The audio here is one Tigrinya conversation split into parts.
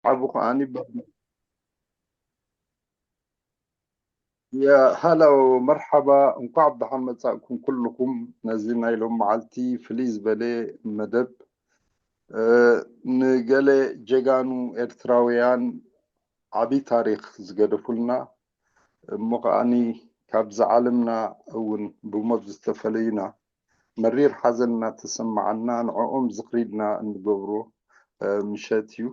ዓቡ ከዓኒ ብ-፣ ያ ሃሎ፣ መርሓባ፣ እንኳዕ ብደሓን መጻእኩም ኩልኹም። ነዚ ናይ ሎም መዓልቲ ፍልይ ዝበለ መደብ፣ እ፣ ንገለ ጀጋኑ ኤርትራውያን ዓቢ ታሪኽ ዝገደፉልና፣ እሞ ከዓኒ ካብዚ ዓለምና እውን ብሞት ዝተፈለዩና፣ መሪር ሓዘን እናተሰማዓና ንዕኦም ዝኽሪ ኢልና እንገብሮ፣ እ፣ ምሸት እዩ።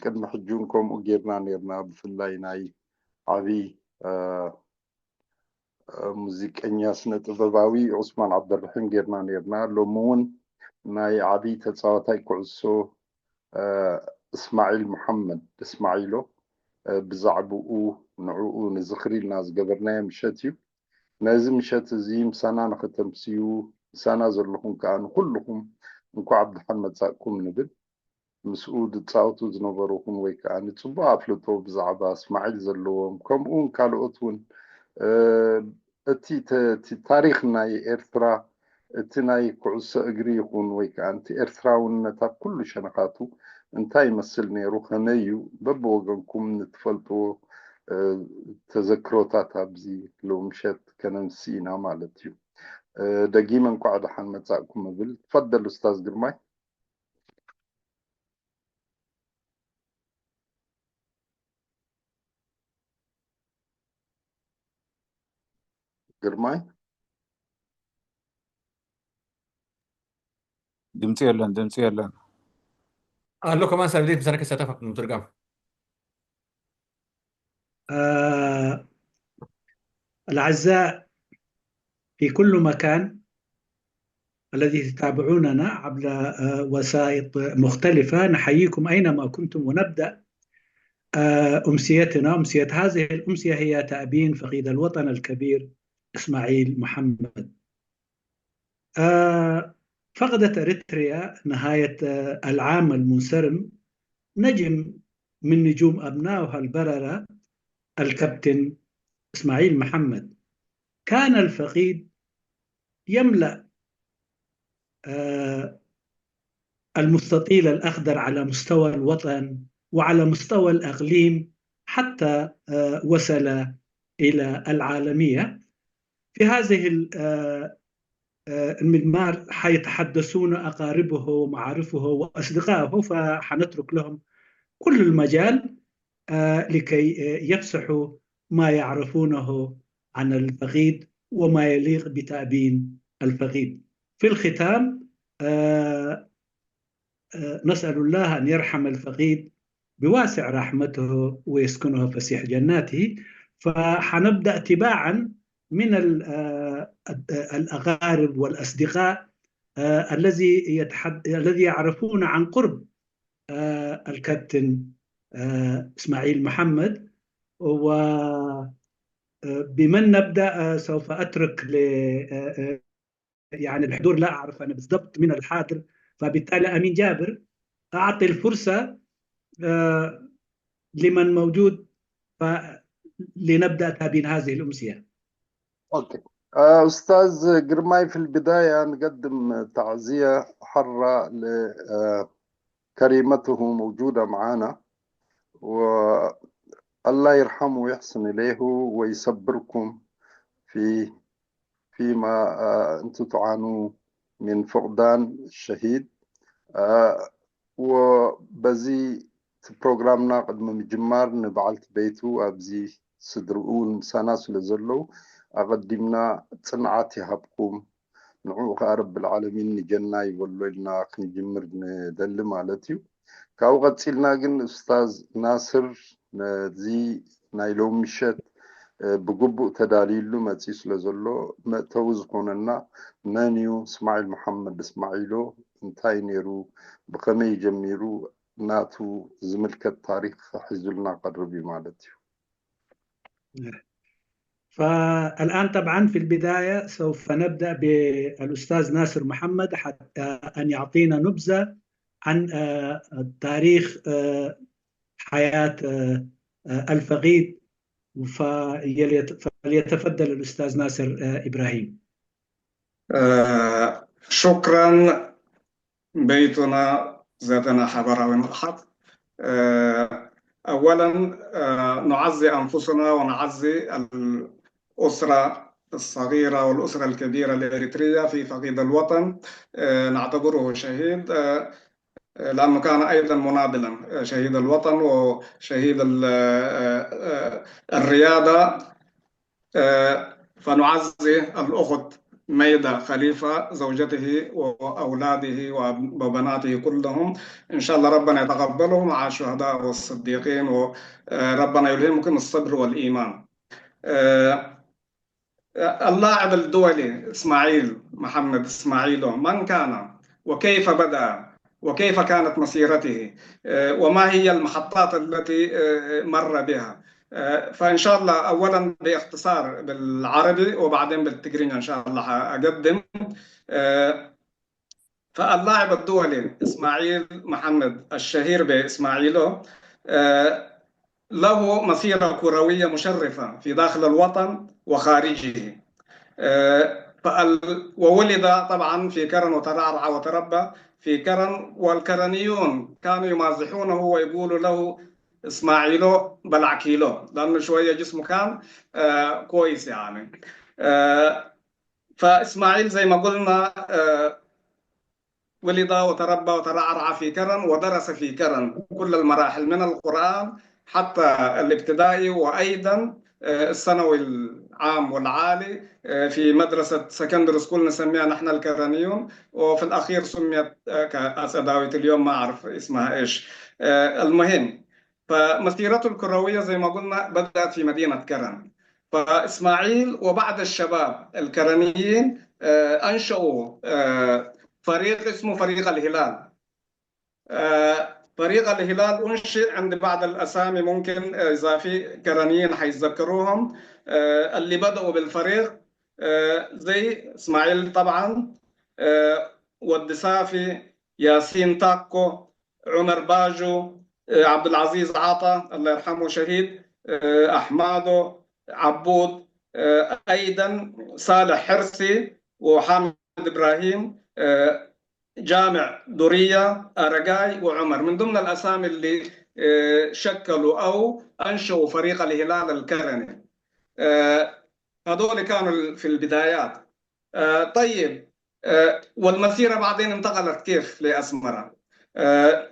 ቅድሚ ሕጂ እውን ከምኡ ጌርና ኔርና። ብፍላይ ናይ ዓቢ፣ እ፣ እ፣ ሙዚቀኛ ስነ ጥበባዊ ዑስማን ዓብደርሒም ጌርና ኔርና። ሎሚ እውን ናይ ዓቢ ተጻዋታይ ኩዕሶ፣ እ፣ እስማዒል መሓመድ፣ እስማዒሎ፣ እ፣ ብዛዕባኡ ንዕኡ ንዝኽሪ ኢልና ዝገበርናዮ ምሸት እዩ። ነዚ ምሸት እዚ ምሳና ንኸተምስዩ፣ ምሳና ዘለኹም ከኣ ንኹልኹም እንኳዕ ብደሓን መጻእኩም ንብል። ምስኡ ዝጻወቱ ዝነበሩ ይኹን ወይ ከኣ ንጽቡቕ ኣፍልጦ ብዛዕባ እስማዒል ዘለዎም፣ ከምኡ እውን ካልኦት እውን፣ እ፣ እቲ ተ-፣ እቲ ታሪኽ ናይ ኤርትራ፣ እቲ ናይ ኩዕሶ እግሪ ይኹን ወይ ከኣ እቲ ኤርትራውነት ኣብ ኩሉ ሸነኻቱ እንታይ ይመስል ነይሩ፣ ከመይ እዩ፣ በብወገንኩም ንትፈልጥዎ፣ እ፣ ተዘክሮታት ኣብዚ ሎምሸት ከነምሲ ኢና ማለት እዩ። እ፣ ደጊመ እንኳዕ ደሓን መጻእኩም እብል። ትፈደል ኡስታዝ ግርማይ። ግርማይ? ድምፂ የለን፣ ድምፂ የለን። ኣሎ ከማን ሳብሌት ምሳና ክሳተፍ ኣብ ምትርጋም። آه، الأعزاء في كل مكان الذي تتابعوننا عبر، آه، وسائط مختلفة، نحييكم أينما كنتم، ونبدأ، آه، أمسيتنا. أمسية هذه الأمسية هي تأبين فقيد الوطن الكبير إسماعيل محمد. آه، فقدت أريتريا نهاية، آه، العام المنصرم نجم من نجوم أبنائها البررة، الكابتن إسماعيل محمد. كان الفقيد يملأ، آه، المستطيل الأخضر على مستوى الوطن وعلى مستوى الأقليم، حتى، آه، وصل إلى العالمية. في هذه ال-، آه، آه، المضمار حيتحدثون أقاربه ومعارفه وأصدقائه، فحنترك لهم كل المجال، آه، لكي، آه، يفسحوا ما يعرفونه عن الفقيد وما يليق بتأبين الفقيد. في الختام، آه، آه، نسأل الله أن يرحم الفقيد بواسع رحمته ويسكنه فسيح جناته. فحنبدأ تباعا من ال-، آه، الأقارب والأصدقاء، آه، الذي يتحد-، الذي يعرفون عن قرب، آه، الكابتن، آه، إسماعيل محمد. و، آه، بمن نبدأ؟ آه، سوف أترك ل-، آه، آه، يعني الحضور لا أعرف أنا بالضبط من الحاضر، فبالتالي أمين جابر أعطي الفرصة، آه، لمن موجود، ف-، لنبدأ تابين هذه الأمسية. أوكي. آه، أستاذ جرماي، في البداية نقدم تعزية حارة ل، آه، كريمته موجودة معانا، والله يرحمه ويحسن إليه ويصبركم في، فيما، آه، أنتم تعانوا من فقدان الشهيد. آه، وبزي ፕሮግራምና ቅድሚ ምጅማር ንበዓልቲ ቤቱ ኣብዚ ስድርኡ ምሳና ስለ ዘለዉ ኣቐዲምና ጽንዓት ይሃብኩም። ንዕኡ ከኣ ረብል ዓለሚን ንጀና ይበሎ ኢልና ክንጅምር ንደሊ ማለት እዩ። ካብኡ ቀጺልና ግን ኡስታዝ ናስር ነዚ ናይ ሎሚ ምሸት፣ እ፣ ብግቡእ ተዳልዩሉ መጺኡ ስለ ዘሎ መእተዊ ዝኾነና መን እዩ እስማዒል መሓመድ እስማዒሎ፣ እንታይ ነይሩ፣ ብኸመይ ጀሚሩ፣ ናቱ ዝምልከት ታሪኽ ሒዙልና ቀርብ እዩ ማለት እዩ። فالآن طبعا في البداية سوف نبدأ بالأستاذ ناصر محمد حتى أن يعطينا نبذة عن، آه، تاريخ، آه، حياة، آه، آه، الفقيد، فيليت-، فليتفضل الأستاذ ناصر، آه، إبراهيم. آه، شكرا بيتنا ذاتنا حضراوي مرحب. آه، أولا، آه، نعزي أنفسنا ونعزي الأسرة الصغيرة والأسرة الكبيرة الإريترية في فقيد الوطن. آه، نعتبره شهيد، آه، لأنه كان أيضا مناضلا، آه، شهيد الوطن وشهيد ال- آه، آه، الرياضة. آه، فنعزي الأخت ميدة خليفة، زوجته وأولاده وبناته كلهم. إن شاء الله ربنا يتقبلهم مع الشهداء والصديقين، وربنا يلهمكم الصبر والإيمان. آه، اللاعب الدولي إسماعيل محمد إسماعيلو، من كان؟ وكيف بدأ؟ وكيف كانت مسيرته؟ آه، وما هي المحطات التي، آه، مر بها؟ آه، فإن شاء الله أولا باختصار بالعربي وبعدين بالتقرينيا إن شاء الله أقدم. آه، فاللاعب الدولي إسماعيل محمد الشهير بإسماعيلو، آه، له مسيرة كروية مشرفة في داخل الوطن وخارجه. آه، فال- وولد طبعا في كرن وترعرع وتربى في كرن، والكرنيون كانوا يمازحونه ويقولوا له إسماعيلو بلع كيلو، لأنه شوية جسمه كان، آه، كويس يعني. آه، فإسماعيل زي ما قلنا، آه، ولد وتربى وترعرع في كرن، ودرس في كرن كل المراحل من القرآن حتى الابتدائي، وأيضا، آه، الثانوي العام والعالي، آه، في مدرسة سكندري سكول نسميها نحن الكرنيون، وفي الأخير سميت، آه، كأسداوية، اليوم ما أعرف اسمها إيش. آه، المهم، فمسيرته الكروية زي ما قلنا بدأت في مدينة كرن. فإسماعيل وبعض الشباب الكرنيين، آه، أنشأوا، آه، فريق اسمه فريق الهلال. آه، فريق الهلال أنشئ، عند بعض الأسامي ممكن، آه، إذا في كرنيين حيتذكروهم، آه، اللي بدأوا بالفريق، آه، زي إسماعيل طبعا، آه، ود صافي، ياسين تاكو، عمر باجو، آه، عبد العزيز عطا، الله يرحمه شهيد، آه، أحمادو، عبود، آه، أيضا صالح حرسي وحامد إبراهيم، آه، جامع دورية، أرجاي وعمر، من ضمن الأسامي اللي، آه، شكلوا أو أنشأوا فريق الهلال الكرني. آه، هذول كانوا في البدايات. آه، طيب، آه، والمسيرة بعدين انتقلت كيف لأسمرة؟ آه،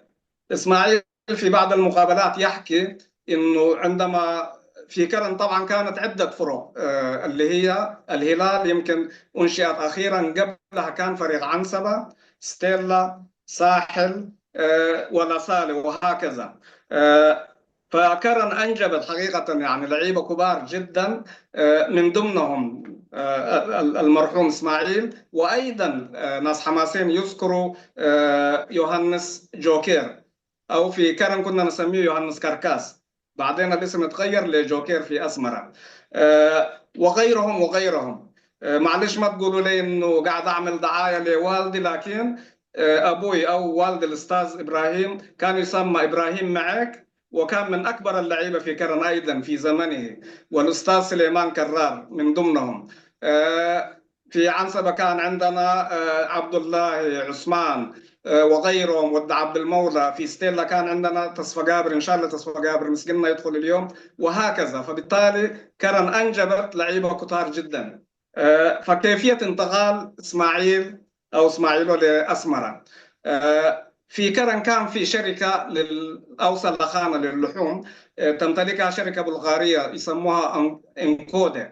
إسماعيل في بعض المقابلات يحكي إنه عندما في كرن طبعا كانت عدة فرق، آه، اللي هي الهلال يمكن أنشئت أخيرا، قبلها كان فريق عنسبة، ستيلا، ساحل، آه، ولا سالي وهكذا. آه، فكرن أنجبت حقيقة يعني لعيبة كبار جدا، آه، من ضمنهم، آه، ال- المرحوم إسماعيل، وأيضا، آه، ناس حماسين يذكروا، آه، يوهانس جوكير، أو في كرن كنا نسميه يوهانس كركاس، بعدين الاسم اتغير لجوكير في أسمرة. آه، وغيرهم وغيرهم. آه، معلش ما تقولوا لي إنه قاعد أعمل دعاية لوالدي، لكن، آه، أبوي أو والد الأستاذ إبراهيم كان يسمى إبراهيم معيك، وكان من أكبر اللعيبة في كرن أيضا في زمنه، والأستاذ سليمان كرار من ضمنهم. آه، في عنسبة كان عندنا، آه، عبد الله عثمان، آه، وغيرهم، ود عبد المولى. في ستيلا كان عندنا تصفى جابر، إن شاء الله تصفى جابر مسكنا يدخل اليوم، وهكذا. فبالتالي كرن أنجبت لعيبة كتار جدا. آه، فكيفية انتقال إسماعيل أو إسماعيلو لأسمرة؟ آه، في كرن كان في شركة لل-، أو سلخانة للحوم، آه، تمتلكها شركة بلغارية يسموها أن-، إنكودي.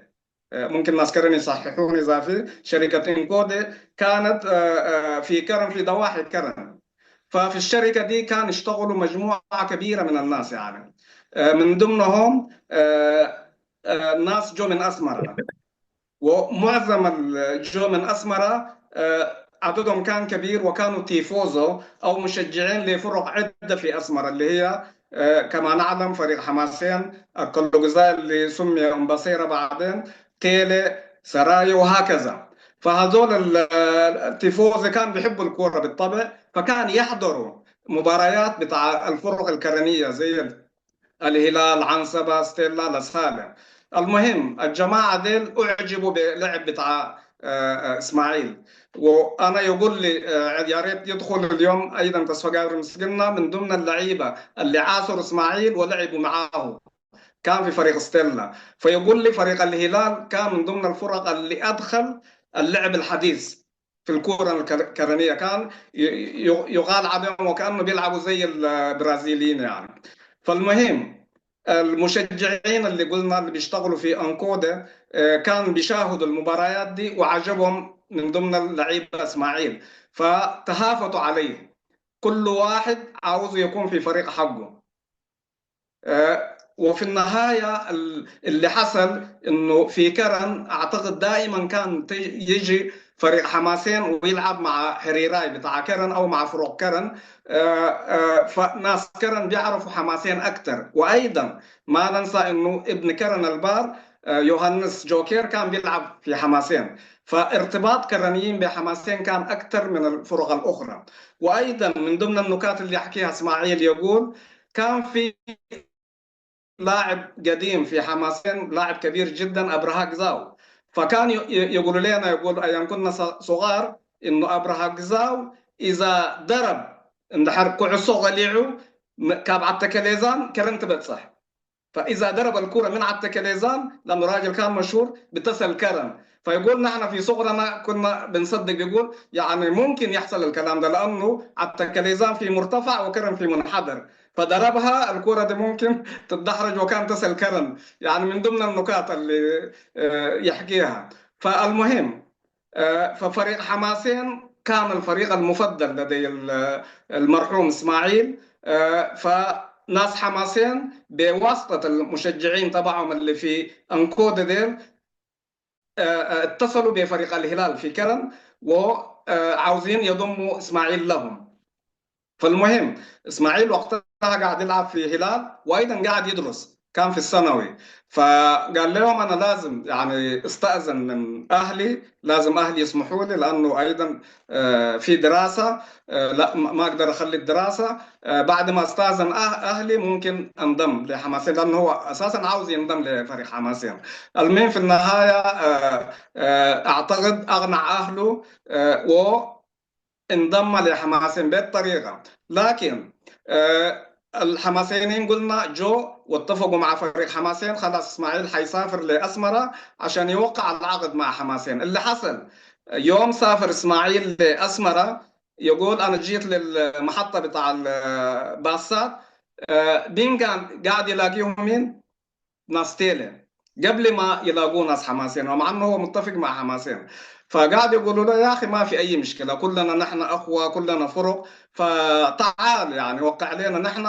آه، ممكن ناس كرن يصححوني إذا في، شركة إنكودي كانت، آه، آه، في كرن، في ضواحي كرن. ففي الشركة دي كان يشتغلوا مجموعة كبيرة من الناس يعني، آه، من ضمنهم، آه، آه، ناس جو من أسمرة. ومعظم الجو من أسمرة، آه، عددهم كان كبير، وكانوا تيفوزو أو مشجعين لفرق عدة في أسمرة، اللي هي، آه، كما نعلم فريق حماسين، الكلوغزاي اللي سمي أمباسيرا بعدين، تيلي، سرايو وهكذا. فهذول ال-، آه، التيفوزي كان بيحبوا الكورة بالطبع، فكان يحضروا مباريات بتاع الفرق الكرنية زي الهلال، عنسبة، ستيلا، لاسالة. المهم الجماعة ديل أعجبوا بلعب بتاع آه، آه، اسماعيل. وانا يقول لي، آه، يا ريت يدخل اليوم ايضا تصفى قادر مسكنا من ضمن اللعيبه اللي عاصر اسماعيل ولعبوا معاه، كان في فريق ستيلا. فيقول لي فريق الهلال كان من ضمن الفرق اللي ادخل اللعب الحديث في الكره الكرنيه، كان يقال عليهم وكانه بيلعبوا زي البرازيليين يعني. فالمهم، المشجعين اللي قلنا اللي بيشتغلوا في انكودا، آه، كان بيشاهدوا المباريات دي وعجبهم من ضمن اللعيبه اسماعيل، فتهافتوا عليه، كل واحد عاوز يكون في فريق حقه. آه، وفي النهاية اللي حصل إنه في كرن أعتقد دائما كان يجي فريق حماسين ويلعب مع هريراي بتاع كرن أو مع فروق كرن. آه، آه، فناس كرن بيعرفوا حماسين أكتر. وأيضا ما ننسى إنه ابن كرن البار، آه، يوهانس جوكير كان بيلعب في حماسين، فارتباط كرنيين بحماسين كان أكتر من الفرق الأخرى. وأيضا من ضمن النكات اللي يحكيها إسماعيل يقول كان في لاعب قديم في حماسين، لاعب كبير جدا، أبرهاك زاو. فكان يقولوا لنا، يقول أيام كنا صغار، إنه أبرهاك زاو إذا ضرب، إن حرك كعصو غليعو كاب عتكليزان كرنت بتصح. فإذا ضرب الكرة من عتكليزان، لأنه راجل كان مشهور، بتصل كرن. فيقول نحن في صغرنا كنا بنصدق، بيقول يعني ممكن يحصل الكلام ده، لأنه عتكليزان في مرتفع وكرن في منحدر، فضربها الكرة دي ممكن تتدحرج وكان تصل كرن. يعني من ضمن النكات اللي، آه، يحكيها. فالمهم، آه، ففريق حماسين كان الفريق المفضل لدي المرحوم إسماعيل. آه، فناس حماسين بواسطة المشجعين تبعهم اللي في أنكودة ديل، آه، آه، اتصلوا بفريق الهلال في كرن وعاوزين يضموا إسماعيل لهم. فالمهم، إسماعيل وقتها قاعد يلعب في هلال، وأيضا قاعد يدرس، كان في الثانوي. فقال لهم أنا لازم يعني استأذن من أهلي، لازم أهلي يسمحوا لي، لأنه أيضا، آه، في دراسة، آه، لا، ما أقدر أخلي الدراسة. آه، بعد ما استأذن أهلي ممكن أنضم لحماسين، لأنه هو أساسا عاوز ينضم لفريق حماسين. المهم في النهاية، آه، آه، أعتقد أغنى أهله، آه، و انضم لحماسين بالطريقة. لكن، آه، الحماسيين قلنا جو واتفقوا مع فريق حماسين، خلاص إسماعيل حيسافر لأسمرة عشان يوقع العقد مع حماسين. اللي حصل، يوم سافر إسماعيل لأسمرة، يقول أنا جيت للمحطة بتاع الباصات، آه، مين كان قاعد يلاقيهم؟ مين؟ ناس تيلي قبل ما يلاقوه ناس حماسين، ومع انه هو متفق مع حماسين. فقاعد يقولوا له يا اخي ما في اي مشكله، كلنا نحن اخوه، كلنا فرق، فتعال يعني وقع علينا نحن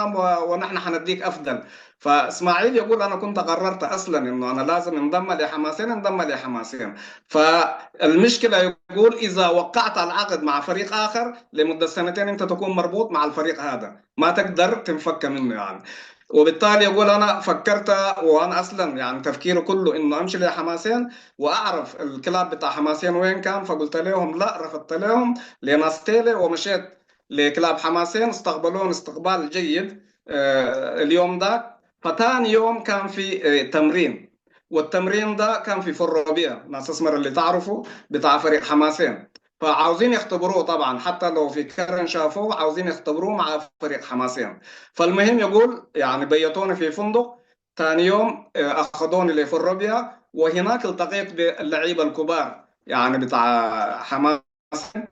ونحن حنديك افضل. فاسماعيل يقول انا كنت قررت اصلا انه انا لازم انضم لحماسين، انضم لحماسين. فالمشكله يقول اذا وقعت العقد مع فريق اخر لمده سنتين انت تكون مربوط مع الفريق هذا، ما تقدر تنفك منه يعني. وبالتالي يقول انا فكرت، وانا اصلا يعني تفكيره كله انه امشي لحماسين واعرف الكلاب بتاع حماسين وين كان، فقلت لهم لا، رفضت لهم لناس تيلي ومشيت لكلاب حماسين، استقبلوني استقبال جيد. آه، اليوم ده، فتاني يوم كان في، آه، تمرين، والتمرين ده كان في فروبيا، ناس اسمر اللي تعرفوا بتاع فريق حماسين، فعاوزين يختبروه طبعا، حتى لو في كرن شافوه عاوزين يختبروه مع فريق حماسين. فالمهم يقول يعني بيتوني في فندق، ثاني يوم، آه، اخذوني لفروبيا، وهناك التقيت باللعيبه الكبار يعني بتاع حماسين.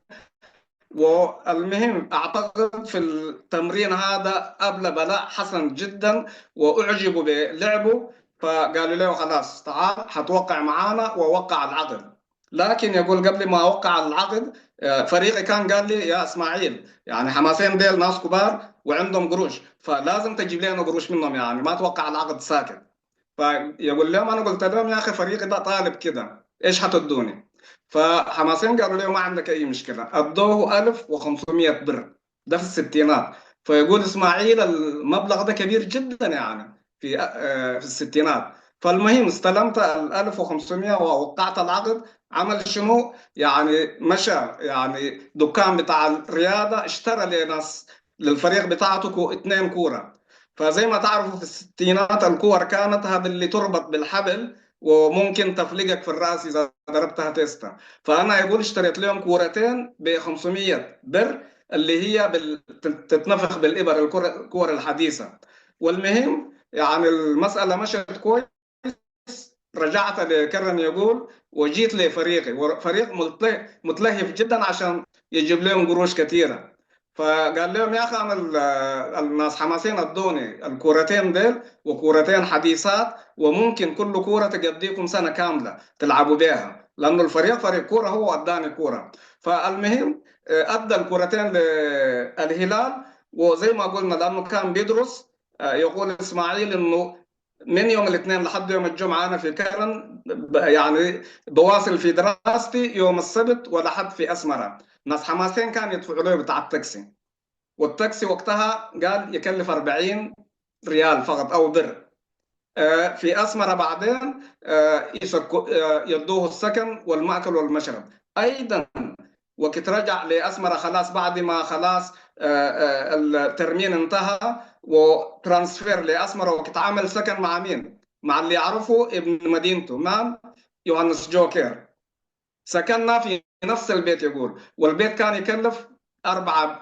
والمهم اعتقد في التمرين هذا قابل بلاء حسن جدا واعجبوا بلعبه، فقالوا له خلاص تعال حتوقع معانا، ووقع العقد. لكن يقول قبل ما اوقع العقد، آه، فريقي كان قال لي يا اسماعيل يعني حماسين ديل ناس كبار وعندهم قروش، فلازم تجيب لنا قروش منهم، يعني ما توقع العقد ساكت. فيقول لهم انا قلت لهم يا اخي فريقي ده طالب كده، ايش حتدوني؟ فحماسين قالوا له ما عندك اي مشكله، ادوه ألف وخمسمية بر، ده في الستينات. فيقول اسماعيل المبلغ ده كبير جدا يعني في، آه، في الستينات. فالمهم استلمت ال ألف وخمسمية ووقعت العقد. عمل شنو؟ يعني مشى يعني دكان بتاع الرياضه، اشترى لناس للفريق بتاعته كو اتنين كوره. فزي ما تعرفوا في الستينات الكور كانت هذا اللي تربط بالحبل وممكن تفلقك في الرأس إذا ضربتها تيستا. فأنا أقول اشتريت لهم كورتين ب خمسمية بر، اللي هي بال... تتنفخ بالإبر، الكرة، الكور الحديثة. والمهم يعني المسألة مشت كويس، رجعت لكرن يقول وجيت لفريقي، فريق متلهف جدا عشان يجيب لهم قروش كثيرة. فقال لهم: يا أخي، أنا الناس حماسين ادوني الكورتين ديل وكورتين حديثات، وممكن كل كورة تقضيكم سنة كاملة تلعبوا بيها، لأنه الفريق فريق كورة، هو اداني كورة. فالمهم ادى الكورتين للهلال، وزي ما قلنا لأنه كان بيدرس، يقول إسماعيل إنه من يوم الاثنين لحد يوم الجمعة أنا في كرن، يعني بواصل في دراستي، يوم السبت ولحد في أسمرة. ناس حماسين كان يدفعوا له بتاع التاكسي، والتاكسي وقتها قال يكلف أربعين ريال فقط أو بر. في أسمرة بعدين يدوه السكن والمأكل والمشرب. أيضا وقت رجع لأسمرة خلاص، بعد ما خلاص الترمين انتهى، وترانسفير لأسمرة، وقت عمل سكن مع مين؟ مع اللي يعرفه ابن مدينته، مان؟ يوهانس جوكير. سكننا في نفس البيت يقول، والبيت كان يكلف أربعة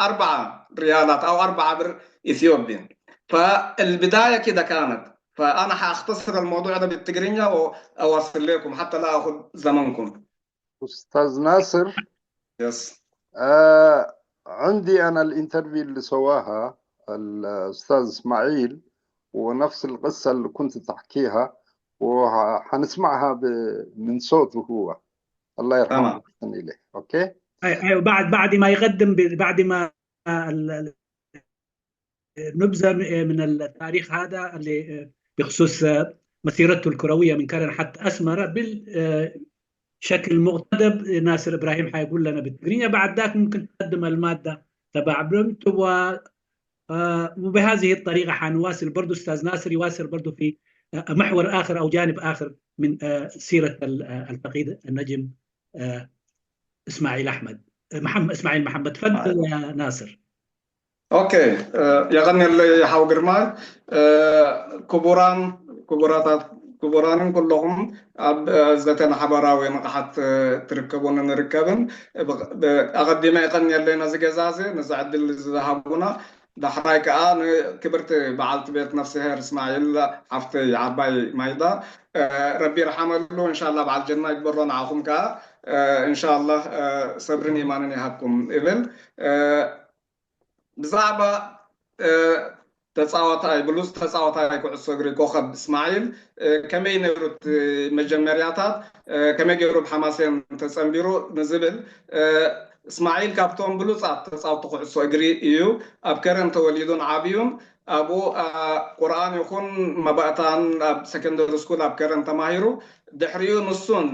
أربعة ريالات أو أربعة بر إثيوبيا. فالبداية كده كانت. فأنا حأختصر الموضوع ده بالتقرينيا وأواصل لكم حتى لا أخذ زمنكم. أستاذ ناصر، يس. آه عندي أنا الانترفيو اللي سواها الأستاذ إسماعيل، ونفس القصة اللي كنت تحكيها، وحنسمعها ب... من صوته هو. الله يرحمه تمام. ويحسن إليه. أوكي؟ أيوة، بعد بعد ما يقدم ب- بعد ما ال- ال- نبذه من التاريخ هذا اللي بخصوص مسيرته الكرويه من كرن حتى اسمره بشكل مقتضب، ناصر ابراهيم حيقول لنا بالتقنيه. بعد ذاك ممكن تقدم الماده تبع برمت و وبهذه الطريقه حنواصل برضو، استاذ ناصر يواصل برضو في محور اخر او جانب اخر من سيره الفقيد النجم اسماعيل احمد محمد اسماعيل محمد. تفضل يا ناصر. ኦኬ፣ የቐንየለይ ሓው ግርማይ። ክቡራን ክቡራታት ክቡራንን ኩለኹም ኣብ ዘተና ሓባራዊ ንቕሓት ትርከቡን ንርከብን፣ ኣቐዲመ የቐንየለይ ነዚ ገዛ እዚ፣ ነዚ ዕድል ዝሃቡና። ዳሕራይ ከዓ ንክብርቲ በዓልቲ ቤት ነፍስሄር እስማዒል ሓፍተይ ዓባይ ማይዳ፣ ረቢ ይርሓመሉ። እንሻላ በዓል ጀና ይግበሮ ንዓኹም ከዓ። እንሻላ ሰብርን ኢማንን ይሃብኩም እብል። ብዛዕባ ተፃዋታይ ብሉፅ ተፃዋታይ ኩዕሶ እግሪ ኮኸብ እስማዒል ከመይ ነይሩ እቲ መጀመርያታት፣ ከመይ ገይሩ ብሓማሴን ተፀንቢሩ ንዝብል፣ እስማዒል ካብቶም ብሉፃት ተፃወቲ ኩዕሶ እግሪ እዩ። ኣብ ከረን ተወሊዱን ዓብዩን። ኣብኡ ቁርኣን ይኹን መባእታን ኣብ ሰከንደሪ ስኩል ኣብ ከረን ተማሂሩ። ድሕሪኡ ንሱን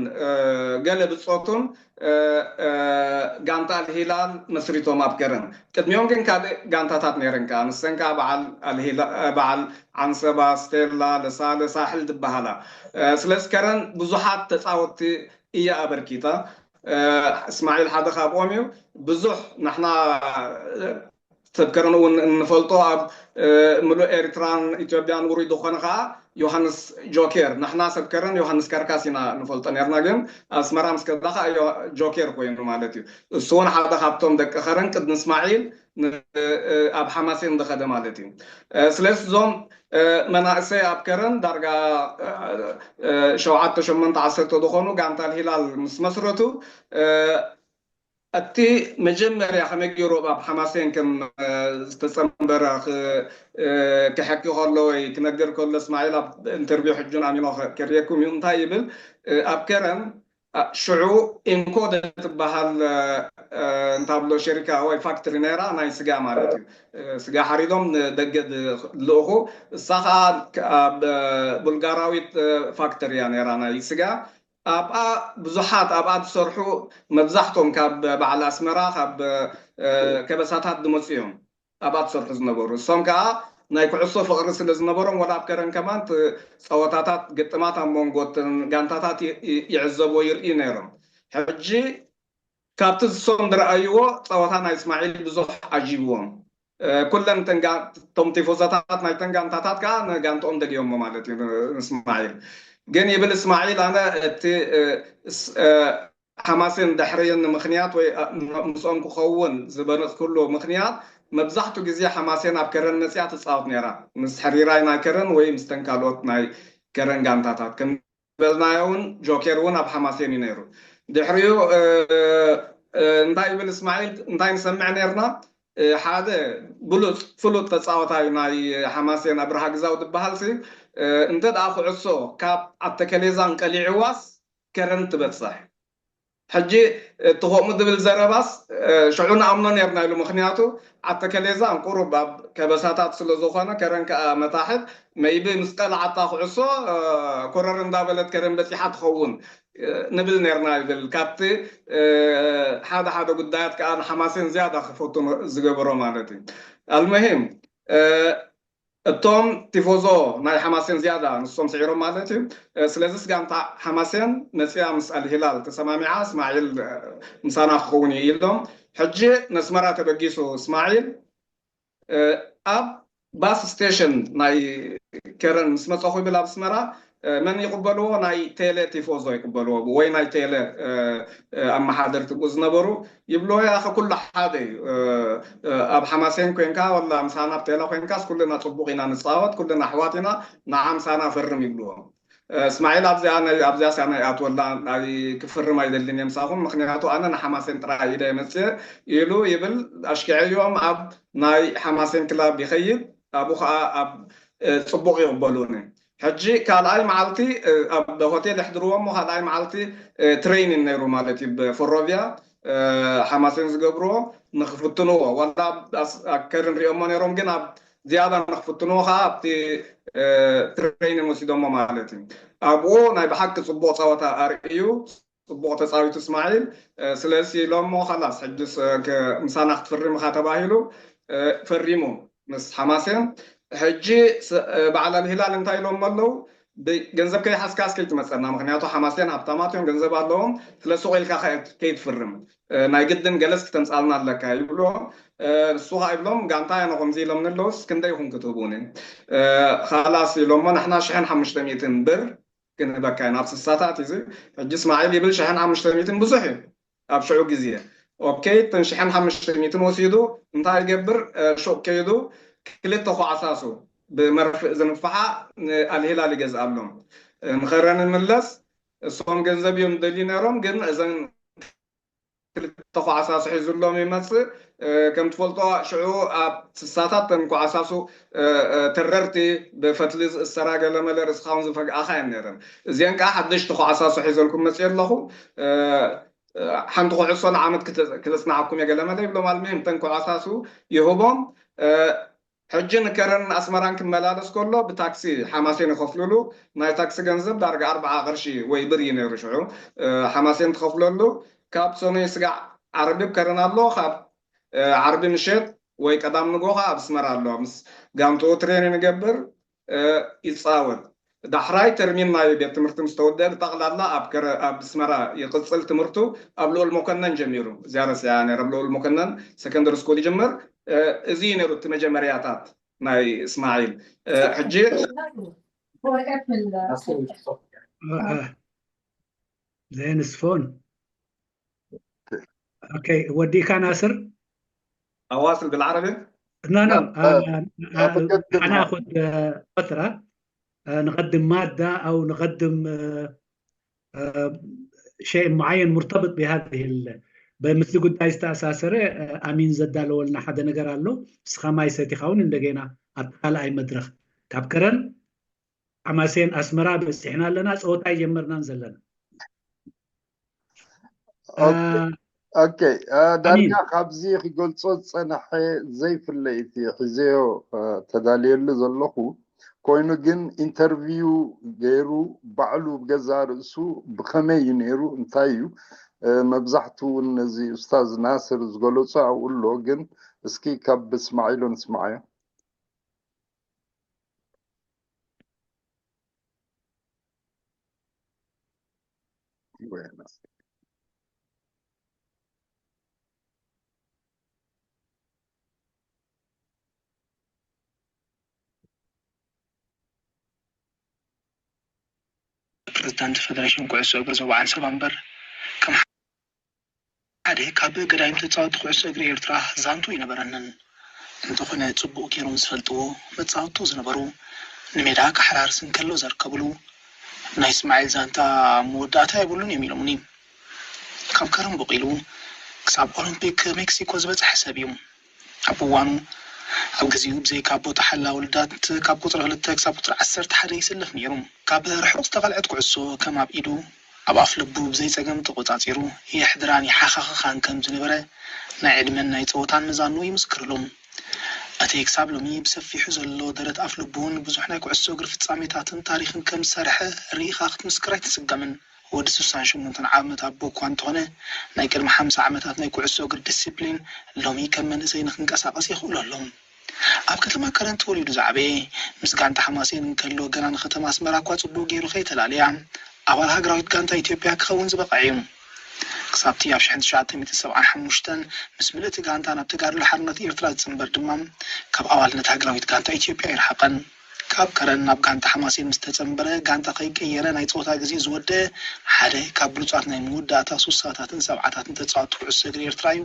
ገለ ብፆቱን ጋንታ ኣልሂላል መስሪቶም ኣብ ከረን። ቅድሚኦም ግን ካልእ ጋንታታት ነይረን ከኣ፣ ንሰን ከኣ በዓል ኣልሂላ-፣ በዓል ዓንሰባ፣ ስቴላ፣ ለሳለ፣ ሳሕል ዝበሃላ። ስለዚ ከረን ብዙሓት ተጻወትቲ እያ ኣበርኪታ። እስማዒል ሓደ ካብኦም እዩ። ብዙሕ ንሕና ሰብ ከረን እውን እንፈልጦ ኣብ ምሉእ ኤርትራን ኢትዮጵያን ውሩይ ዝኾነ ከኣ ዮሃንስ ጆኬር። ንሕና ሰብ ከረን ዮሃንስ ካርካስ ኢና ንፈልጦ ነርና፣ ግን ኣስመራ ምስ ከዳ ከኣ ዮ-፣ ጆኬር ኮይኑ ማለት እዩ። እሱ እውን ሓደ ካብቶም ደቂ ከረን ቅድሚ እስማዒል ን-፣ ኣብ ሓማሴን ዝኸደ ማለት እዩ። ስለዚ እዞም መናእሰይ ኣብ ከረን ዳርጋ ሸውዓተ ሸሞንተ ዓሰርተ ዝኾኑ ጋንታ ኣልሂላል ምስ መስረቱ፣ እቲ መጀመርያ ከመይ ገይሩ ኣብ ሓማሴን ከም ዝተጸንበረ ክ-፣ ክሕኪ ከሎ ወይ ክነግር ከሎ እስማዒል ኣብ ኢንተርቪው ሕጁን ኣሚኖ ከ-፣ ከርእየኩም እዩ። እንታይ ይብል? ኣብ ከረን ሽዑ ኢንኮደ ትበሃል እንታብሎ ሸሪካ ወይ ፋክትሪ ነይራ፣ ናይ ስጋ ማለት እዩ። ስጋ ሓሪዶም ንደገ ልእኹ። እሳ ኸዓ ኣብ ቡልጋራዊት ፋክተሪ እያ ነይራ ናይ ስጋ። ኣብኣ ብዙሓት ኣብኣ ዝሰርሑ መብዛሕቶም ካብ በዓል ኣስመራ፣ ካብ ከበሳታት ዝመፁ እዮም ኣብኣ ዝሰርሑ ዝነበሩ። እሶም ከዓ ናይ ኩዕሶ ፍቕሪ ስለ ዝነበሮም፣ ወላ ኣብ ከረን ከማን እቲ ፀወታታት፣ ግጥማት ኣብ መንጎ እተን ጋንታታት ይ-፣ ይ-፣ ይዕዘብዎ ይርእዩ ነይሮም። ሕጂ ካብቲ እሶም ዝረኣይዎ ፀወታ ናይ እስማዒል ብዙሕ ዓጂብዎም። ኩለን እተን ጋ-፣ እቶም ቲፎዞታት ናይተን ጋንታታት ከዓ ንጋንትኦም ደልዮሞ ማለት እዩ፣ ንእስማዒል። ግን ይብል እስማዒል፣ ኣነ እቲ ሓማሴን ደሕርየኒ ምኽንያት ወይ ምስኦም ክኸውን ዝበነፅኩሉ ምኽንያት፣ መብዛሕቱ ግዜ ሓማሴን ኣብ ከረን መፅያ ትፃወት ነይራ፣ ምስ ሕሪራይ ናይ ከረን ወይ ምስ ተንካልኦት ናይ ከረን ጋንታታት። ከም ዝበልናዮ እውን ጆኬር እውን ኣብ ሓማሴን እዩ ነይሩ። ድሕሪኡ እንታይ ይብል እስማዒል፣ እንታይ ንሰምዕ ነርና፣ ሓደ ብሉፅ ፍሉጥ ተፃወታይ ናይ ሓማሴን ኣብርሃ ግዛው ዝበሃል ሲ፣ እንተ ደኣ ኩዕሶ ካብ ኣተከሌዛን ቀሊዕዋስ ከረን ትበፅሕ። ሕጂ እቲ ከምኡ ዝብል ዘረባስ ሽዑ ንኣምኖ ነርና ኢሉ። ምክንያቱ ኣተከሌዛን ቁሩብ ኣብ ከበሳታት ስለ ዝኾነ፣ ከረን ከኣ መታሕት፣ መይቢ ምስ ቀልዓታ ኩዕሶ ኮረር እንዳበለት ከረን በፂሓ ትኸውን ንብል ነርና ይብል። ካብቲ ሓደ ሓደ ጉዳያት ከኣ ንሓማሴን ዝያዳ ክፈቱ ዝገበሮ ማለት እዩ። ኣልመሂም እቶም ቲፎዞ ናይ ሓማሴን ዝያዳ ንሶም ስዒሮም ማለት እዩ። ስለዚስ ጋንታ ሓማሴን መፅያ ምስ ኣልሂላል ተሰማሚዓ፣ እስማዒል ምሳና ክኸውን እዩ ኢሎም። ሕጂ ነስመራ ተበጊሱ እስማዒል ኣብ ባስ ስቴሽን ናይ ከረን ምስ መፀኹ ይብል ኣብ ኣስመራ መን ይቕበልዎ? ናይ ቴለ ቲፎዞ ይቕበልዎ፣ ወይ ናይ ቴለ ኣመሓደርቲ ብኡ ዝነበሩ ይብልዎ። ያኸ ኩሉ ሓደ እዩ። ኣብ ሓማሴን ኮንካ ወላ ምሳና ኣብ ቴለ ኮንካስ ኩልና ፅቡቕ ኢና ንፃወት፣ ኩልና ኣሕዋት ኢና፣ ንዓ ምሳና ፈርም ይብልዎ። እስማዒል ኣብዚኣ ናይ ኣብዚኣ ሲያ ናይ ኣትወላ ናይ ክፍርም ኣይደልን እየ ምሳኹም፣ ምክንያቱ ኣነ ንሓማሴን ጥራይ ኢደ መፅየ ኢሉ ይብል። ኣሽኪዐዮም ኣብ ናይ ሓማሴን ክላብ ይኸይድ። ኣብኡ ከዓ ኣብ ፅቡቕ ይቕበሉኒ። ሕጂ ካልኣይ መዓልቲ ኣብ ሆቴል የሕድርዎ እሞ ካልኣይ መዓልቲ ትሬይኒን ነይሩ ማለት እዩ። ብፎሮቪያ ሓማሴን ዝገብርዎ ንክፍትንዎ ዋላ ኣከር ንሪኦሞ ነይሮም፣ ግን ኣብ ዝያዳ ንክፍትንዎ ከዓ ኣብቲ ትሬይኒን ወሲዶሞ ማለት እዩ። ኣብኡ ናይ ብሓቂ ፅቡቕ ፀወታ ኣርእዩ፣ ፅቡቕ ተፃዊቱ እስማዒል። ስለዚ ኢሎሞ ካላስ ሕጅስ ምሳና ክትፍርም ኢኻ ተባሂሉ ፈሪሙ ምስ ሓማሴን። ሕጂ በዓል ኣልሂላል እንታይ ኢሎሞ ኣለዉ? ገንዘብ ከይሓዝካስ ከይትመፀና፣ ምክንያቱ ሓማሴን ሃብታማት እዮም፣ ገንዘብ ኣለዎም፣ ስለ ሱቕ ኢልካ ከይትፍርም፣ ናይ ግድን ገለስ ክተምፃልና ኣለካ ይብልዎም። ንሱ ከዓ ይብሎም ጋንታ ያነ ከምዚ ኢሎም ንለውስ ክንደይ ይኹን ክትህቡኒ? ካላስ ኢሎሞ ንሕና ሽሕን ሓሙሽተ ሚእትን ብር ክንህበካ ኢና ኣብ ስሳታት እዚ። ሕጂ እስማዒል ይብል ሽሕን ሓሙሽተ ሚእትን ብዙሕ እዩ ኣብ ሽዑ ግዜ። ኦኬ፣ እተን ሽሕን ሓሙሽተ ሚእትን ወሲዱ እንታይ ይገብር? ሹቕ ከይዱ ክልተ ኳዕሳሱ ብመርፍእ ዝንፍሓ ንኣልሂላል ይገዝኣሎም። ንኸረን ንምለስ እሶም ገንዘብ እዮም ደልዩ ነይሮም፣ ግን እዘን ክልተ ኳዕሳሱ ሒዙሎም ይመፅእ። ከም ትፈልጦ ሽዑ ኣብ ስሳታት ተን ኳዕሳሱ ተረርቲ ብፈትሊ ዝእሰራ ገለመለ ርእስኻ እውን ዝፈግኣኻ እየን ነይረን። እዚአን ከዓ ሓደሽቲ ኳዕሳሱ ሒዘልኩም መፅእ ኣለኹ፣ ሓንቲ ኩዕሶ ንዓመት ክተፅናዓኩም እየ ገለመለ ይብሎም። ኣልምሂም ተን ኳዕሳሱ ይህቦም። ሕጂ ንከረን ኣስመራን ክመላለስ ከሎ ብታክሲ ሓማሴን ይኸፍልሉ። ናይ ታክሲ ገንዘብ ዳርጋ ኣርብዓ ቅርሺ ወይ ብር እዩ ነይሩ ሽዑ። ሓማሴን ትኸፍለሉ። ካብ ሰኑይ ስጋዕ ዓርቢ ኣብ ከረን ኣሎ፣ ካብ ዓርቢ ምሸት ወይ ቀዳም ንጎ ከዓ ኣብ ኣስመራ ኣሎ። ምስ ጋንትኡ ትሬን ንገብር፣ ይፃወት። ዳሕራይ ተርሚን ናይ ቤት ትምህርቲ ምስ ተወደአ ብጠቕላላ ኣብ ኣስመራ ይቕፅል ትምህርቱ። ኣብ ልኡል መኮነን ጀሚሩ። እዚኣ ረሲዓ ነይረ። ኣብ ልኡል መኮነን ሰከንደሪ ስኩል ይጅምር። እዚ እዩ ነይሩ እቲ መጀመርያታት ናይ እስማዒል። ሕጂ زين سفون. اوكي، وديك ناصر. أواصل بالعربي؟ لا لا، انا اخذ فتره، نقدم ماده او نقدم شيء معين مرتبط بهذه ال... በምስሊ ጉዳይ ዝተኣሳሰረ ኣሚን ዘዳለወልና ሓደ ነገር ኣሎ። ንስኻ ማይ ሰቲኻ እውን እንደገና ኣብ ካልኣይ መድረኽ ካብ ከረን ሓማሴን ኣስመራ በፂሕና ኣለና። ፀወታ ኣይጀመርናን ዘለና። ኦኬ፣ ዳርጋ ካብዚ ክገልፆ ዝፀናሐ ዘይፍለይ እቲ ሒዘዮ ተዳልየሉ ዘለኹ ኮይኑ ግን ኢንተርቪው ገይሩ ባዕሉ ብገዛእ ርእሱ ብኸመይ እዩ ነይሩ እንታይ እዩ መብዛሕትኡ እውን ነዚ ኡስታዝ ናስር ዝገለፆ ኣብኡ ኣሎ ግን እስኪ ካብ እስማዒሎ ንስማዓዮ። ፕሬዝዳንት ፈደሬሽን ኩዕሶ እግሪ ዞባ ዓንሰባ እምበር፣ ከም ሓደ ካብ ገዳይም ተጻወትቲ ኩዕሶ እግሪ ኤርትራ ዛንቱ ኣይነበረንን። እንተኾነ፣ ጽቡቕ ገይሮም ዝፈልጥዎ መጻወትቱ ዝነበሩ፣ ንሜዳ ክሓራርስ እንከሎ ዘርከብሉ፣ ናይ እስማዒል ዛንታ መወዳእታ የብሉን እዮም ኢሎምኒ። ካብ ከረን ቦቒሉ ክሳብ ኦሎምፒክ ሜክሲኮ ዝበጽሐ ሰብ እዩ። ኣብ እዋኑ፣ ኣብ ግዜኡ ብዘይካ ኣቦ ተሓላ ውልዳት ካብ ቁጽሪ ክልተ ክሳብ ቁጽሪ ዓሰርተ ሓደ ይስለፍ ነይሩ። ካብ ርሑቕ ዝተቐልዐት ኩዕሶ ከም ኣብ ኢዱ፣ ኣብ ኣፍ ልቡ ብዘይ ጸገም ተቖጻጺሩ የሕድራን ይሓኻኽኻን ከም ዝነበረ ናይ ዕድመን ናይ ጸወታን መዛኑ ይምስክርሉ። እቲ ክሳብ ሎሚ ብሰፊሑ ዘሎ ደረት ኣፍ ልቡ እውን ብዙሕ ናይ ኩዕሶ እግሪ ፍጻሜታትን ታሪኽን ከም ዝሰርሐ ርኢኻ ክትምስክር ኣይትጽገምን። ወዲ ስሳን ሸሞንተን ዓመት ኣቦ እኳ እንተኾነ፣ ናይ ቅድሚ ሓምሳ ዓመታት ናይ ኩዕሶ እግሪ ዲሲፕሊን ሎሚ ከም መንእሰይ ንክንቀሳቐስ የኽእሎ ኣሎ። ኣብ ከተማ ከረን ተወሊዱ ዝዓበየ፣ ምስ ጋንታ ሓማሴን እንከሎ ገና ንከተማ ኣስመራ እኳ ጽቡቕ ገይሩ ከይተላለያ፣ ኣባል ሃገራዊት ጋንታ ኢትዮጵያ ክኸውን ዝበቕዐ እዩ። ክሳብቲ ኣብ ሽሕን ትሽዓተ ሚእትን ሰብዓን ሓሙሽተን ምስ ምልእቲ ጋንታ ናብ ተጋድሎ ሓርነት ኤርትራ ዝጽንበር ድማ፣ ካብ ኣባልነት ሃገራዊት ጋንታ ኢትዮጵያ ኣይረሓቐን። ካብ ከረን ናብ ጋንታ ሓማሴን ምስ ተጸንበረ፣ ጋንታ ከይቀየረ ናይ ጸወታ ግዜ ዝወደአ ሓደ ካብ ብሉጻት ናይ መወዳእታ ሱሳታትን ሰብዓታትን ተጻወትቲ ኩዕሶ እግሪ ኤርትራ እዩ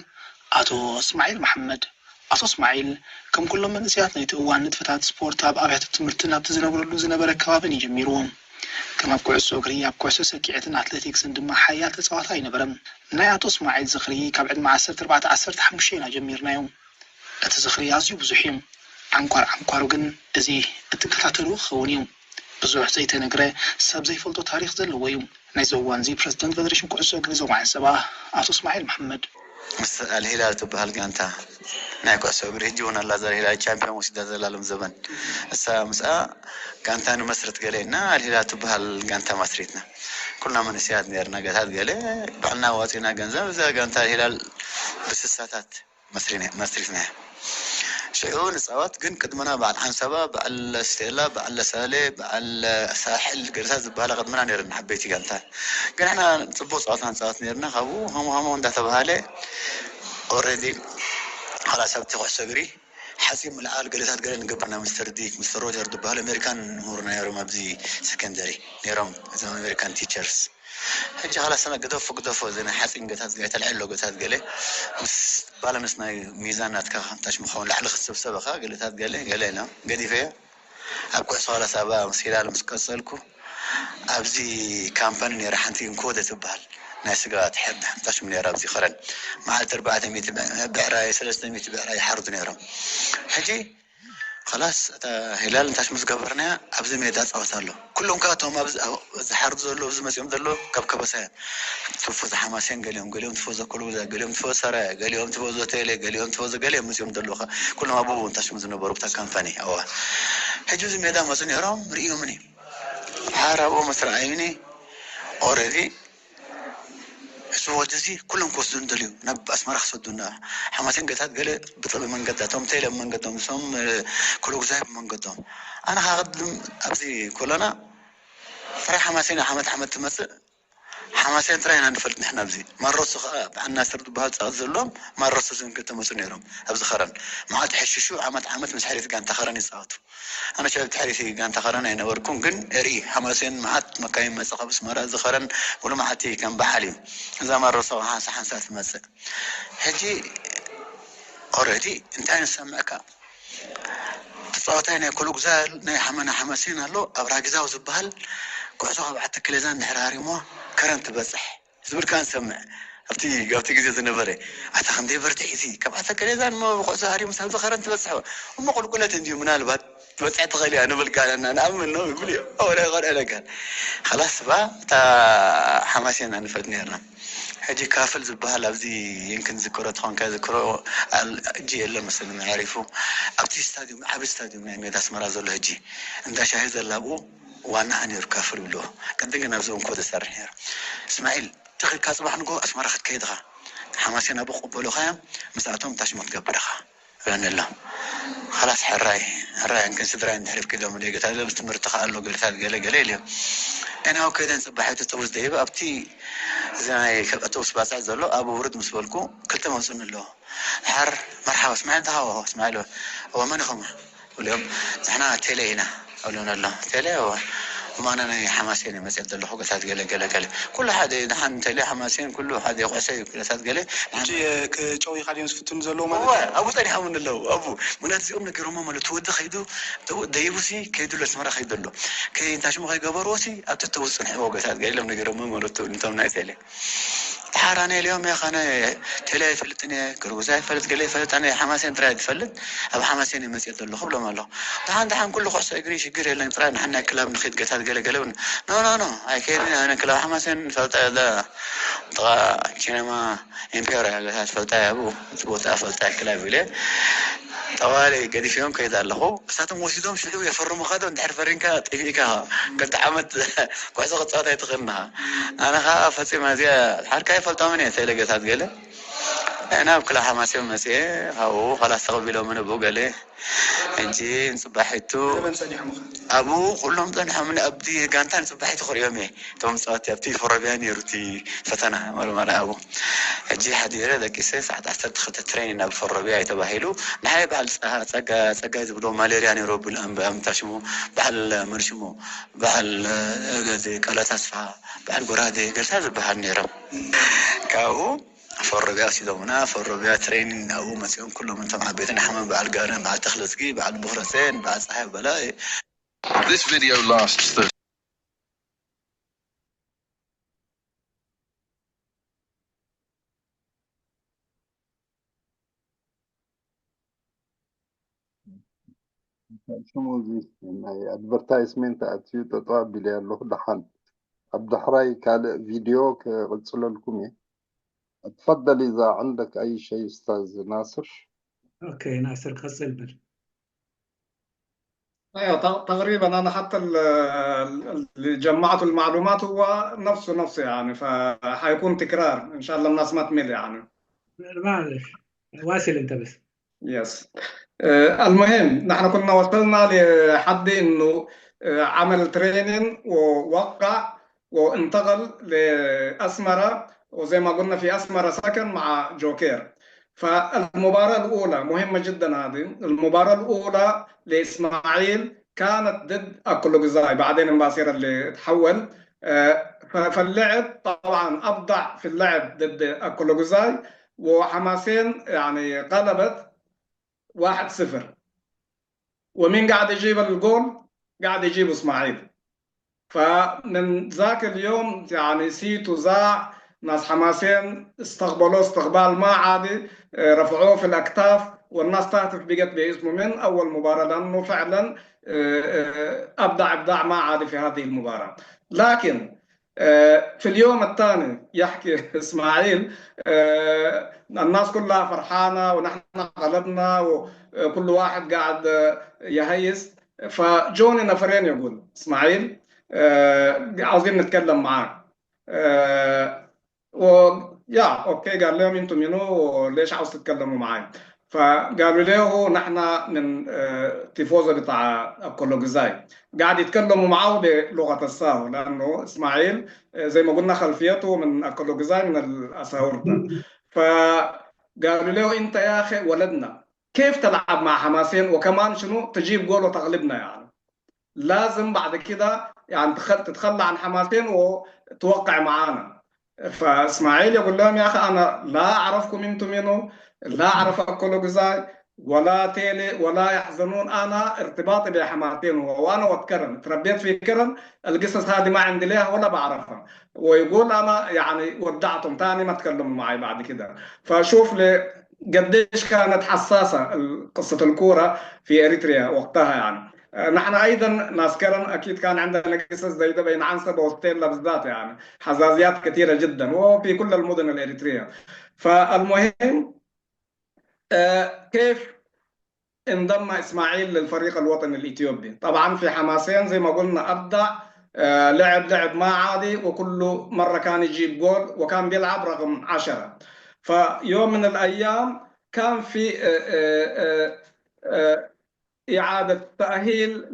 ኣቶ እስማዒል መሓመድ። ኣቶ እስማዒል፣ ከም ኩሎም መንእሰያት ናይቲ እዋን፣ ንጥፈታት ስፖርት ኣብ ኣብያተ ትምህርትን ኣብቲ ዝነብረሉ ዝነበረ ከባብን እዩ ጀሚርዎ። ከም ኣብ ኩዕሶ እግሪ፣ ኣብ ኩዕሶ ሰኪዔትን ኣትሌቲክስን ድማ ሓያል ተጻዋታይ ኣይነበረን። ናይ ኣቶ እስማዒል ዝኽሪ ካብ ዕድመ ዓሰርተ ኣርባዕተ ዓሰርተ ሓሙሽተ ኢና ጀሚርናዮ። እቲ ዝኽሪ ኣዝዩ ብዙሕ እዩ። ዓንኳር ዓንኳሩ ግን እዚ እትከታተልዎ ክኸውን እዩ። ብዙሕ ዘይተነግረ፣ ሰብ ዘይፈልጦ ታሪኽ ዘለዎ እዩ። ናይዚ እዋን እዚ ፕረዚደንት ፈደሬሽን ኩዕሶ እግሪ ዞባ ዓንሰባ ኣቶ እስማዒል መሓመድ። ምስ ኣልሂላል ትበሃል ጋንታ ናይ ኩዕሶ እግሪ፣ ሕጂ እውን ኣላ፣ እዛ ኣልሂላል ቻምፒዮን ወሲዳ ዘላ ሎም ዘበን። እሳ ምስኣ ጋንታ ንመስርት ገለ እና ኣልሂላል ትበሃል ጋንታ መስሪትና። ኩልና መንእሰያት ነርና፣ ገታት ገለ ባዕልና ዋፂና ገንዘብ እዛ ጋንታ ኣልሂላል ብስሳታት መስሪና-፣ መስሪትና። ሽዑ ንፃወት ግን ቅድመና በዓል ዓንሰባ፣ በዓል ስቴላ፣ በዓል ለሳሌ፣ በዓል ሳሕል ገለታት ዝበሃላ ቅድመና ነይረን ዓበይቲ ጋንታ። ግን ንሕና ፅቡቅ ፀወታ ንፃወት ነርና። ካብኡ ሃሞ ሃሞ እንዳተባሃለ ኦልሬዲ ኻላስ ኣብቲ ኩዕሶ እግሪ ሓፂን ምልዓል ገለታት ገለ ንገብር ኢና። ሚስተር ዲክ፣ ሚስተር ሮጀር ዝበሃሉ ኣሜሪካን ምሁር ነይሮም ኣብዚ ሰከንደሪ ነይሮም፣ እዞም ኣሜሪካን ቲቸርስ። ሕጂ ኻላስ ኣነ ግደፎ ግደፎ፣ እዚ ናይ ሓፂን ገታት ገለ ተልዕሎ ገታት ገለ ምስ ባላንስ ናይ ሚዛን ናትካ ታች ምኸውን ላዕሊ ክትስብሰብ ኢኻ ገለታት ገለ ገለ ኢሎም ገዲፈዮ። ኣብ ኩዕሶ ኻላስ ኣብኣ ምስ ሂላል ምስ ቀጸልኩ፣ ኣብዚ ካምፓኒ ነይራ ሓንቲ እንኮደ ትበሃል ናይ ስጋ ትሕርድ ሓንታሽም ነይራ ኣብዚ ኸረን። መዓልቲ ኣርባዕተ ሚእቲ ብዕራይ፣ ሰለስተ ሚእቲ ብዕራይ ይሓርዱ ነይሮም። ሕጂ ኸላስ እታ ሂላል እንታሽ ምስ ገበርናያ ኣብዚ ሜዳ ጸወታ ኣሎ። ኩሎም ከኣ እቶም ኣብዚ፣ ኣብ-፣ ዝሓርዱ ዘለዉ፣ ኣብዚ መጺኦም ዘለዉ ካብ ከበሳ እዮም። ትፎዞ ሓማሴን ገሊኦም፣ ገሊኦም ትፎዞ ኮሎምቢያ፣ ገሊኦም ትፎዞ ሰራየ፣ ገሊኦም ትፎዞ ቴሌ፣ ገሊኦም ትፎዞ ገሊኦም መጺኦም ዘለዉ ከኣ ኩሎም ኣብኡ እንታሽ ዝነበሩ ብታ ካምፓኒ። እዋ። ሕጂ ኣብዚ ሜዳ መጹ ነይሮም፣ ርእዮምኒ። ሓር ኣብኡ ምስ ረኣዩኒ፣ ኦልሬዲ እዚ ወዲ እዚ ኩሎም ክወስዱኒ ደልዩ፣ ናብ ኣስመራ ክሰዱና። ሓማሴን ገታት ገለ ብጥበብ መንገዳቶም፣ ቴለ ብመንገዶም፣ እሶም፣ እ፣ ክሎጉዛይ ብመንገዶም። ኣነ ኻቕድም ኣብዚ ኮሎና ጥራይ ሓማሴን ዓመት ዓመት ትመጽእ፣ ሓማሴን ጥራይ ኢና ንፈልጥ ንሕና ኣብዚ። ማሮሶ ኸኣ ብዓና ስር ዝበሃል ጸቕጢ ዘለዎም ማሮሶ ዝንገ ተመጹ ነይሮም ኣብዚ ኸረን። መዓልቲ ሕሽሹ ዓመት ዓመት ምስ ሕሪት ጋንታ ኸረን ይጻወቱ። ኣነ ሸበብ ትሕሪት ጋንታ ኸረን ኣይነበርኩን፣ ግን ርኢ ሓማሴን መዓት መካይን መጸ ካብ ኣስመራ እዚ ኸረን ኩሉ መዓልቲ ከም በዓል እዩ። እዛ ማሮሶ ሓንሳ ሓንሳ ትመጽእ። ሕጂ ኦልሬዲ እንታይ ንሰምዕካ? ተጻዋታይ ናይ ኮሎጉዛል ናይ ሓመና ሓማሴን ኣሎ፣ ኣብ ራግዛው ዝበሃል ኩዕሶ ካብ ዓተክሌዛን ድሕሪ ሃሪሞ ከረን ትበጽሕ። ዝብል ከኣ ንሰምዕ። ኣብቲ፣ ኣብቲ ግዜ ዝነበረ፣ ኣታ ክንደይ በርቲሕ እዚ፣ ካብ ኣተከሌዛን እሞ ብኩዕሶ ሃሪሙ ሳብ ዝኸረን ትበጽሖ። እሞ ቁልቁለት እንድዩ፣ ምናልባት ትበጽሕ ትኽእል እያ ንብል ከኣ ንኣምን ነው ይብል እዩ። ወረ ይቐርአ ነገር። ኸላስ ባ፣ እታ ሓማሴን ንፈልጥ ነርና። ሕጂ ካፍል ዝበሃል ኣብዚ የንክን ዝክሮ ተኾንካ ዝክሮ፣ ኣል-፣ ሕጂ የለን መሰለኒ፣ መዕሪፉ። ኣብቲ ስታድዩም፣ ዓቢ ስታድዩም ናይ ሜዳ ኣስመራ ዘሎ ሕጂ፣ እንዳ ሻሂ ዘላ ኣብኡ፣ ዋናኣ ነይሩ ካፍል ይብልዎ። ቅድም ግን ኣብዚ እንኮ ዝሰርሕ ነይሩ። እስማዒል፣ ትኽልካ ጽባሕ ንግሆ ኣስመራ ክትከይድ ኢኻ። ሓማሴን ኣብኡ ክቕበሉኻ እዮም። ምስኣቶም ታሽሞ ክትገብር ኢኻ። ይብለኒ ኣሎ። ኸላስ ሕራይ፣ ሕራይ፣ እንክን ስድራይ እንድሕር ኪሎም ደገታት፣ ትምህርቲ ከኣ ኣሎ፣ ገለታት ገለ ገለ ኢልዮም። እኔ ኣብ ከይደን ጽባሕ እቲ ጥቡስ ደይበ ኣብቲ እዚ ናይ ካብ ኣውቶቡስ ባጽዕ ዘሎ ኣብ ውርድ ምስ በልኩ ክልተ መጹኒ ኣለዎ። ድሓር መርሓባ እስማዒል፣ ተሃወ እስማዒል፣ እወ መን ኢኹም? እብሎም፣ ንሕና ቴሌ ኢና እብሎም ኣሎ። ቴሌ፣ እወ። ማና ናይ ሓማሴን መፅየት ዘለኹ ገታት ገለ ገለ ገለ ኩሉ ሓደ ንሓን እንተለ ሓማሴን ኩሉ ሓደ ኩዕሰ ገታት ገለ ጨው ኢኻ ድዮም ዝፍትኑ ዘለዉ ማለት እዋ ኣብኡ ፀኒሖምን ኣለዉ ኣብኡ ምክንያቱ እዚኦም ነገሮሞ ማለት ተወዲ ከይዱ ደይቡሲ ከይዱ ለስመራ ከይዱ ኣሎ ከይንታሽሙ ከይገበርዎ ሲ ኣብቲ ተውፅ ፅንሕዎ ገታት ገለ ኢሎም ነገሮሞ ማለት ነቶም ናይ ቴሌ ተሓራነ ኢለዮም እየ ኸነ ቴሌ ኣይፈልጥን እየ ክርጉዝ ኣይፈልጥ ገለ ይፈልጥ ኣነ ሓማሴን ጥራይ ትፈልጥ ኣብ ሓማሴን እየ መፅየት ዘለኹ ብሎም ኣለኹ ደሓን ደሓን ኩሉ ኩዕሶ እግሪ ሽግር የለን ጥራይ ንሓን ናይ ክላብ ንኺድ ገታት ገለ ገለ ኖ ኖ ኖ ኣይከይድን ኣነ ክላብ ሓማሴን ፈልጣ እያ እዛ ጥቓ ሲነማ ኢምፔርያ ገታት ፈልጣ እያ ኣብኡ እቲ ቦታ ፈልጣ እያ ክላብ ኢለ ጠዋሊ ገዲፍዮም ከይድ ኣለኹ እሳቶም ወሲዶም ሽዑ የፈርሙኻ ዶ እንድሕር ፈሪምካ ጠፊእካ ክልተ ዓመት ኩዕሶ ክትፃወት ኣይትኽእልን ኢኻ ኣነ ከዓ ፈፂመ እዚኣ ሓድካ ይፈልጦምን እየ ቴሌ ገታት ገለ ናብ ክላ ሓማሴን መፅየ ካብኡ ከላስ ተቐቢሎምን ኣብኡ ገለ ሕጂ ንፅባሒቱ ኣብኡ ኩሎም ፀኒሖምኒ ኣብቲ ጋንታ ንፅባሒቱ ክሪኦም እየ እቶም ፀወቲ ኣብቲ ፈረብያ ነይሩ እቲ ፈተና መርመራ ኣብኡ ሕጂ ሓዲረ ደቂሰ ሰዓት ዓሰርተ ክልተ ትሬኒን ኣብ ፈረብያ እዩ ተባሂሉ ንሓይ በዓል ፀጋ ፀጋይ ዝብሎ ማሌርያ ነይሩ ኣብታ ሽሙ በዓል መን ሽሙ በዓል ገዜ ቀለ ተስፋ በዓል ጎራዴ ገልታ ዝበሃል ነይሮም ካብኡ ፈረብያ ወሲዶምና ፈረብያ ትሬኒን ኣብኡ መፂኦም ኩሎም እቶም ዓበይትን ሓመን በዓል ጋርን በዓል ተክለዝጊ በዓል ቦክረሴን በዓል ፀሃይ በላ This video lasts thirty ሽሙ እዚ ናይ ኣድቨርታይዝመንት ኣትዩ ጠጠው ኣቢለ ኣለኹ ደሓን ኣብ ዳሕራይ ካልእ ቪድዮ ክቕፅለልኩም እየ تفضل إذا عندك أي شيء أستاذ ناصر أوكي ناصر قصل بل ايوه تقريبا انا حتى اللي جمعته المعلومات هو نفسه نفسه يعني فحيكون تكرار ان شاء الله الناس ما تمل يعني معلش واصل انت بس يس آه، المهم نحن كنا وصلنا لحد انه آه، عمل تريننج ووقع وانتقل لاسمره وزي ما قلنا في اسمره سكن مع جوكير فالمباراة الأولى مهمة جدا هذه المباراة الأولى لإسماعيل كانت ضد أكلوغزاي بعدين مباصير اللي تحول آه، فاللعب طبعا أبدع في اللعب ضد أكلوغزاي وحماسين يعني غلبت واحد صفر ومين قاعد يجيب الجول؟ قاعد يجيب إسماعيل فمن ذاك اليوم يعني سيتو زاع ناس حماسين استقبلوه استقبال ما عادي آه، رفعوه في الأكتاف والناس تهتف بقت باسمه من أول مباراة لأنه فعلا آه، آه، أبدع إبداع ما عادي في هذه المباراة لكن في اليوم الثاني يحكي إسماعيل الناس كلها فرحانة ونحن غلبنا وكل واحد قاعد يهيس فجوني نفرين يقول اسماعيل آه، عاوزين نتكلم معاك آه، و يا اوكي قال لهم انتم منو ليش عاوز تتكلموا معي فقالوا له نحن من آه، تيفوزا بتاع الكولوجزاي قاعد يتكلموا معه بلغه الساهو لانه اسماعيل آه، زي ما قلنا خلفيته من الكولوجزاي من الاساهورتا فقالوا له انت يا اخي ولدنا كيف تلعب مع حماسين وكمان شنو تجيب جول وتغلبنا يعني لازم بعد كده يعني تتخلى عن حماسين وتوقع معانا فاسماعيل يقول لهم يا اخي انا لا اعرفكم انتم منو لا اعرف اكلوجزاي ولا تيلي ولا يحزنون انا ارتباطي بحماسين وانا واتكرم تربيت في كرم القصص هذه ما عندي ليها ولا بعرفها ويقول انا يعني ودعتهم تاني ما تكلموا معي بعد كده فشوف لي قديش كانت حساسه قصه الكوره في اريتريا وقتها يعني نحن ايضا ناس كرم اكيد كان عندنا قصص زي ده بين عنسبه وستيلا بالذات يعني حزازيات كثيره جدا وفي كل المدن الاريتريه فالمهم كيف انضم اسماعيل للفريق الوطني الاثيوبي طبعا في حماسين زي ما قلنا ابدع لعب لعب ما عادي وكل مره كان يجيب جول وكان بيلعب رقم عشرة فيوم من الايام كان في إعادة تأهيل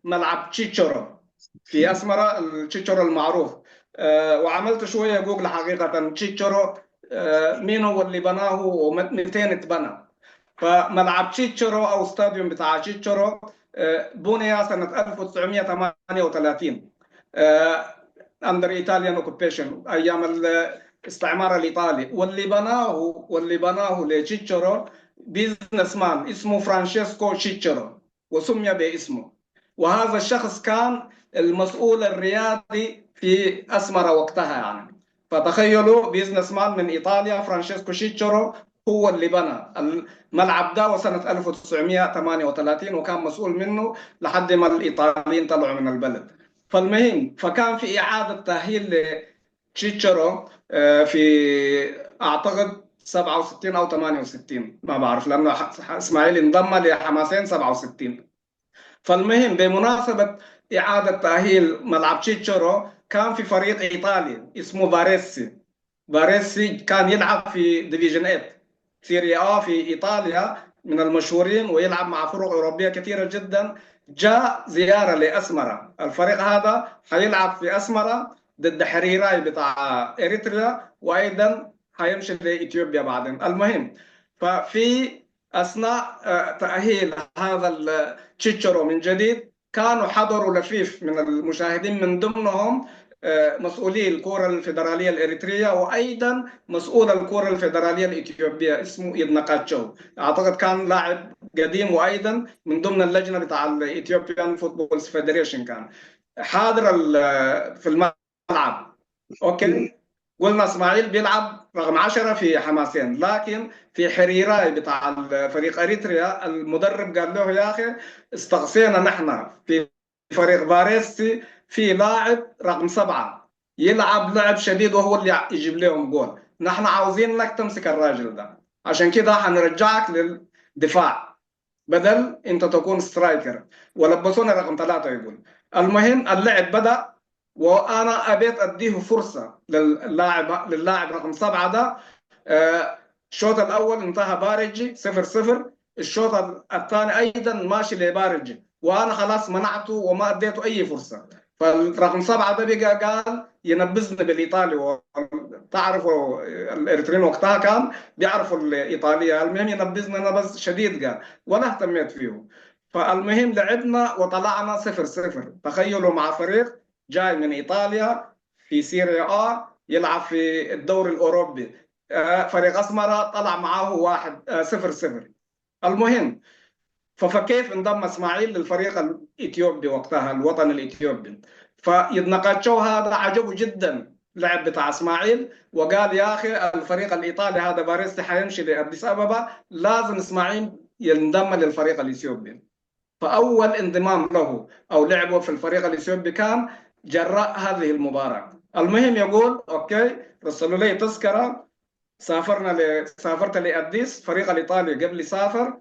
لملعب تشيتشورو في أسمرة التشيتشورو المعروف آه، وعملت شوية جوجل حقيقة تشيتشورو آه، مين هو اللي بناه ومتين اتبنى فملعب تشيتشورو أو ستاديوم بتاع تشيتشورو، آه، بني سنة ألف وتسعمية وتمانية وتلاتين، آه، under Italian occupation، أيام الاستعمار الإيطالي. واللي بناه واللي بناه لتشيتشورو بيزنس مان اسمه فرانشيسكو تشيتشورو، وسمي باسمه. وهذا الشخص كان المسؤول الريادي في أسمرة وقتها، يعني. فتخيلوا، بيزنس مان من إيطاليا، فرانشيسكو شيتشورو، هو اللي بنى الملعب ده وسنة ألف وتسعمية وتمانية وتلاتين، وكان مسؤول منه لحد ما الإيطاليين طلعوا من البلد. فالمهم، فكان في إعادة تأهيل لتشيتشورو، آه، في، أعتقد، سبعة وستين أو تمانية وستين، ما بعرف، لأنه ح-، ح-، إسماعيل انضم لحماسين سبعة وستين. فالمهم، بمناسبة إعادة تأهيل ملعب تشيتشورو، كان في فريق إيطالي اسمه فاريسي. فاريسي كان يلعب في ديفيجن ثمانية، سيريا آ في إيطاليا، من المشهورين، ويلعب مع فرق أوروبية كثيرة جدًا. جاء زيارة لأسمرة. الفريق هذا حيلعب في أسمرة ضد حريراي بتاع إريتريا، وأيضًا حيمشي لإثيوبيا بعدين. المهم، ففي أثناء، آه، تأهيل هذا ال-، تشيتشورو من جديد، كانوا حضروا لفيف من المشاهدين، من ضمنهم، آه، مسؤولي الكرة الفيدرالية الإريترية، وأيضًا مسؤول الكرة الفيدرالية الإثيوبية اسمه إيدنا قاتشو. أعتقد كان لاعب قديم، وأيضًا من ضمن اللجنة بتاع ال Ethiopian Football Federation كان حاضر ال-، في الملعب. أوكي، قلنا إسماعيل بيلعب رقم عشرة في حماسين، لكن في حريراي بتاع الفريق إريتريا، المدرب قال له: "يا أخي، استقصينا نحن في فريق فاريسي في لاعب رقم سبعة يلعب لعب شديد، وهو اللي يجيب لهم جول. نحن عاوزينك تمسك الراجل ده، عشان كده حنرجعك للدفاع بدل أنت تكون سترايكر." ولبسونا رقم ثلاثة، يقول. المهم، اللعب بدأ، وأنا أبيت أديه فرصة للاعب، للاعب رقم سبعة ده. آه، الشوط الأول انتهى بارجي صفر صفر، الشوط الثاني أيضًا ماشي لبارجي، وأنا خلاص منعته وما أديته أي فرصة. فالرقم سبعة ده بقى قال ينبذني بالإيطالي، و-، تعرفوا الإريتريين وقتها كان بيعرفوا الإيطالية. المهم، ينبذني أنا بس شديد، قال، ولا اهتميت فيه. فالمهم، لعبنا وطلعنا صفر صفر. تخيلوا، مع فريق جاي من إيطاليا في سيريا آ يلعب في الدوري الأوروبي، آه، فريق أسمرة طلع معاه واحد، آه، صفر صفر. المهم، فكيف انضم إسماعيل للفريق الإثيوبي وقتها، الوطني الإثيوبي؟ فيدنقاتشو هذا عجبه جدًا لعب بتاع إسماعيل، وقال: "يا أخي، الفريق الإيطالي هذا باريسي حيمشي لأديس أبابا، لازم إسماعيل ينضم للفريق الإثيوبي." فأول انضمام له أو لعبه في الفريق الإثيوبي كان جراء هذه المباراة. المهم، يقول: "أوكي، رسلوا لي تذكرة، سافرنا ل-، سافرت لأديس، فريق الإيطالي قبل سافر.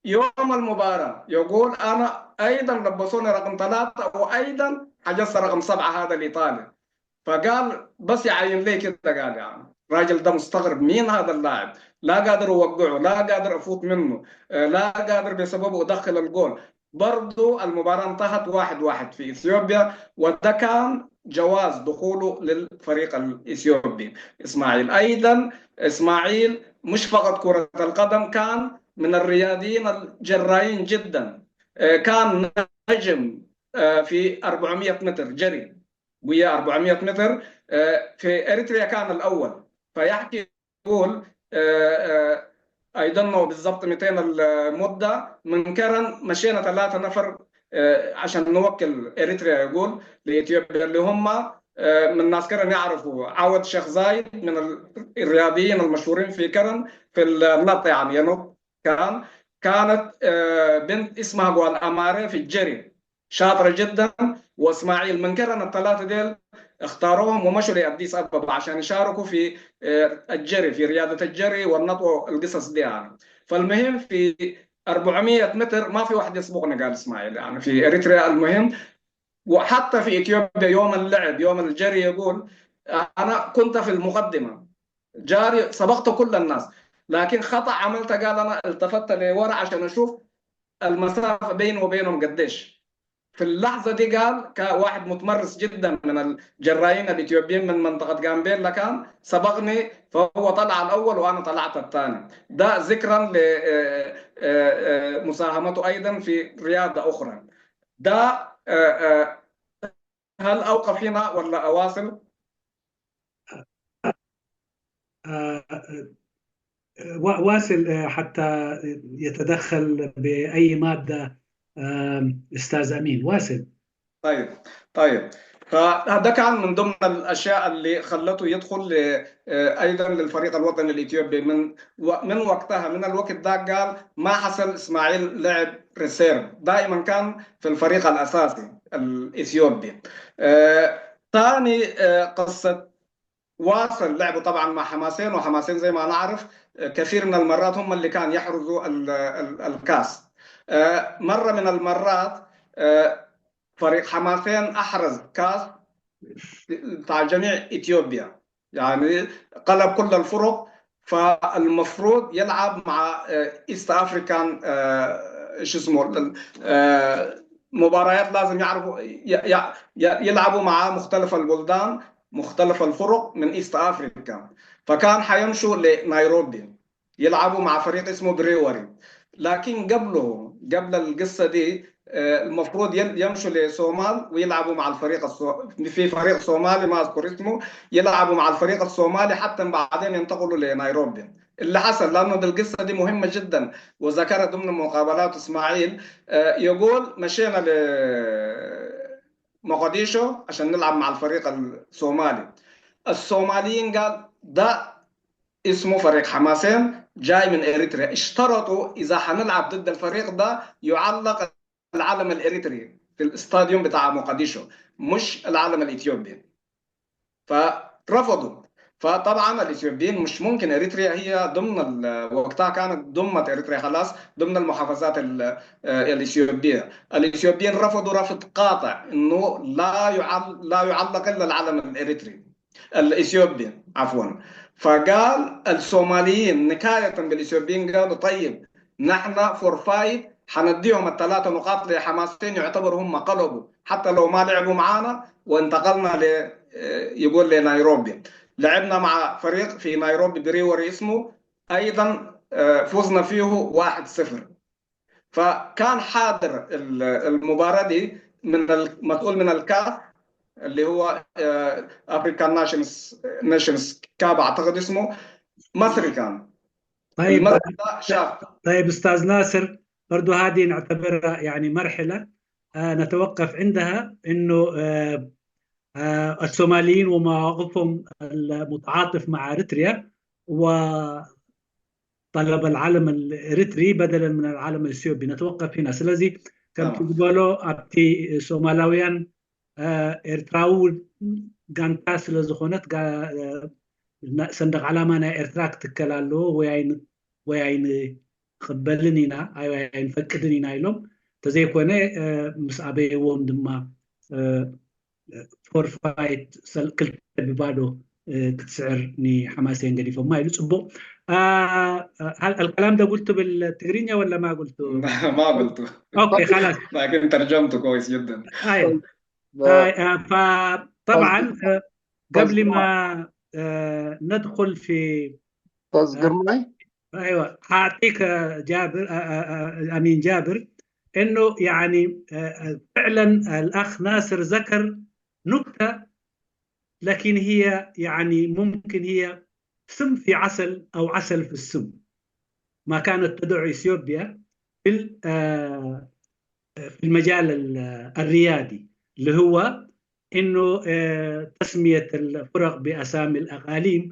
يوم المباراة"، يقول، "أنا أيضًا لبسوني رقم ثلاثة، وأيضًا حجزت رقم سبعة هذا الإيطالي." فقال، بس يعين لي كده، قال: "يعني، الراجل ده مستغرب، مين هذا اللاعب؟ لا قادر أوقعه، لا قادر أفوت منه، آه، لا قادر بسببه أدخل الجول." برضو المباراة انتهت واحد واحد في إثيوبيا، وده كان جواز دخوله للفريق الإثيوبي. إسماعيل أيضًا، إسماعيل مش فقط كرة القدم، كان من الرياضيين الجرايين جدًا. آه، كان نجم، آه، في أربعمية متر جري، ويا أربعمية متر، آه، في إريتريا كان الأول. فيحكي، يقول، آه، آه، I don't know بالضبط متين المدة، من كرن مشينا ثلاثة نفر، آه، عشان نوكل إريتريا، يقول، لإثيوبيا، اللي هم، آه، من ناس كرن يعرفوا عوض شيخ زايد، من ال-، الرياضيين المشهورين في كرن في النط، يعني، ينط كان. كانت، آه، بنت اسمها جوال أمارة في الجري، شاطرة جدًا، وإسماعيل من كرن. الثلاثة ديل اختاروهم ومشوا لأديس أبابا عشان يشاركوا في، آه، الجري، في رياضة الجري والنط والقصص دي، يعني. فالمهم، في أربعمية متر ما في واحد يسبقنا، قال إسماعيل، يعني، في إريتريا. المهم، وحتى في إثيوبيا يوم اللعب، يوم الجري، يقول: "أنا كنت في المقدمة، جاري، سبقت كل الناس، لكن خطأ عملت"، قال: "أنا التفت لورا عشان أشوف المسافة بيني وبينهم قديش." في اللحظة دي قال كواحد متمرس جدا من الجرايين الإثيوبيين من منطقة غامبيلا، كان سبقني، فهو طلع الأول وأنا طلعت الثاني. ده ذكرا لمساهمته أيضا في رياضة أخرى. ده آه، آه، هل أوقف هنا ولا أواصل؟ آه، آه، وا- واصل آه، حتى يتدخل بأي مادة آم، أستاذ أمين، واصل. طيب، طيب. فهذا كان من ضمن الأشياء اللي خلته يدخل ل- آه، أيضا للفريق الوطني الإثيوبي. من و- من وقتها، من الوقت ده قال ما حصل إسماعيل لعب ريسيرف، دائما كان في الفريق الأساسي الإثيوبي. آه، ثاني آه، قصة واصل لعبه طبعا مع حماسين، وحماسين زي ما نعرف آه، كثير من المرات هم اللي كان يحرزوا ال- ال- الكاس. آه، مرة من المرات آه، فريق حماسين أحرز كاس بتاع جميع إثيوبيا، يعني قلب كل الفرق. فالمفروض يلعب مع إيست أفريكان، شو اسمه، مباريات لازم يعرفوا يلعبوا مع مختلف البلدان، مختلف الفرق من إيست أفريكا. فكان حيمشوا لنيروبي يلعبوا مع فريق اسمه بريوري. لكن قبله، قبل القصة دي، المفروض يمشوا لصومال ويلعبوا مع الفريق الصو... في فريق صومالي ما اذكر اسمه، يلعبوا مع الفريق الصومالي حتى بعدين ينتقلوا لنيروبي. اللي حصل، لانه القصه دي مهمه جدا وذكرها ضمن مقابلات اسماعيل، يقول مشينا ل مقديشو عشان نلعب مع الفريق الصومالي. الصوماليين قال ده اسمه فريق حماسين جاي من اريتريا، اشترطوا اذا حنلعب ضد الفريق ده يعلق العلم الاريتري في الاستاديوم بتاع مقديشو، مش العلم الاثيوبي. فرفضوا. فطبعا الاثيوبيين مش ممكن، اريتريا هي ضمن ال... وقتها كانت ضمت اريتريا خلاص ضمن المحافظات ال... آه، الاثيوبيه. الاثيوبيين رفضوا رفض قاطع انه لا يعل... لا يعلق الا العلم الاريتري الاثيوبي عفوا. فقال الصوماليين نكايه بالاثيوبيين قالوا طيب، نحن فور فايت حنديهم الثلاثه نقاط لحماسين، يعتبروا هم قلبوا حتى لو ما لعبوا معانا، وانتقلنا ل آه، يقول لنيروبي. لعبنا مع فريق في نيروبي بريوري اسمه، ايضا آه، فزنا فيه واحد صفر. فكان حاضر المباراه دي من المسؤول من الكاف اللي هو افريكان نيشنز نيشنز كاب اعتقد اسمه، مصري كان. طيب، طيب استاذ ناصر، برضو هذه نعتبرها يعني مرحله آه نتوقف عندها، انه آه آه الصوماليين ومواقفهم المتعاطف مع اريتريا وطلب العلم الاريتري بدلا من العلم الاثيوبي. نتوقف هنا. ስለዚ ከም ትግበሎ ኣብቲ ሶማላውያን ኤርትራዊ ጋንታ ስለ ዝኾነት ሰንደቕ ዓላማ ናይ ኤርትራ ክትከል ኣለዎ ወይ ኣይንቕበልን ኢና፣ ኣይንፈቅድን ኢና ኢሎም። እንተዘይኮነ ምስ ኣበይዎም ድማ ፎርፋይት ክልተ ብባዶ ክትስዕር ንሓማሴን ገዲፎማ ኢሉ። ፅቡቕ። الكلام ده قلته بالتقرينيا ولا ما قلته؟ ما قلته. اوكي، خلاص. لكن ترجمته كويس جدا. ايوه. فطبعا قبل ما ندخل في استاذ قرماي. ايوه، اعطيك جابر، امين جابر، انه يعني فعلا الاخ ناصر ذكر نكته، لكن هي يعني ممكن هي سم في عسل او عسل في السم. ما كانت تدعو اثيوبيا في في المجال الريادي، اللي هو انه تسميه الفرق باسامي الاقاليم،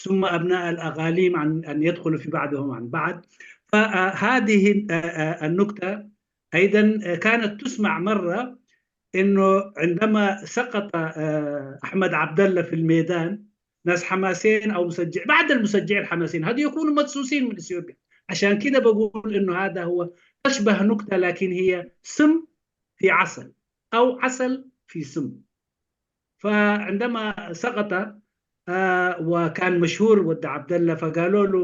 ثم ابناء الاقاليم عن ان يدخلوا في بعضهم عن بعض. فهذه النكته ايضا كانت تسمع مره، انه عندما سقط احمد عبد الله في الميدان، ناس حماسين او مشجع، بعض المشجعين الحماسين هذه يكونوا مدسوسين من اثيوبيا. عشان كده بقول انه هذا هو اشبه نكته، لكن هي سم في عسل او عسل في سم. فعندما سقط آه وكان مشهور ود عبد الله، فقالوا له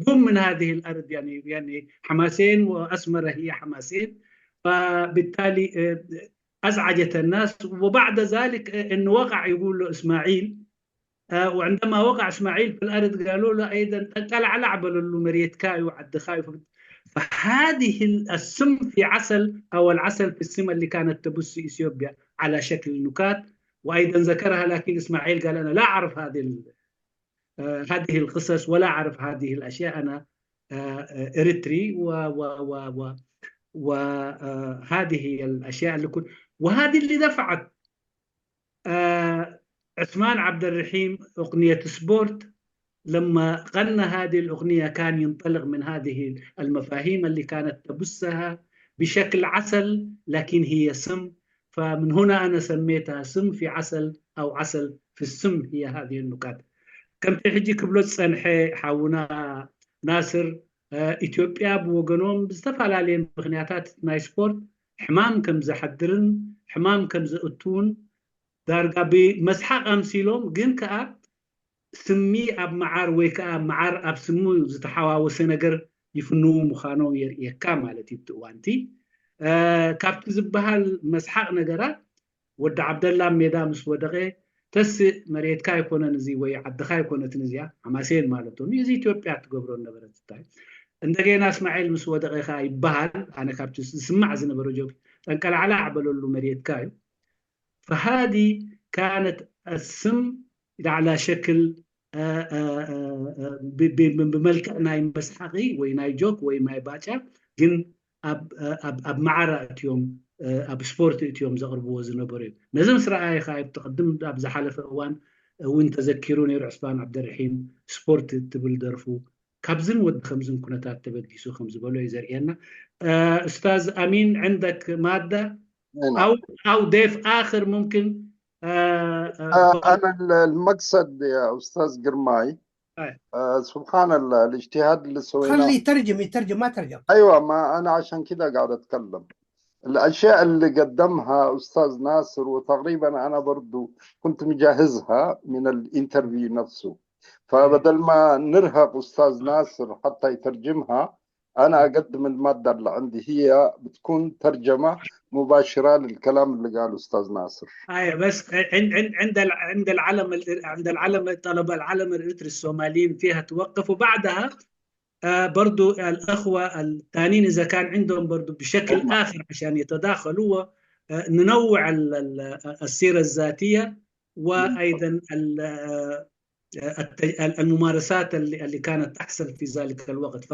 قم من هذه الارض، يعني يعني حماسين واسمره هي حماسين. فبالتالي آه أزعجت الناس. وبعد ذلك إنه وقع، يقول له إسماعيل، آه، وعندما وقع إسماعيل في الأرض قالوا له أيضا: "ጠንቀላዕላዕ በለሉ፣ መሬትካ እዩ፣ ዓድኻ እዩ." فهذه السم في عسل أو العسل في السم اللي كانت تبث إثيوبيا على شكل نكات، وأيضا ذكرها، لكن إسماعيل قال: "أنا لا أعرف هذه ال-، آه، هذه القصص ولا أعرف هذه الأشياء، أنا، آه، آه، إريتري و، و، و، و، و، آه، هذه الأشياء اللي كنت"، وهذه اللي دفعت، آه، عثمان عبد الرحيم أغنية سبورت، لما غنى هذه الأغنية كان ينطلق من هذه المفاهيم اللي كانت تبثها بشكل عسل، لكن هي سم. فمن هنا أنا سميتها سم في عسل أو عسل في السم، هي هذه النكات. ከምቲ ሕጂ ክብሎ ዝጸንሐ ሓውና ናስር፣ እ፣ ኢትዮጵያ ብወገኖም ብዝተፈላለየ ምኽንያታት ናይ ስፖርት ሕማም ከም ዘሕድርን ሕማም ከም ዘእትውን ዳርጋ ብመስሓቕ ኣምሲሎም፣ ግን ከኣ ስሚ ኣብ መዓር ወይ ከኣ መዓር ኣብ ስሙ ዝተሓዋወሰ ነገር ይፍንዉ ምዃኖም የርእየካ ማለት እዩ። እቲ እዋንቲ፣ እ፣ ካብቲ ዝበሃል መስሓቕ ነገራት፣ ወዲ ዓብደላ ሜዳ ምስ ወደቐ፣ "ተስእ፣ መሬትካ ኣይኮነን እዚ ወይ ዓድኻ ኣይኮነትን እዚኣ"፣ ሓማሴን ማለቶም እዩ። እዚ ኢትዮጵያ ትገብሮ ነበረት። እንታይ እንደገና እስማዒል ምስ ወደቐ ከኣ ይበሃል፣ ኣነ ካብቲ ዝስማዕ ዝነበረ ጆክ፣ "ጠንቀላዕላዕ በለሉ፣ መሬትካ እዩ"። فهذه كانت السم على شكل، እ፣ እ፣ እ፣ እ፣ ብ-፣ ብ-፣ ብ-፣ ብመልክዕ ናይ መስሓቒ ወይ ናይ ጆክ ወይ ናይ ባጫ፣ ግን ኣብ፣ እ፣ ኣብ፣ ኣብ መዓር እትዮም፣ እ፣ ኣብ ስፖርት እትዮም ዘቕርብዎ ዝነበሩ እዩ። ነዚ ምስ ረኣየ ከኣ፣ ኣብቲ ቅድም ኣብ ዝሓለፈ እዋን እውን ተዘኪሩ ነይሩ፣ ዕስማን ዓብደርሒም ስፖርት እትብል ደርፉ ካብዝን ወዲ ከምዝን ኩነታት ተበጊሱ ከም ዝበሎ እዩ ዘርእየና። እ፣ ኡስታዝ ኣሚን፣ ዕንደክ ማዳ أو، أو ضيف آخر ممكن، آه، آه، أنا ال-، المقصد يا أستاذ قرماي، آه، سبحان الله، الاجتهاد اللي سويناه. خليه يترجم، يترجم، ما ترجم. أيوة، ما أنا عشان كده قاعد أتكلم. الأشياء اللي قدمها أستاذ ناصر، وتقريبًا أنا برضو كنت مجهزها من الانترفيو نفسه، فبدل ما نرهق أستاذ ناصر حتى يترجمها، أنا أقدم المادة اللي عندي، هي بتكون ترجمة مباشرة للكلام اللي قاله أستاذ ناصر. أي، بس عند، عند، عند الع-، عند العلم ال-، عند العلم، طلبة العلم الإريتري الصوماليين فيها توقف، وبعدها، آه، برضو الأخوة التانيين إذا كان عندهم برضو بشكل آخر عشان يتداخلوا، آه، ننوع ال-، ال-، السيرة الذاتية، وأيضًا ال-، آه، الت-، الممارسات اللي، اللي كانت تحصل في ذلك الوقت. ف،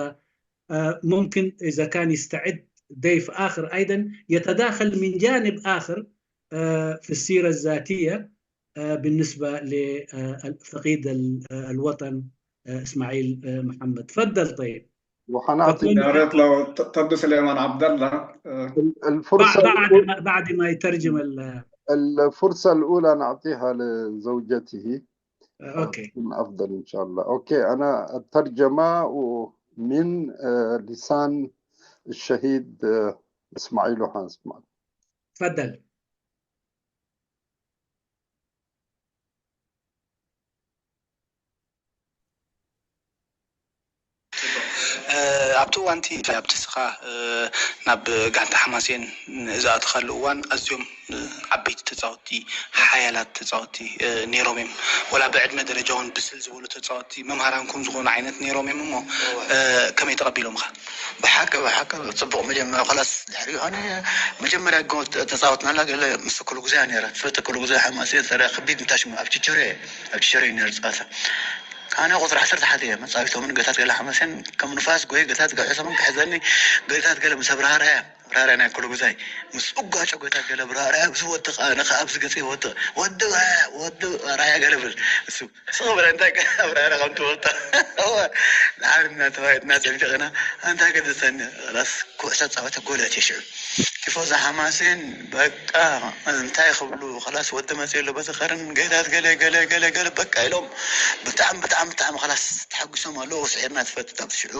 آه، ممكن إذا كان يستعد ضيف آخر أيضًا يتداخل من جانب آخر، آه، في السيرة الذاتية، آه، بالنسبة لفقيد الوطن، آه، إسماعيل، آه، محمد. تفضل. طيب. وحنعطي يا ريت لو ت-، تدرس الإمام عبد الله، آه. ال-، الفرصة بعد، الأولى، بعد ما يترجم ال-، الفرصة الأولى نعطيها لزوجته. آه، أوكي. تكون أفضل إن شاء الله. أوكي، أنا الترجمة و-، من، آه، لسان الشهيد، آه، إسماعيل وحان إسماعيل. تفضل. እ፣ ኣብቲ እዋንቲ ኣብቲ ስኻ፣ እ፣ ናብ ጋንታ ሓማሴን ዝኣተኻሉ እዋን ኣዝዮም፣ እ፣ ዓበይቲ ተጻወትቲ፣ ሓያላት ተጻወትቲ፣ እ፣ ነይሮም እዮም። ወላ ብዕድመ ደረጃ እውን ብስል ዝበሉ ተጻወትቲ መምሃራንኩም ዝኾኑ ዓይነት ነይሮም እዮም እሞ፣ እወ። እ፣ ከመይ ተቐቢሎምኻ? ብሓቂ፣ ብሓቂ ጽቡቕ መጀመርያ፣ ኸላስ ድሕሪኡ ኣነ መጀመርያ ጎ-፣ ተ-፣ ተጻወትናላ ገለ ምስ ኩሉ ግዜ ነይራ። ትፈልጥ ኩሉ ግዜ ሓማሴን ሰሪያ ከቢድ እንታይ ሽሙ ኣብ ችቸሬ፣ ኣብ ችቸሬ ነይሩ ጸወታ። ኣነ ቁጽሪ ዓሰርተ ሓደ እየ። መጻዊቶምን ገታት ገለ ሓማሴን ከም ንፋስ ጎይ ገታት ገለ ሕሰምን ክሕዘኒ ገታት ገለ ምስ ኣብርሃርያ፣ ኣብርሃርያ ናይ ኩሉ ግዜ ምስ እጓጮ ገታት ገለ ኣብርሃርያ ኣብዚ ወድቕ፣ ኣነ ከኣ ኣብዚ ገጽ ወድቕ። ወዲ፣ ወዲ ኣብርሃርያ ገለ ብል። እሱ፣ ስቕ በለ እንታይ ከ ኣብርሃርያ ከም ትወድቕ። እወ፣ ንዓብና ተባሂትና ጸሚቕና፣ እንታይ ገደሰኒ? ኸላስ ኩዕሶ ጻወተ ጎለት እየ ሽዑ። ቲፎዞ ሓማሴን በቃ እንታይ ክብሉ፣ ኸላስ ወዲ መጽእ ኣሎ በቲ ኸረን ገታት ገለ፣ ገለ፣ ገለ፣ ገለ በቃ ኢሎም ብጣዕሚ፣ ብጣዕሚ፣ ብጣዕሚ ኸላስ ተሓጒሶም ኣለዉ። ስዒርና ትፈልጥ ኣብቲ ሽዑ።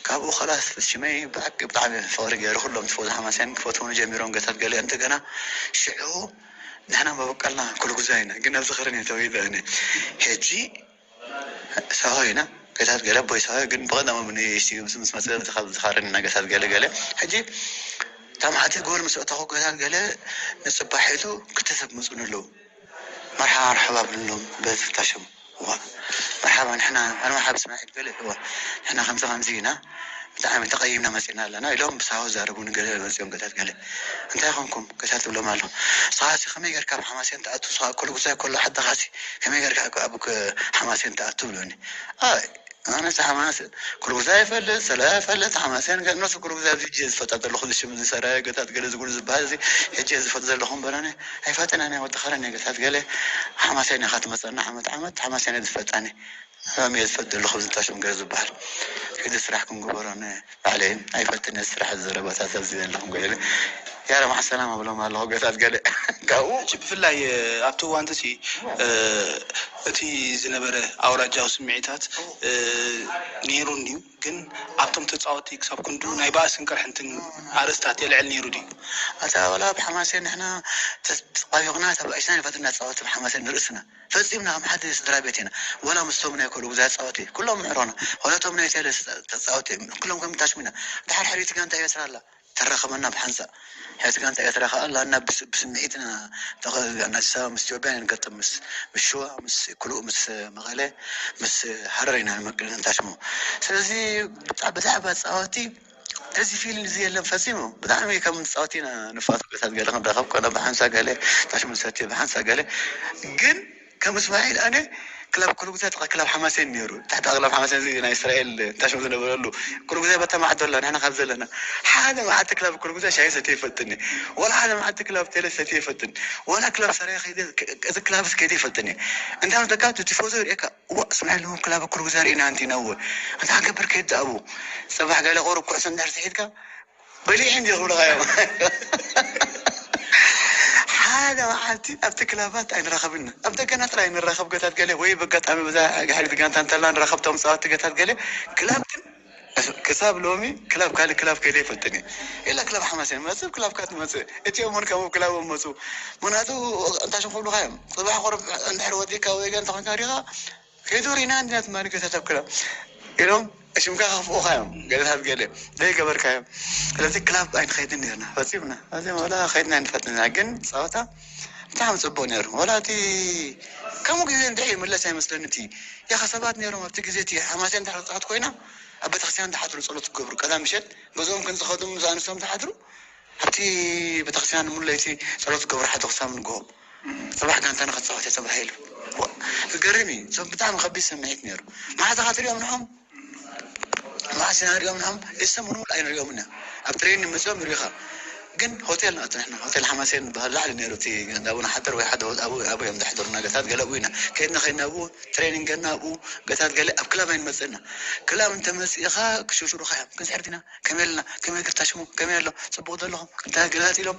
ካብኡ ኸላስ ሽመይ ብሓቂ ብጣዕሚ ፍቕሪ ገይሩ ኩሎም ቲፎዞ ሓማሴን ክፈትዉኒ ጀሚሮም ገታት ገለ። እንደገና ሽዑ ንሕና መበቀልና ኩሉ ግዜ ኢና፣ ግን ኣብዚ ኸረን እየ ተወሊደ ኣነ። ሕጂ ሳሆ ኢና፣ ገታት ገለ ኣቦይ ሳሆ ግን ብቐዳሙ ንእሽቲ ምስ፣ ምስ መጸ ዝኻ-፣ ዝኻረኒ ኢና ገታት ገለ ገለ። ሕጂ እታ መዓልቲ ጎል ምስ ኣተኹ ገና ገለ ንጽባሕ ኢሉ ክልተ ሰብ መጹኒ ኣለዉ። መርሓባ መርሓባ ብልሎም በዚ ፍታሾም። እዋ መርሓባ ንሕና ኣነ መርሓባ ስማዒል ገለ እዋ ንሕና ከምዚ ከምዚ ኢና ብጣዕሚ ተቐይምና መጺና ኣለና ኢሎም ብሳሆ ዛረቡ ንገለ መጺኦም ገታት ገለ እንታይ ኾንኩም ገታት ትብሎም ኣሎ። ንስኻሲ ከመይ ጌርካ ኣብ ሓማሴን ትኣቱ ንስኻ ኩሉ ጉዛይ ከሎ ሓድኻሲ ከመይ ጌርካ ኣብ ሓማሴን ትኣቱ ብሎኒ። ኣይ ኣነ ሓማስ ኩርጉዛ ይፈልጥ ሰላ ይፈልጥ ሓማስያን ገ- እነሱ ኩርጉዛ ኣብዚ እጅ ዝፈጣ ዘለኹ ዝሽም ዝሰራ ገታት ገለ ዝጉሉ ዝበሃል እዚ ሕጂ ዝፈጥ ዘለኹም በላኒ። ኣይፈጥን ኣነ ወዲ ኸረን ገታት ገለ ሓማስያን ኢኻ ትመፀና ዓመት ዓመት ሓማስያን ዝፈጣኒ ሚ ዝፈጥ ዘለኹ ዝንታሽም ገለ ዝበሃል ሕዚ ስራሕ ክንግበሮ ባዕለይ ኣይፈትን ስራሕ ዘረባታት ኣብዚ ዘለኹም ገለ ያረ ማዕሰላም ኣብሎም ኣለኹ ገታት ገለ ካብኡ ሕጂ ብፍላይ ኣብቲ እዋንቲ ሲ እቲ ዝነበረ ኣውራጃዊ ስምዒታት ነይሩ እንድዩ። ግን ኣብቶም ተፃወቲ ክሳብ ክንዱ ናይ ባእስን ቅርሕንትን ኣርእስታት የልዕል ነይሩ ድዩ? ኣታ ወላ ብሓማሴን ንሕና ተጣቢቕና ተባኢስና ንፈጥና ፃወቲ ብሓማሴን ንርእስና ፈፂምና ከም ሓደ ስድራ ቤት ኢና። ወላ ምስቶም ናይ ኮሉ ግዛ ፃወቲ ኩሎም ምዕሮና ኮለቶም ናይ ቴለ ተፃወቲ ኩሎም ከም ታሽሚና ድሓር ሕሪቲ ጋንታ ኤርትራ ኣላ ተራኸበና ብሓንሳእ ሕዚ ጋንታ ኤርትራ ከዓ ላና ብስምዒትና ተኸ- ኣዲስ ኣበባ ምስ ኢትዮጵያ ንገጥም ምስ ምስ ሽዋ ምስ ክልኡ ምስ መቐለ ምስ ሃረር ኢና ንመቅል ንታሽሙ ስለዚ ብጣ- ብዛዕባ ፃወቲ እዚ ፊልም እዚ የለን ፈፂሙ ብጣዕሚ ከም ፃወቲ ኢና ንፋቱ ገታት ገለ ክንረኸብ ኮነ ብሓንሳ ገለ ታሽሙ ሰቲ ብሓንሳ ገለ ግን ከም እስማዒል ኣነ ክላብ ኩሉ ግዜ ተቐ ክላብ ሓማሴን ነይሩ። ትሕቲ ክላብ ሓማሴን እዚ ናይ እስራኤል እንታይ ሽሙ ዝነበረሉ ኩሉ ግዜ በታ መዓት ዘሎ ንሕና ካብ ዘለና ሓደ መዓልቲ ክላብ ኩሉ ግዜ ሻሂ ሰትየ ይፈልጥኒ። ወላ ሓደ መዓልቲ ክላብ ቴሌ ሰትየ ይፈልጥን። ወላ ክላብ ሰራየ ከይደ እዚ ክላብስ ከይደ ይፈልጥን እየ። እንታይ ደካ እቲ ቲፎዞ ይርእየካ እዋ እስማዒል እውን ክላብ ኩሉ ግዜ ርኢና ኣንቲ ነዎ እንታይ ገብር ከይድ ኣብኡ ጽባሕ ገለ ቁሩብ ኩዕሶ እንድሕር ስሒትካ በሊሕ እንዲ ክብልኻ እዮም ሓደ መዓልቲ ኣብቲ ክላባት ኣይንራኸብና ኣብ ደገና ጥራይ ንራኸብ ገታት ገለ ወይ በጋጣሚ በዛ ጋሕሪት ጋንታ እንተልና ንራኸብ ቶም ፃወቲ ገታት ገለ ክላብ ግን ክሳብ ሎሚ ክላብ ካልእ ክላብ ከይደ ይፈልጥን እየ ኢላ ክላብ ሓማሴን መፅእ ክላብ ካት መፅእ እቲኦም እውን ከምኡ ክላቦም መፁ ምክንያቱ እንታይ ሽም ክብሉካ እዮም ፅባሕ ቁሩብ እንድሕር ወዲእካ ወይ ገ እንተኮንካ ዲኻ ከይዱ ሪና እንዲና ትማሊ ገታት ኣብ ክላብ ኢሎም ሽምካ ከኽፍኡኻ እዮም ገለታት ገለ ዘይገበርካ እዮም ስለዚ ክላብ ኣይንኸይድን ነርና ፈፂምና እዚ ወላ ከይድና ኣይንፈልጥና ግን ፀወታ ብጣዕሚ ፅቡቅ ነይሩ ወላ እቲ ከምኡ ግዜ እንድሕ ይምለስ ኣይመስለኒ እቲ ያኸ ሰባት ነይሮም ኣብቲ ግዜ እቲ ሓማስያ እንድሕ ፀወት ኮይና ኣብ ቤተክርስትያን ዝሓድሩ ፀሎት ክገብሩ ቀዳም ምሸት ገዝኦም ክንዝኸዱ ምስ ኣንስቶም ዝሓድሩ ኣብቲ ቤተክርስትያን ሙለይቲ ፀሎት ክገብሩ ሓደ ክሳብ ንግሆ ፅባሕ ጋንታና ክፃወት እየ ተባሂሉ ዝገርም እዩ እዞም ብጣዕሚ ከቢድ ስምዒት ነይሩ መሓዛኻ ትሪኦም ንዖም መሓስና ንሪኦም ንዖም እዚ ሰሙን ሙሉ ኣይንሪኦም ኢና ኣብ ትሬን ንምፅኦም ንሪኻ ግን ሆቴል ንኣቱ ንሕና ሆቴል ሓማሴን ዝበሃል ላዕሊ ነይሩ እቲ እንዳቡና ሓደር ወይ ሓደ ኣብኡ እዮም ዘሕደሩና ገታት ገለ ኣብኡ ኢና ከድና ከድና ኣብኡ ትሬኒንግ ገና ኣብኡ ገታት ገለ ኣብ ክላብ ኣይንመፅእና ክላብ እንተመፅእኻ ክሽሽሩኻ እዮም ክንስሕር ዲና ከመይ ኣለና ከመይ ግርታ ሽሙ ከመይ ኣሎ ፅቡቅ ዘለኹም እንታይ ገላት ኢሎም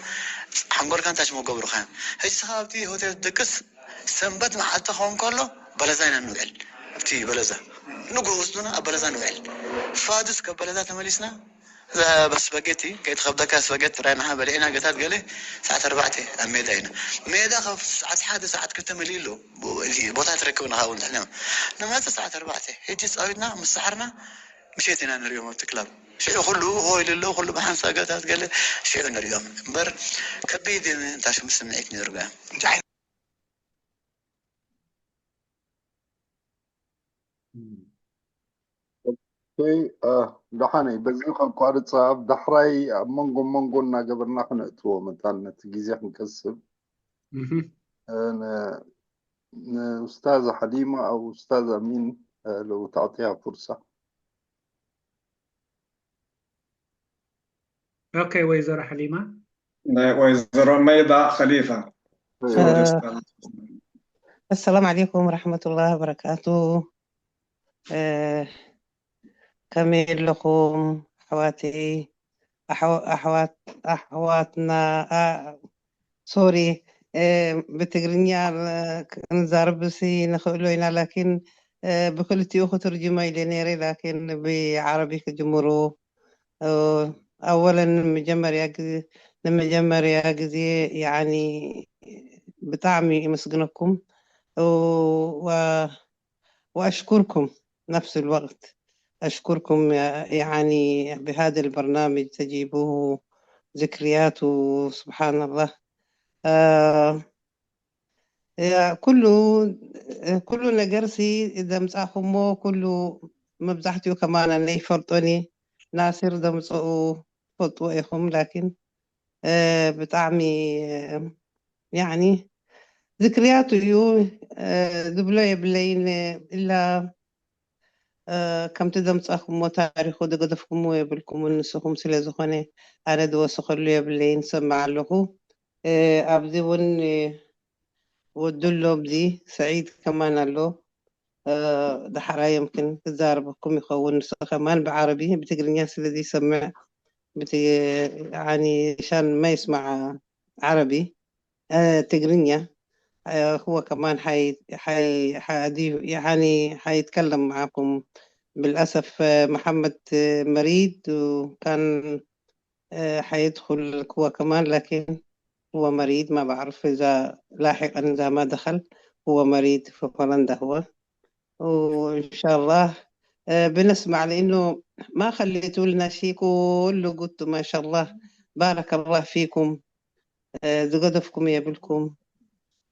ሓንጎልካ እንታይ ሽሙ ገብሩኻ እዮም ሕጂ ስኻ ኣብቲ ሆቴል ድቅስ ሰንበት መዓልቲ ክኸውን ከሎ በለዛ ኢና ንውዕል ኣብቲ በለዛ ንጉህ ውስጡና ኣብ በለዛ ንውዕል ፋዱስ ካብ በለዛ ተመሊስና በስበጌቲ ከይትኸብደካ ስበጌት ጥራይ ንሓ በሊዕና ገታት ገለ ሰዓት ኣርባዕተ ኣብ ሜዳ ኢና ሜዳ ካብ ሰዓት ሓደ ሰዓት ክልተ መሊኡ ኣሎ ቦታ ትረክብ ንኻ እውን ትሕና ንመፅእ ሰዓት ኣርባዕተ ሕጂ ፃዊትና ምስ ሰሓርና ምሸት ኢና ንሪኦም ኣብቲ ክላብ ሽዑ ኩሉ ሆ ኢሉ ኣሎ ኩሉ ብሓንሳ ገታት ገለ ሽዑ ንሪኦም እምበር ከቢድ እንታይ ሽሙ ስምዒት ነይሩ እንታይ ደሓነይ በዚ ከቋርፃ ኣብ ዳሕራይ ኣብ መንጎ መንጎ እናገበርና ክነእትዎ መታን ነቲ ግዜ ክንከስብ ንኡስታዝ ሓሊማ ኣብ ኡስታዝ ኣሚን ለው ተዕጢያ ፍርሳ ኦኬ ወይዘሮ ሓሊማ ናይ ወይዘሮ መይዳ ከሊፋ السلام عليكم ورحمة الله وبركاته ከመይ ኣለኹም ኣሕዋተይ ኣሕዋት ኣሕዋትና sorry ብትግርኛ ክንዛረብሲ ንኽእሎ ኢና ላኪን ብክልቲኡ ክትርጅሞ ኢለ ነይረ ላኪን ብዓረቢ ክጅምሩ ኣወለን ንመጀመርያ ግዜ ንመጀመርያ ግዜ ያኒ ብጣዕሚ የመስግነኩም وأشكركم نفس الوقت أشكركم يعني بهذا البرنامج تجيبوه ዝክርያቱ። ስብሓንላህ። ኩሉ ኩሉ ነገርሲ ዘምጻኹሞ ኩሉ መብዛሕትኡ ከማን ኣነ ይፈልጦኒ። ናሲር ዘምጽኡ ትፈልጥዎ ኢኹም። ላኪን ብጣዕሚ ያኒ ዝክርያቱ እዩ። ዝብሎ የብለይን። እላ ከምቲ ዘምጻኹሞ ታሪኹ ዝገደፍኩሞ የብልኩምን። ንስኹም ስለ ዝኾነ ኣነ ዝወስኸሉ የብለይን። ሰምዕ ኣለኹ። ኣብዚ እውን ወዱሎ ኣብዚ ሰዒድ ከማን ኣሎ። ዳሕራይ የምክን ክዛረበኩም ይኸውን። ንሱ ከማን ብዓረቢ ብትግርኛ ስለ ዘይሰምዕ ብቲ- ያኒ ሻን ما يسمع عربي ትግርኛ هو كمان حي حي حدي يعني حيتكلم معاكم. بالأسف محمد مريض وكان حيدخل هو كمان، لكن هو مريض، ما بعرف إذا لاحقا إذا ما دخل. هو مريض في هولندا هو. وإن شاء الله بنسمع، لأنه ما خليتوا لنا شيء، كله قلت ما شاء الله، بارك الله فيكم. ዝገደፍኩም የብልኩም፣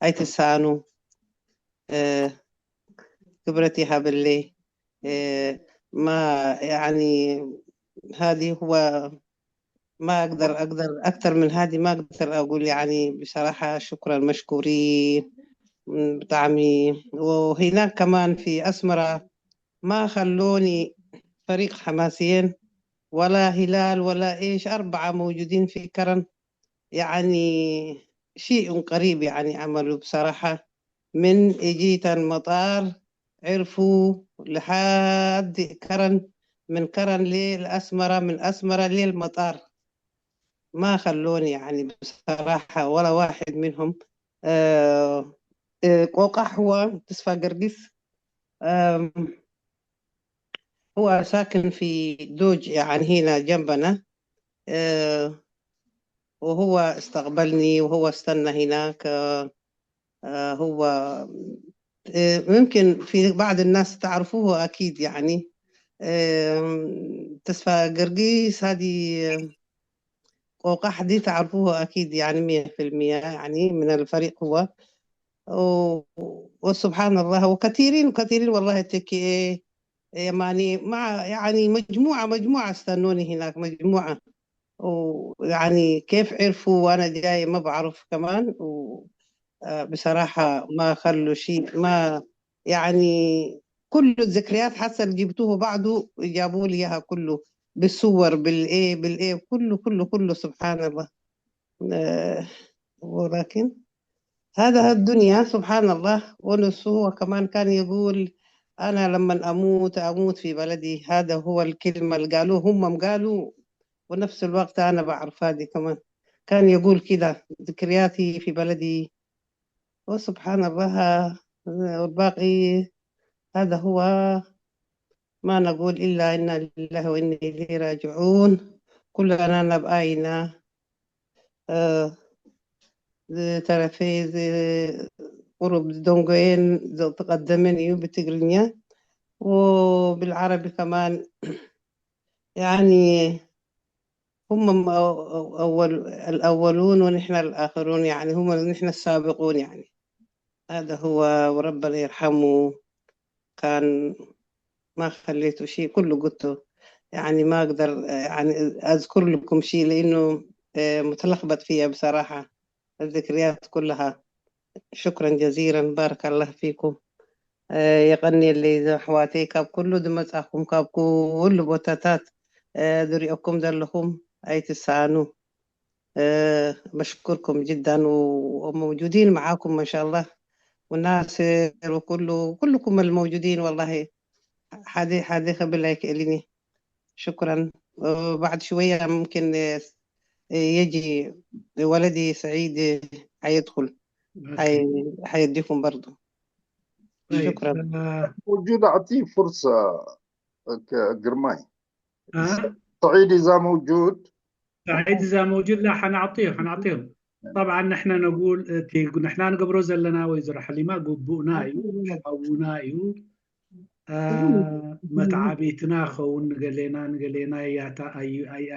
ኣይትሰኣኑ። ክብረት ይሃበለይ። ما يعني هذه هو ما أقدر أقدر أكثر من هذه ما أقدر أقول يعني بصراحة شكرا مشكورين. ብጣዕሚ وهناك كمان في أسمرة ما خلوني فريق حماسيين ولا هلال ولا إيش أربعة موجودين في كرن يعني شيء قريب يعني عملوا بصراحة. من إجيت المطار عرفوا لحد كرن، من كرن للأسمرة، من أسمرة للمطار. ما خلوني يعني بصراحة ولا واحد منهم. آه، آه، قوقع هو تصفى قرديس. هو ساكن في دوج يعني هنا جنبنا. وهو استقبلني وهو استنى هناك. هو ممكن في بعض الناس تعرفوه أكيد يعني. تسفى قرقيس هذه قوقح دي تعرفوه أكيد يعني مية في المية يعني من الفريق هو. وسبحان الله وكثيرين وكثيرين والله تكي يعني مع يعني مجموعة مجموعة استنوني هناك مجموعة. ويعني كيف عرفوا وأنا جاي ما بعرف كمان. وبصراحة ما خلوا شيء ما يعني كل الذكريات حتى اللي جبتوه بعده جابوا لي إياها كله بالصور بالإيه بالإيه كله كله كله سبحان الله. ولكن هذا الدنيا سبحان الله. ونسو هو كمان كان يقول أنا لما أموت أموت في بلدي. هذا هو الكلمة اللي قالوه هم قالوا. ونفس الوقت أنا بعرف هذه كمان كان يقول كده ذكرياتي في بلدي. وسبحان الله والباقي هذا هو ما نقول إلا إنا لله وإنا إليه راجعون. كلنا نبقى ترى في قرب دونغوين تقدمن يو بتقرنيا وبالعربي كمان. يعني هم أول الأولون ونحن الآخرون يعني هم نحن السابقون يعني. هذا هو وربنا يرحمه. كان ما خليته شيء كله قلته. يعني ما أقدر يعني أذكر لكم شيء لأنه متلخبط فيها بصراحة الذكريات كلها. شكرا جزيلا بارك الله فيكم. የቐንየለይ ኣሕዋተይ ካብ ኩሉ ዝመጻኹም ካብ ኩሉ ቦታታት ዝሪኦኩም ዘለኹም ኣይትሰኣኑ። بشكركم جدا وموجودين معاكم ما شاء الله. والناصر وكله كلكم الموجودين والله حادي حادي خبل هيك إليني. شكرا. بعد شوية ممكن يجي ولدي سعيد حيدخل. حيديكم برضو. شكرا. موجود أعطيه فرصة. قرماي. سعيد إذا موجود. سعيد إذا موجود لا حنعطيه حنعطيه. طبعا نحن نقول نحن نقبرو زلنا ويزرح لما قبونا يو حونا يو. መተዓቢትና ኸውን ንገሌና ንገሌና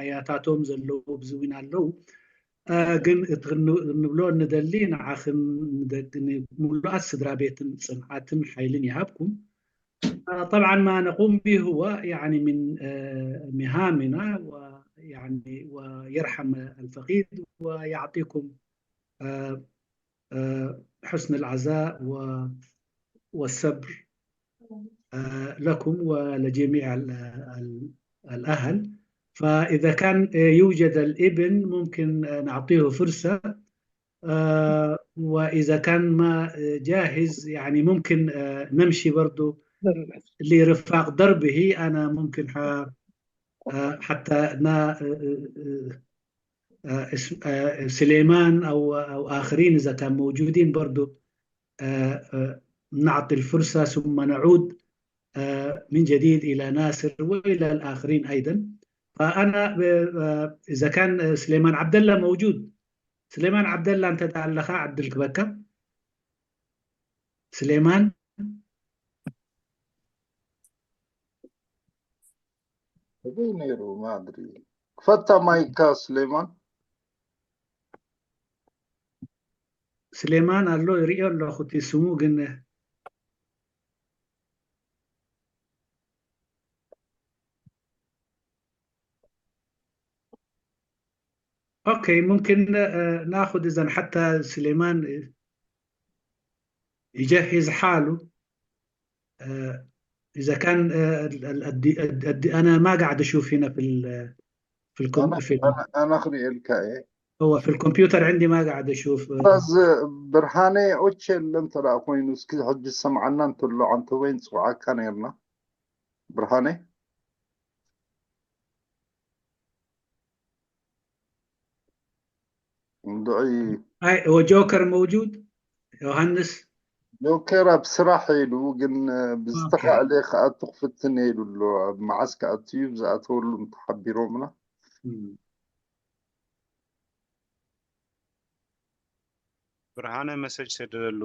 ኣያታቶም ዘለዉ ብዝዊን ኣለዉ። ግን እቲ ንብሎ ንደሊ ንዓኽን ንደቂ ሙሉኣት ስድራ ቤትን ጽንዓትን ሓይልን ይሃብኩም። طبعا ما نقوم به هو يعني من مهامنا ويعني ويرحم الفقيد ويعطيكم حسن العزاء والصبر لكم ولجميع الأهل. فإذا كان يوجد الابن ممكن نعطيه فرصة، وإذا كان ما جاهز يعني ممكن نمشي برضو لرفاق دربه. أنا ممكن حتى سليمان أو آخرين إذا كان موجودين برضو نعطي الفرصة ثم نعود من جديد إلى ناصر وإلى الآخرين أيضا. فأنا إذا كان سليمان عبد الله موجود، سليمان عبد الله أنت تعلق عدل كبكة سليمان نيرو ما أدري كفتا مايكا سليمان سليمان ኣሎ ይሪኦ ኣለኹ እቲ ስሙ ግን أوكي ممكن ناخذ إذا حتى سليمان يجهز حاله إذا كان أنا ما قاعد أشوف هنا في في الكم في أنا أنا أخذ الكاي هو في الكمبيوتر عندي ما قاعد أشوف بس برهاني أوتشل أنت لا أخوين اسكي حج السمعنا أنت اللو عن توين سوعة كان يرنا برهاني أي وجوكر موجود يوهانس ጆከር ኣብ ስራሕ ኢሉ ግን ብዝተኻእለ ከኣ ትኽፍትን ኢሉ ኣሎ ኣብ መዓስ ከኣትዩ ብዝኣተወሉ እንተሓቢሮምና ብርሃነ መሰጅ ሰደደሉ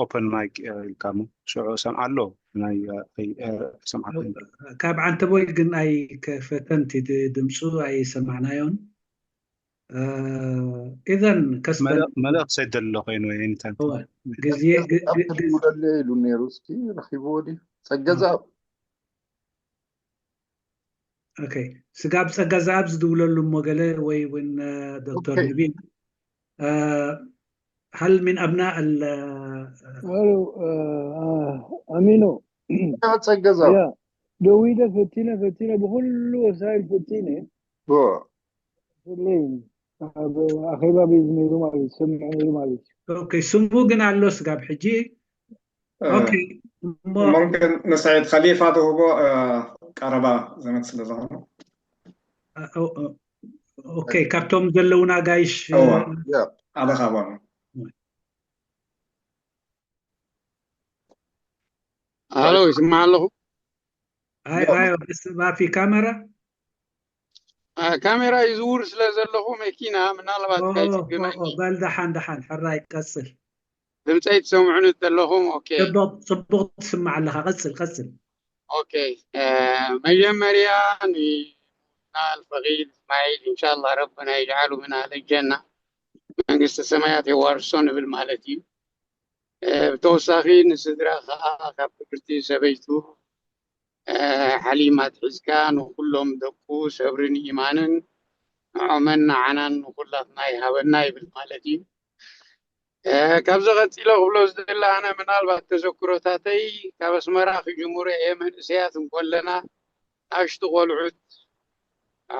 ኦፐን ማይክ ኢልካ ሞ ሽዑ ሰምዓ ኣሎ ናይ ሰምዓ ካብ ዓንተቦይ ግን ኣይከፈተን ድምፁ ኣይሰማዕናዮን إذا كسبا ملأ سيد اللغين وين تنت ግዜ ሉ ነይሩ እስኪ ረኪብዎ ድዩ ጸገዛ ኦኬ ስጋብ ጸጋ ዝኣብ ዝድውለሉ እሞ ገለ ወይ እውን ዶክተር ንቢል هل من أبناء ኣሚኖ ጸገዛ ደዊደ ፈቲነ ፈቲነ ብኩሉ ወሳይል ፈቲነ ፍለይ ኣብ ኣኼባ ቤዝ ነይሩ ማለት እዩ ዝሰምዕ ነይሩ ማለት እዩ ኦኬ ስሙ ግን ኣሎ ስጋብ ሕጂ ኦኬ እሞ ممكن ንስዒድ ከሊፋ ትህቦ ቀረባ ዘመድ ስለ ዝኾነ ኦኬ ካብቶም ዘለውና ጋይሽ ኣበኻ ቦና ሃሎ ይስማዕ ኣለኹ ኣይ ኣይ ማፊ ካሜራ ካሜራ ይዝውር ስለ ዘለኹ መኪና ምናልባት በል ደሓን ደሓን ሕራይ ቀፅል ድምፀይ ትሰምዑኒ ዘለኹም ኦኬ ፅቡቕ ትስማዕ ኣለኻ ቀፅል ቀፅል ኦኬ መጀመርያ ንናል ፈቂድ እስማዒል እንሻላ ረብና ይጅዓሉ ምን ኣህለ ጀና መንግስተ ሰማያት የዋርሶ ንብል ማለት እዩ ብተወሳኺ ንስድራ ከዓ ካብ ክብርቲ ሰበይቱ ሓሊማ ኣትሒዝካ ንኩሎም ደቁ ሰብርን ኢማንን ንዖመን ንዓናን ንኩላትና ይሃበና ይብል ማለት እዩ ካብዚ ቀፂሎ ክብሎ ዝደሊ ኣነ ምናልባት ተዘክሮታተይ ካብ ኣስመራ ክጅምሮ እየ መንእሰያት እንኮለና ኣሽቱ ቆልዑት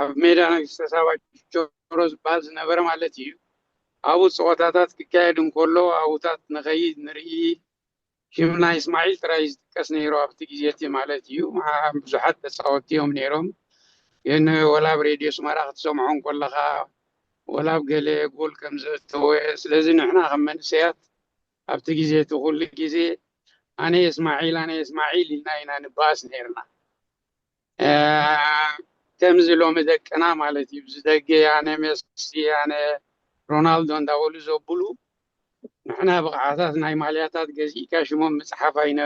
ኣብ ሜዳ ነግስተ ሳባ ጆሮ ዝበሃል ዝነበረ ማለት እዩ ኣብኡ ፀወታታት ክካየድ እንከሎ ኣብኡታት ንኸይድ ንርኢ ሽም ናይ እስማዒል ጥራይ ዝጥቀስ ነይሩ ኣብቲ ግዜ እቲ ማለት እዩ ብዙሓት ተፃወቲ እዮም ነይሮም ግን ወላ ኣብ ሬድዮ ስመራ ክትሰምዖ እንከለካ ወላ ኣብ ገለ ጎል ከም ዘእተወ ስለዚ ንሕና ከም መንእሰያት ኣብቲ ግዜ እቲ ኩሉ ግዜ ኣነ እስማዒል ኣነ እስማዒል ኢልና ኢና ንባኣስ ነይርና ከምዚ ሎሚ ደቅና ማለት እዩ ብዚ ደገ ኣነ ሜሲ ኣነ ሮናልዶ እንዳበሉ ዘብሉ ንሕና ብቕዓታት ናይ ማልያታት ገዚእካ ሽሞም ምፅሓፍ ኣይነ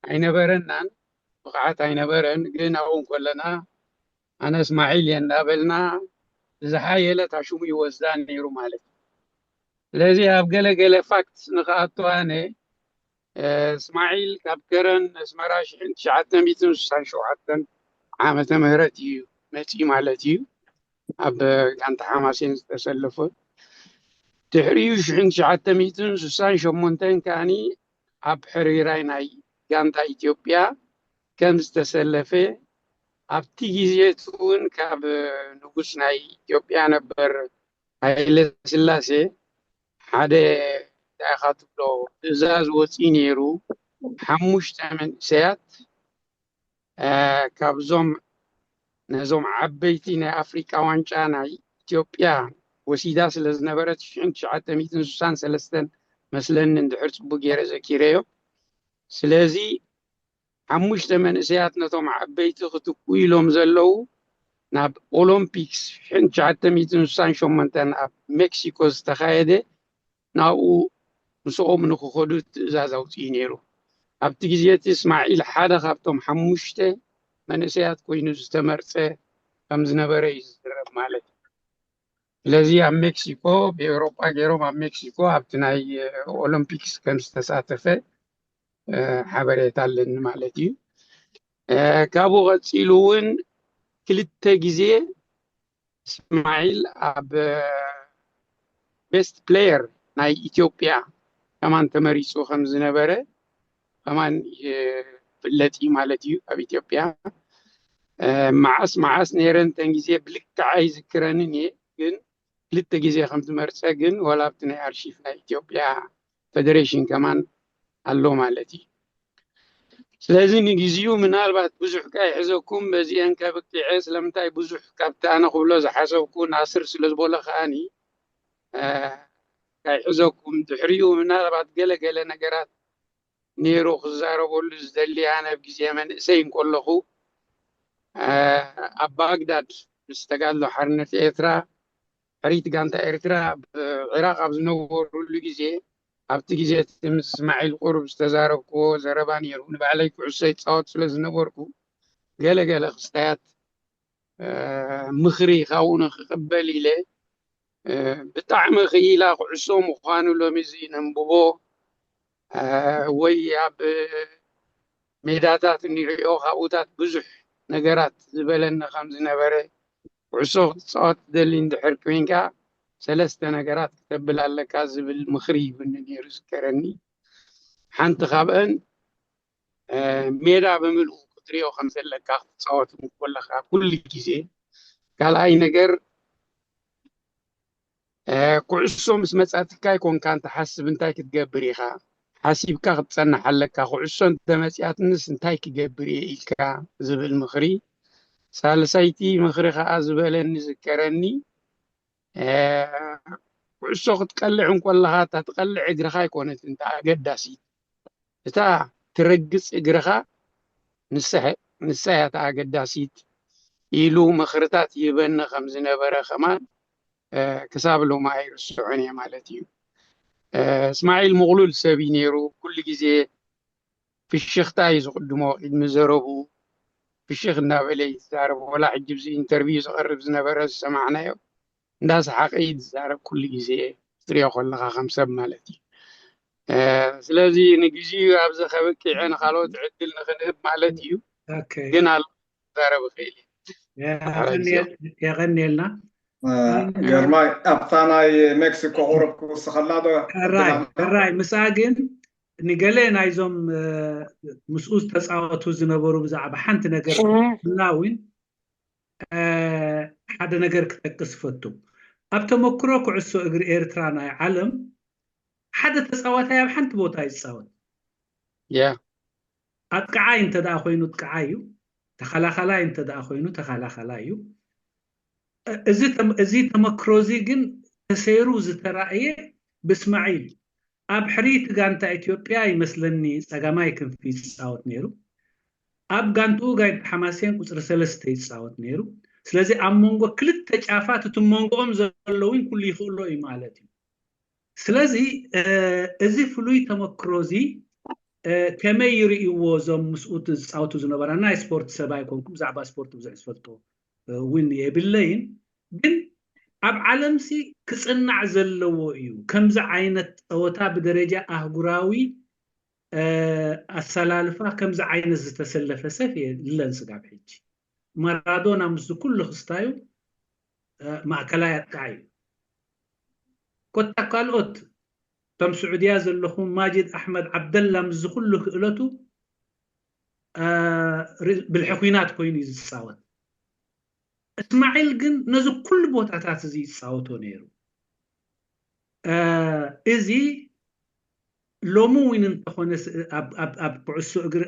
ኣይነበረናን፣ ብቕዓት ኣይነበረን። ግን ኣብኡ ከለና ኣነ እስማዒል እየ እንዳበልና ብዝሓየለ እታ ሽሙ ይወስዳ ነይሩ ማለት እዩ። ስለዚ ኣብ ገለ ገለ ፋክት ንክኣቱ ኣነ፣ እስማዒል ካብ ከረን ኣስመራ ሽሕን ትሽዓተ ሚእትን ስሳን ሸውዓተን ዓመተ ምህረት እዩ መፂ ማለት እዩ። ኣብ ጋንታ ሓማሴን ዝተሰለፈ ድሕሪኡ ሽሕን ትሽዓተ ሚእትን ስሳን ሸሞንተን ከኣኒ ኣብ ሕርቢራይ ናይ ጋንታ ኢትዮጵያ ከም ዝተሰለፈ ኣብቲ ግዜ እቲ እውን ካብ ንጉስ ናይ ኢትዮጵያ ነበር ሃይለ ስላሴ ሓደ እንታይ ኢኻ ትብሎ ትእዛዝ ወፂኡ ነይሩ። ሓሙሽተ መንእሰያት ካብዞም ነዞም ዓበይቲ ናይ ኣፍሪቃ ዋንጫ ናይ ኢትዮጵያ ወሲዳ ስለ ዝነበረት ሽሕን ትሽዓተ ሚእትን ስሳን ሰለስተን መስለኒ እንድሕር ፅቡቅ ገይረ ዘኪረዮ። ስለዚ ሓሙሽተ መንእሰያት ነቶም ዓበይቲ ክትኩ ኢሎም ዘለዉ ናብ ኦሎምፒክስ ሽሕን ትሽዓተ ሚእትን ስሳን ሸሞንተን ኣብ ሜክሲኮ ዝተኻየደ ናብኡ ምስኦም ንክኸዱ ትእዛዝ ኣውፅኡ ነይሩ። ኣብቲ ግዜ እቲ እስማዒል ሓደ ካብቶም ሓሙሽተ መንእሰያት ኮይኑ ዝተመርፀ ከም ዝነበረ እዩ ዝዝረብ ማለት እዩ። ስለዚ ኣብ ሜክሲኮ ብኤውሮጳ ገይሮም ኣብ ሜክሲኮ ኣብቲ ናይ ኦሎምፒክስ ከም ዝተሳተፈ ሓበሬታ ኣለኒ ማለት እዩ። ካብኡ ቀፂሉ እውን ክልተ ግዜ እስማዒል ኣብ ቤስት ፕሌየር ናይ ኢትዮጵያ ከማን ተመሪፁ ከም ዝነበረ ከማን ይፍለጥ እዩ ማለት እዩ። ኣብ ኢትዮጵያ መዓስ መዓስ ነይረን ተን ግዜ ብልክዕ ኣይዝክረንን እየ፣ ግን ክልተ ግዜ ከም ዝመርፀ ግን ዋላ ኣብቲ ናይ ኣርሺፍ ናይ ኢትዮጵያ ፌደሬሽን ከማን ኣሎ ማለት እዩ። ስለዚ ንግዚኡ ምናልባት ብዙሕ ካይሕዘኩም በዚአን ከብቅዐ። ስለምንታይ ብዙሕ ካብቲ ኣነ ክብሎ ዝሓሰብኩ ናስር ስለ ዝበሎ ከኣኒ ካይሕዘኩም። ድሕሪኡ ምናልባት ገለ ገለ ነገራት ነይሩ ክዛረበሉ ዝደሊ። ኣነ ኣብ ግዜ መንእሰይ እንከለኹ ኣብ ባግዳድ ምስ ተጋድሎ ሓርነት ኤርትራ ሕሪት ጋንታ ኤርትራ ኣብ ዒራቅ ኣብ ዝነበሩሉ ግዜ ኣብቲ ግዜ እቲ ምስ እስማዒል ቁሩብ ዝተዛረብክዎ ዘረባ ነይሩ። ንባዕለይ ኩዕሶ ይፃወት ስለ ዝነበርኩ ገለ ገለ ክስታያት ምኽሪ ካብኡ ንክቕበል ኢለ ብጣዕሚ ክኢላ ኩዕሶ ምዃኑ ሎሚ እዚ ነንብቦ ወይ ኣብ ሜዳታት እንሪኦ ካብኡታት ብዙሕ ነገራት ዝበለኒ ከም ዝነበረ ኩዕሶ ክትፃወት ትደሊ እንድሕር ኮይንካ ሰለስተ ነገራት ክተብል ኣለካ ዝብል ምኽሪ ይብኒ ነይሩ ዝከረኒ። ሓንቲ ካብአን ሜዳ ብምልኡ ክትሪኦ ከም ዘለካ ክትፃወት ከለካ ኩሉ ግዜ። ካልኣይ ነገር ኩዕሶ ምስ መፃትካ ኣይኮንካን ትሓስብ እንታይ ክትገብር ኢኻ ሓሲብካ ክትፀንሕ ኣለካ። ኩዕሶ እንተመፅያትንስ እንታይ ክገብር እየ ኢልካ ዝብል ምኽሪ። ሳልሳይቲ ምኽሪ ከዓ ዝበለኒ ዝከረኒ ኩዕሶ ክትቀልዕ እንኮለኻ እታ ትቀልዕ እግርኻ ኣይኮነትን እታ ኣገዳሲት። እታ ትረግፅ እግርኻ ንሳ እያ እታ ኣገዳሲት ኢሉ ምኽርታት ይህበኒ ከም ዝነበረ ከማን ክሳብ ሎሚ ኣይርስዖን እየ ማለት እዩ። እስማዒል ምቕሉል ሰብ እዩ ነይሩ። ኩሉ ግዜ ፍሽኽታ እዩ ዝቕድሞ ቅድሚ ዘረቡ ፍሽኽ እናበለ እዩ ዝዛረብ። ወላ ሕጂ ብዚ ኢንተርቪው ዝቐርብ ዝነበረ ዝሰማዕናዮ እንዳሰሓቐ እዩ ዝዛረብ ኩሉ ግዜ ክትሪኦ ከለኻ ከም ሰብ ማለት እዩ። ስለዚ ንግዚኡ ኣብዚ ከብቂዐ ንካልኦት ዕድል ንክንህብ ማለት እዩ። ግን ኣሎ ክዛረብ ይኽእል እዩ። የቐንየልና። ግርማይ ኣብታ ናይ ሜክሲኮ ቁሩብ ክውስኸላ ዶ? ሕራይ ምስኣ ግን ንገለ ናይዞም ምስኡ ዝተፃወቱ ዝነበሩ ብዛዕባ ሓንቲ ነገር እና እውን ሓደ ነገር ክጠቅስ ፈቱ። ኣብ ተመክሮ ኩዕሶ እግሪ ኤርትራ ናይ ዓለም ሓደ ተፃዋታይ ኣብ ሓንቲ ቦታ ይፃወት። ኣጥቃዓይ እንተ ደኣ ኮይኑ ኣጥቃዓይ እዩ፣ ተኸላኸላይ እንተ ደኣ ኮይኑ ተኸላኸላይ እዩ። እዚ ተመክሮ እዚ ግን ተሰይሩ ዝተራእየ ብእስማዒል ኣብ ሕርይቲ ጋንታ ኢትዮጵያ ይመስለኒ ጸጋማይ ክንፊ ይጻወት ነይሩ። ኣብ ጋንትኡ ጋይንታ ሓማሴን ቁጽሪ ሰለስተ ይጻወት ነይሩ። ስለዚ ኣብ መንጎ ክልተ ጫፋት እቲ መንጎኦም ዘለውን ኩሉ ይኽእሎ እዩ ማለት እዩ። ስለዚ እዚ ፍሉይ ተመክሮ እዚ ከመይ ይርእይዎ እዞም ምስኡ ዝፃወቱ ዝነበራ? ናይ ስፖርት ሰብ ኣይኮንኩም፣ ብዛዕባ ስፖርት ብዙሕ ዝፈልጦ እውን የብለይን። ግን ኣብ ዓለምሲ ክፅናዕ ዘለዎ እዩ። ከምዚ ዓይነት ፀወታ ብደረጃ ኣህጉራዊ ኣሰላልፋ ከምዚ ዓይነት ዝተሰለፈ ሰብ የለን ስጋብ ሕጂ። ማራዶና ምስዚ ኩሉ ክስታዩ ማእከላይ ኣጥቃዒ እዩ። ኮታ ካልኦት ከም ስዑድያ ዘለኹም ማጅድ ኣሕመድ ዓብደላ ምስዚ ኩሉ ክእለቱ ብልሒ ኲናት ኮይኑ እዩ ዝፃወት። እስማዒል ግን ነዚ ኩሉ ቦታታት እዚ ይፃወቶ ነይሩ። እዚ ሎሚ እውን እንተኾነ ኣብ ኩዕሶ እግሪ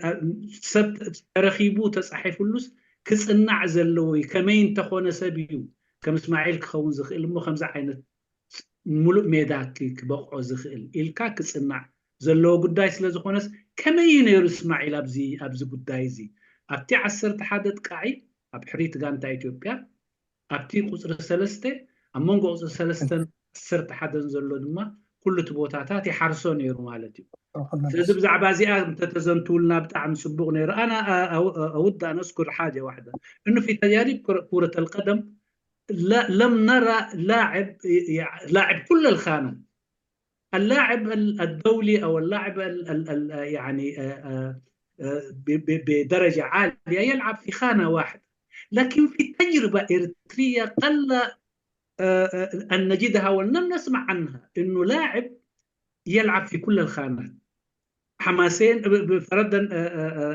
ሰብ ተረኺቡ ተፃሒፍሉስ ክፅናዕ ዘለዎ እዩ። ከመይ እንተኾነ ሰብ እዩ ከም እስማዒል ክኸውን ዝኽእል እሞ ከምዚ ዓይነት ሙሉእ ሜዳ ክበቕዖ ዝኽእል ኢልካ ክፅናዕ ዘለዎ ጉዳይ ስለ ዝኾነስ ከመይ እዩ ነይሩ እስማዒል ኣብዚ ጉዳይ እዚ ኣብቲ ዓሰርተ ሓደ ኣጥቃዒ ኣብ ሕሪት ጋንታ ኢትዮጵያ ኣብቲ ቁፅሪ ሰለስተ ኣብ መንጎ ቁፅሪ ሰለስተን ዓሰርተ ሓደን ዘሎ ድማ ኩሉ እቲ ቦታታት ይሓርሶ ነይሩ ማለት እዩ። ስለዚ ብዛዕባ እዚኣ እንተተዘንትውልና ብጣዕሚ ፅቡቕ ነይሩ። ኣና ኣውዳ ነስኩር ሓጀ ዋሕደ እኑ ፊ ተጃሪብ ኩረት ኣልቀደም ለም ነራ ላዕብ ላዕብ ኩለ ልካነት اللاعب الدولي او اللاعب يعني بدرجه عاليه يلعب في خانه واحده، لكن في تجربه اريتريه قل ان نجدها ولم نسمع عنها انه لاعب يلعب في كل الخانات. حماسين فردا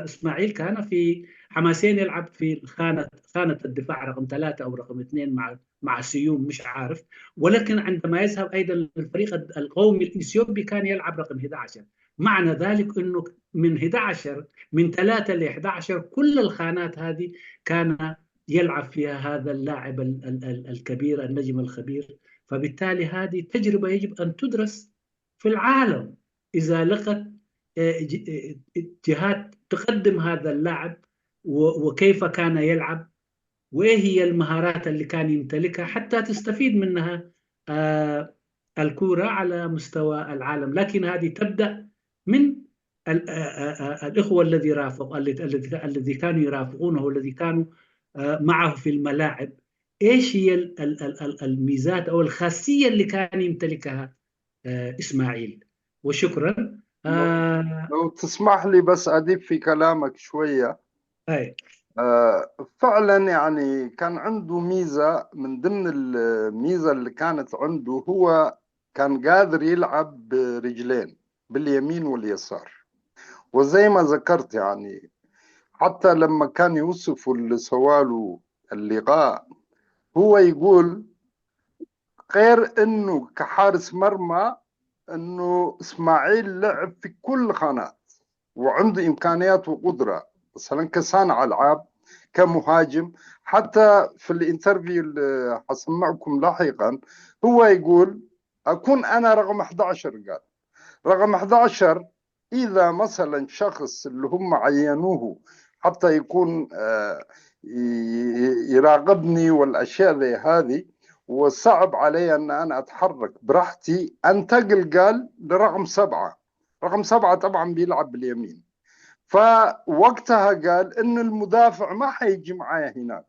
اسماعيل كان في حماسين يلعب في الخانه خانه الدفاع رقم ثلاثه او رقم اثنين مع مع سيوم مش عارف، ولكن عندما يذهب ايضا للفريق القومي الاثيوبي كان يلعب رقم احدعش. معنى ذلك انه من احدعش من ثلاثه ل احدعش كل الخانات هذه كان يلعب فيها هذا اللاعب الكبير النجم الخبير. فبالتالي هذه تجربه يجب ان تدرس في العالم اذا لقت جهات تقدم هذا اللاعب وكيف كان يلعب وايه هي المهارات اللي كان يمتلكها حتى تستفيد منها الكوره على مستوى العالم. لكن هذه تبدا من الاخوه الذي رافق الذي كانوا يرافقونه والذي كانوا معه في الملاعب، ايش هي الميزات او الخاصيه اللي كان يمتلكها اسماعيل؟ وشكرا. لو تسمح لي بس اضيف في كلامك شويه. اي آه، فعلا يعني كان عنده ميزة، من ضمن الميزة اللي كانت عنده هو كان قادر يلعب برجلين، باليمين واليسار. وزي ما ذكرت يعني حتى لما كان يوصف اللي سواله اللقاء هو يقول غير انه كحارس مرمى انه اسماعيل لعب في كل خانات وعنده امكانيات وقدره، مثلا كصانع العاب، كمهاجم. حتى في الانترفيو اللي حسمعكم لاحقا هو يقول اكون انا رقم احدعش، قال رقم احدعش اذا مثلا شخص اللي هم عينوه حتى يكون يراقبني والاشياء زي هذه، وصعب علي ان انا اتحرك براحتي انتقل، قال، لرقم سبعه. رقم سبعه طبعا بيلعب باليمين. فوقتها قال ان المدافع ما حيجي معايا هناك.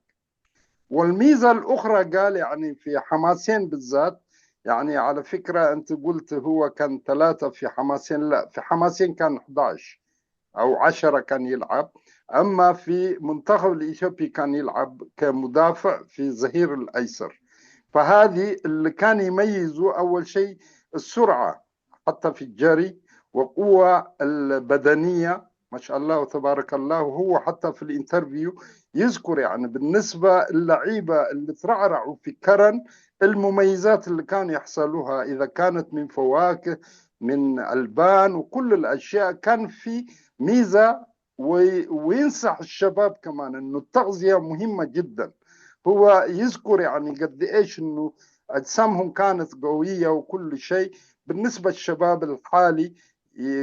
والميزه الاخرى قال يعني في حماسين بالذات، يعني على فكره انت قلت هو كان ثلاثه في حماسين، لا، في حماسين كان احدعش او عشرة كان يلعب. اما في منتخب الاثيوبي كان يلعب كمدافع في ظهير الايسر. فهذه اللي كان يميزه اول شيء السرعه حتى في الجري وقوه البدنيه ما شاء الله وتبارك الله. وهو حتى في الانترفيو يذكر يعني بالنسبه اللعيبه اللي ترعرعوا في كرن المميزات اللي كانوا يحصلوها اذا كانت من فواكه من البان وكل الاشياء كان في ميزه. وينصح الشباب كمان انه التغذيه مهمه جدا. هو يذكر يعني قد ايش انه اجسامهم كانت قويه وكل شيء. بالنسبه للشباب الحالي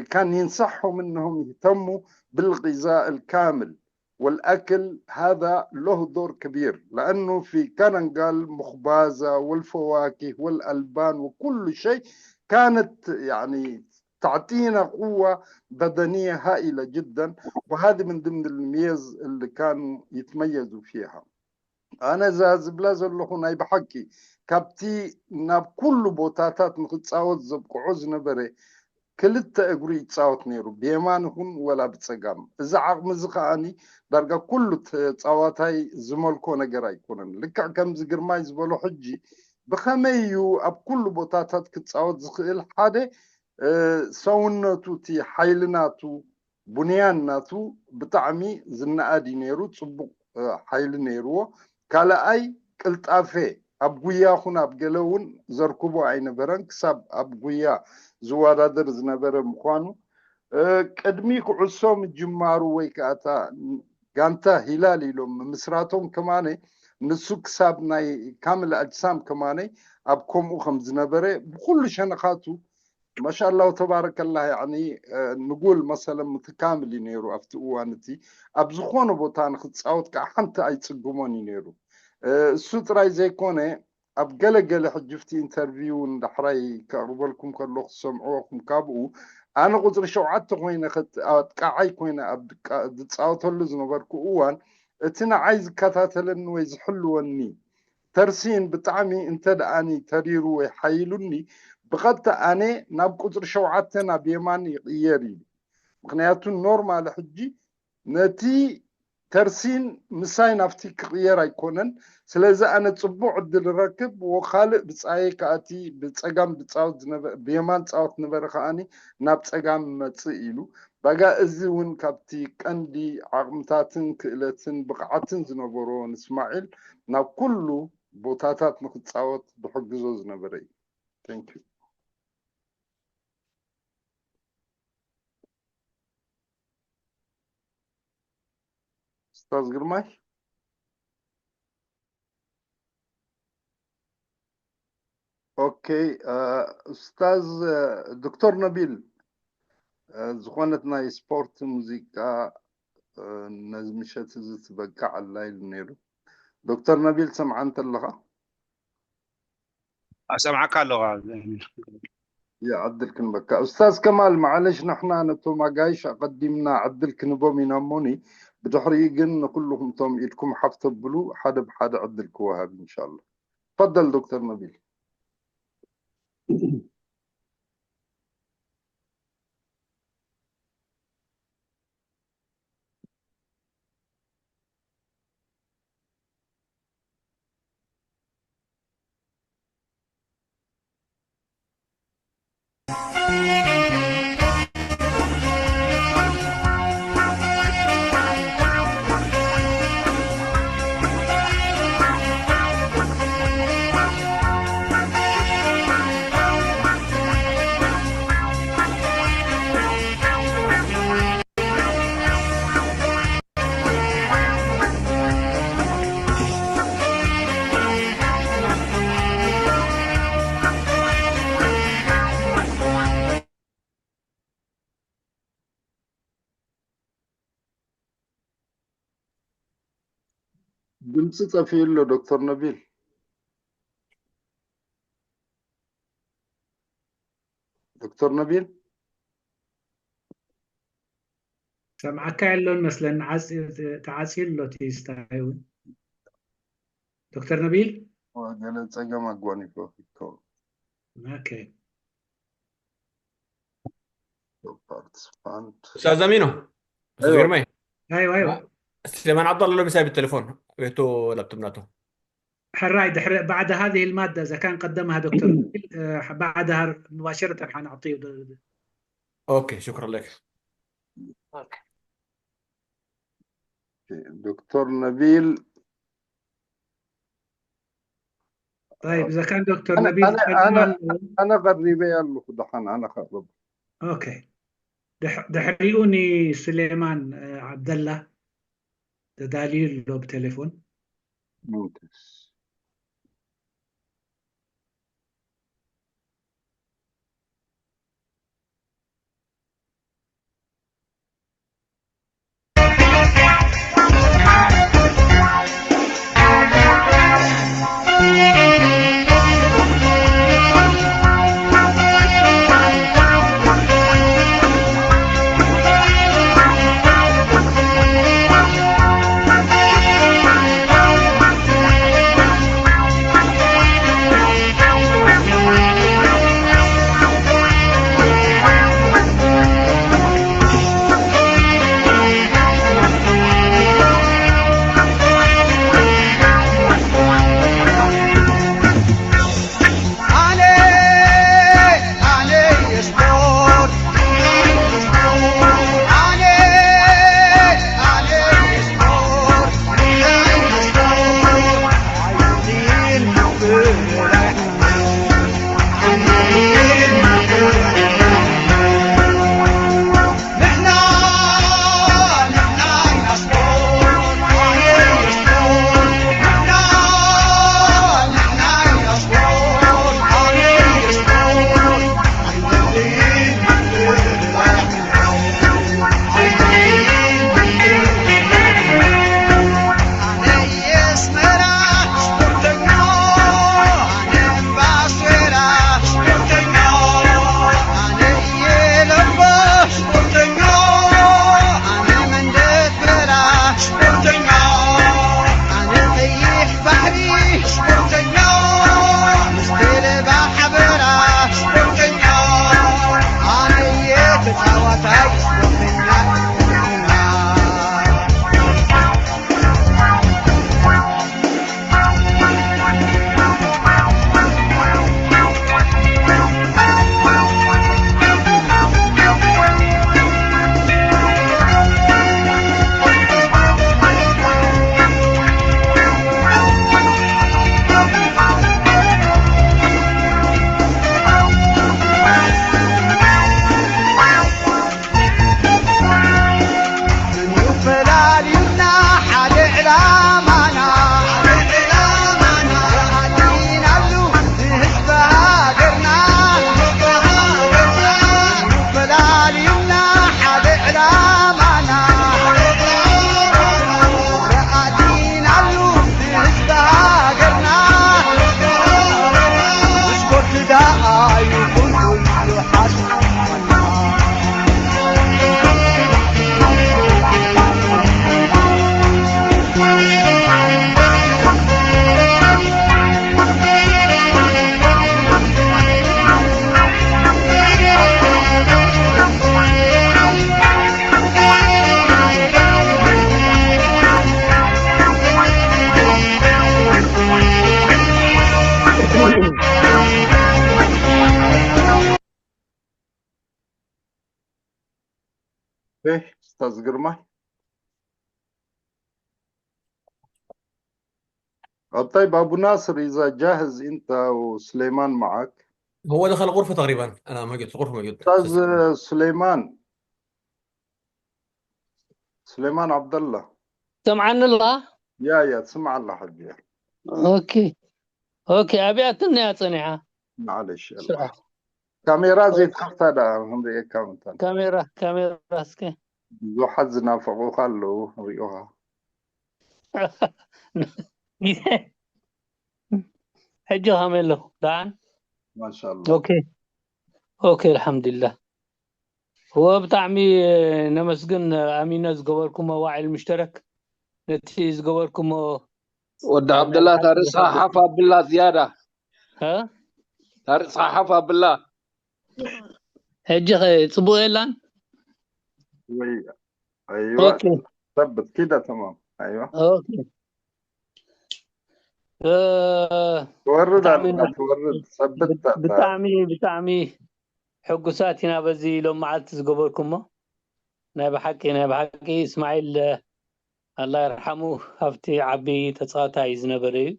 كان ينصحهم انهم يهتموا بالغذاء الكامل، والاكل هذا له دور كبير لانه في كننغال مخبازه والفواكه والالبان وكل شيء كانت يعني تعطينا قوة بدنية هائلة جدا، وهذه من ضمن الميز اللي كانوا يتميزوا فيها. ኣነ እዛ ዝብላ ዘለኹ ናይ ብሓቂ ካብቲ ናብ ኩሉ ቦታታት ንክፃወት ዘብቅዖ ዝነበረ ክልተ እግሩ ይፃወት ነይሩ፣ ብየማን ይኹን ወላ ብፀጋም። እዚ ዓቕሚ እዚ ከዓኒ ዳርጋ ኩሉ ተፃዋታይ ዝመልኮ ነገር ኣይኮነን። ልክዕ ከምዚ ግርማይ ዝበሎ ሕጂ ብኸመይ እዩ ኣብ ኩሉ ቦታታት ክፃወት ዝኽእል? ሓደ ሰውነቱ እቲ ሓይሊ ናቱ ቡንያን ናቱ ብጣዕሚ ዝነኣድ እዩ ነይሩ፣ ፅቡቕ ሓይሊ ነይርዎ። ካልኣይ ቅልጣፌ ኣብ ጉያ ኹን ኣብ ገለ እውን ዘርክቦ ኣይነበረን፣ ክሳብ ኣብ ጉያ ዝወዳደር ዝነበረ ምዃኑ ቅድሚ ኩዕሶ ምጅማሩ ወይ ከዓ እታ ጋንታ ሂላል ኢሎም ምምስራቶም ከማነ ንሱ ክሳብ ናይ ካምል ኣጅሳም ከማነ ኣብ ከምኡ ከም ዝነበረ ብኩሉ ሸነኻቱ ማሻላሁ ተባረከላህ ያኒ ንጉል መሰለ ምትካምል እዩ ነይሩ ኣብቲ እዋን እቲ ኣብ ዝኾነ ቦታ ንክፃወት ከዓ ሓንቲ ኣይፅግሞን እዩ ነይሩ። እሱ ጥራይ ዘይኮነ ኣብ ገለገለ ሕጅፍቲ ኢንተርቪው እንዳሕራይ ከቕርበልኩም ከሎ ክሰምዕወኩም ካብኡ ኣነ ቁፅሪ ሸውዓተ ኮይነ ኣጥቃዓይ ኮይነ ኣብ ዝፃወተሉ ዝነበርኩ እዋን እቲ ንዓይ ዝከታተለኒ ወይ ዝሕልወኒ ተርሲን ብጣዕሚ እንተ ደኣኒ ተሪሩ ወይ ሓይሉኒ ብቐጥታ ኣነ ናብ ቁፅሪ ሸውዓተ ናብ የማን ይቕየር ኢሉ። ምክንያቱ ኖርማል ሕጂ ነቲ ተርሲን ምሳይ ናብቲ ክቕየር ኣይኮነን። ስለዚ ኣነ ፅቡቕ ዕድል ረክብ ወካልእ ብፃየ ከኣቲ ብፀጋም ዝፃወት ዝነበ- ብየማን ፃወት ነበረ ከኣኒ ናብ ፀጋም መፅእ ኢሉ። ባጋ እዚ እውን ካብቲ ቀንዲ ዓቕምታትን ክእለትን ብቕዓትን ዝነበሮ ንእስማዒል ናብ ኩሉ ቦታታት ንክፃወት ዝሕግዞ ዝነበረ እዩ። Thank you። ኡስታዝ ግርማይ። ኦኬ፣ ኡስታዝ ዶክተር ነቢል፣ ዝኾነት ናይ ስፖርት ሙዚቃ ነዚ ምሸት እዚ ትበቅዕ ኣላ ኢሉ ነይሩ። ዶክተር ነቢል፣ ትሰምዓ እንተለኻ? ኣሰምዓካ ኣለኻ። ያ ዕድል ክንበካ። ኡስታዝ ከማል፣ ማዕለሽ ንሕና ነቶም ኣጋይሽ ኣቐዲምና ዕድል ክንቦም ኢና እሞኒ፣ ብድሕሪኡ ግን ንኩልኹም እቶም ኢድኩም ሓፍ ተብሉ ሓደ ብሓደ ዕድል ክወሃብ ኢንሻላ። ፈደል ዶክተር ነቢል። ድምፂ ጠፊኡ ኣሎ ዶክተር ነቢል። ዶክተር ነቢል ሰምዓካ የሎን መስለኒ። ተዓፅዩ ኣሎ እቲ ስታይ እውን። ዶክተር ነቢል ገለ ፀገም ኣጓኒፎ ይከውን። ኦኬ ፓርቲስፓንት استاذ امينو أيوة. غير مي ايوه ايوه سليمان عبد الله لو مساي بالتليفون ويتو لابتوب ناتو حراي دحر بعد هذه المادة إذا كان قدمها دكتور نبيل، آه، بعدها مباشرة حنعطيه. اوكي شكرا لك ዶክተር ነቢል طيب إذا كان دكتور أنا نبيل أنا قدمها أنا أنا قريبة يا الأخ دحان أنا خرب اوكي دح- دحريوني سليمان آه، عبد الله تدالي له بتليفون ممتاز ايه استاذ جرماي. طيب ابو ناصر، اذا جاهز انت وسليمان معك. هو دخل غرفة تقريبا، أنا موجود في الغرفة، موجود. استاذ سليمان، سليمان عبد الله. سمعنا الله. يا يا تسمع الله حجي. اوكي اوكي ابياتنا يا صنيعه. معلش يلا. سرعه. ካሜራ ዘይትኸፍታ ዳ ክንሪኤካ ምንታን። ካሜራ ካሜራ እስከ ብዙሓት ዝናፈቑኻ ኣለዉ ክንሪኦኻ። ሕጂ ከመይ ኣለኹ ደሓን? ማሻላ። ኦኬ ኦኬ ኣልሓምዱሊላህ። ወብጣዕሚ ነመስግን ኣሚነ ዝገበርኩሞ ዋዒል ምሽተረክ፣ ነቲ ዝገበርኩሞ ወዲ ዓብደላ ታርእስኻ ሓፍ ኣብላ ዝያዳ እ? ታርእስኻ ሓፍ ኣብላ ሕጂ ኸ ጽቡቕ የላን? ወይ ኣይዋ ኦኬ ሰብት ኪዳ ተማም። ኣይዋ ኦኬ እ፣ ትወርድ ብጣዕሚ ኣላ ትወርድ ሰብት ኣላ። ብጣዕሚ ብጣዕሚ ሕጉሳት ኢና በዚ ሎም መዓልቲ ዝገበርኩሞ። ናይ ብሓቂ ናይ ብሓቂ እስማዒል ኣላ ይርሓሙ ካብቲ ዓቢ ተጻዋታይ እዩ ዝነበረ እዩ።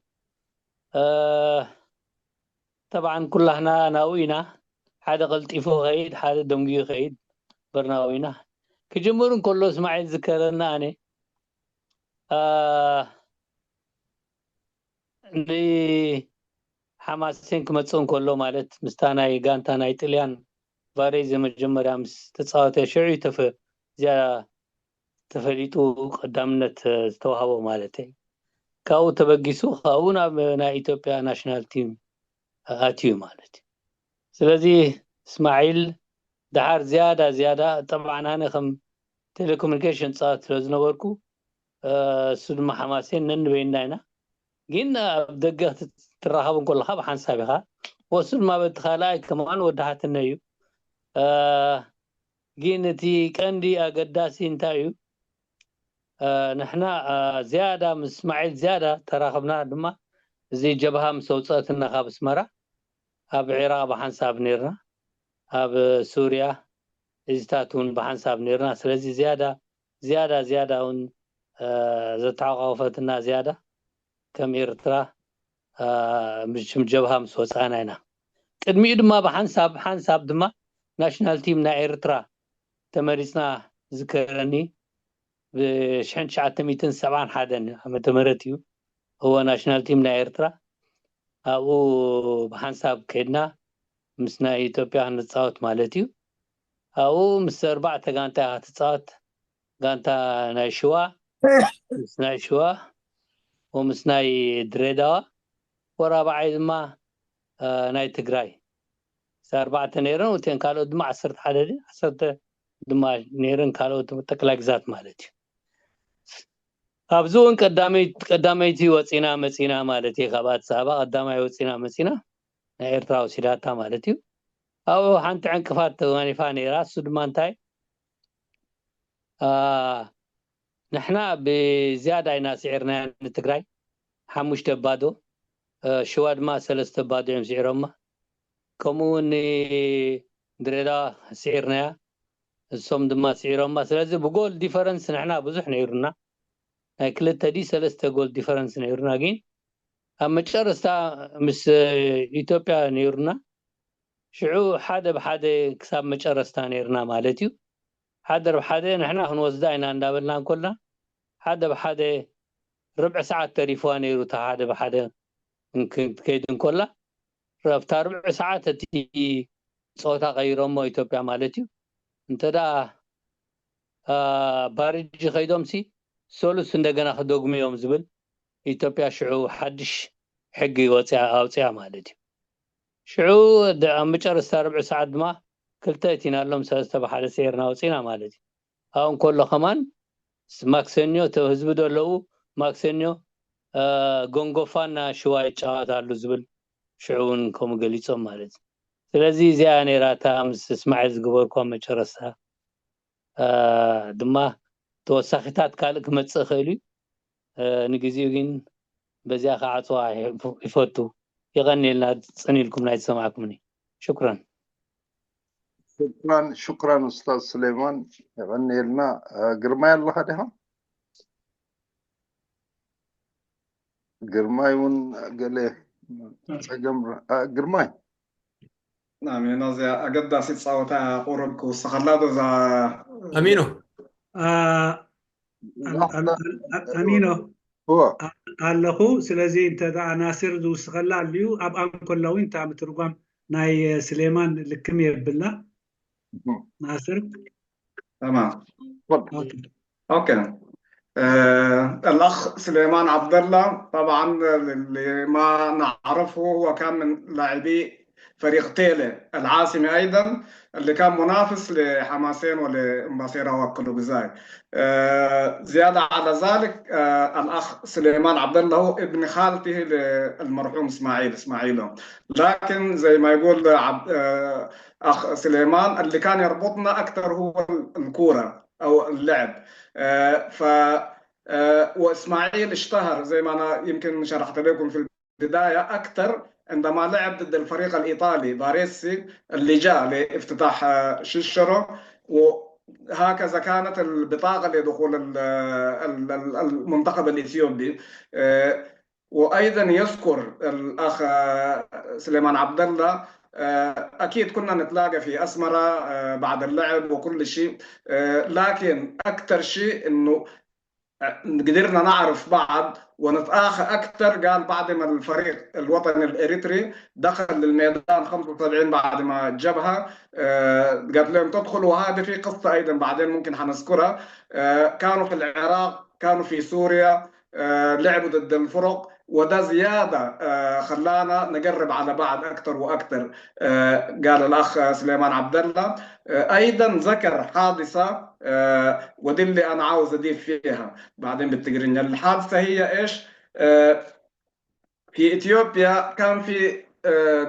እ፣ ጠብዓን ኩላህና ናብኡ ኢና። ሓደ ቀልጢፉ ከይድ ሓደ ደንጉዩ ከይድ በርናኡ ኢና። ክጅምር እንከሎ እስማዒል ዝከረና ኣነ እ፣ ንሓማሴን ክመጽእ እንከሎ ማለት ምስታ ናይ ጋንታ ናይ ጥልያን ቫሬዘ መጀመርያ ምስ ተጻወተ ሽዑ እዩ ተፈ- እዚኣ ተፈሊጡ ቀዳምነት ዝተዋህቦ ማለት እዩ። ካብኡ ተበጊሱ ካብኡ ናብ ናይ ኢትዮጵያ ናሽናል ቲም ኣትዩ ማለት እዩ። ስለዚ እስማዒል ደሓር ዝያዳ ዝያዳ ጠብዓን ኣነ ከም ቴሌኮሙኒኬሽን ፃወት ስለ ዝነበርኩ እሱ ድማ ሓማሴን ነንበይና ኢና። ግን ኣብ ደገ ክትራኸብ እንከለካ ብሓንሳብ ኢኻ። ወሱ ድማ በቲ ካልኣይ ከማን ወዳሓትነ እዩ። ግን እቲ ቀንዲ ኣገዳሲ እንታይ እዩ? ንሕና ዝያዳ ምስ እስማዒል ዝያዳ ተራኽብና ድማ እዚ ጀብሃ ምስ ኣውፀእትና ካብ ኣስመራ ኣብ ዒራቕ ብሓንሳብ ነርና፣ ኣብ ሱርያ እዚታት እውን ብሓንሳብ ነርና። ስለዚ ዝያዳ ዝያዳ ዝያዳ እውን ዘተዓቋቆፈትና ዝያዳ ከም ኤርትራ ብሽም ጀብሃ ምስ ወፃእና ኢና። ቅድሚኡ ድማ ብሓንሳብ ሓንሳብ ድማ ናሽናል ቲም ናይ ኤርትራ ተመሪፅና ዝከረኒ ብሽሕን ትሽዓተ ሚእትን ሰብዓን ሓደን ዓመተ ምህረት እዩ። እወ ናሽናል ቲም ናይ ኤርትራ ኣብኡ ብሓንሳብ ከድና ምስ ናይ ኢትዮጵያ ክንፃወት ማለት እዩ። ኣብኡ ምስ ኣርባዕተ ጋንታ ኢኻ ትፃወት። ጋንታ ናይ ሽዋ ምስ ናይ ሽዋ ወምስ ናይ ድሬዳዋ ወራባዓይ ድማ ናይ ትግራይ ኣርባዕተ ነይረን። እተን ካልኦት ድማ ዓሰርተ ሓደ ዓሰርተ ድማ ነይረን ካልኦት ጠቅላይ ግዛት ማለት እዩ። ኣብዚ እውን ቀዳመይቲ ወፂና መፂና ማለት እዩ። ካብ ኣዲስ ኣበባ ቀዳማይ ወፂና መፂና ናይ ኤርትራ ወሲዳታ ማለት እዩ። ኣብኡ ሓንቲ ዕንቅፋት ተጓኒፋ ነይራ። እሱ ድማ እንታይ ንሕና ብዝያዳ ኢና ስዒርናያ ንትግራይ ሓሙሽተ ባዶ፣ ሽዋ ድማ ሰለስተ ባዶ እዮም ስዒሮማ። ከምኡ እውን ንድሬዳዋ ስዒርናያ እሶም ድማ ስዒሮማ። ስለዚ ብጎል ዲፈረንስ ንሕና ብዙሕ ነይሩና፣ ናይ ክልተ ዲ ሰለስተ ጎል ዲፈረንስ ነይሩና። ግን ኣብ መጨረስታ ምስ ኢትዮጵያ ነይሩና። ሽዑ ሓደ ብሓደ ክሳብ መጨረስታ ነይርና ማለት እዩ። ሓደ ብሓደ ንሕና ክንወስዳ ኢና እንዳበልና እንኮልና ሓደ ብሓደ ርብዒ ሰዓት ተሪፍዋ ነይሩ። እታ ሓደ ብሓደ ክትከይድ እንኮላ ኣብታ ርብዒ ሰዓት እቲ ፀወታ ቀይሮሞ ኢትዮጵያ ማለት እዩ። እንተ ደኣ ባርጅ ከይዶምሲ ሶሉስ እንደገና ክደግሙ እዮም ዝብል ኢትዮጵያ ሽዑ ሓድሽ ሕጊ ወፅያ ኣውፅያ ማለት እዩ። ሽዑ ኣብ መጨረስታ ርብዒ ሰዓት ድማ ክልተ እቲናሎም ሰለስተ ብሓደ ስዒርና ወፂና ማለት እዩ። ኣብኡ እንከሎ ከማን ማክሰኞ እቶም ህዝቢ ዶ ኣለዉ ማክሰኞ ጎንጎፋና ሽዋ ይጫወት ኣሉ ዝብል ሽዑ እውን ከምኡ ገሊፆም ማለት እዩ። ስለዚ እዚኣ ነይራ እታ ምስ እስማዒል ዝገበርኳ መጨረስታ። ድማ ተወሳኺታት ካልእ ክመፅእ ይኽእል እዩ። ንግዜኡ ግን በዚኣ ክዓፅዋ ይፈቱ። የቐንየልና ፅን ኢልኩም ናይ ዝሰማዕኩምኒ። ሽኩረን። ሽክራን ሽክራን ኡስታዝ ስሌማን፣ የቐንየልና። ግርማይ ኣለኻ ዲኻ? ግርማይ እውን ገለ ጸገም። ግርማይ፣ ኣሜኖ፣ እዚኣ ኣገዳሲት ጸወታ ቁሩብ ክውስኸላ ዶ እዛ? ኣሚኖ። ኣሚኖ ኣለኹ። ስለዚ እንተ ናስር ዝውስኸላ ኣልዩ ኣብ ኣንኮላ እውን እንታ ምትርጓም ናይ ስሌማን ልክም የብልና። ናስር። تمام. اوكي. آه، الاخ سليمان عبد الله، طبعا لما نعرفه هو كان من لاعبي فريق تيلي العاصمي ايضا، اللي كان منافس لحماسين ولامباسيرا وكلوبزاي. آه، زياده على ذلك، آه، الاخ سليمان عبد الله هو ابن خالته للمرحوم اسماعيل اسماعيلو، لكن زي ما يقول عبد آه، اخ سليمان، اللي كان يربطنا اكثر هو الكوره او اللعب. آه، ف آه، واسماعيل اشتهر زي ما انا يمكن شرحت لكم في البدايه اكثر عندما لعب ضد الفريق الايطالي باريسي اللي جاء لافتتاح آه، شيشرو، وهكذا كانت البطاقه لدخول ال- ال- ال- المنتخب الاثيوبي. آه، وايضا يذكر الاخ آه، سليمان عبد الله، آه، اكيد كنا نتلاقى في اسمره آه، بعد اللعب وكل شيء، آه، لكن اكثر شيء انه قدرنا نعرف بعض ونتآخى اكثر. قال بعد ما الفريق الوطني الاريتري دخل للميدان خمسة وسبعين بعد ما الجبهه آه، قالت لهم تدخل، وهذه في قصه ايضا بعدين ممكن حنذكرها. آه، كانوا في العراق، كانوا في سوريا، آه، لعبوا ضد الفرق، وده زياده آه، خلانا نقرب على بعض اكثر واكثر. آه، قال الاخ سليمان عبد الله. آه، ايضا ذكر حادثه آه، ودي اللي انا عاوز اضيف فيها بعدين بالتقرينيا. الحادثه هي ايش؟ آه، في اثيوبيا كان في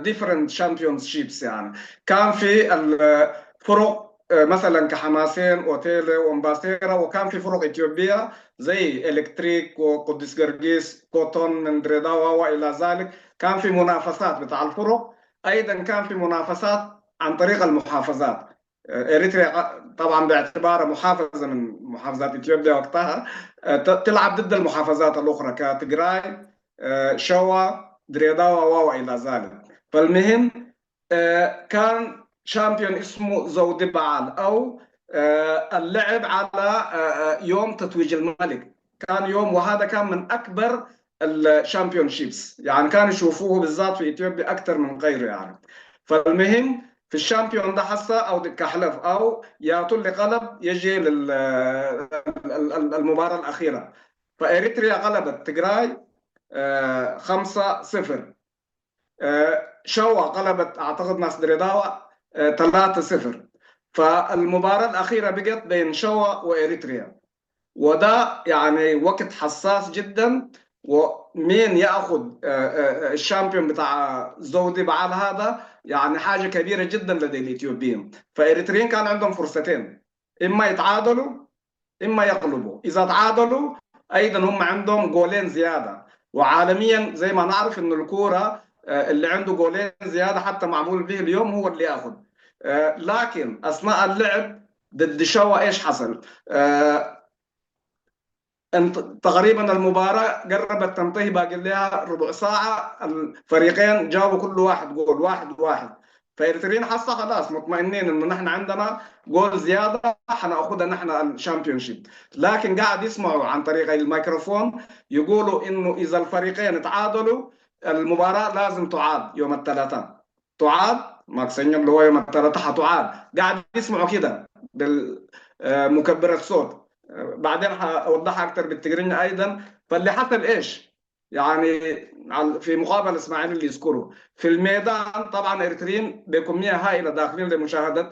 different championships، يعني كان في الفرق آه، مثلا كحماسين اوتيلي وامباسيرا، وكان في فرق اثيوبيه زي الكتريك وقدس قرقيس كوتون من دريداوا والى ذلك. كان في منافسات بتاع الفرق، ايضا كان في منافسات عن طريق المحافظات. اريتريا طبعا باعتبارها محافظه من محافظات اثيوبيا وقتها آه، تلعب ضد المحافظات الاخرى كتجراي، آه، شوا، دريداوا والى ذلك. فالمهم آه، كان شامبيون اسمه زودي بعال او آه، اللعب على آه، يوم تتويج الملك، كان يوم، وهذا كان من اكبر ال championships، يعني كانوا يشوفوه بالذات في اثيوبيا اكثر من غيره يعني. فالمهم في الشامبيون ده حصة او دي كحلف او ياتوا اللي غلب يجي لل المباراة الاخيرة. فاريتريا غلبت تجراي خمسة صفر. شوا غلبت اعتقد ناس دريداوا ثلاثة صفر. فالمباراة الاخيرة بقت بين شوا واريتريا، وده يعني وقت حساس جدا، ومين ياخذ الشامبيون بتاع زودي بعد هذا يعني حاجه كبيره جدا لدى الاثيوبيين. فاريتريين كان عندهم فرصتين، اما يتعادلوا اما يغلبوا. اذا تعادلوا ايضا هم عندهم جولين زياده. وعالميا زي ما نعرف انه الكوره اللي عنده جولين زياده حتى معمول به اليوم هو اللي ياخذ. لكن اثناء اللعب ضد شوا ايش حصل؟ انت تقريبا المباراة قربت تنتهي، باقي لها ربع ساعة، الفريقين جابوا كل واحد جول، واحد واحد. فإريتريين حصة خلاص مطمئنين إنه نحن عندنا جول زيادة، حناخدها نحن الشامبيونشيب. لكن قاعد يسمعوا عن طريق الميكروفون يقولوا إنه إذا الفريقين اتعادلوا المباراة لازم تعاد يوم الثلاثاء. تعاد ماكسينيو اللي هو يوم الثلاثاء حتعاد. قاعد يسمعوا كده بالمكبر الصوت. بعدين حوضحها اكثر بالتقريني ايضا. فاللي حصل ايش؟ يعني في مقابل اسماعيل اللي يذكره في الميدان، طبعا اريتريين بكميه هائله داخلين لمشاهده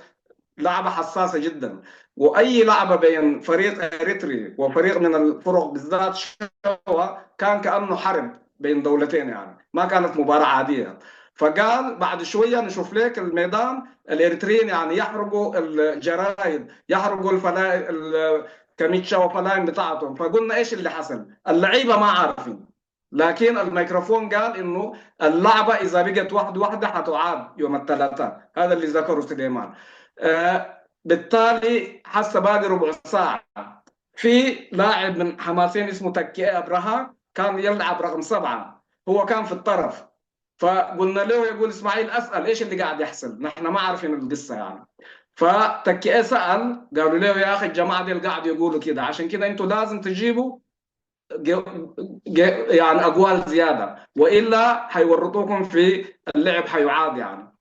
لعبه حساسه جدا. واي لعبه بين فريق اريتري وفريق من الفرق بالذات شوا كان كانه حرب بين دولتين، يعني ما كانت مباراه عاديه. فقال بعد شويه نشوف لك الميدان الاريتريين يعني يحرقوا الجرايد، يحرقوا الفلاين، الكاميتشا وفلاين بتاعتهم. فقلنا ايش اللي حصل؟ اللعيبه ما عارفين، لكن الميكروفون قال انه اللعبه اذا بقت واحد واحده حتعاد يوم الثلاثاء. هذا اللي ذكره سليمان. آه، بالتالي هسه باقي ربع ساعة. في لاعب من حماسين اسمه تكي أبرهة كان يلعب رقم سبعة، هو كان في الطرف. فقلنا له: يقول إسماعيل، أسأل إيش اللي قاعد يحصل، نحن ما عارفين القصة يعني. فتكي سأل، قالوا له: يا أخي، الجماعة دي قاعد يقولوا كده، عشان كده أنتوا لازم تجيبوا جو- جو- يعني أقوال زيادة، وإلا حيورطوكم في اللعب، حيعاد يعني.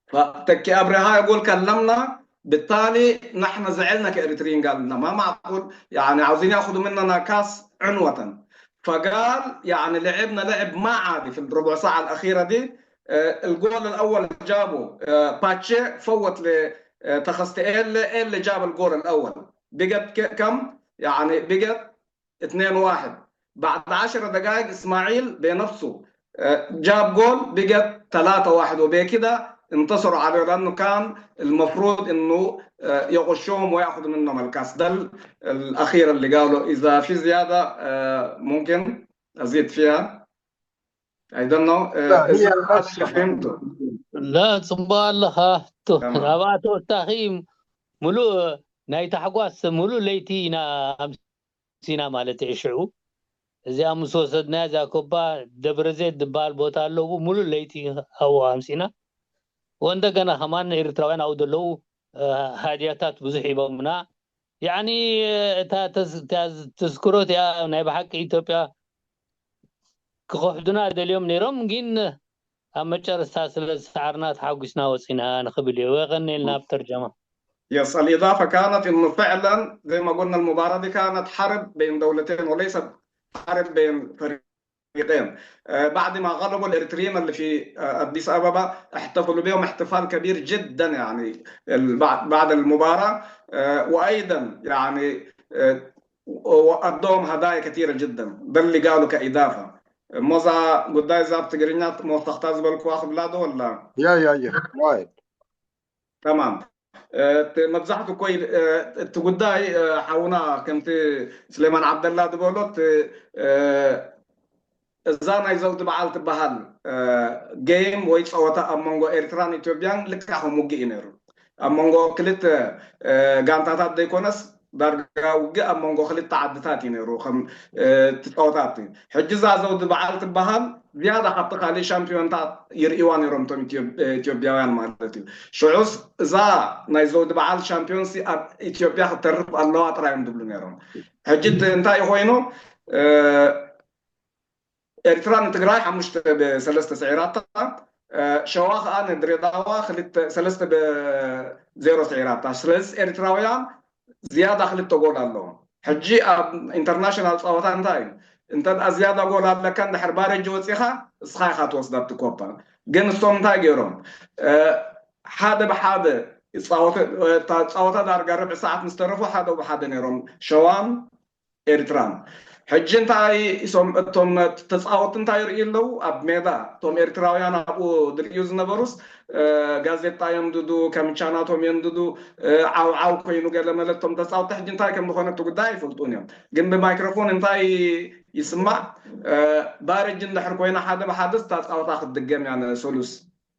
فتكي أبرهة يقول: كلمنا، بالتالي نحن زعلنا كإريتريين، قال لنا: ما معقول يعني عاوزين ياخذوا مننا كاس عنوة. فقال يعني لعبنا لعب ما عادي في الربع ساعة الأخيرة دي. آه، الجول الأول جابه آه، باتشي، فوت ل آه، تخست إيلي، إيلي جاب الجول الأول. بقت ك- كم؟ يعني بقت اثنين واحد. بعد عشر دقائق إسماعيل بنفسه آه، جاب جول، بقت ثلاثة واحد، وبكده انتصروا عليه، لأنه كان المفروض إنه آه، يغشوهم ويأخذوا منهم الكاس. ده ال- الأخير اللي قاله. إذا في زيادة آه، ممكن أزيد فيها. I don't know. آه، لا، هي إذا نفس فهمته. لا، ጽቡቕ ኣለኻ። ቱ-፣ تمام. ኣብኣ ተወሳኺ ሙሉእ ናይ ታሕጓስ ሙሉእ ለይቲ ኢና ኣምሲና ማለት እዩ። ሽዑ እዚኣ ምስ ወሰድና፣ እዛ ኮባ ደብረ ዘይት ዝበሃል ቦታ ኣለዉ፣ ሙሉእ ለይቲ ኣብኡ ኣምሲና። ወእንደገና ከማን ኤርትራውያን ኣብኡ ዘለዉ፣ እ፣ ሃድያታት ብዙሕ ሂቦምና። ያዕኒ፣ እታ ተዝ-፣ እታ ተዝክሮ እቲኣ ናይ ብሓቂ ኢትዮጵያ ክኸሕዱና ደልዮም ነይሮም፣ ግን ኣብ መጨረስታ ስለ ዝሰዓርና ተሓጒስና ወፂና ንኽብል እዩ። የቐንየልና ኣብ ተርጀማ። يس، الإضافة كانت إنه فعلًا زي ما قلنا المباراة دي كانت حرب بين دولتين وليست حرب بين فريقين. آه، بعد ما غلبوا الإريتريين اللي في آه، أديس أبابا، احتفلوا بهم احتفال كبير جدًا يعني ال- بعد بعد المباراة. آه، وأيضًا يعني آه، وأدوهم هدايا كثيرة جدًا. ده اللي قالوا كإضافة. ሞዛ ጉዳይ እዛ ብትግርኛ መወሰኽታ ዝበልኩዋ ክብላ ዶ ወላ? يا يا يا وايد تمام. እቲ መብዛሕትኡ እኮ እቲ ጉዳይ ሓውና ከምቲ ስሌማን ዓብደላ ዝበሎ እቲ እዛ ናይ ዘውዲ በዓል ትበሃል ጌም ወይ ፀወታ ኣብ መንጎ ኤርትራን ኢትዮጵያን ልክዕ ከም ውግእ እዩ ነይሩ። ኣብ መንጎ ክልተ ጋንታታት ዘይኮነስ ዳርጋ ውግእ ኣብ መንጎ ክልተ ዓድታት እዩ ነይሩ ከም እቲ ፀወታ እቲ። ሕጂ እዛ ዘውዲ በዓል ትበሃል ዝያዳ ካብቲ ካሊእ ሻምፒዮንታት ይርእይዋ ነይሮም እቶም ኢትዮ- ኢትዮጵያውያን ማለት እዩ። ሽዑስ እዛ ናይ ዘውዲ በዓል ሻምፒዮንሲ ኣብ ኢትዮጵያ ክትተርፍ ኣለዋ ጥራይ እዮም ዝብሉ ነይሮም። ሕጂ እቲ እንታይ ኮይኑ ኤርትራ ንትግራይ ሓሙሽተ ብሰለስተ ስዒራታ፣ ሸዋ ከዓ ንድሬዳዋ ክልተ ሰለስተ ብዜሮ ስዒራታ። ስለዚ ኤርትራውያን ዝያዳ ክልተ ጎል ኣለዎም። ሕጂ ኣብ ኢንተርናሽናል ፀወታ እንታይ እዩ? እንተ ደኣ ዝያዳ ጎል ኣለካ እንድሕር ባረጅ ወፂኻ እስኻ ኢኻ ትወስዳ እቲ ኮፓ። ግን እሶም እንታይ ገይሮም? ሓደ ብሓደ ይፃወቱ። እታ ፀወታ ዳርጋ ርብዒ ሰዓት ምስ ተረፉ ሓደ ብሓደ ነይሮም ሸዋን ኤርትራን። ሕጂ እንታይ እሶም እቶም ተፃወቲ እንታይ ይርእዩ ኣለዉ ኣብ ሜዳ? እቶም ኤርትራውያን ኣብኡ ዝርእዩ ዝነበሩስ ጋዜጣ የንድዱ፣ ከምቻናቶም የንድዱ፣ ዓው ዓው ኮይኑ ገለ መለ እቶም ተፃወቲ ሕጂ እንታይ ከም ዝኾነ እቲ ጉዳይ ኣይፈልጡን እዮም። ግን ብማይክሮፎን እንታይ ይስማዕ? ባረጅ እንድሕር ኮይና ሓደ ብሓደስ እታ ፃወታ ክትድገም እያ ንሰሉስ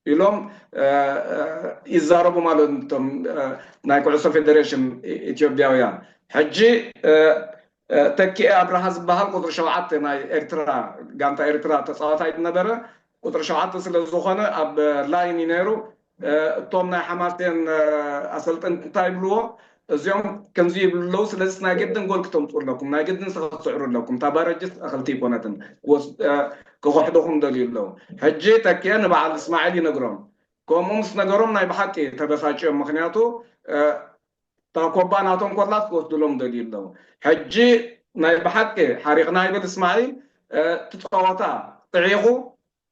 ኢሎም ይዛረቡ ማለት እቶም ናይ ኩዕሶ ፌዴሬሽን ኢትዮጵያውያን። ሕጂ ተኪኤ ኣብርሃ ዝበሃል ቁፅሪ ሸውዓተ ናይ ኤርትራ ጋንታ ኤርትራ ተፃዋታይ ዝነበረ ቁፅሪ ሸውዓተ ስለ ዝኾነ ኣብ ላይን እዩ ነይሩ። እቶም ናይ ሓማሴን ኣሰልጠንቲ እንታይ ይብልዎ? እዚኦም ከምዚ ይብሉ ኣለዉ፣ ስለዚ ናይ ግድን ጎል ክተምፁ ኣለኩም፣ ናይ ግድን ሰ ክትስዕሩ ኣለኩም፣ እታ ባረጅስ እኽልቲ ይኮነትን ክወስ- እ፣ ክኽሕዱኹም ደልዩ ኣለዉ። ሕጂ ተኪኤ ንበዓል እስማዒል ይነግሮም። ከምኡ ምስ ነገሮም ናይ ብሓቂ ተበሳጭዮም፣ ምክንያቱ እ፣ እታ ኮባ ናቶም ኮላስ ክወስዱሎም ደልዩ ኣለዉ። ሕጂ ናይ ብሓቂ ሓሪቕና ይብል እስማዒል። እ፣ እቲ ፀወታ ጥዒቑ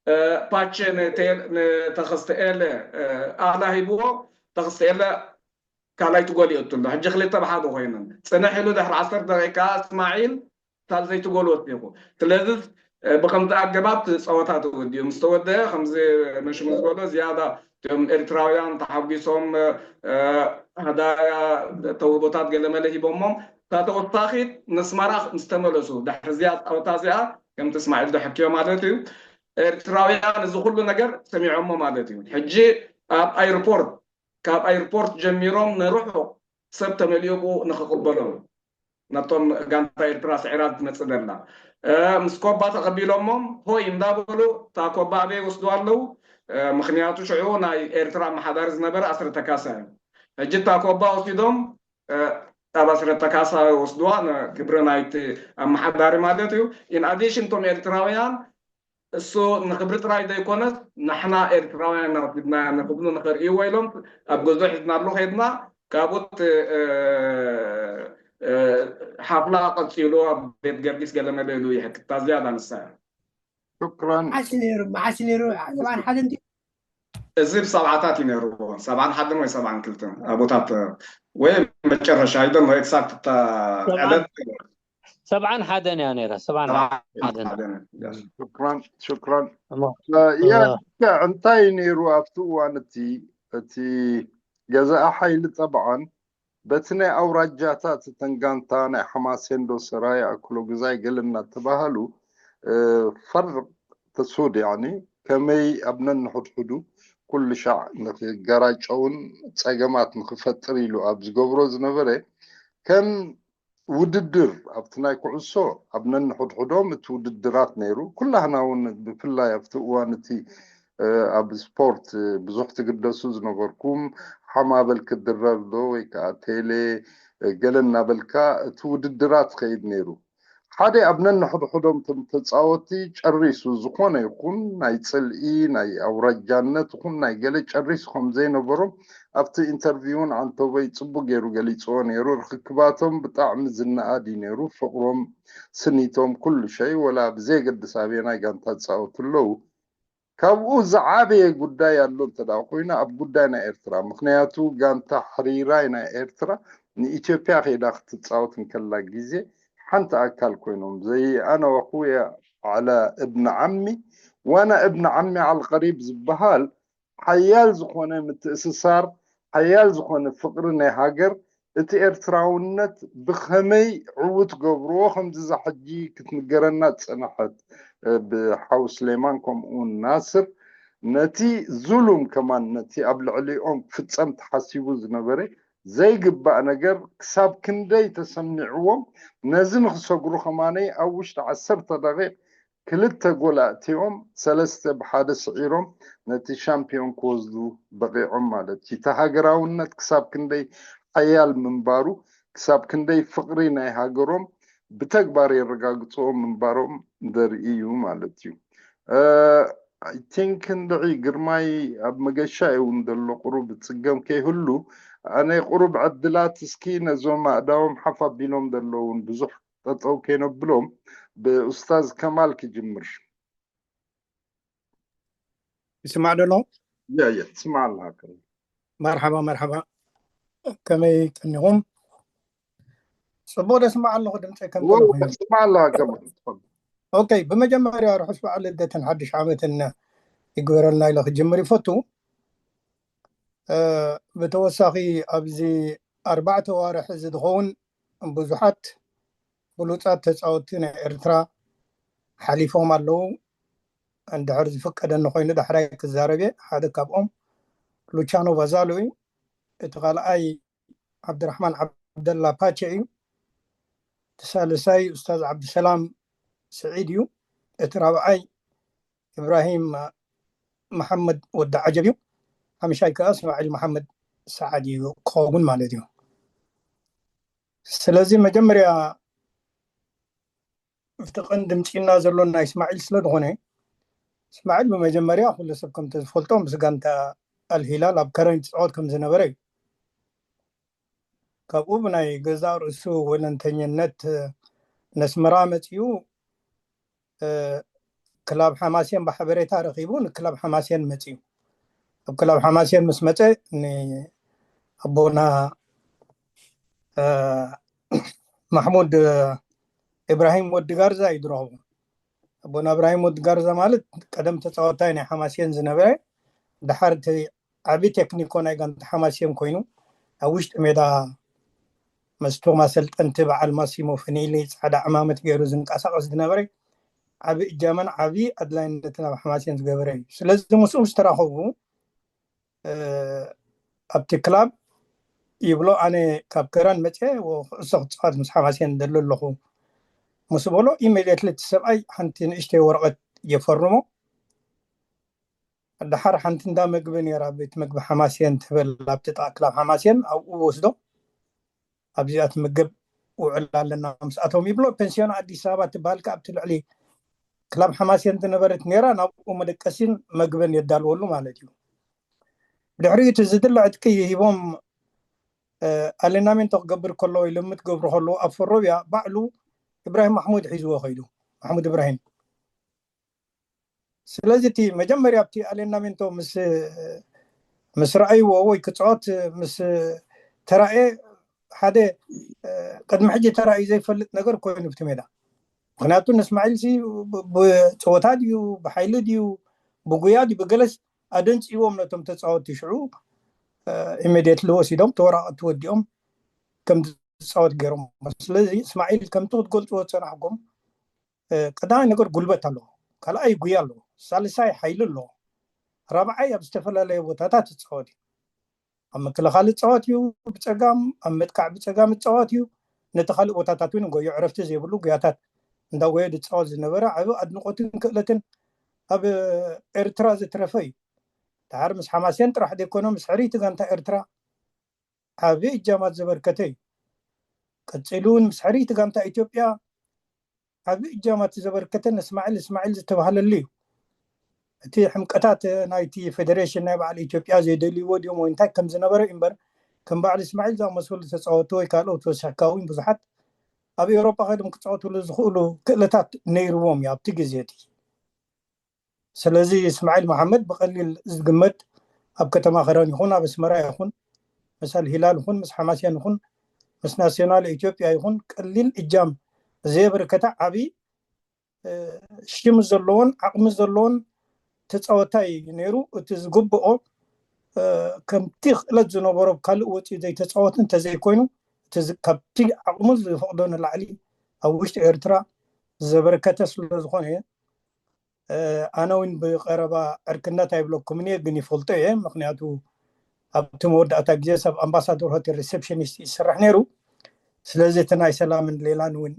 እ፣ ፓቼ ንቴ- ንተኸስተ ኤለ እ፣ ኣላ ሂብዎ። ተኸስተ ኤለ ካልኣይቲ ጎል ይእቱ ኣሎ። ሕጂ ክልተ ብሓደ ኮይነን ፅንሕ ኢሉ ድሕሪ ዓሰርተ ደቂቃ እስማዒል ሳልሰይቲ ጎል ወሲኹ። ስለዚ እ፣ ብከምዚ ኣገባብ እቲ ፀወታ ተወዲኡ። ምስ ተወደአ ከምዚ መሽሙ ዝበሎ ዝያዳ እቶም ኤርትራውያን ተሓጒሶም እ፣ እ፣ ሃዳያ ተውህቦታት ገለመለ ሂቦሞም። እታ ተወሳኺት ነስመራ ምስ ተመለሱ ድሕሪ እዚኣ ፀወታ እዚኣ ከምቲ እስማዒል ዝሕክዮ ማለት እዩ ኤርትራውያን እዚ ኩሉ ነገር ሰሚዖሞ ማለት እዩ። ሕጂ ኣብ ኣይርፖርት ካብ ኣየርፖርት ጀሚሮም ንርሑቕ ሰብ ተመሊኡ ብኡ ንኽቕበሎም፣ ነቶም ጋንታ ኤርትራ ስዒራ ትመጽእ ዘላ፣ እ፣ ምስ ኮባ ተቐቢሎሞም ሆይ እንዳበሉ እታ ኮባ ኣበይ ወስድዋ ኣለዉ? እ፣ ምኽንያቱ ሽዑ ናይ ኤርትራ ኣመሓዳሪ ዝነበረ ኣስረተ ካሳ እዩ። ሕጂ እታ ኮባ ወሲዶም፣ እ፣ ኣብ ኣስረተ ካሳ ወስድዋ፣ ንክብሪ ናይቲ ኣመሓዳሪ ማለት እዩ። ኢን ኣዲሽን እቶም ኤርትራውያን እሱ ንክብሪ ጥራይ ዘይኮነስ ንሕና ኤርትራውያን ኢና ወሲድናያ ንክብሉ ንኸርእይዎ ኢሎም ኣብ ገዝኡ ሒዝናሉ ከይድና። ካብኡ እቲ፣ እ፣ እ፣ ሓፍላ ቀጺሉ ኣብ ቤት ገርጊስ ገለ መለ ኢሉ ይሕክታ ዝያዳ ንሳ እያ። ሽክራን። መዓስ ነይሩ? መዓስ ነይሩ? ሰብዓን ሓደን ድዩ? እዚ ብሰብዓታት እዩ ነይሩ። ሰብዓን ሓደን ወይ ሰብዓን ክልተን ኣቦታት ወይ መጨረሻ ኣይደን ኤግዛክት እታ ዕለት ሰብዓን ሓደን እያ ነይራ። ሰብዓን ሓደን። ሓደን። ሽክራን ሽክራን። እሞ፣ እ፣ ያ እ፣ ልክዕ እንታይ ነይሩ ኣብቲ እዋን እቲ እቲ ገዛኢ ሓይሊ ጠብዓን በቲ ናይ ኣውራጃታት እተን ጋንታ ናይ ሓማሴን ዶ ሰራየ ኣክሎ ግዛይ ገለ እናተባሃሉ እ፣ ፈርቕ ተሱድ ያኒ ከመይ ኣብ ነንሕድሕዱ ኩሉ ሻዕ ንክገራጨውን ጸገማት ንክፈጥር ኢሉ ኣብ ዝገብሮ ዝነበረ ከም ውድድር ኣብቲ ናይ ኩዕሶ ኣብ ነንሕድሕዶም እቲ ውድድራት ነይሩ። ኩላህና እውን ብፍላይ ኣብቲ እዋን እቲ እ፣ ኣብ ስፖርት ብዙሕ ትግደሱ ዝነበርኩም ሓማበል ክድረር ዶ ወይ ከዓ ቴሌ እ፣ ገለ እናበልካ እቲ ውድድራት ትኸይድ ነይሩ። ሓደ ኣብ ነንሕድሕዶም እቶም ተፃወቲ ጨሪሱ ዝኾነ ይኹን ናይ ፅልኢ ናይ ኣውራጃነት ይኹን ናይ ገለ ጨሪሱ ከም ዘይነበሮም ኣብቲ ኢንተርቪውን ዓንቶበይ ፅቡቅ ገይሩ ገሊፅዎ ነይሩ። ርክክባቶም ብጣዕሚ ዝነኣድ እዩ ነይሩ። ፍቅሮም ስኒቶም ኩሉ ሸይ ወላ ብዘየገድስ ኣበየናይ ጋንታ ዝፃወቱ ኣለዉ። ካብኡ ዝዓበየ ጉዳይ ኣሎ እንተ ደኣ ኮይኑ ኣብ ጉዳይ ናይ ኤርትራ፣ ምኽንያቱ ጋንታ ሕሪራይ ናይ ኤርትራ ንኢትዮጵያ ከይዳ ክትጻወት እንከላ ግዜ ሓንቲ ኣካል ኮይኖም ዘይ ኣነ ወኹየ ዓላ እብን ዓሚ ዋና እብን ዓሚ ዓልቀሪብ ዝበሃል ሓያል ዝኾነ ምትእስሳር ሓያል ዝኾነ ፍቅሪ ናይ ሃገር እቲ ኤርትራውነት ብኸመይ ዕዉት ገብርዎ ከምዚ እዛ ሕጂ ክትንገረና ዝጸንሐት ብሓው ስሌማን ከምኡ ናስር ነቲ ዙሉም ከማን ነቲ ኣብ ልዕሊኦም ክፍጸም ተሓሲቡ ዝነበረ ዘይግባእ ነገር ክሳብ ክንደይ ተሰሚዕዎም ነዚ ንክሰግሩ ከማነይ ኣብ ውሽጢ ዓሰርተ ደቂቕ ክልተ ጎል ኣእትዮም ሰለስተ ብሓደ ስዒሮም ነቲ ሻምፒዮን ክወስዱ በቂዖም ማለት እዩ። እቲ ሃገራውነት ክሳብ ክንደይ ሓያል ምንባሩ ክሳብ ክንደይ ፍቕሪ ናይ ሃገሮም ብተግባር የረጋግፅዎ ምንባሮም ዘርኢ እዩ ማለት እዩ። I think እንድዒ ግርማይ ኣብ መገሻ እዩ እውን ዘሎ ቁሩብ ፅገም ከይህሉ ኣነ ቁሩብ ዕድላት እስኪ ነዞም ኣእዳዎም ሓፍ ኣቢሎም ዘለውን ብዙሕ ጠጠው ከይነብሎም ብኡስታዝ ከማል ክጅምር። ይስማዕ ዶ ኣሎ? ያ ያ ትስማዕ ኣለካ። መርሓባ መርሓባ፣ ከመይ ቀኒኹም? ጽቡቕ ዶ ስማዕ ኣለኹ ድምፀይ ከም ዘለኹ እዩ? ትስማዕ ኣለካ ከማል። ኦኬ፣ ብመጀመርያ ርሑስ በዓል ልደትን ሓድሽ ዓመትን ይግበረልና ኢለ ክጅምር ይፈቱ። ብተወሳኺ ኣብዚ ኣርባዕተ ዋርሕ እዚ ዝኸውን ብዙሓት ብሉፃት ተፃወትቲ ናይ ኤርትራ ሓሊፎም ኣለዉ። እንድሕር ዝፍቀደኒ ኮይኑ ዳሕራይ ክዛረብ እየ። ሓደ ካብኦም ሉቻኖ ቫዛሎ እዩ። እቲ ካልኣይ ዓብድራሕማን ዓብደላ ፓቸ እዩ። እቲ ሳልሳይ ኡስታዝ ዓብድሰላም ስዒድ እዩ። እቲ ራብዓይ ኢብራሂም መሓመድ ወዲ ዓጀብ እዩ። ሓምሻይ ከዓ እስማዒል መሓመድ ሰዓድ እዩ ክኸውን ማለት እዩ። ስለዚ መጀመርያ እቲ ቀንዲ ምፅና ዘሎ ናይ እስማዒል ስለ ዝኾነ እስማዒል ብመጀመርያ ኩሉ ሰብ ከምቲ ዝፈልጦ ምስ ጋንታ ኣልሂላል ኣብ ከረን ይፃወት ከም ዝነበረ እዩ። ካብኡ ብናይ ገዛእ ርእሱ ወለንተኝነት ነስመራ መፂኡ ክላብ ሓማሴን ብሓበሬታ ረኺቡ ንክላብ ሓማሴን መፂኡ። ኣብ ክላብ ሓማሴን ምስ መፀ ንኣቦና ማሕሙድ ኢብራሂም ወዲ ጋርዛ እዩ ዝረኽቡ። ኣቦና እብራሂም ወዲ ጋርዛ ማለት ቀደም ተፃወታይ ናይ ሓማሴን ዝነበረ ድሓር እቲ ዓቢ ቴክኒኮ ናይ ጋንታ ሓማሴን ኮይኑ ኣብ ውሽጢ ሜዳ መስቶም ኣሰልጠንቲ በዓል ማሲሞ ፈኒሊ ፃዕዳ ዕማመት ገይሩ ዝንቀሳቐስ ዝነበረ ዓቢ እጃመን ዓቢ ኣድላይነትን ኣብ ሓማሴን ዝገበረ እዩ። ስለዚ ምስኡ ምስ ተራኸቡ ኣብቲ ክላብ ይብሎ፣ ኣነ ካብ ከረን መፅየ ኩዕሶ ክፃወት ምስ ሓማሴን ደሊ ኣለኹ ምስ በሎ፣ ኢሜድየትሊ እቲ ሰብኣይ ሓንቲ ንእሽተይ ወረቐት የፈርሞ። ደሓር ሓንቲ እንዳ መግቢ ነይራ፣ ቤት መግቢ ሓማሴን ትብል፣ ኣብቲ ጥቓ ክላብ ሓማሴን ኣብኡ ወስዶ ኣብዚኣ ትምገብ ውዕል ኣለና ምስኣቶም ይብሎ። ፔንሲዮን ኣዲስ ኣበባ ትበሃል ከኣ ኣብቲ ልዕሊ ክላብ ሓማሴን ዝነበረት ነይራ፣ ናብኡ መደቀሲን መግብን የዳልወሉ ማለት እዩ። ብድሕሪኡ እቲ ዝድለ ዕጥቂ ሂቦም ኣሌናሜንቶ ክገብር ከሎ ወይ ልምት ገብሩ ከለዉ ኣብ ፈሮብያ ባዕሉ ኢብራሂም ማሕሙድ ሒዝዎ ከይዱ። ማሕሙድ ኢብራሂም። ስለዚ እቲ መጀመርያ ኣብቲ ኣሌናሜንቶ ምስ ምስ ረኣይዎ ወይ ክፃወት ምስ ተራእየ ሓደ ቅድሚ ሕጂ ተራእዩ ዘይፈልጥ ነገር ኮይኑ ብቲ ሜዳ። ምክንያቱ ንእስማዒል ሲ ብፀወታ ድዩ ብሓይሊ ድዩ ብጉያ ድዩ ብገለስ ኣደንፅዎም ነቶም ተፃወትቲ ሽዑ ኢሜድየትሊ ወሲዶም ተወራቐቲ ወዲኦም ከም ዝፃወት ገይሮም። ስለዚ እስማዒል ከምቲ ክትገልፅዎ ዝፀናሕኩም ቀዳማይ ነገር ጉልበት ኣለዎ፣ ካልኣይ ጉያ ኣለዎ፣ ሳልሳይ ሓይሊ ኣለዎ፣ ራብዓይ ኣብ ዝተፈላለየ ቦታታት ይፃወት እዩ። ኣብ ምክልኻል ይፃወት እዩ ብፀጋም፣ ኣብ መጥቃዕ ብፀጋም ይፃወት እዩ። ነቲ ካልእ ቦታታት እውን ጎዮ ዕረፍቲ ዘይብሉ ጉያታት እንዳጎየ ዝፃወት ዝነበረ ዓብ ኣድንቆትን ክእለትን ኣብ ኤርትራ ዝተረፈ እዩ። ድሓር ምስ ሓማሴን ጥራሕ ዘይኮነ ምስ ሕርይቲ ጋንታ ኤርትራ ዓብ እጃማት ዘበርከተ እዩ። ቀፂሉ እውን ምስ ሕርይቲ ጋንታ ኢትዮጵያ ዓብ እጃማት ዘበርከተ ንእስማዒል እስማዒል ዝተባህለሉ እዩ። እቲ ሕምቀታት ናይቲ ፌደሬሽን ናይ በዓል ኢትዮጵያ ዘይደልይዎ ድዮም ወይ እንታይ ከም ዝነበረ እዩ እምበር ከም በዓል እስማዒል ዝኣመሰሉ ተፃወቱ ወይ ካልኦት ወሲሕካ እውን ብዙሓት ኣብ ኤውሮጳ ከይዶም ክፃወትሉ ዝኽእሉ ክእለታት ነይርዎም እዩ ኣብቲ ግዜ እቲ። ስለዚ እስማዒል መሓመድ ብቐሊል ዝግመት ኣብ ከተማ ከረን ይኹን ኣብ ኣስመራ ይኹን ምስ ኣልሂላል ይኹን ምስ ሓማስያን ይኹን ምስ ናሲዮናል ኢትዮጵያ ይኹን ቀሊል እጃም ዘየበርከተ ዓብዪ ሽም ዘለዎን ዓቕሚ ዘለዎን ተፃወታይ እዩ ነይሩ። እቲ ዝግብኦ ከምቲ ክእለት ዝነበሮ ካልእ ወፂኡ ዘይተፃወት እንተዘይኮይኑ ካብቲ ዓቕሙ ዝፈቕዶ ንላዕሊ ኣብ ውሽጢ ኤርትራ ዘበርከተ ስለዝኾነ ኣነ እውን ብቀረባ ዕርክነት ኣይብለኩምን እየ፣ ግን ይፈልጦ እየ። ምክንያቱ ኣብቲ መወዳእታ ግዜ ሰብ ኣምባሳደር ሆቴል ሪሴፕሽኒስት ይሰርሕ ነይሩ። ስለዚ እቲ ናይ ሰላምን ሌላን እውን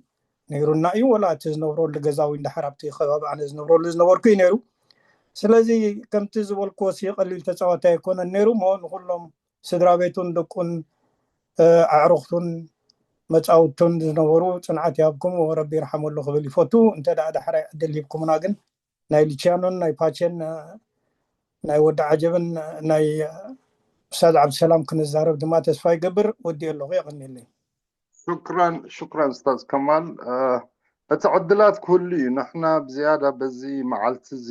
ነይሩና እዩ። ወላ እቲ ዝነብረሉ ገዛ እውን ድሓር ኣብቲ ከባቢ ኣነ ዝነብረሉ ዝነበርኩ እዩ ነይሩ። ስለዚ ከምቲ ዝበልክዎ ሲ ቀሊል ተፃዋታይ ኣይኮነን ነይሩ እሞ ንኩሎም ስድራ ቤቱን ደቁን ኣዕሩኽቱን መፃውቱን ዝነበሩ ፅንዓት ይሃብኩም፣ ረቢ ይርሓመሉ ክብል ይፈቱ። እንተ ደኣ ዳሕራይ ዕድል ሂብኩምና ግን ናይ ልችያኖን ናይ ፓቸን ናይ ወዲ ዓጀብን ናይ ኡስታዝ ዓብድሰላም ክንዛረብ ድማ ተስፋ ይገብር። ወዲ ኣለኹ የቐኒለይ። ሹክራን ሹክራን ኡስታዝ ከማል። እቲ ዕድላት ክህሉ እዩ። ንሕና ብዝያዳ በዚ መዓልቲ እዚ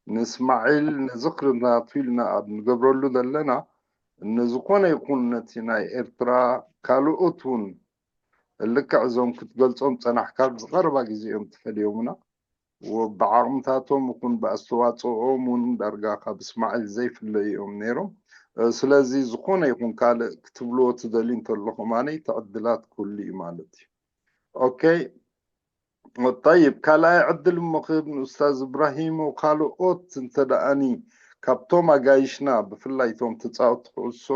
ንእስማዒል ንዝኽሪ ናቱ ኢልና ኣብ ንገብረሉ ዘለና ንዝኾነ ይኹን ነቲ ናይ ኤርትራ ካልኦት እውን ልክዕ እዞም ክትገልጾም ጸናሕካ ብዝቐረባ ግዜ እዮም ተፈልዮምና። ብዓቕምታቶም ይኹን ብኣስተዋጽኦኦም እውን ዳርጋ ካብ እስማዒል ዘይፍለዩ እዮም ነይሮም። ስለዚ ዝኾነ ይኹን ካልእ ክትብልዎ ትደልዩ እንተሎ ከማነይ እቲ ዕድላት ክህሉ እዩ ማለት እዩ። ኦኬ። ጠይብ ካልኣይ ዕድል እሞ ክህብ ንኡስታዝ እብራሂም ካልኦት እንተ ደኣኒ ካብቶም ኣጋይሽና ብፍላይ እቶም ተፃወቲ ኩዕሶ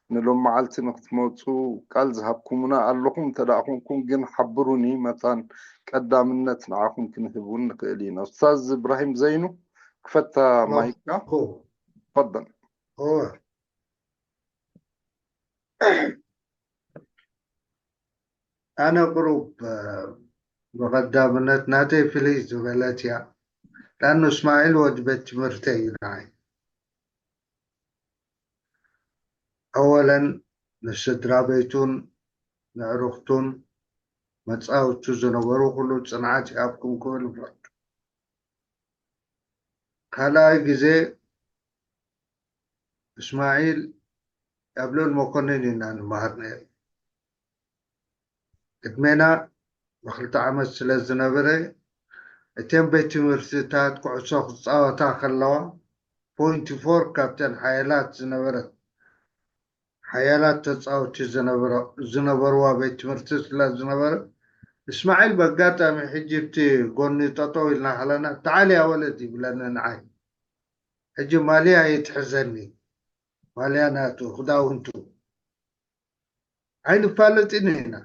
ንሎም መዓልቲ ንክትመፁ ቃል ዝሃብኩምና ኣለኹም እንተ ደኣ ኮንኩም ግን ሓብሩኒ መታን ቀዳምነት ንዓኹም ክንህብ እውን ንኽእል ኢና ኡስታዝ እብራሂም ዘይኑ ክፈታ ማይካ ፈደል ኣነ ቅሩብ ብቐዳምነት ናተይ ፍልይ ዝበለት እያ። ዳኑ እስማዒል ወዲ ቤት ትምህርተ እዩ ንዓይ። ኣወለን ንስድራ ቤቱን ንዕሩኽቱን መፃውቱ ዝነበሩ ኩሉ ፅንዓት ይሃብኩም ክብል እፈቱ። ካልኣይ ግዜ እስማዒል ኣብ ልኡል መኮንን ኢና ንመሃር ነይር። ዕድሜና ብክልተ ዓመት ስለ ዝነበረ እተን ቤት ትምህርትታት ኩዕሶ ክፃወታ ከለዋ ፖይንቲ ፎር ካብተን ሓያላት ዝነበረት ሓያላት ተፃወቲ ዝነበርዋ ቤት ትምህርቲ ስለ ዝነበረ እስማዒል በጋጣሚ ሕጂ ብቲ ጎኒ ጠጠው ኢልና ከለና ተዓልያ ወለድ ይብለኒ ንዓይ ሕጂ ማልያ ይትሕዘኒ ማልያ ናቱ፣ ክዳውንቱ ኣይንፋለጥን ኢና።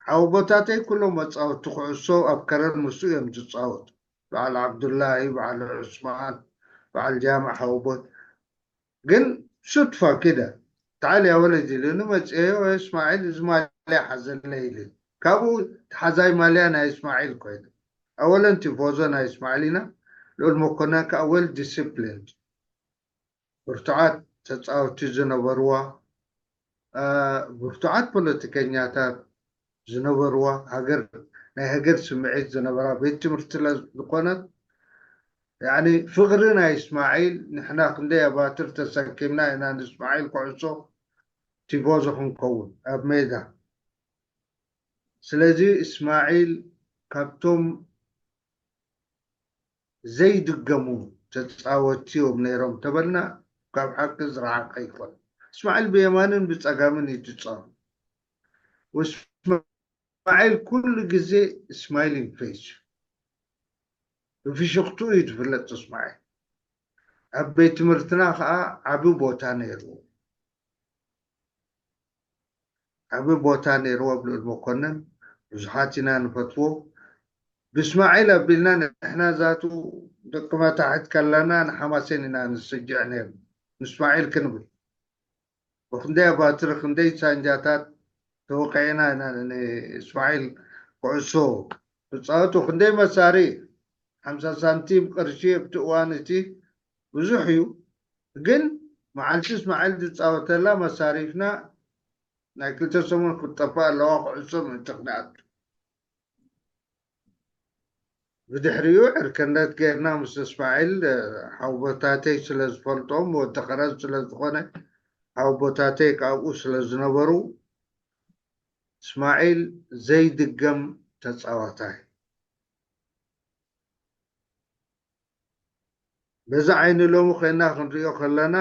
ሓወቦታተይ ኩሎም መጻወቲ ኩዕሶ ኣብ ከረን ምስኡ እዮም ዝጻወቱ። በዓል ዓብዱላሂ፣ በዓል ዑስማን፣ በዓል ጃምዕ ሓወቦት። ግን ሱድፋ ኪደ፣ تعال يا ولدي ኢሉኒ መጽኤዮ፣ እስማዒል እዚ ማልያ ሓዘለይ ኢሉ። ካብኡ ተሓዛይ ማልያ ናይ እስማዒል ኮይኑ። ኣወለን ቲፎዞ ናይ እስማዒል ኢና። ልኡል መኮነን ከኣ well disciplined። ብርቱዓት ተጻወትቲ ዝነበርዋ፣ እ፣ ብርቱዓት ፖለቲከኛታት ዝነበርዋ፣ ሃገር፣ ናይ ሃገር ስምዒት ዝነበራ ቤት ትምህርቲ ስለ ዝኾነት፣ ያዕኒ ፍቕሪ ናይ እስማዒል፣ ንሕና ክንደይ ኣባትር ተሰኪምና ኢና ንእስማዒል ኩዕሶ ቲፎዞ ክንከውን ኣብ ሜዳ። ስለዚ እስማዒል ካብቶም ዘይድገሙ ተጻወትቲ እዮም ነይሮም ተበልና፣ ካብ ሓቂ ዝረሓቐ ይኾን። እስማዒል ብየማንን ብጸጋምን እዩ ዝጻወት። ወእስማዒል ኩሉ ግዜ ስማይሊንግ ፌስ፣ ብፍሽኽትኡ እዩ ዝፍለጥ እስማዒል። ኣብ ቤት ትምህርትና ኸኣ ዓቢ ቦታ ነይርዎ። ዓቢ ቦታ ነይርዎ ኣብ ልኡል መኮነን፣ ብዙሓት ኢና ንፈትዎ። ብእስማዒል ኣቢልና ንሕና ዛቱ ደቂ መታሕት ከለና ንሓማሴን ኢና ንስጅዕ ነይርና። ንእስማዒል ክንብል። ብኽንደይ ኣባትር፣ ክንደይ ሳንጃታት ተወቒዕና ኢና ንእስማዒል ኩዕሶ ክጻወቱ። ክንደይ መሳርሒ፣ ሓምሳ ሳንቲም ቅርሺ ኣብቲ እዋን እቲ ብዙሕ እዩ። ግን መዓልቲ እስማዒል ዝጻወተላ መሳሪፍና ናይ ክልተ ሰሙን ክትጠፍእ ኣለዋ ኩዕሶ ምእንቲ ክንኣቱ። ብድሕሪኡ ዕርከነት ጌርና ምስ እስማዒል፣ እ፣ ሓውቦታተይ ስለ ዝፈልጦም፣ ወዲ ከረን ስለ ዝኾነ፣ ሓውቦታተይ ካብኡ ስለ ዝነበሩ፣ እስማዒል ዘይድገም ተጻዋታይ። በዚ ዓይኒ ሎሚ ኮይና ክንሪኦ ከለና፣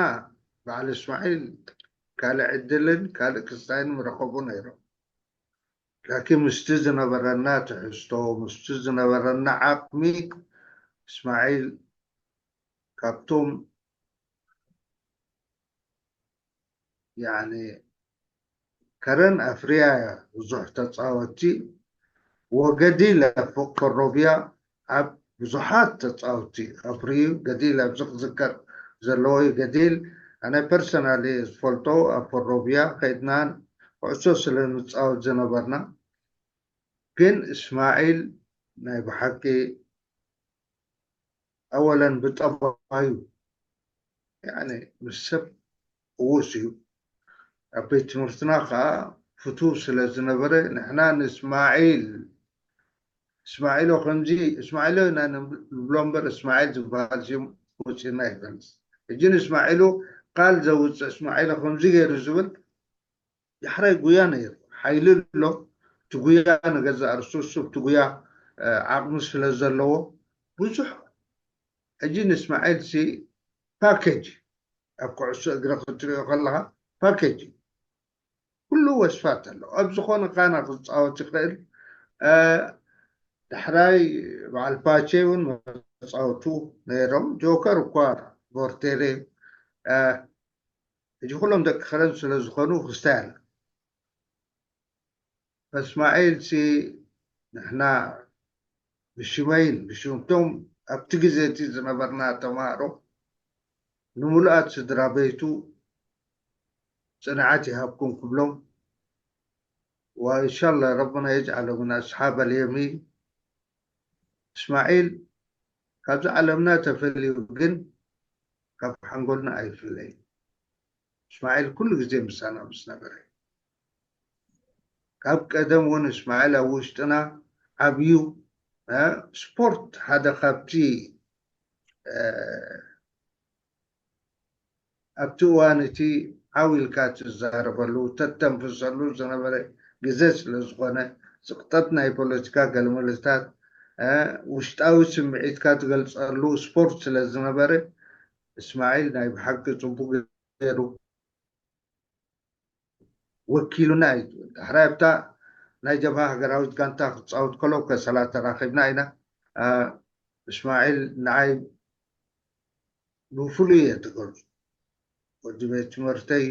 በዓል እስማዒል ካልእ ዕድልን ካልእ ክስታይን ምረኸቡ ነይሮም። ላኪን ምስቲ ዝነበረና ትሕዝቶ፣ ምስቲ ዝነበረና ዓቕሚ፣ እስማዒል ካብቶም፣ ያኒ፣ ከረን ኣፍርያ እያ ብዙሕ ተጻወትቲ። ወገዲል ኣብ ፎ-፣ ፎሮብያ ኣብ ብዙሓት ተጻወትቲ ኣፍርዩ። ገዲል ኣብዚ ክዝከር ዘለዎ እዩ። ገዲል ኣነ ፐርሰናሊ ዝፈልጦ ኣብ ፎሮብያ ከይድናን ኩዕሶ ስለ ንጻወት ዝነበርና። ግን እስማዒል ናይ ብሓቂ ኣወለን ብጠባዩ፣ ያኒ፣ ምስ ሰብ እዉስ እዩ። ኣብ ቤት ትምህርትና ከዓ ፍቱው ስለ ዝነበረ፣ ንሕና ንእስማዒል፣ እስማዒሎ ከምዚ፣ እስማዒሎ ኢና ንብሎ እምበር፣ እስማዒል ዝበሃል ሽም ወፂና ይፈልጥ። ሕጂ ንእስማዒሉ ቃል ዘውፅእ፣ እስማዒሎ ከምዚ ገይሩ ዝብል፣ ዳሕራይ ጉያ ነይሩ። ሓይሊ ኣሎ፣ እቲ ጉያ ንገዛእ ርእሱ፣ እሱ እቲ ጉያ፣ እ፣ ዓቕሚ ስለ ዘለዎ፣ ብዙሕ። ሕጂ ንእስማዒል ሲ ፓኬጅ፣ ኣብ ኩዕሶ እግሪ ክትሪኦ ከለኻ ፓኬጅ እዩ። ኩሉ ወስፋት ኣሎ። ኣብ ዝኾነ ካና ክጻወት ይኽእል። እ፣ ዳሕራይ በዓል ፓቼ እውን መጻወቱ ነይሮም። ጆከር እኳ ቮርቴሬ፣ እ፣ ሕጂ ኩሎም ደቂ ከረን ስለ ዝኾኑ ክስታይ ኣላ። እስማዒል ሲ ንሕና ብሽመይን ብሽምቶም ኣብቲ ግዜ እቲ ዝነበርና ተማሃሮ ንምሉኣት ስድራ ቤቱ ጽንዓት ይሃብኩም ክብሎም፣ ወኢንሻላህ ረብና የጅዓሎ ምን ኣስሓብ ኣልየሚን። እስማዒል ካብዚ ዓለምና ተፈልዩ ግን ካብ ሓንጎልና ኣይፍለይን። እስማዒል ኩሉ ግዜ ምሳና ምስ ነበረ፣ ካብ ቀደም እውን እስማዒል ኣብ ውሽጥና ዓብዩ፣ እ፣ ስፖርት ሓደ ካብቲ፣ እ፣ ኣብቲ እዋን እቲ ዓው ኢልካ ትዛረበሉ፣ ተተንፍሰሉ ዝነበረ ግዜ ስለ ዝኾነ፣ ጽቕጠት ናይ ፖለቲካ ገለመለታት፣ እ፣ ውሽጣዊ ስምዒትካ ትገልጸሉ ስፖርት ስለ ዝነበረ፣ እስማዒል ናይ ብሓቂ ጽቡቕ ገይሩ ወኪሉና እዩ። ዳሕራይ ኣብታ ናይ ጀብሃ ሃገራዊት ጋንታ ክትጻወት ከሎ ከሰላ ተራኺብና ኢና። እ፣ እስማዒል ንዓይ ብፍሉይ እየ ትገልጹ። ወዲ ቤት ትምህርተይ፣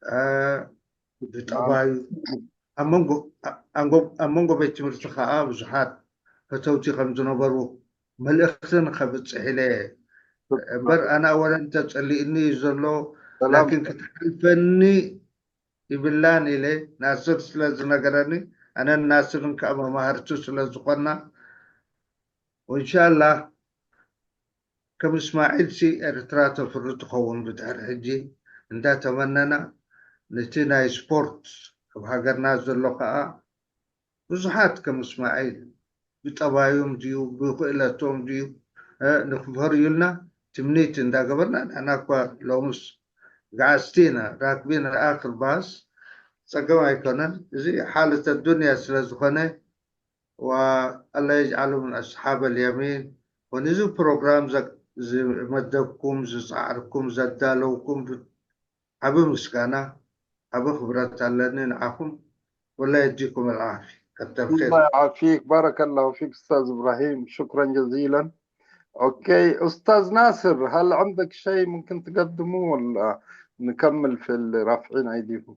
እ፣ ብጠባዩ ኣብ መንጎ፣ ኣብ መንጎ፣ ኣብ መንጎ ቤት ትምህርቲ ከዓ ብዙሓት ፈተውቲ ከም ዝነበሩ መልእኽቲ ንኸብፅሕ ኢለ እምበር፣ ኣነ ኣወለን ተፀሊእኒ እዩ ዘሎ፣ ሰላም። ላኪን ክትሓልፈኒ ይብላን ኢለ ናስር ስለ ዝነገረኒ፣ ኣነን ናስርን ከዓ መማህርቲ ስለ ዝኾንና፣ ወኢንሻላህ ከም እስማዒል ሲ ኤርትራ ተፍሪ ትኸውን ብድሕሪ ሕጂ እንዳተመነና፣ ነቲ ናይ ስፖርት ኣብ ሃገርና ዘሎ ከዓ ብዙሓት ከም እስማዒል ብጠባዮም ድዩ ብክእለቶም ድዩ፣ እ፣ ንክፈርዩልና ትምኒት እንዳገበርና፣ ንሕና እኳ ሎምስ ገዓዝቲ ኢና፣ ራክቢን ኣክል ባስ ጸገም ኣይኮነን። እዚ ሓለት ኣዱንያ ስለ ዝኾነ፣ ወኣላ የጅዓሉ ምን ኣስሓብ ኣልየሚን። ወንዚ ፕሮግራም ዘ-፣ ዝመደብኩም፣ ዝጸዓርኩም፣ ዘዳለውኩም ብ-፣ ዓቢ ምስጋና፣ ዓቢ ክብረት ኣለኒ ንዓኹም። ወላ የዲኩም ኣልዓፊ። ከተር ኸይር። الله يعافيك، بارك الله فيك أستاذ إبراهيم، شكرا جزيلا. أوكي، أستاذ ناصر، هل عندك شيء ممكن تقدمه ولا نكمل في الرافعين أيديهم؟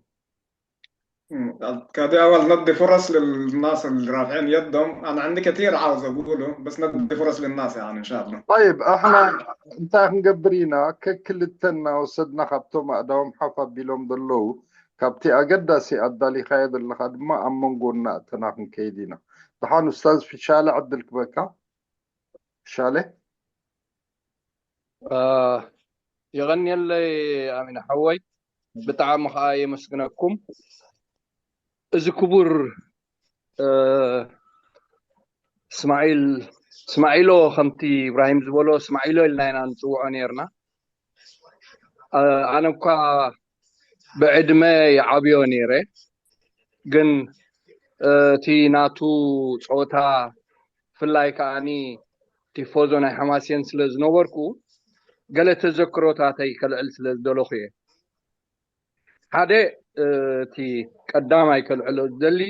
مم. كده أول ندي فرص للناس اللي رافعين يدهم. أنا عندي كتير عاوز أقوله، بس ندي فرص للناس، يعني، إن شاء الله. طيب، احنا እንታይ ክንገብር ኢና? ከክልተ እናወሰድና ካብቶም ኣእዳዎም ሓፍ ኣቢሎም ዘለዉ፣ ካብቲ ኣገዳሲ ኣዳሊኻዮ ዘለኻ ድማ ኣብ መንጎና እተና ክንከይድ ኢና። ደሓን ኡስታዝ ፍሻለ ዕድል ክበካ። ፍሻለ። አ፣ የቐንየለይ ኣሚን ሓወይ፣ ብጣዕሚ ኸዓ የመስግነኩም። እዚ ክቡር፣ እ፣ እስማዒል፣ እስማዒሎ፣ ከምቲ ኢብራሂም ዝበሎ እስማዒሎ ኢልና ኢና ንጽውዖ ነይርና። እ፣ ኣነ እኳ ብዕድመ ይዓብዮ ነይረ፣ ግን፣ እ፣ እቲ ናቱ ጸወታ፣ ብፍላይ ከዓኒ ቲፎዞ ናይ ሓማሴን ስለ ዝነበርኩ፣ ገለ ተዘክሮታተይ ከልዕል ስለ ዝደለኹ እየ። ሓደ፣ እ፣ እቲ ቀዳማይ ከልዕሎ ዝደሊ፣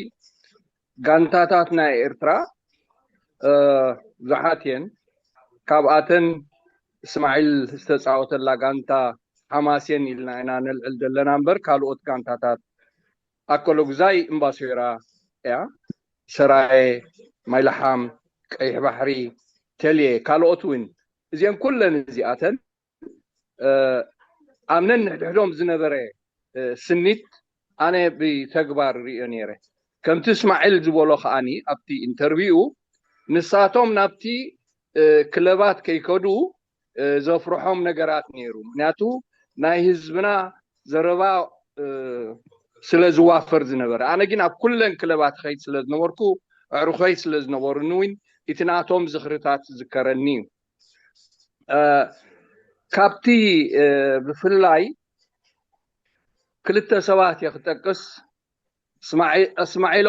ጋንታታት ናይ ኤርትራ፣ እ፣ ብዙሓት እየን። ካብኣተን እስማዒል ዝተጻወተላ ጋንታ ሓማሴን ኢልና ኢና ነልዕል ዘለና እምበር፣ ካልኦት ጋንታታት ኣከለጉዛይ እምባሶይራ እያ። ሰራየ፣ ማይላሓም፣ ቀይሕ ባሕሪ፣ ተልየ፣ ካልኦት እውን። እዚአን ኩለን እዚኣተን፣ እ፣ ኣብ ነንሕድሕዶም ዝነበረ፣ እ፣ ስኒት ኣነ ብተግባር ርእዮ ነይረ። ከምቲ እስማዒል ዝበሎ ከዓኒ ኣብቲ ኢንተርቪው፣ ንሳቶም ናብቲ፣ እ፣ ክለባት ከይከዱ፣ እ፣ ዘፍርሖም ነገራት ነይሩ። ምክንያቱ ናይ ህዝብና ዘረባ፣ እ፣ ስለ ዝዋፈር ዝነበረ። ኣነ ግን ኣብ ኩለን ክለባት ኸይድ ስለ ዝነበርኩ፣ ኣዕሩኸይ ስለ ዝነበሩኒ እውን እቲ ናቶም ዝኽርታት ዝከረኒ እዩ። እ፣ ካብቲ፣ እ፣ ብፍላይ ክልተ ሰባት እየ ክጠቅስ። እስማዒ-፣ እስማዒሎ፣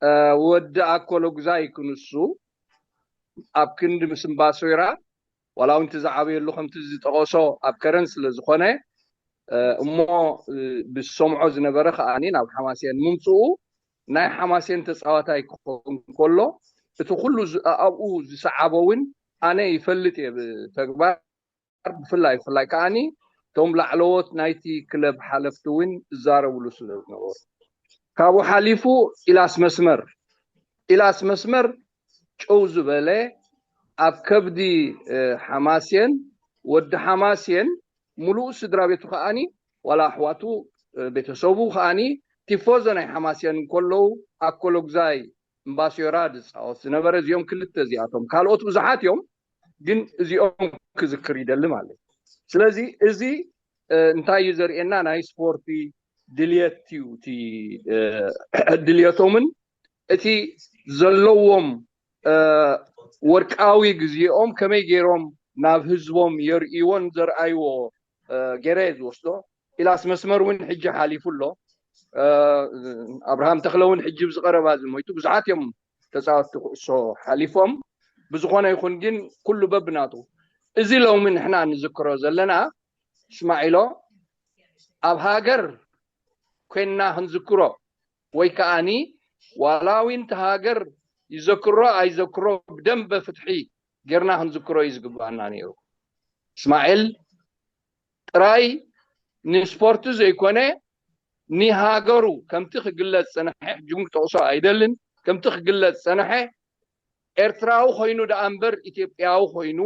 እ፣ ወዲ ኣኮለጉዛይ ክንሱ ኣብ ክንዲ ምስ እምባሶይራ፣ ዋላ እውን እቲ ዝዓበየሉ ከምቲ ዝጠቐሶ ኣብ ከረን ስለ ዝኾነ፣ እ፣ እሞ፣ እ፣ ብዝሰምዖ ዝነበረ ከዓኒ ናብ ሓማሴን ምምፅኡ ናይ ሓማሴን ተፃዋታይ ክኸውን ከሎ፣ እቲ ኩሉ ዝ-፣ ኣብኡ ዝሰዓቦ እውን ኣነ ይፈልጥ እየ ብተግባር። ብፍላይ፣ ብፍላይ ከዓኒ እቶም ላዕለዎት ናይቲ ክለብ ሓለፍቲ እውን ዝዛረብሉ ስለ ዝነበሩ። ካብኡ ሓሊፉ ኢላስ መስመር፣ ኢላስ መስመር ጨው ዝበለ ኣብ ከብዲ፣ እ፣ ሓማሴን፣ ወዲ ሓማሴን፣ ሙሉእ ስድራ ቤቱ ከዓኒ፣ ዋላ ኣሕዋቱ፣ እ፣ ቤተሰቡ ከዓኒ ቲፎዞ ናይ ሓማሴን እንከለዉ ኣኮሎግዛይ እምባሲዮራ ዝፃወት ዝነበረ እዚኦም ክልተ እዚኣቶም። ካልኦት ብዙሓት እዮም፣ ግን እዚኦም ክዝክር ይደሊ ማለት እዩ። ስለዚ እዚ፣ እ፣ እንታይ እዩ ዘርእየና? ናይ ስፖርቲ ድልየት እዩ። እቲ፣ እ፣ ድልየቶምን እቲ ዘለዎም፣ እ፣ ወርቃዊ ግዜኦም ከመይ ገይሮም ናብ ህዝቦም የርእይዎን ዘርኣይዎ፣ እ፣ ገይረ እየ ዝወስዶ። ኢላስ መስመር እውን ሕጂ ሓሊፉ ኣሎ። እ፣ ኣብርሃም ተኽለ እውን ሕጂ ብዝቐረባ እዚ ሞይቱ። ብዙሓት እዮም ተፃወትቲ ኩዕሶ ሓሊፎም። ብዝኾነ ይኹን ግን ኩሉ በብናቱ። እዚ ሎሚ ንሕና ንዝክሮ ዘለና እስማዒሎ ኣብ ሃገር ኮይንና ክንዝክሮ ወይ ከዓኒ ዋላ እውን እቲ ሃገር ይዘክሮ ኣይዘክሮ ብደንበ ፍትሒ ጌርና ክንዝክሮ እዩ ዝግባኣና ነይሩ። እስማዒል ጥራይ ንስፖርት ዘይኮነ ንሃገሩ ከምቲ ክግለጽ ጸንሐ፣ ሕጂ እውን ክጠቕሶ ኣይደልን፣ ከምቲ ክግለጽ ጸንሐ ኤርትራዊ ኮይኑ ደኣ እምበር ኢትዮጵያዊ ኮይኑ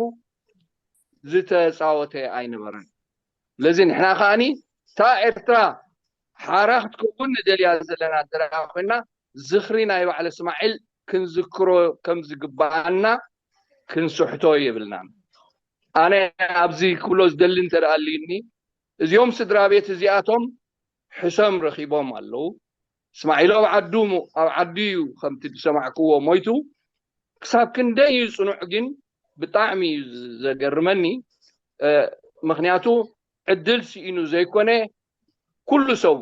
ዝተጻወተ ኣይነበረን። ስለዚ ንሕና ከኣኒ እታ ኤርትራ ሓራ ክትከውን ንደልያ ዘለና እንተ ደኣ ኮይና ዝኽሪ ናይ ባዕለ እስማዒል ክንዝክሮ ከም ዝግባኣና ክንስሕቶ የብልናን። ኣነ ኣብዚ ክብሎ ዝደሊ እንተ ደኣ ኣልዩኒ፣ እዚኦም ስድራ ቤት እዚኣቶም ሕሰም ረኺቦም ኣለዉ። እስማዒል ኣብ ዓዱ ኣብ ዓዱ እዩ ከምቲ ዝሰማዕክዎ ሞይቱ። ክሳብ ክንደይ እዩ ጽኑዕ ግን ብጣዕሚ እዩ ዘገርመኒ። ምክንያቱ ዕድል ስኢኑ ዘይኮነ ኩሉ ሰቡ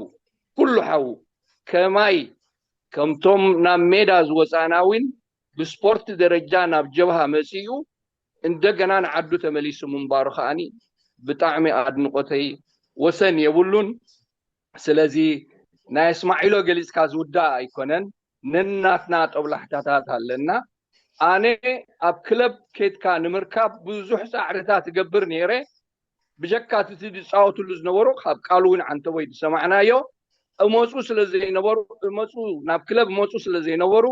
ኩሉ ሓዉ ከማይ ከምቶም ናብ ሜዳ ዝወፃእና እውን ብስፖርት ደረጃ ናብ ጀብሃ መፂኡ እንደገና ንዓዱ ተመሊሱ ምንባሩ ከዓኒ ብጣዕሚ ኣድንቆተይ ወሰን የብሉን። ስለዚ ናይ እስማዒሎ ገሊፅካ ዝውዳእ ኣይኮነን። ነናትና ጠብላሕታታት ኣለና። ኣነ ኣብ ክለብ ኬድካ ንምርካብ ብዙሕ ፃዕርታት እገብር ነይረ። ብጀካ እቲ ዝፃወትሉ ዝነበሩ ካብ ቃሉ እውን ዓንተቦይ ዝሰማዕናዮ እመፁ ስለ ዘይነበሩ እመፁ ናብ ክለብ እመፁ ስለ ዘይነበሩ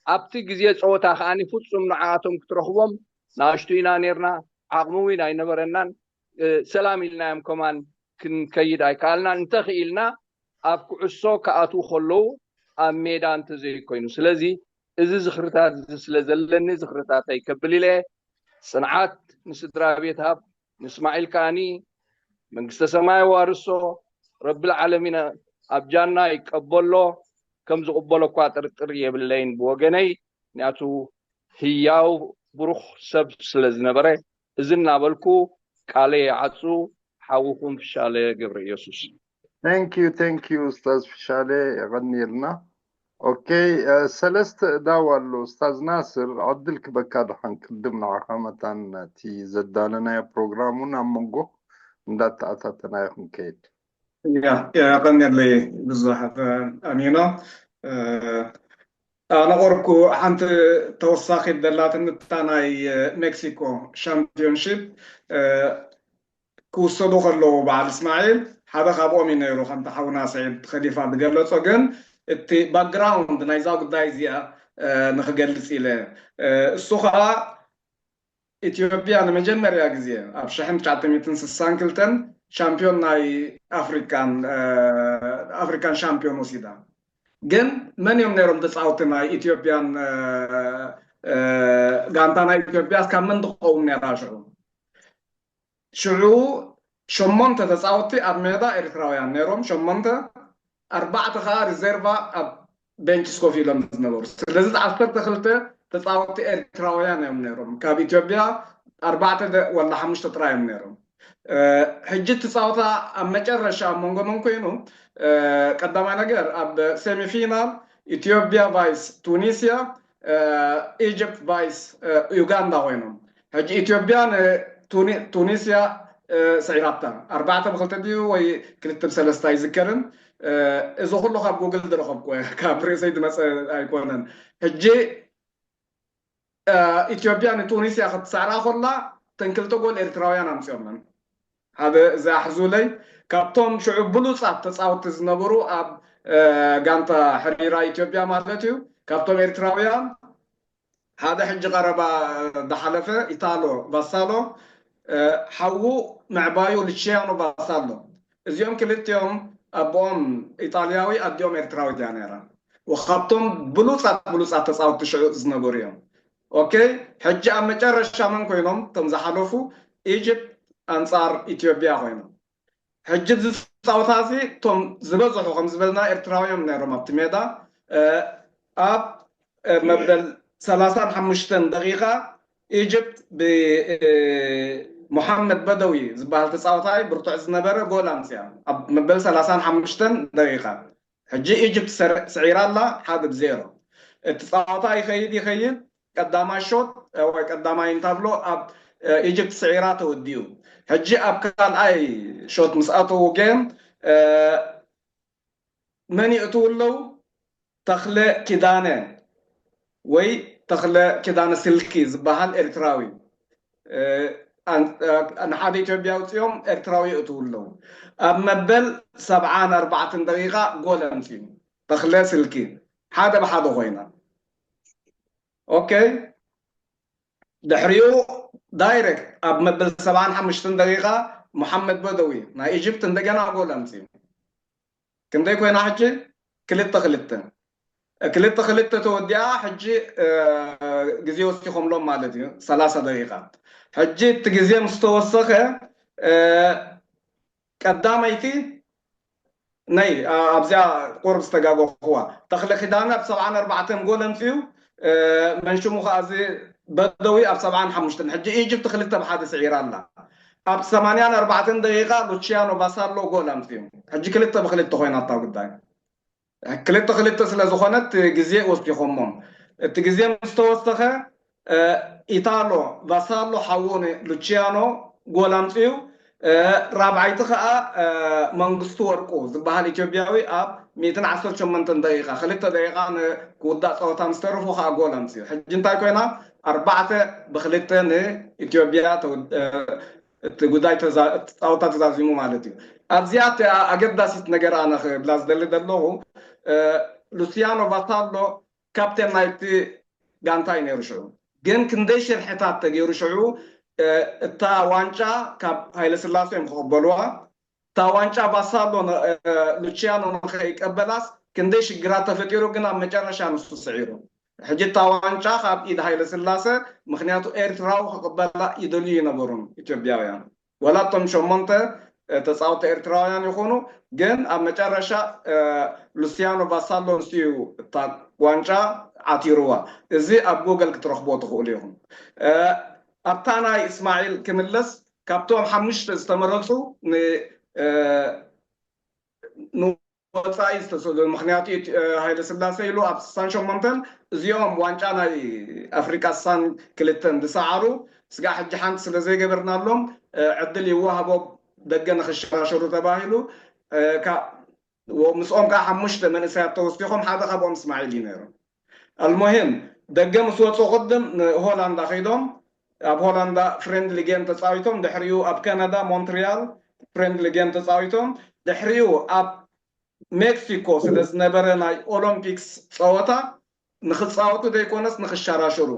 ኣብቲ ግዜ ፀወታ ከዓኒ ፍፁም ንዓኣቶም ክትረኽቦም ንኣሽቱ ኢና ነርና። ዓቕሚ እውን ኣይነበረናን። ሰላም ኢልናዮም ከማን ክንከይድ ኣይከኣልናን። እንተኽኢልና ኣብ ኩዕሶ ክኣትዉ ከለዉ ኣብ ሜዳ እንተዘይኮይኑ። ስለዚ እዚ ዝኽርታት እዚ ስለ ዘለኒ ዝኽርታተይ ከብል ኢለ። ጽንዓት ንስድራ ቤት ሃብ፣ ንእስማዒል ከኣኒ መንግስተ ሰማይ ዋርሶ፣ ረብል ዓለሚን ኣብ ጃና ይቀበሎ። ከም ዝቕበሎ እኳ ጥርጥር የብለይን ብወገነይ፣ ምክንያቱ ህያው ብሩኽ ሰብ ስለ ዝነበረ። እዚ እናበልኩ ቃለይ ይዓጹ። ሓውኹም ፍሻለ ገብረ ኢየሱስ። Thank you, thank you ኡስታዝ ፍሻለ፣ የቐንየልና። ኦኬ፣ ሰለስተ እዳው ኣሎ። ኡስታዝ ናስር፣ ዕድል ክበካ ድሓን ቅድም ንዓኻ መታን እቲ ዘዳለናዮ ፕሮግራም እውን ኣብ መንጎ እንዳተኣታተናዮ ክንከይድ። ያ፣ የቐንየለይ ብዙሕ ኣሚኖ። ኣነ ቆርኩ ሓንቲ ተወሳኺት ደላትኒ እታ ናይ ሜክሲኮ ሻምፒዮንሺፕ ክውሰዱ ከለዉ በዓል እስማዒል ሓደ ካብኦም እዩ ነይሩ። ከምቲ ሓውና ስዒድ ከሊፋ ዝገለጾ ግን እቲ ባክግራውንድ ናይዛ ጉዳይ እዚኣ ንክገልጽ ኢለ። እሱ ከዓ ኢትዮጵያ ንመጀመርያ ግዜ ኣብ ሽሕን ትሽዓተ ሚእትን ስሳን ክልተን ሻምፒዮን ናይ ኣፍሪካን ኣፍሪካን ሻምፒዮን ወሲዳ። ግን መን እዮም ነይሮም ተፃወቲ ናይ ኢትዮጵያን ጋንታ ናይ ኢትዮጵያ ካብ መን ትኸውን ነራ ሽዑ? ሽዑ ሸሞንተ ተፃወቲ ኣብ ሜዳ ኤርትራውያን ነይሮም። ሸሞንተ፣ ኣርባዕተ ከዓ ሪዘርቫ ኣብ ቤንች ኮፍ ኢሎም ዝነበሩ። ስለዚ ዓሰርተ ክልተ ተፃወቲ ኤርትራውያን እዮም ነይሮም ካብ ኢትዮጵያ። ኣርባዕተ ወላ ሓሙሽተ ጥራይ እዮም ነይሮም። ሕጂ እቲ ፀወታ ኣብ መጨረሻ ኣብ መንጎ መን ኮይኑ? ቀዳማይ ነገር ኣብ ሴሚፊናል ኢትዮጵያ ቫይስ ቱኒስያ፣ ኢጅፕት ቫይስ ዩጋንዳ ኮይኖም። ሕጂ ኢትዮጵያ ንቱኒስያ ስዒራታ ኣርባዕተ ብክልተ ድዩ ወይ ክልተ ብሰለስተ ኣይዝከርን። እዚ ኩሉ ካብ ጉግል ዝረኸብኩ ካብ ርእሰይ ዝመፀ ኣይኮነን። ሕጂ ኢትዮጵያ ንቱኒስያ ክትስዕራ ኮላ ተን ክልተ ጎል ኤርትራውያን ኣምፅኦመን። ሓደ ዝኣሕዙለይ ካብቶም ሽዑ ብሉፃት ተፃወቲ ዝነበሩ ኣብ ጋንታ ሕሪራ ኢትዮጵያ ማለት እዩ። ካብቶም ኤርትራውያን ሓደ ሕጂ ቀረባ ዝሓለፈ ኢታሎ ቫሳሎ ሓዉ ምዕባዩ ልቺያኖ ቫሳሎ። እዚኦም ክልቲኦም ኣቦኦም ኢጣልያዊ ኣዲኦም ኤርትራዊት እያ ነይራ። ወካብቶም ብሉፃት ብሉፃት ተፃወቲ ሽዑ ዝነበሩ እዮም። ኦኬ፣ ሕጂ ኣብ መጨረሻ መን ኮይኖም እቶም ዝሓለፉ? ኢጅፕት ኣንፃር ኢትዮጵያ ኮይኖም። ሕጂ እዚ ፃወታ እዚ እቶም ዝበዝሑ ከም ዝበልና ኤርትራውያን ነይሮም ኣብቲ ሜዳ። ኣብ መበል ሰላሳን ሓሙሽተን ደቂቃ ኢጅፕት ብሙሓመድ በደዊ ዝበሃል ተፃወታይ ብርቱዕ ዝነበረ ጎል ኣምፅያ ኣብ መበል ሰላሳን ሓሙሽተን ደቂቃ። ሕጂ ኢጅፕት ስዒራ ኣላ ሓደ ብዜሮ። እቲ ፀወታ ይኸይድ ይኸይድ ቀዳማይ ሾት ወይ ቀዳማይ እንታብሎ ኣብ ኢጅፕት ስዒራ ተወዲኡ። ሕጂ ኣብ ካልኣይ ሾት ምስ ኣተዉ ጌም መን ይእትዉ ኣለዉ? ተኽለ ኪዳነ ወይ ተኽለ ኪዳነ ስልኪ ዝበሃል ኤርትራዊ። ኣን- እ፣ ንሓደ ኢትዮጵያ ኣውፅኦም ኤርትራዊ የእትዉ ኣለዉ። ኣብ መበል ሰብዓን ኣርባዕተን ደቂቃ ጎል ኣምፅኡ። ተኽለ ስልኪ ሓደ ብሓደ ኮይና። ኦኬ፣ ድሕሪኡ ዳይሬክት ኣብ መበል ሰብዓን ሓሙሽተን ደቂቃ መሓመድ በደዊ ናይ ኢጅፕት እንደገና ጎል ኣምፅኡ። ክንደይ ኮይና ሕጂ? ክልተ ክልተ። ክልተ ክልተ ተወዲኣ ሕጂ፣ እ፣ ግዜ ወሲኾምሎም ማለት እዩ፣ ሰላሳ ደቂቃ። ሕጂ እቲ ግዜ ምስ ተወሰኸ፣ እ፣ ቀዳመይቲ ናይ፣ እ፣ ኣብዚኣ ቁርብ ዝተጋገኹዋ፣ ተኽለ ኪዳነ ኣብ ሰብዓን ኣርባዕተን ጎል ኣምፅኡ፣ እ፣ መንሽሙ ከዓ እዚ በደዊ ኣብ ሰብዓን ሓሙሽተን። ሕጂ ኢጅፕት ክልተ ብሓደ ስዒራ ኣላ። ኣብ ሰማንያን ኣርባዕተን ደቂቃ ሉቺያኖ ቫሳሎ ጎል ኣምፅኡ። ሕጂ ክልተ ብክልተ ኮይና እታ ጉዳይ። ክልተ ክልተ ስለ ዝኾነት ግዜ ወሲኾሞም። እቲ ግዜ ምስ ተወሰኸ፣ እ፣ ኢታሎ ቫሳሎ ሓዉ ሉቺያኖ ጎል ኣምፅኡ። እ፣ ራብዓይቲ ከዓ፣ እ፣ መንግስቱ ወርቁ ዝበሃል ኢትዮጵያዊ ኣብ ሚእትን ዓሰርተ ሸሞንተን ደቂቃ፣ ክልተ ደቂቃ ን-፣ ክውዳእ ፀወታ ምስ ተረፎ ከዓ ጎል ኣምፅኡ። ሕጂ እንታይ ኮይና? ኣርባዕተ ብክልተ ንኢትዮጵያ ተው-፣ እ፣ እቲ ጉዳይ ተዛ-፣ እቲ ፃውታ ተዛዚሙ ማለት እዩ። ኣብዚኣ እቲ ኣገዳሲት ነገር ኣነ ክብላ ዝደሊ ዘለኹ፣ እ፣ ሉሲያኖ ቫሳሎ ካፕቴን ናይቲ ጋንታ እዩ ነይሩ ሽዑ። ግን ክንደይ ሽርሕታት ተገይሩ ሽዑ፣ እ፣ እታ ዋንጫ ካብ ሃይለ ስላሴ እዮም ክቕበልዋ። እታ ዋንጫ ቫሳሎ ን-፣ እ፣ ሉቺያኖ ንኸይቀበላስ ክንደይ ሽግራት ተፈጢሩ፣ ግን ኣብ መጨረሻ ንሱ ስዒሩ። ሕጂ እታ ዋንጫ ካብ ኢድ ሃይለ ስላሰ፣ ምኽንያቱ ኤርትራዊ ክቕበላ ይደልዩ ይነበሩን ኢትዮጵያውያን። ወላ እቶም ሸሞንተ፣ እ፣ ተጻወትቲ ኤርትራውያን ይኹኑ፣ ግን ኣብ መጨረሻ፣ እ፣ ሉሲያኖ ቫሳሎ ንሱ እዩ እታ ዋንጫ ዓቲርዋ። እዚ ኣብ ጉግል ክትረኽቦ ትኽእሉ ኢኹም። እ፣ ኣብታ ናይ እስማዒል ክምለስ፣ ካብቶም ሓሙሽተ ዝተመረጹ ን-፣ እ፣ ንወጻኢ ዝተሰደዱ፣ ምኽንያቱ ኢት-፣ እ፣ ሃይለ ስላሴ ኢሉ ኣብ ስሳን ሸሞንተን እዚኦም ዋንጫ ናይ ኣፍሪቃ ስሳን ክልተን ዝሰዓሩ፣ ስጋዕ ሕጂ ሓንቲ ስለ ዘይገበርናሎም፣ እ፣ ዕድል ይወሃቦ ደገ ንኽሸራሸሩ ተባሂሉ፣ እ፣ ካ-፣ ወ-፣ ምስኦም ከዓ ሓሙሽተ መንእሰያት ተወሲኾም፣ ሓደ ካብኦም እስማዒል እዩ ነይሩ። ኣልሙሂም ደገ ምስ ወፁ ቅድም ንሆላንዳ ከይዶም፣ ኣብ ሆላንዳ ፍሬንድሊ ጌም ተፃዊቶም፣ ድሕሪኡ ኣብ ካናዳ ሞንትሪያል ፍሬንድሊ ጌም ተፃዊቶም፣ ድሕሪኡ ኣብ ሜክሲኮ ስለ ዝነበረ ናይ ኦሎምፒክስ ፀወታ ንኽፃወቱ ዘይኮነስ ንኽሸራሸሩ።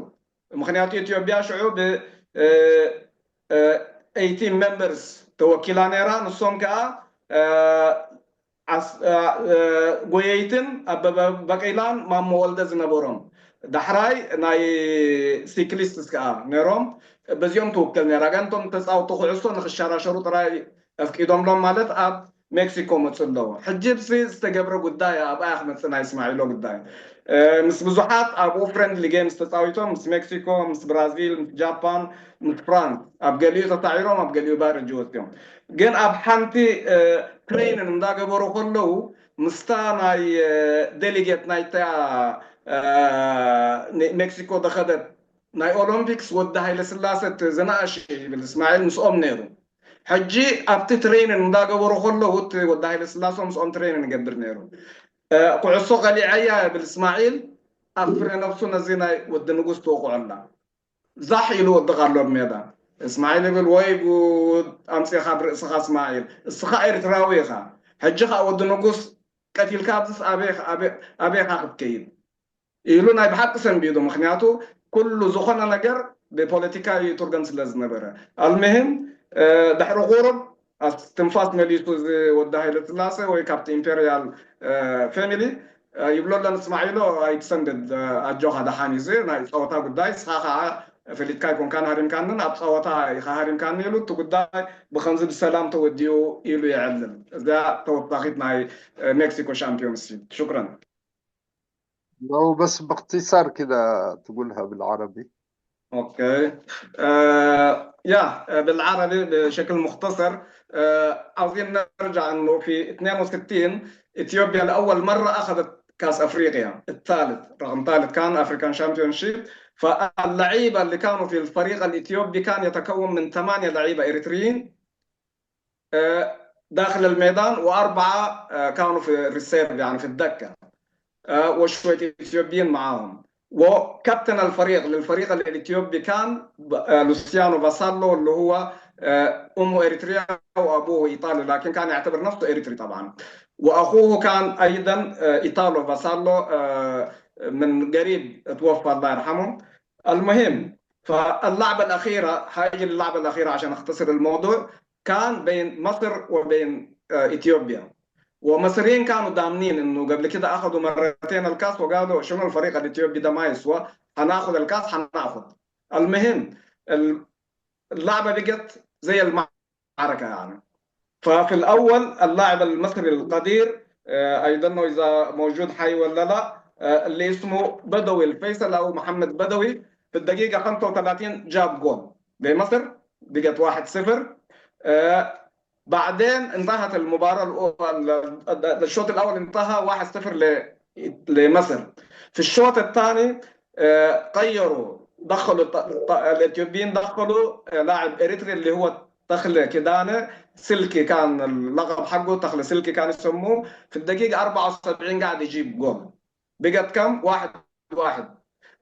ምኽንያቱ ኢትዮጵያ ሽዑ ብ፣ እ፣ እ፣ ኤይቲን ሜምበርስ ተወኪላ ነይራ። ንሶም ከዓ፣ እ፣ ዓስ-፣ እ፣ እ፣ ጎየይትን ኣበበ በቂላን ማሞ ወልደ ዝነበሮም። ዳሕራይ ናይ ሲክሊስትስ ከዓ ነይሮም። በዚኦም ትውከል ነይራ። ግን እቶም ተፃውቲ ኩዕሶ ንኽሸራሸሩ ጥራይ ኣፍቂዶምሎም ማለት ኣብ ሜክሲኮ መፁ ኣለዉ። ሕጂ ብዚ ዝተገብረ ጉዳይ ኣብኣ ክመፅእ ናይ እስማዒሎ ጉዳይ። እ፣ ምስ ብዙሓት ኣብኡ ፍሬንድሊ ጌምስ ተፃዊቶም፣ ምስ ሜክሲኮ፣ ምስ ብራዚል፣ ምስ ጃፓን፣ ምስ ፍራንስ፣ ኣብ ገሊኡ ተሳዒሮም፣ ኣብ ገሊኡ ባረጂ ወፂኦም። ግን ኣብ ሓንቲ፣ እ፣ ትሬይንን እንዳገበሩ ከለዉ፣ ምስታ ናይ፣ እ፣ ዴሊጌት ናይታ፣ እ፣ ን-፣ ሜክሲኮ ዝኸደት ናይ ኦሎምፒክስ ወዲ ሃይለ ስላሰ እቲ ዝነኣሽ ይብል እስማዒል ምስኦም ነይሩ። ሕጂ ኣብቲ ትሬይንን እንዳገበሩ ከለዉ እቲ ወዲ ሃይለ ስላሰ ምስኦም ትሬይንን ይገብር ነይሩ። እ፣ ኩዕሶ ቀሊዐያ ይብል እስማዒል፣ ኣብ ፍረ ነብሱ ነዚ ናይ ወዲ ንጉስ ትወቕዖ ኣላ። ዛሕ ኢሉ ወድቕ ኣሎ ኣብ ሜዳ። እስማዒል ይብል፣ "ወይ ጉድ ኣምጺእኻ ኣብ ርእስኻ እስማዒል፣ እስኻ ኤርትራዊ ኢኻ። ሕጂ ኸኣ ወዲ ንጉስ ቀቲልካ ኣብዚስ ኣበይ፣ ኣበይ፣ ኣበይ ኢኻ ክትከይድ?" ኢሉ ናይ ብሓቂ ሰንቢዱ። ምኽንያቱ ኩሉ ዝኾነ ነገር ብፖለቲካ ይትርገም ስለ ዝነበረ። ኣልምሂም፣ እ፣ ድሕሪ ቁሩብ ኣስ-፣ ትንፋስ መሊሱ እዚ ወዲ ሃይለ ስላሰ ወይ ካብቲ ኢምፔርያል፣ እ፣ ፌሚሊ፣ እ፣ ይብሎ ኣሎ ንእስማዒሎ፣ ኣይትሰንብድ፣ እ፣ ኣጆኻ ደሓን እዩ፣ እዚ ናይ ጸወታ ጉዳይ፣ ንስኻ ኸዓ ፈሊጥካ ኣይኮንካን ሃሪምካንን፣ ኣብ ጸወታ ኢኻ ሃሪምካኒ ኢሉ፣ እቲ ጉዳይ ብኸምዚ ብሰላም ተወዲኡ ኢሉ የዕልል። እዚኣ ተወሳኺት ናይ፣ እ፣ ሜክሲኮ ሻምፒዮንስ ሊግ። ሹክረን። لو بس باختصار كده تقولها بالعربي. اوكي. آه يا، آه، بالعربي بشكل مختصر. آه عاوزين نرجع انه في اثنين وستين اثيوبيا لاول مره اخذت كاس افريقيا الثالث، رقم ثالث كان افريكان شامبيونشيب. فاللعيبه اللي كانوا في الفريق الاثيوبي كان يتكون من ثمانيه لعيبه اريتريين، آه، داخل الميدان، وأربعة، آه، كانوا في الريسيرف، يعني في الدكة، آه، وشوية إثيوبيين معاهم. وكابتن الفريق للفريق الإثيوبي كان ب- آه، لوسيانو باسالو، اللي هو آه، أمه إريتريا وأبوه إيطالي، لكن كان يعتبر نفسه إريتري طبعا. وأخوه كان أيضا آه، إيطالو باسالو، آه، من قريب توفى الله يرحمه. المهم، فاللعبة الأخيرة، هاي اللعبة الأخيرة عشان أختصر الموضوع، كان بين مصر وبين آه، إثيوبيا. ومصريين كانوا ضامنين إنه قبل كده أخذوا مرتين الكاس، وقالوا: "شنو الفريق الإثيوبي ده ما يسوى، هناخذ الكاس، هناخذ." المهم، ال- اللعبة بقت زي المعركة يعني. ففي الأول اللاعب المصري القدير، آه، I don't know إذا موجود حي ولا لا، آه، اللي اسمه بدوي الفيصل أو محمد بدوي، في الدقيقة خمسة وثلاثين جاب جول لمصر، بقت واحد صفر. آه، بعدين انتهت المباراة الأولى، ال- الشوط الأول انتهى واحد صفر ل- لمصر. في الشوط الثاني آه، غيروا، دخلوا الط- الط- الإثيوبيين دخلوا آه، لاعب إريتري اللي هو تخلي كيدانة سلكي، كان اللقب حقه تخلي سلكي كان يسموه. في الدقيقة أربعة وسبعين قاعد يجيب جول، بقت كم؟ واحد واحد.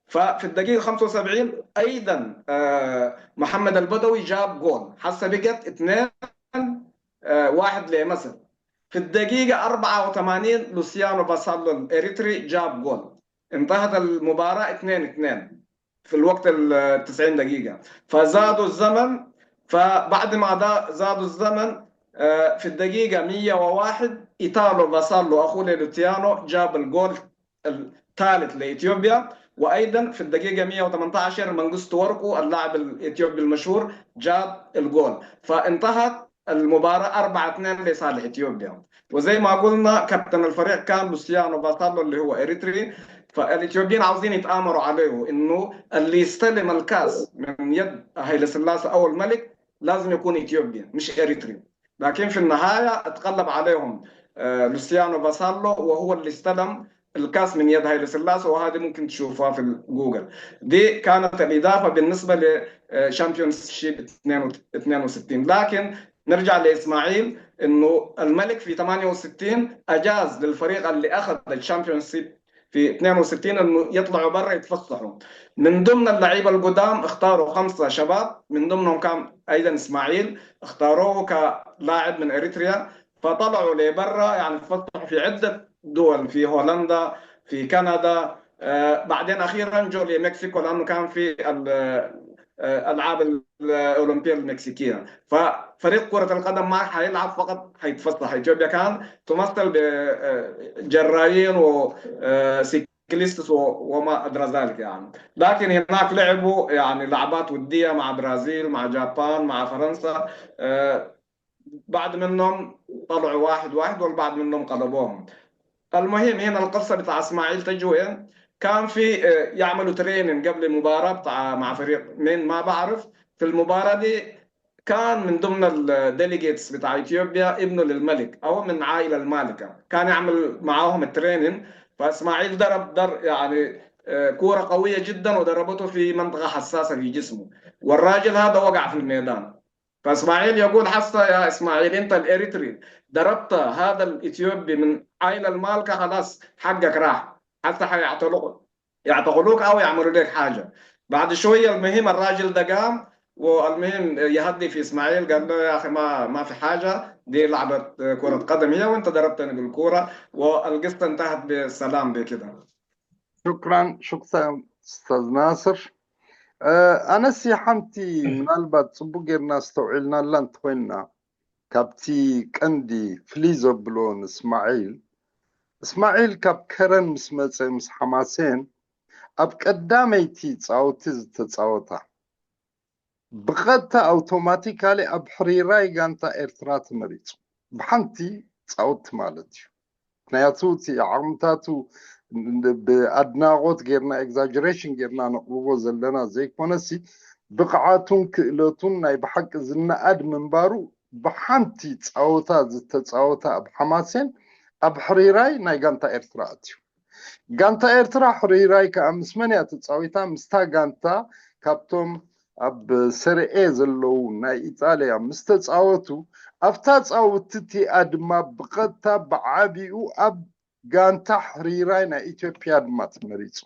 ففي الدقيقة خمسة وسبعين أيضا آه، محمد البدوي جاب جول، حسا بقت اثنين آه، واحد لمصر. في الدقيقة أربعة وثمانين لوسيانو باسالو الإريتري جاب جول، انتهت المباراة اثنين اثنين في الوقت ال تسعين دقيقة. فزادوا الزمن، فبعد ما دا- زادوا الزمن آه، في الدقيقة مية وواحد إيتالو باسالو أخو لوتيانو جاب الجول الثالث لإثيوبيا. وأيضا في الدقيقة مية وثمانية عشر منقستو ورقو اللاعب الإثيوبي المشهور جاب الجول، فانتهت المباراة أربعة اثنين لصالح إثيوبيا. وزي ما قلنا كابتن الفريق كان لوسيانو باسالو اللي هو إريتري. فالإثيوبيين عاوزين يتآمروا عليه إنه اللي يستلم الكاس من يد هيلة سلاسة أو الملك لازم يكون إثيوبي مش إريتري. لكن في النهاية اتقلب عليهم آه، لوسيانو باسالو، وهو اللي استلم الكاس من يد هيلة سلاسة، وهذه ممكن تشوفها في جوجل. دي كانت الإضافة بالنسبة لشامبيونز شيب اثنين وستين. لكن نرجع لإسماعيل، إنه الملك في ثمانية وستين أجاز للفريق اللي أخذ الشامبيونز شيب في اثنين وستين إنه يطلعوا برا يتفسحوا. من ضمن اللعيبة القدام اختاروا خمسة شباب، من ضمنهم كان أيضا إسماعيل، اختاروه كلاعب من إريتريا، فطلعوا لبرا، يعني، تفسحوا في عدة دول، في هولندا، في كندا. آه، بعدين أخيرا جو لمكسيكو لأنه كان في ال- آه، ألعاب الأولمبية المكسيكية. ففريق كرة القدم ما حيلعب، فقط حيتفسح. إثيوبيا كان تمثل بجرايين وسيكليستس وما أدرى ذلك يعني. لكن هناك لعبوا يعني لعبات ودية مع برازيل، مع جابان، مع فرنسا. آه، بعض منهم طلعوا واحد واحد، والبعض منهم قلبوهم. المهم، هنا القصة بتاع إسماعيل تجي وين؟ كان في آه، يعملوا تريننج قبل مباراة بتاع مع فريق مين ما بعرف. في المباراة دي كان من ضمن الديليجيتس بتاع إثيوبيا ابنه للملك أو من عائلة المالكة، كان يعمل معاهم التريننج. فإسماعيل ضرب ضر يعني آه، كورة قوية جدا، وضربته في منطقة حساسة في جسمه، والراجل هذا وقع في الميدان. فإسماعيل يقول: "حسا يا إسماعيل، أنت الإريتري ضربت هذا الإثيوبي من عائلة المالكة، خلاص حقك راح، حسا حيعتقلوك، يعتقلوك أو يعملوا لك حاجة." بعد شوية المهم الراجل ده قام، والمهم يهدي في إسماعيل، قال له: "يا أخي، ما ما في حاجة، دي لعبة كرة قدم هي، وأنت ضربتني بالكورة." والقصة انتهت بالسلام بكده. شكرا، شكرا أستاذ ناصر. ኣነሲ ሓንቲ ምናልባት ጽቡቅ ጌርና ኣስተውዒልናላ እንተኮይንና፣ ካብቲ ቀንዲ ፍልይ ዘብሎ ንእስማዒል፣ እስማዒል ካብ ከረን ምስ መጸ፣ ምስ ሓማሴን ኣብ ቀዳመይቲ ጻውቲ ዝተጻወታ፣ ብቐጥታ ኣውቶማቲካሊ ኣብ ሕሪራይ ጋንታ ኤርትራ ተመሪጹ፣ ብሓንቲ ጻውቲ ማለት እዩ። ምክንያቱ እቲ ዓቕምታቱ ብኣድናቖት ጌርና፣ ኤግዛጀሬሽን ጌርና ነቕርቦ ዘለና ዘይኮነሲ፣ ብቕዓቱን ክእለቱን ናይ ብሓቂ ዝነኣድ ምንባሩ፣ ብሓንቲ ጻወታ ዝተጻወታ ኣብ ሓማሴን ኣብ ሕሪራይ ናይ ጋንታ ኤርትራ ኣትዩ። ጋንታ ኤርትራ ሕሪራይ ከኣ ምስ መን እያ ተጻዊታ? ምስታ ጋንታ ካብቶም ኣብ ሰሪኤ ዘለዉ ናይ ኢጣልያ ምስ ተጻወቱ፣ ኣብታ ጻውቲ እቲኣ ድማ ብቐጥታ ብዓቢኡ ኣብ ጋንታ ሕሪራይ ናይ ኢትዮጵያ ድማ ተመሪጹ።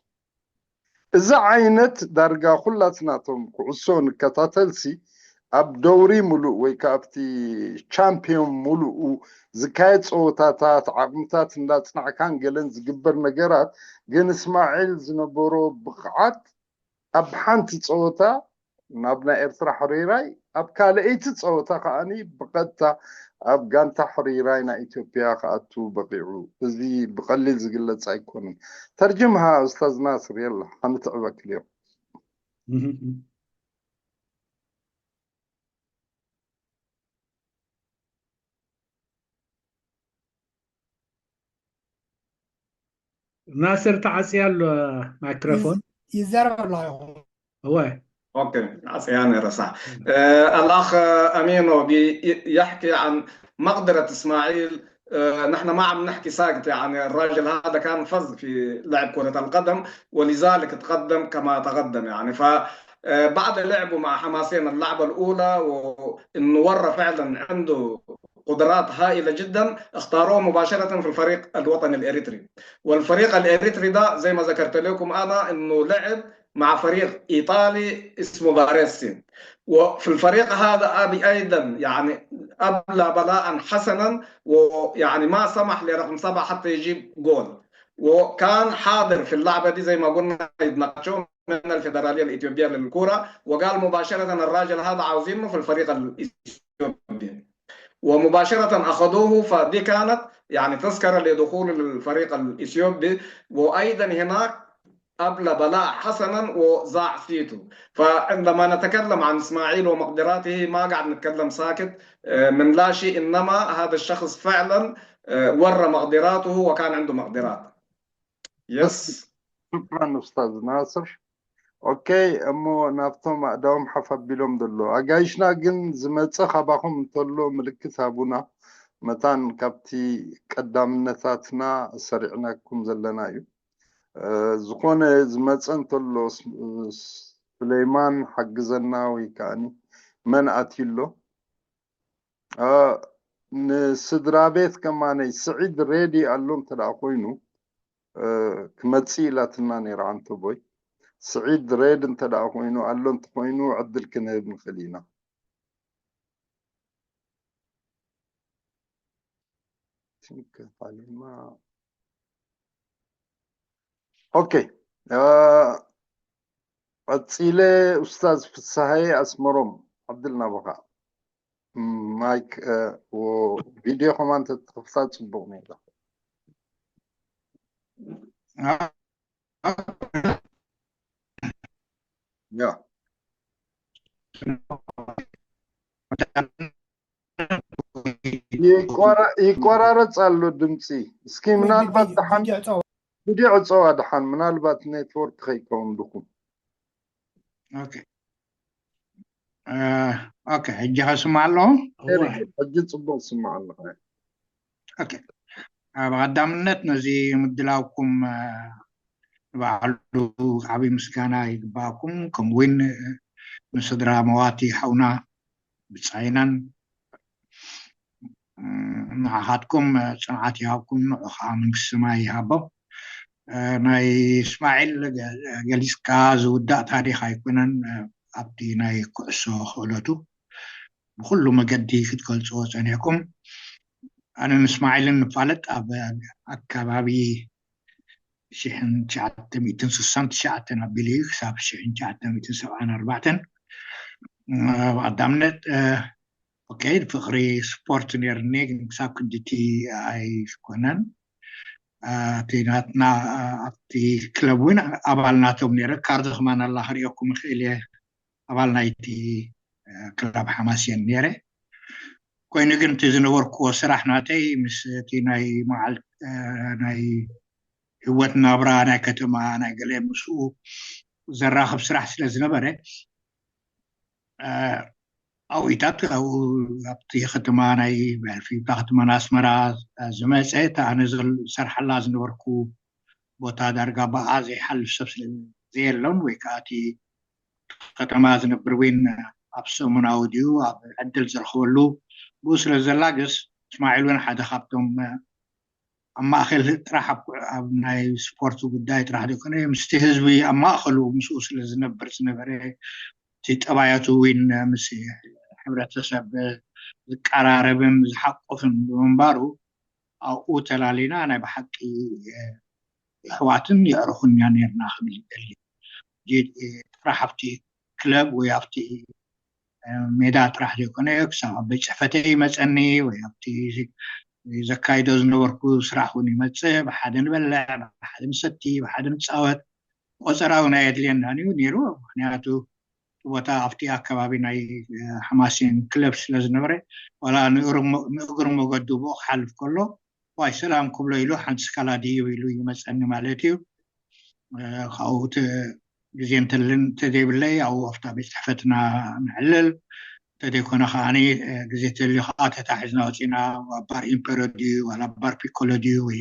እዚ ዓይነት ዳርጋ ኩላትናቶም ኩዕሶ ንከታተልሲ ኣብ ደውሪ ሙሉእ ወይ ከዓ ኣብቲ ቻምፒዮን ሙሉኡ ዝካየድ ፀወታታት ዓቕምታት እንዳፅናዕካን ገለን ዝግበር ነገራት ግን እስማዒል ዝነበሮ ብቕዓት ኣብ ሓንቲ ፀወታ ናብ ናይ ኤርትራ ሕሪራይ ኣብ ካልኣይቲ ፀወታ ከዓኒ ብቐጥታ ኣብ ጋንታ ሕሪራይ ናይ ኢትዮጵያ ክኣቱ በቂዑ። እዚ ብቐሊል ዝግለጽ ኣይኮነን። ተርጅምሃ ኡስታዝ ናስር የላ ሓንቲ ዕበክልዮ። ናስር ተዓፅያ ኣሎ ማይክሮፎን። ይዛረብ ኣለኹ። እወ اوكي، عصيانة رسا. آه الاخ امينو بيحكي عن مقدرة اسماعيل. آه نحن ما عم نحكي ساكت، يعني الراجل هذا كان فذ في لعب كرة القدم، ولذلك تقدم كما تقدم، يعني. ف آه، بعد لعبه مع حماسين اللعبة الأولى، وإنه ورى فعلا عنده قدرات هائلة جدا، اختاروه مباشرة في الفريق الوطني الإريتري. والفريق الإريتري ده زي ما ذكرت لكم أنا إنه لعب مع فريق إيطالي اسمه فاريسي، وفي الفريق هذا أبي أيضا يعني أبلى بلاء حسنا، ويعني ما سمح لرقم سبعة حتى يجيب جول، وكان حاضر في اللعبة دي زي ما قلنا يتناقشون من الفيدرالية الإثيوبية للكرة، وقال مباشرة الراجل هذا عاوزينه في الفريق الإثيوبي، ومباشرة أخذوه. فدي كانت يعني تذكرة لدخول الفريق الإثيوبي، وأيضا هناك أبلى بلاء حسنا وزاع سيتو. فعندما نتكلم عن إسماعيل ومقدراته ما قاعد نتكلم ساكت، آه، من لا شيء، إنما هذا الشخص فعلا، آه، ورى مقدراته وكان عنده مقدرات. يس. ሽክራን ኡስታዝ ናስር። ኦኬ፣ እሞ ናብቶም ኣእዳዎም ሓፍ ኣቢሎም ዘሎ ኣጋይሽና ግን ዝመፀ ካባኹም እንተሎ ምልክት ሃቡና። መታን ካብቲ ቀዳምነታትና ሰሪዕናኩም ዘለና እዩ። ዝኾነ ዝመፀ እንተሎ፣ ሱሌይማን ሓግዘና ወይ ከዓኒ መን ኣትዩ ኣሎ? ንስድራ ቤት ከማነይ ስዒድ ሬዲ ኣሎ እንተ ደኣ ኮይኑ፣ ክመጽእ ኢላትና ነይራ ዓንተቦይ። ስዒድ ሬድ እንተ ደኣ ኮይኑ ኣሎ እንተኾይኑ ዕድል ክንህብ ንኽእል ኢና። ኦኬ፣ ቀጺለ ኡስታዝ ፍስሃየ ኣስመሮም፣ ዕድል ናባኻ። ማይክ፣ ቪድዮ ከማን ተትኸፍታ ጽቡቕ ነይሩ። ያ። ይቆራረጽ ኣሎ ድምፂ። እስኪ ምናልባት ደሓን ቪድዮ ዕፀዋ ደሓን፣ ምናልባት ኔትወርክ ከይከውን ድኹም። ኦኬ፣ ኦኬ፣ ሕጂ ከስማዕ ኣለኹ። ሕጂ ፅቡቅ ስማዕ ኣለኹ። ኦኬ፣ ብቐዳምነት ነዚ ምድላውኩም ንባዕሉ ዓብዪ ምስጋና ይግባኣኩም። ከምኡ እውን ንስድራ መዋቲ ሓውና ብጻይናን ንዓኻትኩም ጽንዓት ይሃብኩም፣ ንዑ ከዓ መንግስቲ ሰማይ ይሃቦ። ናይ እስማዒል ገሊጽካ ዝውዳእ ታሪኽ ኣይኮነን። ኣብቲ ናይ ኩዕሶ ክእለቱ ብኩሉ መገዲ ክትገልጽዎ ጸኒሕኩም። ኣነ ንእስማዒልን ንፋለጥ ኣብ ኣከባቢ ሽሕን ትሽዓተ ሚእትን ስሳን ትሽዓተን ኣቢሉ እዩ ክሳብ ሽሕን ትሽዓተ ሚእትን ሰብዓን ኣርባዕተን። ብቐዳምነት ኦኬ፣ ፍቕሪ ስፖርት ነይርኒ፣ ግን ክሳብ ክንድቲ ኣይኮነን። እቲ ናትና ኣብቲ ክለብ እውን ኣባል ናቶም ነይረ። ካርድ ከማን ኣላ ክርእየኩም ይኽእል እየ። ኣባል ናይቲ ክለብ ሓማስየን ነይረ። ኮይኑ ግን እቲ ዝነበርክዎ ስራሕ ናተይ ምስ እቲ ናይ መዓል ናይ ህይወት ናብራ ናይ ከተማ ናይ ገለ ምስኡ ዘራኽብ ስራሕ ስለ ዝነበረ ኣብኢታት ኣብኡ ኣብቲ ከተማ ናይ ብሕልፊ እታ ከተማ ናይ ኣስመራ ዝመፀ እታ ኣነ ዝሰርሓላ ዝነበርኩ ቦታ ዳርጋ ብኣ ዘይሓልፍ ሰብ ስለ ዘየሎን ወይ ከዓ እቲ ከተማ ዝነብር ወይን ኣብ ሰሙናዊ ድዩ ኣብ ዕድል ዝረኽበሉ ብኡ ስለ ዘላግስ እስማዒል እውን ሓደ ካብቶም ኣብ ማእከል ጥራሕ ኣብ ናይ ስፖርት ጉዳይ ጥራሕ ዘይኮነ ምስቲ ህዝቢ ኣብ ማእከሉ ምስኡ ስለ ዝነብር ዝነበረ እቲ ጠባያቱ እውን ምስ ሕብረተሰብ ዝቀራረብን ዝሓቁፍን ብምንባሩ ኣብኡ ተላሊና ናይ ብሓቂ ኣሕዋትን የዕርኹን ኢና ነርና ክብል ይደሊ። ጥራሕ ኣብቲ ክለብ ወይ ኣብቲ ሜዳ ጥራሕ ዘይኮነ ክሳብ ኣብ ቤት ፅሕፈተይ ይመፀኒ ወይ ኣብቲ ዘካይዶ ዝነበርኩ ስራሕ እውን ይመፅእ። ብሓደ ንበልዕ፣ ብሓደ ንሰቲ፣ ብሓደ ንፃወት። ቆፀራ እውን ኣየድልየናን እዩ ነይሩ። ምክንያቱ እቲ ቦታ ኣብቲ ኣከባቢ ናይ ሓማሴን ክለብ ስለ ዝነበረ ዋላ ንእግሪ መገዱ ብኡ ክሓልፍ ከሎ ዋይ ሰላም ክብሎ ኢሉ ሓንቲ ስካላ ድይብ ኢሉ ይመፀኒ ማለት እዩ። ካብኡ ግዜ እንተልን እንተዘይብለይ ኣብኡ ኣብታ ቤት ፅሕፈትና ንዕልል። እንተዘይኮነ ከዓኒ ግዜ ተልዩ ከዓ ተታሒዝና ወፂና ኣብ ባር ኢምፐሮ ድዩ ዋላ ባር ፒኮሎ ድዩ ወይ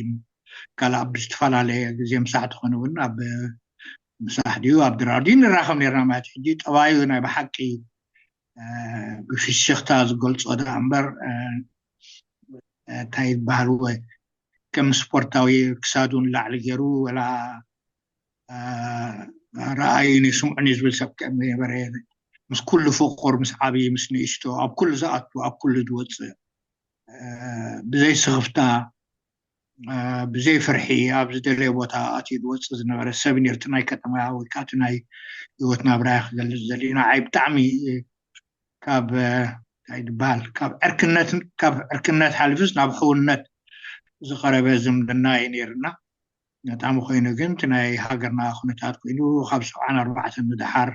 ካልእ ኣብ ዝተፈላለየ ግዜ ምሳሕ ትኾነ እውን ኣብ ምሳሕ ድዩ ኣብ ድራር ድዩ ንራኸብ ነርና ማለት ሕጂ ጠባዩ ናይ ብሓቂ ብፍሽኽታ ዝገልፆ ደኣ እምበር እንታይ ይበሃል ወ ከም ስፖርታዊ ክሳዱ ንላዕሊ ገይሩ ወላ ረኣዩኒ ስምዑኒ ዝብል ሰብ ከም ነበረ ምስ ኩሉ ፍቁር ምስ ዓብዪ ምስ ንእሽቶ ኣብ ኩሉ ዝኣቱ ኣብ ኩሉ ዝወፅእ ብዘይ ስኽፍታ ብዘይ ፍርሒ ኣብ ዝደለየ ቦታ ኣትዩ ዝወፅእ ዝነበረ ሰብ ነርቱ ናይ ከተማ ወይ ከዓ ናይ ህይወት ናብራያ ክገልፅ ዘለ ንዓይ ብጣዕሚ ካብ እንታይ ዝበሃል ካብ ዕርክነት ካብ ዕርክነት ሓሊፉስ ናብ ሕውነት ዝቐረበ ዝምድና እዩ ነይርና። ኣጋጣሚ ኮይኑ ግን እቲ ናይ ሃገርና ኩነታት ኮይኑ ካብ ሰብዓን ኣርባዕተን ንደሓር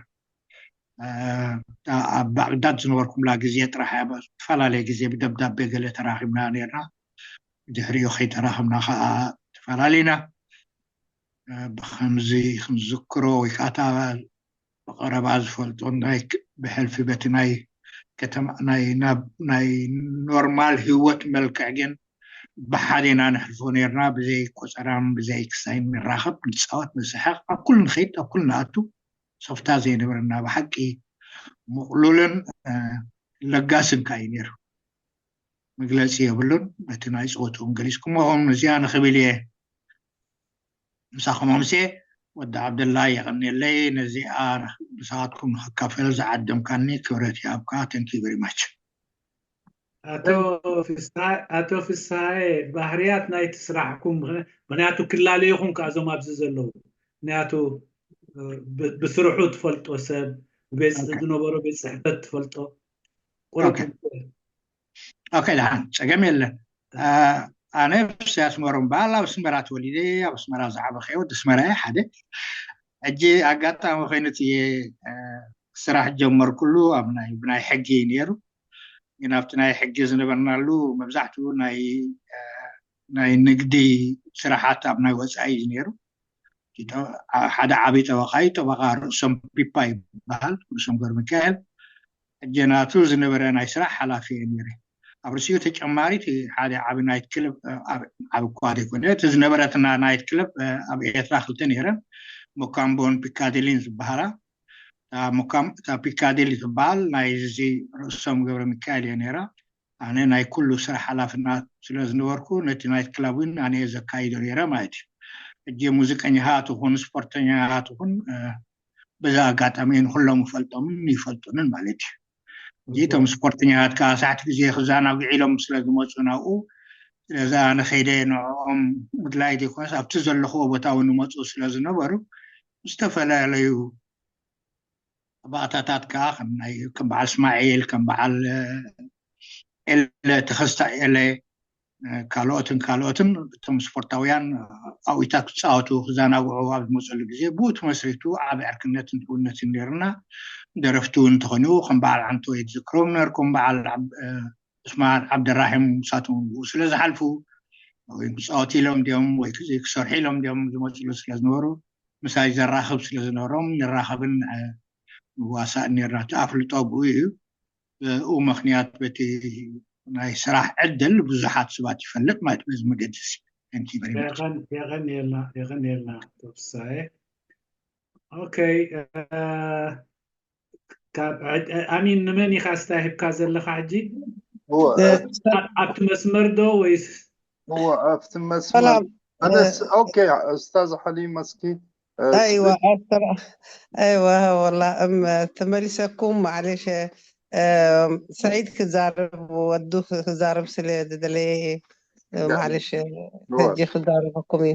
ኣብ ባዕግዳድ ዝነበርኩምላ ግዜ ጥራሕ እያ ዝተፈላለየ ግዜ ብደብዳቤ ገለ ተራኺብና ነርና። ድሕሪኡ ከይተራኽብና ከዓ ተፈላለዩና። ብከምዚ ክንዝክሮ ወይ ከዓ ብቐረባ ዝፈልጦ ናይ ብሕልፊ በቲ ናይ ከተማ ናይ ናብ ናይ ኖርማል ህይወት መልክዕ ግን ብሓደ ኢና ንሕልፎ ነርና። ብዘይ ቆፀራን ብዘይ ክሳይ ንራኸብ ንፃወት ንስሕቕ ኣብ ኩሉ ንኸይድ ኣብ ኩሉ ንኣቱ ሰፍታ ዘይነበረና ብሓቂ ምቕሉልን ለጋስን ከዓ እዩ ነይሩ። መግለፂ የብሉን። በቲ ናይ ፀወትኦም ገሊፅኩሞ ኹም እዚኣ ንኽብል እየ ምሳኹም ኣምሴ ወዲ ዓብደላ የቐንየለይ ነዚኣ ንስኻትኩም ንኽካፈል ዝዓደምካኒ ክብረት ይሃብካ። Thank you very much። ኣቶ ፍስሃ ኣቶ ፍስሃየ ባህርያት ናይቲ ስራሕኩም ምኽንያቱ ክላለዩኹም ከኣ እዞም ኣብዚ ዘለዉ ምክንያቱ ብስርሑ ትፈልጦ ሰብ ቤት ዝነበሮ ቤት ፅሕፈት ትፈልጦ ቁሩብ ኦኬ ደሓን ፀገም የለን። ኣነ ፍስያስ መሮም በዓል ኣብ ኣስመራ ተወሊደ ኣብ ኣስመራ ዝዓበኸ ወዲ ኣስመራ ሓደ ሕጂ ኣጋጣሚ ኮይኑ እቲ ስራሕ ጀመርኩሉ ኣብ ናይ ብናይ ሕጊ ነይሩ ግን ኣብቲ ናይ ሕጊ ዝነበርናሉ መብዛሕትኡ ናይ ናይ ንግዲ ስራሓት ኣብ ናይ ወፃኢ እዩ ነይሩ። ሓደ ዓብይ ጠበቃ እዩ። ጠበቃ ርእሶም ፒፓ ይበሃል። ርእሶም ገብረሚካኤል ሕጂ ናቱ ዝነበረ ናይ ስራሕ ሓላፊ እየ ነይረ። ኣብ ርእሲኡ ተጨማሪ እቲ ሓደ ዓቢ ናይት ክለብ ዓቢ እኳ ዘይኮነ እቲ ዝነበረትና ናይት ክለብ ኣብ ኤርትራ ክልተ ነይረን ሞካምቦን ፒካዲሊን ዝበሃላ እታ ፒካዲሊ ትበሃል ናይ እዚ ርእሶም ገብረ ሚካኤል እየ ነይራ። ኣነ ናይ ኩሉ ስራሕ ሓላፍና ስለ ዝነበርኩ ነቲ ናይት ክላብ እውን ኣነ እየ ዘካይዶ ነይረ ማለት እዩ። ሕጂ ሙዚቀኛታት ይኹን ስፖርተኛታት ይኹን በዛ ኣጋጣሚ ንኩሎም ይፈልጦምን ይፈልጡንን ማለት እዩ። ሕጂ እቶም ስፖርተኛታት ከዓ ሳሕቲ ግዜ ክዘናግዑ ኢሎም ስለ ዝመፁ ናብኡ ስለዚ ኣነ ከይደ ንዕኦም ምድላይ ዘይኮነስ ኣብቲ ዘለኽዎ ቦታ እውን ይመፁ ስለ ዝነበሩ ዝተፈላለዩ ባእታታት ከዓ ከም ናይ ከም በዓል እስማዒል ከም በዓል ኤለ ተኸስታ ኤለ ካልኦትን ካልኦትን እቶም ስፖርታውያን ኣብኢታት ክፃወቱ ክዘናግዑ ኣብ ዝመፀሉ ግዜ ብኡ ተመስሪቱ ዓብ ዕርክነትን ትውነትን ነይርና። ደረፍቲ እውን እንተኾይኑ ከም በዓል ዓንተወይ ዝክሮም ነርኩም በዓል ዑስማን ዓብደራሒም ንሳቶም ብኡ ስለ ዝሓልፉ ወይ ክፃወቱ ኢሎም ድዮም ወይ ክሰርሑ ኢሎም ድዮም ዝመፅሉ ስለ ዝነበሩ ምሳይ ዘራኽብ ስለ ዝነበሮም ንራኸብን ንዋሳእ ነርና። እቲ ኣፍልጦ ብኡ እዩ። ብኡ ምኽንያት በቲ ናይ ስራሕ ዕድል ብዙሓት ሰባት ይፈልጥ ማለት በዚ መገዲ እዚ። Thank you very much። የቐንየልና የቐንየልና ኣቶ ፍሳየ። ኦኬ ኣሚን ንመን ኢኻ ስታ ሂብካ ዘለኻ ሕጂ ኣብቲ መስመር ዶ ወይስ هو في مسمار. ሰላም። أنا س... أوكي، أستاذ حليم مسكين. آه، ኣይዋ سعيد. ኣስተራ ኣይዋ ወላ እም ተመሊሰኩም። ማዕለሽ ስዒድ ክዛረብ፣ ወዱ ክዛረብ ስለ ዝደለየ እዩ። لا، ማዕለሽ هو ሕጂ ክዛረበኩም እዩ።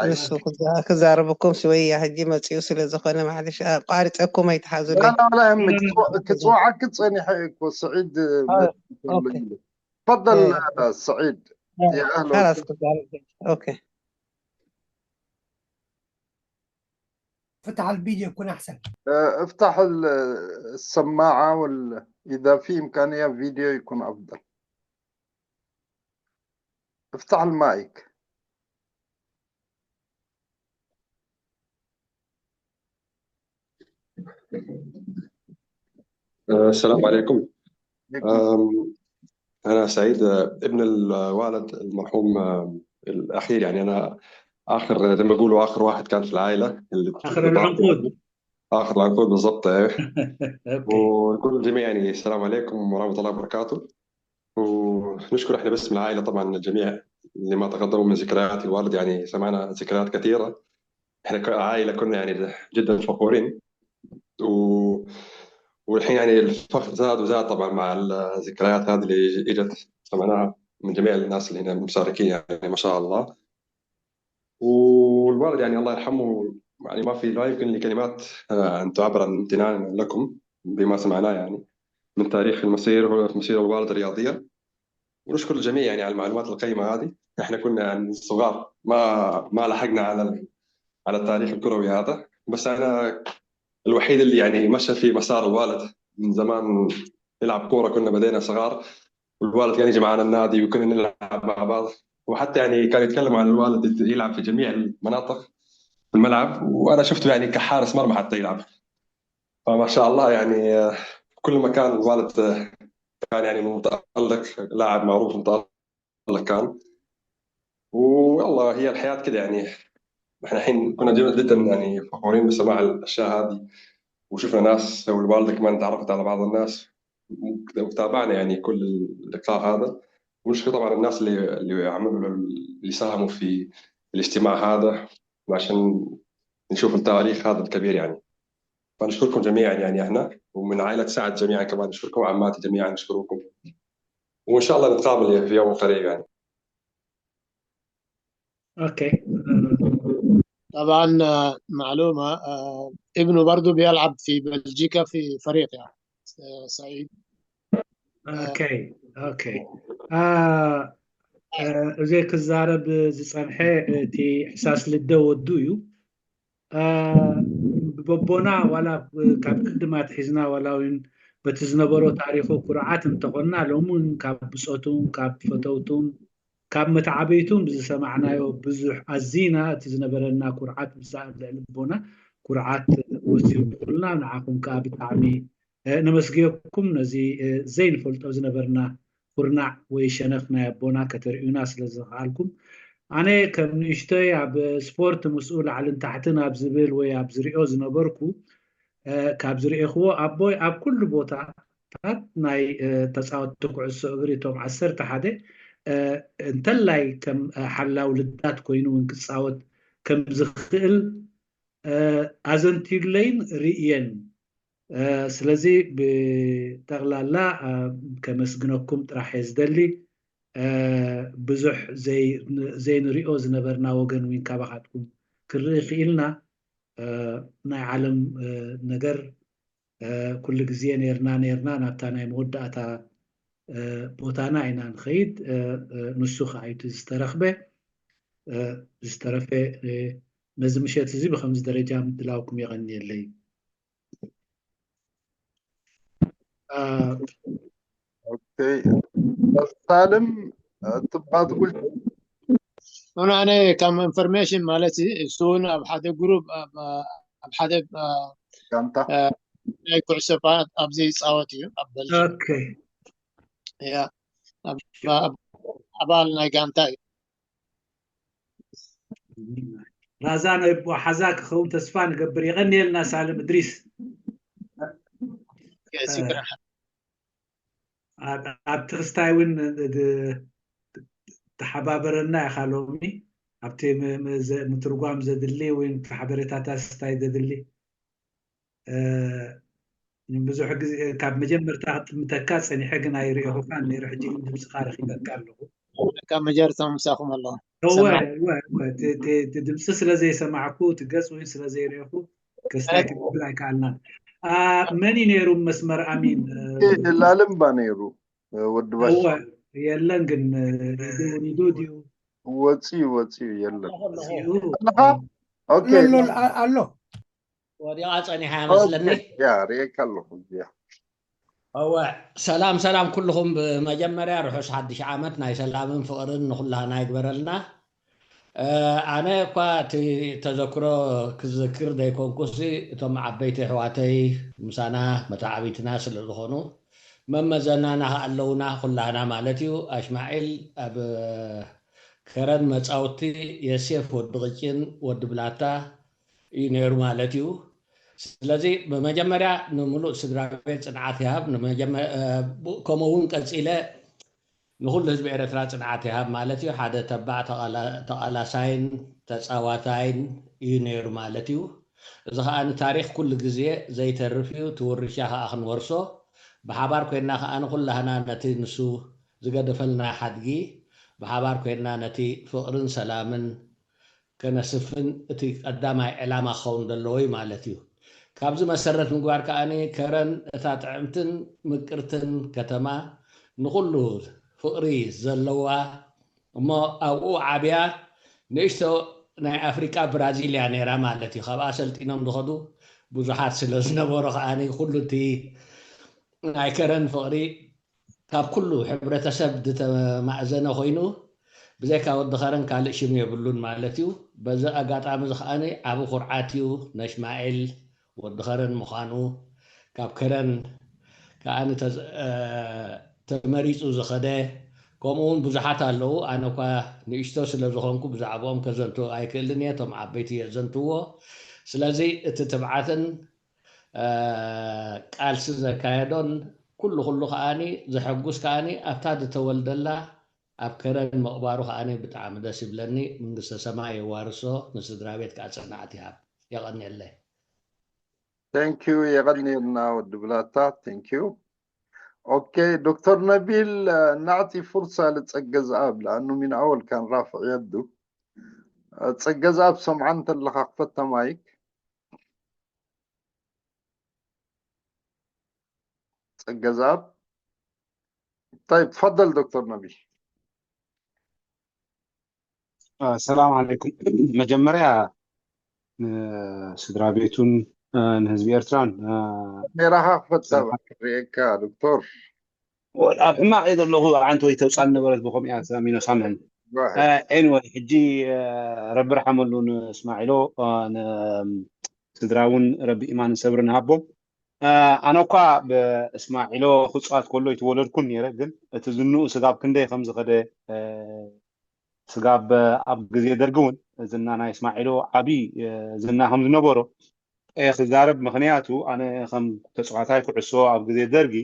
أي ንሱ ክዛ- ክዛረበኩም ስወያ ሕጂ መፅኡ ስለ ዝኾነ ማዕለሽ ኣቋሪፀኩም ኣይትሓዙለይ። لا، لا، ولا يهمك. كتوعك تصني حيك وسعيد. اه، اوكي. تفضل. ايه. سعيد. اه، يا أهلا خلاص وسهلا. كده. اوكي. فتح الفيديو يكون احسن. آه، افتح ال- السماعة وال... إذا في إمكانية فيديو يكون أفضل. افتح المايك. آه، السلام عليكم. يكون آم، أنا سعيد، آه، ابن الوالد المرحوم، آم، الأخير. يعني أنا آخر، زي ما بيقولوا، آخر واحد كان في العائلة اللي آخر العنقود. آخر العنقود بالضبط، إيه. اوكي. ونقول للجميع يعني السلام عليكم ورحمة الله وبركاته. ونشكر إحنا باسم العائلة طبعًا الجميع اللي ما تقدموا من ذكريات الوالد، يعني سمعنا ذكريات كثيرة. إحنا كعائلة كنا يعني جدًا فخورين. و... والحين يعني الفخر زاد وزاد طبعًا مع الذكريات هذه اللي إجت سمعناها من جميع الناس اللي هنا مشاركين، يعني ما شاء الله. والوالد يعني الله يرحمه، يعني ما في، لا يمكن لكلمات، آه، أن تعبر عن امتنان لكم بما سمعناه يعني من تاريخ المسير، مسير الوالد الرياضية. ونشكر الجميع يعني على المعلومات القيمة هذه. إحنا كنا يعني صغار، ما ما لحقنا على ال... على التاريخ الكروي هذا، بس أنا الوحيد اللي يعني مشى في مسار الوالد من زمان. نلعب كورة كنا بدينا صغار، والوالد كان يجي معنا النادي وكنا نلعب مع بعض. وحتى يعني كان يتكلم عن الوالد يلعب في جميع المناطق في الملعب، وأنا شفته يعني كحارس مرمى حتى يلعب. فما شاء الله يعني، آه، كل مكان الوالد، آه، كان يعني متألق، لاعب معروف متألق كان. والله هي الحياة كده يعني. احنا الحين كنا جد- جدًا يعني فخورين بسماع الأشياء هذه، وشفنا ناس والوالدة كمان تعرفت على بعض الناس، وتابعنا يعني كل اللقاء هذا. ونشكر طبعًا الناس اللي اللي عملوا، اللي ساهموا في الاجتماع هذا، وعشان نشوف التاريخ هذا الكبير يعني. فنشكركم جميعًا يعني احنا، ومن عائلة سعد جميعًا كمان نشكركم، وعماتي جميعًا نشكركم. وإن شاء الله نتقابل في يوم قريب يعني. اوكي. طبعا، آه، معلومة، آه، ابنه برضو بيلعب في بلجيكا في فريق، يعني، آه، سعيد. ኦኬ ኦኬ። አ፣ አ፣ እዚ ክዛረብ ዝጸንሐ እቲ ሕሳስ ልደ ወዱ እዩ። አ፣ በቦና ዋላ ካብ ቅድም ኣትሒዝና ዋላ እውን በቲ ዝነበሮ ታሪኹ ኩርዓት እንተኾንና፣ ሎሚ እውን ካብ ብጾቱን ካብ ፈተውቱን ካብ መተዓበይቱን ብዝሰማዕናዮ ብዙሕ ኣዚና እቲ ዝነበረና ኩርዓት ብዛ-፣ ኣብ ልዕሊ ኣቦና ኩርዓት ወሲኹልና። ንዓኹም ከኣ ብጣዕሚ፣ እ፣ ነመስግየኩም፣ ነዚ፣ እ፣ ዘይንፈልጦ ዝነበርና ኩርናዕ ወይ ሸነኽ ናይ ኣቦና ከተርእዩና ስለ ዝኸኣልኩም። ኣነ ከም ንእሽቶይ ኣብ ስፖርት ምስኡ ላዕልን ታሕትን ኣብ ዝብል ወይ ኣብ ዝሪኦ ዝነበርኩ፣ እ፣ ካብ ዝርኤኽዎ ኣቦይ ኣብ ኩሉ ቦታታት ናይ፣ እ፣ ተጻወትቲ ኩዕሶ እግሪ እቶም ዓሰርተ ሓደ፣ እ፣ እንተላይ ከም፣ እ፣ ሓላው ልዳት ኮይኑ እውን ክጻወት ከም ዝኽእል፣ እ፣ ኣዘንትዩለይን ርእየን። እ፣ ስለዚ ብጠቕላላ፣ እ፣ ከመስግነኩም ጥራሕ እየ ዝደሊ። እ፣ ብዙሕ ዘይ-፣ ዘይንሪኦ ዝነበርና ወገን እውን ካባኻትኩም ክርኢ ክኢልና። እ፣ ናይ ዓለም፣ እ፣ ነገር፣ እ፣ ኩሉ ግዜ ነርና ነርና ናብታ ናይ መወዳእታ፣ እ፣ ቦታና ኢና ንኸይድ። እ፣ እ፣ ንሱ ከዓ እዩ እቲ ዝተረኽበ። እ፣ ዝተረፈ፣ እ፣ ነዚ ምሸት እዚ ብኸምዚ ደረጃ ምድላውኩም የቐንየለይ። እ፣ ኦኬ። ሳልም፣ ትብዓ ትጉል። ሆነ ኣነ ከም ኢንፎርሜሽን ማለት እዩ፣ እሱ እውን ኣብ ሓደ ግሩፕ፣ ኣብ፣ ኣብ ሓደ፣ እ፣ ጋንታ። እ፣ ናይ ኩዕሶ ባ-፣ ኣብዚ ይፃወት እዩ፣ ኣብ በልጅም። ኦኬ። ያ፣ ኣብ፣ ኣብ፣ ኣባል ናይ ጋንታ እዩ። ራዛ ናይ ኣቦ ሓዛ ክኸውን ተስፋ ንገብር። የቐንየልና ሳልም እድሪስ። ኦኬ፣ ሽክራን። ኣብ፣ ኣብ ትኽስታይ እውን ድ-፣ ተሓባበረና ኢኻ ሎሚ ኣብቲ ም- ም- ዘ- ምትርጓም ዘድሊ ወይ ሓበሬታታት ስታይ ዘድሊ። እ፣ ብዙሕ ግዜ ካብ መጀመርታ ክጥምተካ ጸኒሐ ግን ኣይርኤኹኻን ነይረ። ሕጂ ግን ድምፅኻ ረኺበካ ኣለኹ። ካብ መጀመርታ ምሳኹም ኣለኹ። እወ ሰማዕ እወ እወ፣ እቲ- እቲ- እቲ ድምፂ ስለ ዘይሰማዕኩ እቲ ገፅ እውን ስለ ዘይርኤኹ ክስታይ ክንብል ኣይከኣልናን። አ፣ መን እዩ ነይሩ መስመር ኣሚን? እ፣ ላልምባ ነይሩ። እ፣ ወዲ ባሻ እወ የለን ግን፣ እ፣ ሪዱ ሪዱ ድዩ ወፂኡ ወፂኡ የለን። ወፂኡ? ኣለኻ? ኦኬ። ኣሎ ኣሎ፣ ኣ- ኣሎ። ወዲቓ ጸኒሓ ኦኬ። መስለኒ። ያ ርኤካ ኣለኹ። ያ እወ፣ ሰላም ሰላም ኩልኹም። ብመጀመርያ ርሑስ ሓድሽ ዓመት ናይ ሰላምን ፍቕርን ንኹላህና ይግበረልና። እ፣ ኣነ እኳ እቲ ተዘክሮ ክዝክር ዘይኮንኩሲ እቶም ዓበይቲ ኣሕዋተይ ምሳና መተዓቢትና ስለ ዝኾኑ መመዘናና ከ ኣለውና ኩላህና ማለት እዩ። ኣሽማዒል ኣብ ከረን መጻውቲ የሴፍ ወዲ ቅጭን ወዲ ብላታ እዩ ነይሩ ማለት እዩ። ስለዚ ብመጀመርያ ንምሉእ ስድራ ቤት ጽንዓት ይሃብ። ንመጀመ- እ፣ ብ- ከምኡ እውን ቀጺለ ንኹሉ ህዝቢ ኤረትራ ጽንዓት ይሃብ ማለት እዩ። ሓደ ተባዕ ተቓላ- ተቓላሳይን ተጻዋታይን እዩ ነይሩ ማለት እዩ። እዚ ኸኣ ንታሪኽ ኩሉ ግዜ ዘይተርፍ እዩ። እቲ ውርሻ ኸኣ ክንወርሶ ብሓባር ኮይና ኸኣ ንኹላህና ነቲ ንሱ ዝገደፈልና ሓድጊ ብሓባር ኮይና ነቲ ፍቕርን ሰላምን ከነስፍን እቲ ቀዳማይ ዕላማ ክኸውን ዘለዎ እዩ ማለት እዩ። ካብዚ መሰረት ምግባር ከኣ ከረን እታ ጥዕምትን ምቅርትን ከተማ ንኹሉ ፍቕሪ ዘለዋ እሞ ኣብኡ ዓብያ ንእሽቶ ናይ ኣፍሪቃ ብራዚል እያ ነይራ ማለት እዩ። ካብኣ ሰልጢኖም ዝኸዱ ብዙሓት ስለ ዝነበሩ ከኣ ኩሉ እቲ ናይ ከረን ፍቕሪ ካብ ኩሉ ሕብረተሰብ ዝተማእዘነ ኮይኑ ብዘይካ ወዲ ከረን ካልእ ሽም የብሉን ማለት እዩ። በዚ ኣጋጣሚ እዚ ከኣ ዓቢ ኩርዓት እዩ ነሽማዒል ወዲ ከረን ምዃኑ፣ ካብ ከረን ከኣ ተመሪፁ ዝኸደ ከምኡ እውን ብዙሓት ኣለዉ። ኣነ እኳ ንእሽቶ ስለ ዝኾንኩ ብዛዕባኦም ከዘንቱ ኣይክእልን እየ፣ እቶም ዓበይቲ የዘንትዎ። ስለዚ እቲ ትብዓትን ቃልሲ ዘካየዶን ኩሉ ኩሉ ከኣ ዘሐጉስ ከኣ ኣብታ ዝተወልደላ ኣብ ከረን ምቕባሩ ከኣ ብጣዕሚ ደስ ይብለኒ። መንግስተ ሰማይ የዋርሶ፣ ንስድራ ቤት ከኣ ጽንዓት ይሃብ። የቐንየለይ። Thank you። የቐንየልና ወዲ ብላታ። Thank you። ኦኬ ዶክተር ነቢል፣ ናዕጢ ፍርሳ ለጸገ ዝኣብ ለኣኑ ሚን ኣወል ካን ራፍዕ የዱ። ጸገ ዝኣብ ሰምዓ እንተለኻ ክፈተ ማይክ። ጸገ ዝኣብ። طيب تفضل دكتور نبيل. ሰላም ዓለይኩም። መጀመርያ ንስድራ ቤቱን ንህዝቢ ኤርትራን ሜራኻ ክፈታ ርኤካ ዶክተር። ኣብ ሕማቕ እየ ዘለኹ። ዓንቲ ወይ ተውፃል ነበረት ብኸምኡ እያ ተሚኖ ሳምሕን። Anyway ሕጂ ረቢ ርሓመሉ ንእስማዒሎ ስድራ እውን ረቢ ኢማንን ሰብርን ሃቦም። ኣነ እኳ ብእስማዒሎ ክፅዋት ከሎ ኣይተወለድኩን ነይረ፣ ግን እቲ ዝንኡ ስጋብ ክንደይ ከም ዝኸደ ስጋብ ኣብ ግዜ ደርጊ እውን ዝና ናይ እስማዒሎ ዓብዪ ዝና ከም ዝነበሮ እየ ክዛረብ። ምኽንያቱ ኣነ ከም ተፅዋታይ ኩዕሶ ኣብ ግዜ ደርጊ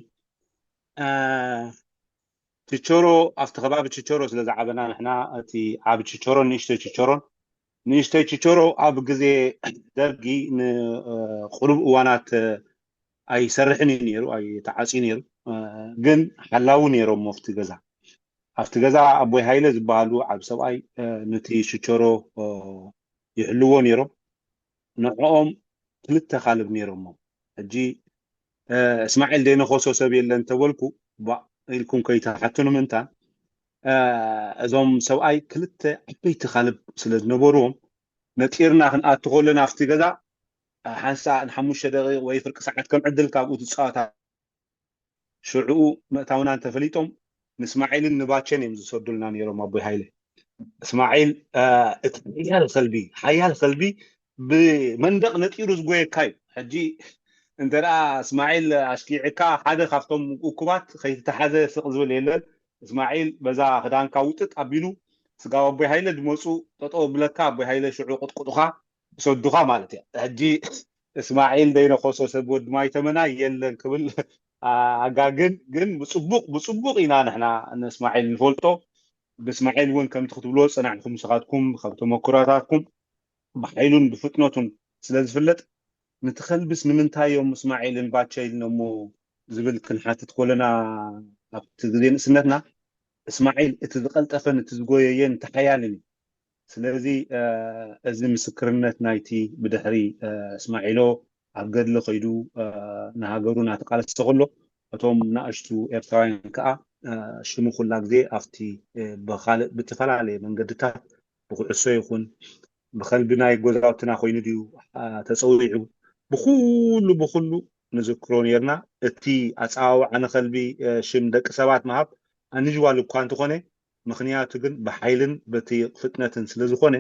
ችቸሮ ኣብቲ ከባቢ ችቸሮ ስለ ዝዓበና ንሕና እቲ ዓቢ ችቸሮን ንእሽተይ ችቸሮን ንእሽተይ ችቸሮ ኣብ ግዜ ደርጊ ንቁሩብ እዋናት ኣይሰርሕን እዩ ነይሩ፣ ኣይተዓፅዩ ነይሩ። ግን ሓላዊ ነይሮም ኣብቲ ገዛ። ኣብቲ ገዛ ኣቦይ ሃይለ ዝበሃሉ ዓቢ ሰብኣይ ነቲ ሽቸሮ ይሕልዎ ነይሮም። ንዕኦም ክልተ ካልብ ነይሮሞ። ሕጂ እስማዒል ደይነኸሶ ሰብ የለን ተበልኩ ባእ ኢልኩም ከይትሓቱኒ ምእንታን እዞም ሰብኣይ ክልተ ዓበይቲ ካልብ ስለ ዝነበርዎም ነጢርና ክንኣቱ ከለና ኣብቲ ገዛ ሓንሳእ ንሓሙሽተ ደቂቕ ወይ ፍርቂ ሰዓት ከም ዕድል ካብኡ ትፃወታ ሽዕኡ ምእታውና እንተፈሊጦም ንእስማዒልን ንባቸን እዮም ዝሰዱልና ነይሮም ኣቦይ ሃይለ። እስማዒል እቲ ሓያል ከልቢ ሓያል ከልቢ ብመንደቕ ነጢሩ ዝጎየካ እዩ። ሕጂ እንተ ደኣ እስማዒል ኣሽኪዕካ ሓደ ካብቶም እኩባት ከይተተሓዘ ስቕ ዝብል የለን። እስማዒል በዛ ክዳንካ ውጥጥ ኣቢሉ ስጋብ ኣቦይ ሃይለ ዝመፁ ጠጠው ብለካ ኣቦይ ሃይለ ሽዑ ቅጥቅጡኻ ይሰዱኻ ማለት እያ። ሕጂ እስማዒል ደይነኸሶ ሰብ ወዲ ማይ ተመናይ የለን ክብል ኣጋ ግን ግን ብፅቡቕ ብፅቡቕ ኢና ንሕና ንእስማዒል ንፈልጦ። ብእስማዒል እውን ከምቲ ክትብልዎ ዝጸናሕኩም ንስኻትኩም ካብ ተመኩሮታትኩም ብሓይሉን ብፍጥነቱን ስለ ዝፍለጥ፣ ነቲ ከልብስ ንምንታይ እዮም እስማዒልን ባቸ ኢልኖሞ ዝብል ክንሓትት ከለና፣ ኣብቲ ግዜ ንእስነትና እስማዒል እቲ ዝቐልጠፈን እቲ ዝጎየየን እቲ ሓያልን እዩ። ስለዚ እዚ ምስክርነት ናይቲ ብድሕሪ እስማዒሎ ኣብ ገድሊ ከይዱ ንሃገሩ እናተቃለሰ ከሎ፣ እቶም ናእሽቱ ኤርትራውያን ከዓ ሽሙ ኩላ ግዜ ኣብቲ ብካልእ ብተፈላለየ መንገድታት ብኩዕሶ ይኹን ብከልቢ ናይ ጎዛውትና ኮይኑ ድዩ ተፀዊዑ፣ ብኩሉ ብኩሉ ንዝክሮ ነርና። እቲ ኣፀዋውዓ ንከልቢ ሽም ደቂ ሰባት ምሃብ ኣንጅዋል እኳ እንተኾነ፣ ምኽንያቱ ግን ብሓይልን በቲ ፍጥነትን ስለ ዝኾነ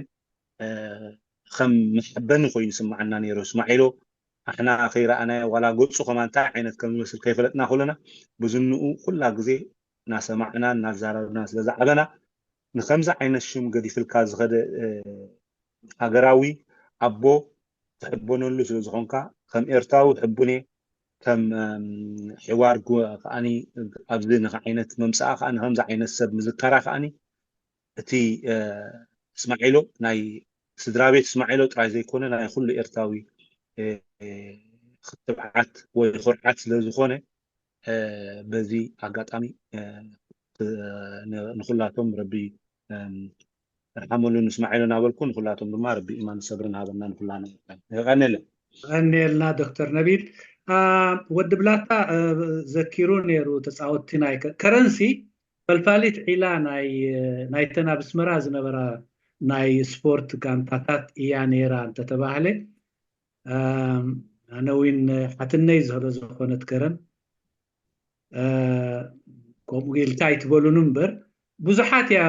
ከም መሓበኒ ኮይኑ ይስምዓና ነይሩ። እስማዒሎ ኣሕና ከይረኣናዮ ዋላ ገፁ ከማ እንታይ ዓይነት ከም ዝመስል ከይፈለጥና ከለና፣ ብዝንኡ ኩላ ግዜ እናሰማዕና እናዛረብና ስለ ዝዓበና፣ ንከምዚ ዓይነት ሽም ገዲፍልካ ዝኸደ ሃገራዊ ኣቦ ትሕበነሉ ስለ ዝኾንካ፣ ከም ኤርትራዊ ሕቡን እየ። ከም ሕዋር ከዓኒ ኣብዚ ንኸ ዓይነት መምፅኣ ከዓኒ ከምዚ ዓይነት ሰብ ምዝካራ ከዓኒ እቲ እስማዒሎ ናይ ስድራ ቤት እስማዒሎ ጥራይ ዘይኮነ ናይ ኩሉ ኤርትራዊ ክትብዓት ወይ ኩርዓት ስለ ዝኾነ፣ በዚ ኣጋጣሚ ንኹላቶም ረቢ ርሓመሉ ንስማዒሎ እናበልኩ፣ ንኹላቶም ድማ ረቢ ኢማን ሰብርን ሃበና ንኹላና። የቐንየለን። የቐንየልና ዶክተር ነቢል። ወዲ ብላታ ዘኪሩ ነይሩ፣ ተፃወትቲ ናይ ከረንሲ ፈልፋሊት ዒላ ናይተን ኣብ ኣስመራ ዝነበራ ናይ ስፖርት ጋንታታት እያ ነይራ እንተተባህለ፣ ኣነ እውን ሓትነይ ዝኽለ ዝኾነት ከረን ከምኡ ኢልካ ኣይትበሉን እምበር፣ ብዙሓት እያ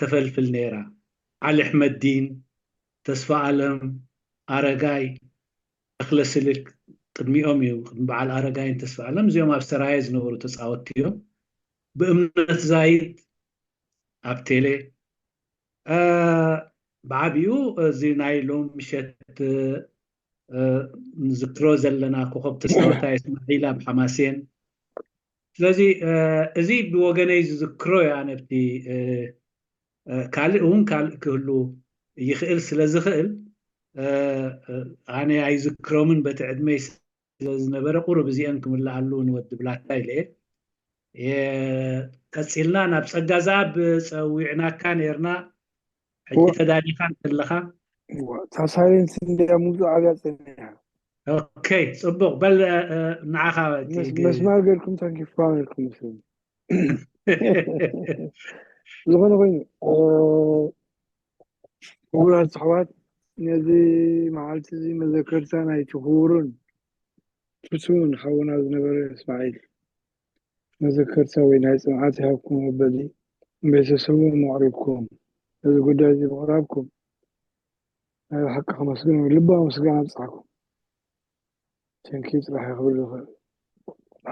ተፈልፍል ነይራ። ዓሊ ኣሕመዲን፣ ተስፋ ኣለም፣ ኣረጋይ፣ ተኽለ ስልክ፣ ቅድሚኦም እዩ፣ ቅድሚ በዓል ኣረጋይን ተስፋ ኣለም፣ እዚኦም ኣብ ሰራየ ዝነበሩ ተፃወትቲ እዮም። ብእምነት ዛይድ ኣብ ቴሌ፣ ብዓቢኡ እዚ ናይ ሎም ምሸት ንዝክሮ ዘለና ኮኸብ ተፃወታይ እስማዒል ኣብ ሓማሴን። ስለዚ እዚ ብወገነይ ዝዝክሮ እዩ። ኣነ ብቲ ካልእ እውን ካልእ ክህሉ ይኽእል ስለ ዝኽእል፣ ኣነ ኣይዝክሮምን በቲ ዕድመይ ስለ ዝነበረ፣ ቁሩብ እዚአን ክምልኣሉ ንወዲ ብላታ ኢለ እየ። ቀፂልና ናብ ፀጋ ዘኣብ ፀዊዕናካ ነርና። ሕጂ ተዳሊኻ እንተለኻ። እታ ሳይለንስ እንድያ ሙሉእ ዓብያ ፀኒሓ። ኦኬ፣ ፅቡቕ። በል ንዓኻ መስማር ገርኩም ተንኪፍካ ነርኩም መስለኒ። ዝኾነ ኮይኑ፣ ክቡራት ኣሕዋት፣ ነዚ መዓልቲ እዚ መዘከርታ ናይቲ ክቡርን ፍቱውን ሓውና ዝነበረ እስማዒል መዘከርታ ወይ ናይ ጽንዓት ይሃብኩም ኣበሊ ቤተሰቡ መቕሪብኩም ነዚ ጉዳይ እዚ ምቕራብኩም ናይ ብሓቂ ከመስግን ልባዊ ምስጋና ኣብጽሓኩም። ተንኪ ጥራሕ ክብል ዝኽእል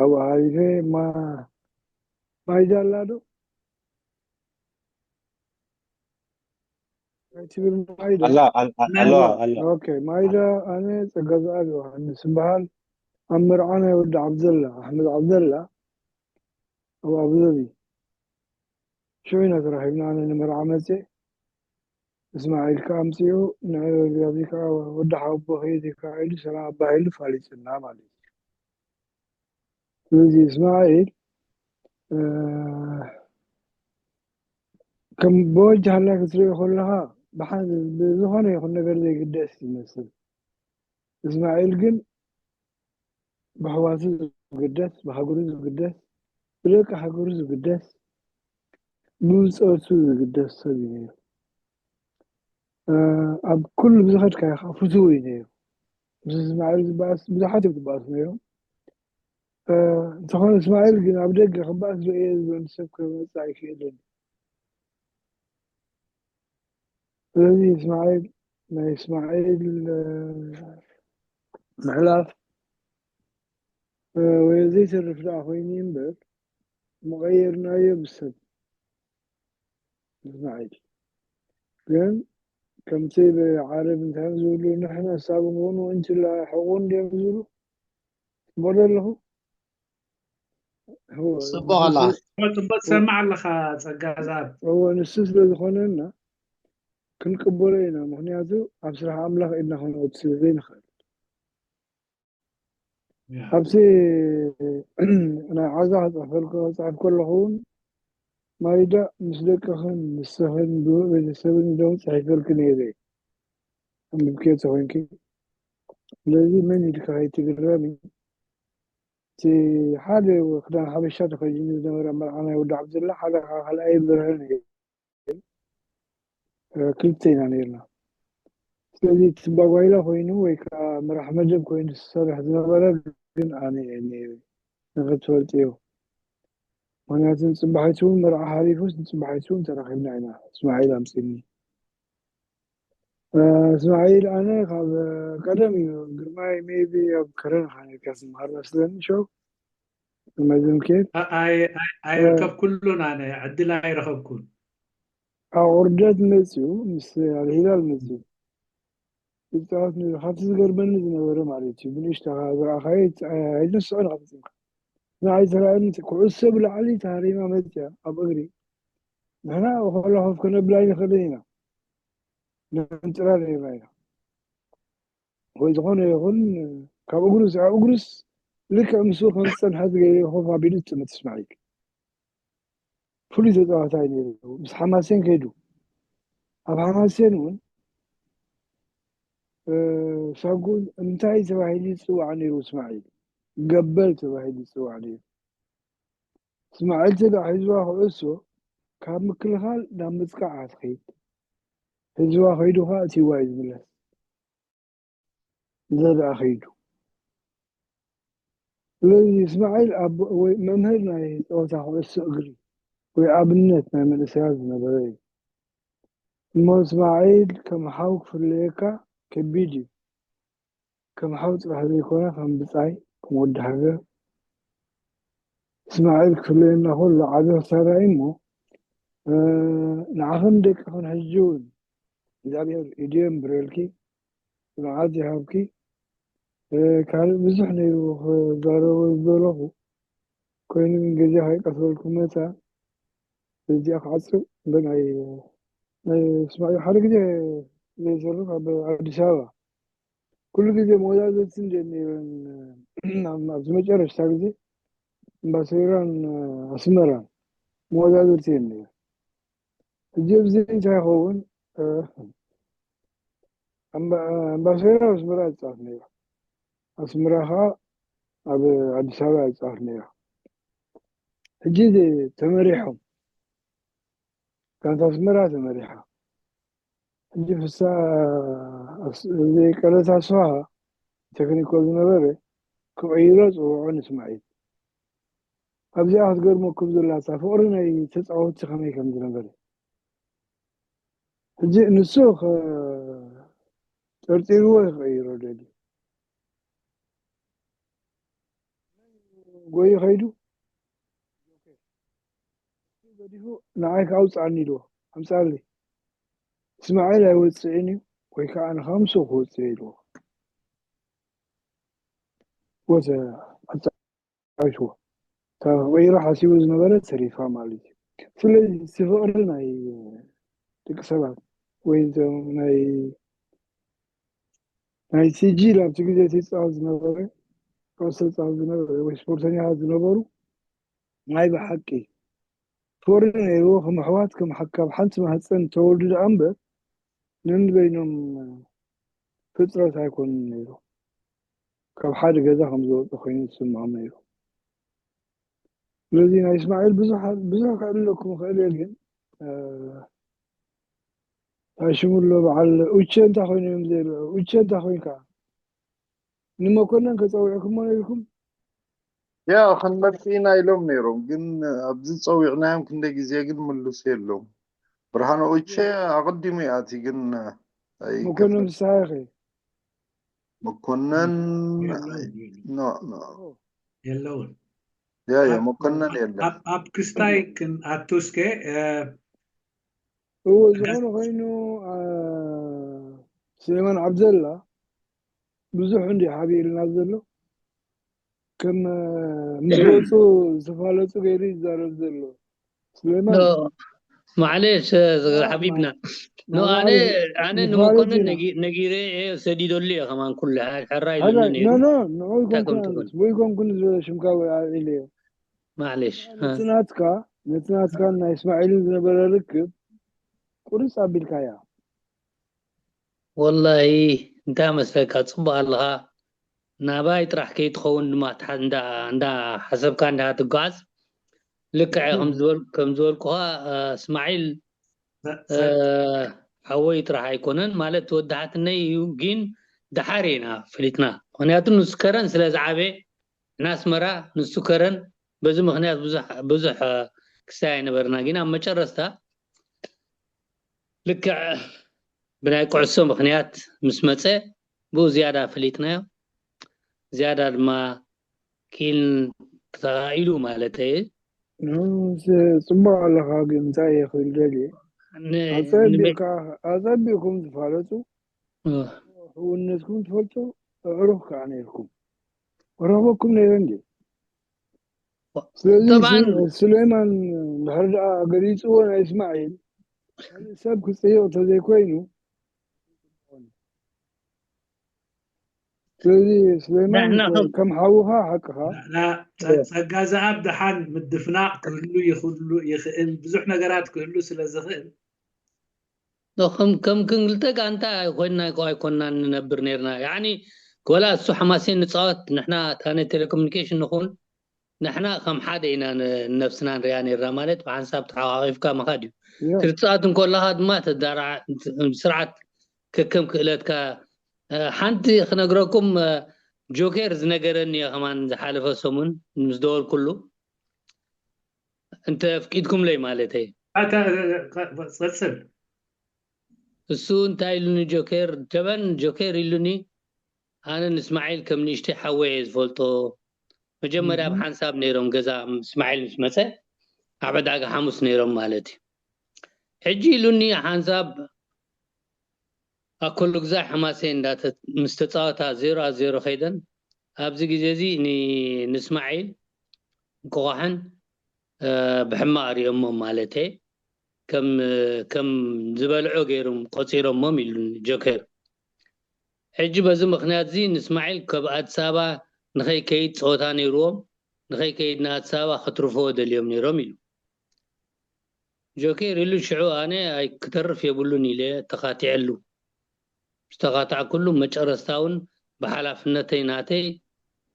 ኣብኡ ሃሪፈ ማ ማይዳ ኣላ ዶ? ኣይትብል ማይዳ? ኣላ፣ ኣላ፣ ኣላ። ኦኬ፣ ማይዳ ኣነ ጸጋዝኣብ ዮሃንስ እበሃል። ኣብ መርዓ ናይ ወዲ ዓብደላ፣ ኣሕመድ ዓብደላ፣ ኣብ ኣቡዘቢ። ሽዑ ኢና ተራኺብና፣ ኣነ ንመርዓ መጽየ። እስማዒል ከኣ ኣምጺኡ፣ ንዕዚ ከኣ ወዲ ሓወቦ ከይድ ከኣ ኢሉ ሰላም ኣባሂሉ ፋሊጥና ማለት እዩ። ስለዚ እስማዒል፣ እ፣ ከም ብወጅሃ ኣላ ክትርእዮ ከለኻ፣ ብሓ-፣ ብዝኾነ ይኹን ነገር ዘይግደስ ይመስል። እስማዒል ግን ብኣሕዋቱ ዝግደስ፣ ብሃገሩ ዝግደስ፣ ብደቂ ሃገሩ ዝግደስ፣ ብብጾቱ ዝግደስ ሰብ እዩ ነይሩ። እ፣ ኣብ ኩሉ ብዝኸድካዮ ከዓ ፍቱው እዩ ነይሩ። ምስ እስማዒል ዝበኣስ ብዙሓት እዮም ዝበኣሱ ነይሮም። እ፣ እንተኾነ እስማዒል ግን ኣብ ደገ ክበኣስ ርእየ ዝበሉ ሰብ ክመጽእ ኣይክእልን። ስለዚ እስማዒል፣ ናይ እስማዒል፣ እ፣ ምሕላፍ፣ እ፣ ወይ ዘይተርፍ ደኣ ኮይኑ እምበር፣ ምቐየርናዮ ብሰብ እስማዒል። ግን ከምቲ ብዓረብ እንታይ ዝብሉ፣ ንሕና ሳብ ንኹን ወንጭላ ሕቑን ድዮም ዝብሉ። ጽቡቕ ዶ ኣለኹ? ጽቡቕ ኣላ። ጽቡቕ ትሰምዕ ኣለኻ ጸጋ ዛብ። እዎ፣ ንሱ ስለ ዝኾነና ክንቅበሎ ኢና። ምኽንያቱ ኣብ ስራሕ ኣምላኽ ኢድና ክንወድ ስለ ዘይንኽእል። ኣብቲ ናይ ዓዛ ክጽሕፈልኩ ክጽሕፍ ከለኹ እውን ማይዳ ምስ ደቅኽን ንስኽን ብሩእ ቤተሰብን ኢሎም ጽሒፈልኪ ነይረ። ኣንብብክዮ ተኾይንኪ። ስለዚ መን ኢልካ ከይትግረሚ። እቲ ሓደ ክዳን ሓበሻ ተኸዲኑ ዝነበረ መርዓ ናይ ወዲ ዓብደላ ሓደ ከዓ ካልኣይ ብርሃን እዩ። ክልተ ኢና ነርና። ስለዚ እቲ ባጓይላ ኮይኑ ወይ ከዓ መራሕ መደብ ኮይኑ ዝሰርሕ ዝነበረ ግን ኣነ እየ ነይረ። ንክትፈልጥዮ። ምክንያቱ ንፅባሒቱ እውን መርዓ ሓሊፉስ ንፅባሒቱ እውን ተራኺብና ኢና። እስማዒል ኣምፅኒ። እስማዒል ኣነ ካብ ቀደም እዩ ግርማይ maybe ኣብ ከረን ካ ነርካ ዝመሃር መስለኒ ሸው መዝምኬድ ኣይረከብኩሉን ኣነ ዕድል ኣይረኸብኩን። ኣብ ቁርደት መፅኡ ምስ ኣልሂላል መፅኡ ይፃወት ነይሩ። ካብቲ ዝገርመኒ ዝነበረ ማለት እዩ ብንእሽተኻ ዝረኣኻዮ ኣይትንስዖ ንኸፍፅምካ ንዓይ ተራእኒ ኩዕሶ ብላዕሊ ተሃሪማ መፅያ ኣብ እግሪ ንሕና ከሎ ኮፍ ከነብላ ኣይንኽእልን ኢና። ነንጥራ ነርና ኢና። ወይ ዝኾነ ይኹን ካብ እግሩስ ኣብ እግሩስ ልክዕ ምስኡ ከም ዝፀንሐ ዝገይረ ኮፍ ኣቢሉ ዝጥምት እስማዒል ፍሉይ ተፃዋታይ ነይሩ። ምስ ሓማሴን ከይዱ ኣብ ሓማሴን እውን ሳጉ እንታይ ተባሂሉ ይፅዋዕ ነይሩ? እስማዒል ገበል ተባሂሉ ይፅዋዕ ነይሩ። እስማዒል ተዳ ሒዝዋ ክዕሶ ካብ ምክልኻል ናብ ምጥቃዕ ኣትኸይድ ሒዝዋ ከይዱ ከዓ እቲ ዋይ ዝምለስ ዘድኣ ከይዱ ስለዚ እስማዒል ወይ መምህር ናይ ፀወታ ክዕሶ እግሪ ወይ ኣብነት ናይ መንእሰያት ዝነበረ እዩ እሞ እስማዒል ከም ሓው ክፍለየካ ከቢድ እዩ ከም ሓው ጥራሕ ዘይኮነ ከም ብፃይ ከም ወዲ ሃገር እስማዒል ክፍለየና ከሎ ዓቢ ክሳራ እዩ እሞ ንዓኽን ደቅኽን ሕጂ እውን እግዚኣብሔር ኢድዮም ብረልኪ ጽንዓት ይሃብኪ ካልእ ብዙሕ ነይሩ ክዛረቦ ዝደለኹ ኮይኑ ግን ግዜ ከይቀትለልኩም መታ በዚኣ ክዓጽው እምበር ናይ ናይ እስማዒል ሓደ ግዜ ዘይዘርፍ ኣብ ኣዲስ ኣበባ ኩሉ ግዜ መወዳደርቲ እንደ ነይረን ኣብዚ መጨረሽታ ግዜ እምባሰይራን ኣስመራን መወዳደርቲ እየን ነይረን ሕጂ ኣብዚ እንታይ ይኸውን ኣምባሰይራ ኣስመራ ይፃወት ነይሩ ኣስመራ ከዓ ኣብ ኣዲስ ኣበባ ይፃወት ነይሩ ሕጂ ተመሪሖም ጋንታ ኣስመራ ተመሪሓ ሕጂ ፍሳ ቀለታ ስዋ ቴክኒኮ ዝነበረ ክቐይሮ ፅውዖ ንስማዒል ኣብዚኣ ክትገርመኩም ዘላታ ፍቕሪ ናይ ተፃወትቲ ከመይ ከም ዝነበረ ሕጂ ንሱ ጠርጢርዎ ይኽቀይሮ ደልዩ ጎዩ ከይዱ ገዲፉ ንዓይ ከኣውፅኣኒ ኢልዎ ኣምፃሊ እስማዒል ኣይወፅእን እዩ ወይ ከዓ ንኸምሱ ክወፅእ ኢልዎ ወዘ ኣይትዎ እታ ክቕይሮ ሓሲቡ ዝነበረ ተሪፋ ማለት እዩ ስለዚ እቲ ፍቕሪ ናይ ደቂ ሰባት ወይ ናይ ናይ ሲጂ ኣብቲ ግዜ እቲ ዝፃወት ዝነበረ ኩዕሶ ዝፃወት ዝነበረ ወይ ስፖርተኛታት ዝነበሩ ናይ ብሓቂ ፍቕሪ ነይርዎ ከም ኣሕዋት ከም ካብ ሓንቲ ማህፀን ተወልዱ ደኣ እምበር ነንበይኖም ፍጥረት ኣይኮኑን ነይሩ ካብ ሓደ ገዛ ከም ዝወፁ ኮይኑ ዝስምዖም ነይሩ ስለዚ ናይ እስማዒል ብዙሕ ብዙሕ ክዕልለኩም ይኽእል እየ ግን ሽሙ ኣሎ በዓል ኡቸ እንታይ ኮይኑ እዮም ዘይልዑ ኡቸ እንታይ ኮይንካ ንመኮነን ከፀዊዕኩሞ ነይርኩም ያ ክንመርፅ ኢና ኢሎም ነይሮም ግን ኣብዚ ፀዊዕናዮም ክንደ ግዜ ግን ምልሱ የለውም ብርሃነ ኡቸ ኣቐዲሙ ይኣቲ ግን መኮነን ፍስሓ ኢኸ መኮነን የለውን ያ ያ መኮነን የለን ኣብ ክስታይ ክንኣቱ እስከ እዎ ዝኾነ ኮይኑ ስሌማን ዓብደላ ብዙሕ እንዲ ሓቢእልና ዘሎ ከም ምስ ወፁ ዝተፋለጡ ገይሩ ይዛረብ ዘሎ። ስለማን ማዕሌሽ ሓቢብና ኖ ኣነ ኣነ ንመኮንን ነጊረ ሰዲደሉ እየ ከማን ኩሉ ሕራይ ኖ ኖ ንዑ ይኮንኩን ዝበለ ሽምካ ወይ ኣልዒለ እየ። ማዕሌሽ ነቲ ናትካ ነቲ ናትካ ናይ እስማዒልን ዝነበረ ርክብ ቁርፅ ኣቢልካያ። ወላሂ እንታይ መስለካ፣ ፅቡቅ ኣለኻ። ናባይ ጥራሕ ከይትኸውን ድማ እንዳ ሓሰብካ እንዳ ትጓዓዝ ልክዐ ከም ዝበልኩኻ እስማዒል ሓወይ ጥራሕ ኣይኮነን ማለት ወዲ ሓትነይ እዩ፣ ግን ደሓር ኢና ፈሊጥና። ምክንያቱ ንሱ ከረን ስለ ዝዓበ ንኣስመራ ንሱ ከረን በዚ ምክንያት ብዙሕ ክሳይ ኣይነበርና፣ ግን ኣብ መጨረስታ ልክዕ ብናይ ኩዕሶ ምክንያት ምስ መፀ ብኡ ዝያዳ ፈሊጥናዮ፣ ዝያዳ ድማ ክኢል ተኻኢሉ ማለት እየ። ጽቡቅ ኣለኻ፣ ግን እንታይ እየ ክብል ደልየ ኣጸቢቕኩም ዝፋለጡ ሕውነትኩም ትፈልጡ ኣዕሩኽ ከዓ ነይርኩም ረኽበኩም ነይረ እንዲ። ስለዚ ሱሌይማን ድሕሪ ደኣ ገሊፅዎ ናይ እስማዒል ካልእ ሰብ ክፅይቕ ተዘይኮይኑ ስለዚ ሱሌይማን ከም ሓውኻ ሓቅኻ ጸጋ ዘኣብ ደሓን ምድፍናቕ ክህሉ ይኽሉ ይኽእል ብዙሕ ነገራት ክህሉ ስለ ዝኽእል ከም ከም ክንግልተ ጋንታ ኮይና ኣይኮናን ንነብር ነርና ያኒ ወላ እሱ ሓማሴን ንፃወት ንሕና ታነ ቴሌኮሙኒኬሽን ንኹን ንሕና ከም ሓደ ኢና ንነብስና ንሪኣ ነርና ማለት ብሓንሳብ ተሓቋቒፍካ ምኻድ እዩ ክትፃወት እንኮለኻ ድማ ስርዓት ከከም ክእለትካ ሓንቲ ክነግረኩም ጆኬር ዝነገረኒ እየ ከማን ዝሓለፈ ሰሙን ምስ ደወልኩሉ እንተ ኣፍቂድኩምለይ ማለተይ ቀፅል እሱ እንታይ ኢሉኒ ጆኬር ጀበን ጆኬር ኢሉኒ ኣነ ንእስማዒል ከም ንእሽተይ ሓወይ እየ ዝፈልጦ መጀመርያ ኣብ ሓንሳብ ነይሮም ገዛ እስማዒል ምስ መፀ ኣብ ዕዳጋ ሓሙስ ነይሮም ማለት እዩ ሕጂ ኢሉኒ ሓንሳብ ኣኮሉ ግዛይ ሓማሴ ምስ ተፃወታ ዜሮ ኣ ዜሮ ከይደን ኣብዚ ግዜ እዚ ንእስማዒል እንቆቋሕን ብሕማቕ ሪኦሞም ማለተ ከም ዝበልዖ ገይሮም ቆፂሮሞም ኢሉኒ ጆኬር ሕጂ በዚ ምክንያት እዚ ንእስማዒል ከብ ኣዲስ ኣበባ ንኸይከይድ ፀወታ ነይርዎም ንኸይከይድ ንኣዲስ ኣበባ ክትርፍዎ ደልዮም ነይሮም ኢሉ ጆኬር ኢሉ ሽዑ ኣነ ኣይክተርፍ የብሉን ኢለ ተኻቲዐሉ ዝተኻታዕኩሉ መጨረስታ እውን ብሓላፍነተይ ናተይ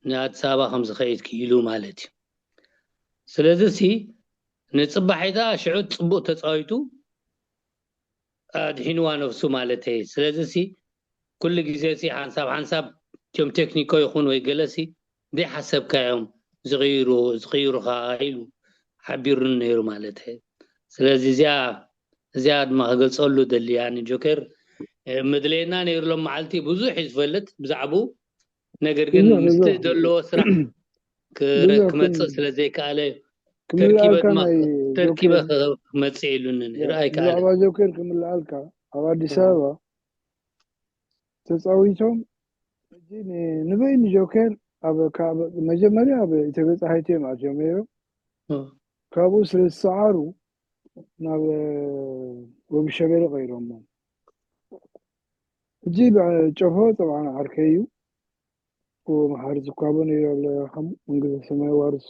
ንኣዲስ ኣበባ ከም ዝኸይድ ክኢሉ ማለት እዩ ስለዚ ሲ ንፅባሒታ ሽዑ ፅቡቅ ተፃዊቱ ኣድሒንዋ ነፍሱ ማለት እዩ ስለዚ ሲ ኩሉ ግዜ ሲ ሓንሳብ ሓንሳብ እቲዮም ቴክኒኮ ይኹን ወይ ገለሲ ዘይሓሰብካዮም ዝቕይሩ ዝቕይሩኻ ኢሉ ሓቢሩኒ ነይሩ ማለት እዩ ስለዚ እዚኣ እዚኣ ድማ ክገልፀሉ ደሊ ያኒ ጆከር ምድለየና ነይሩ ሎም መዓልቲ ብዙሕ እዩ ዝፈልጥ ብዛዕቡ ነገር ግን ምስቲ ዘለዎ ስራሕ ክመፅእ ስለ ዘይከኣለ ተርኪበ ድማ ተርኪበ ክመፅእ ኢሉኒ ነይሩ ኣይከኣለ ጆከር ክምልኣልካ ኣብ ኣዲስ ኣበባ ተፃዊቶም ሕጂ ንበይኑ ጆከር ኣብ መጀመርያ ኣብ ኢትዮጵያ ፀሃይቲ እዮም ኣትዮም ነይሮም ካብኡ ስለ ዝሰዓሩ ናብ ወቢ ሸበሌ ቀይሮሞ ሕጂ ጨፎ ጠብዓ ዓርከይ እዩ መሓሪ ዝኳቦ ነይሩ ኣብ መንግስተ ሰማይ ዋርሶ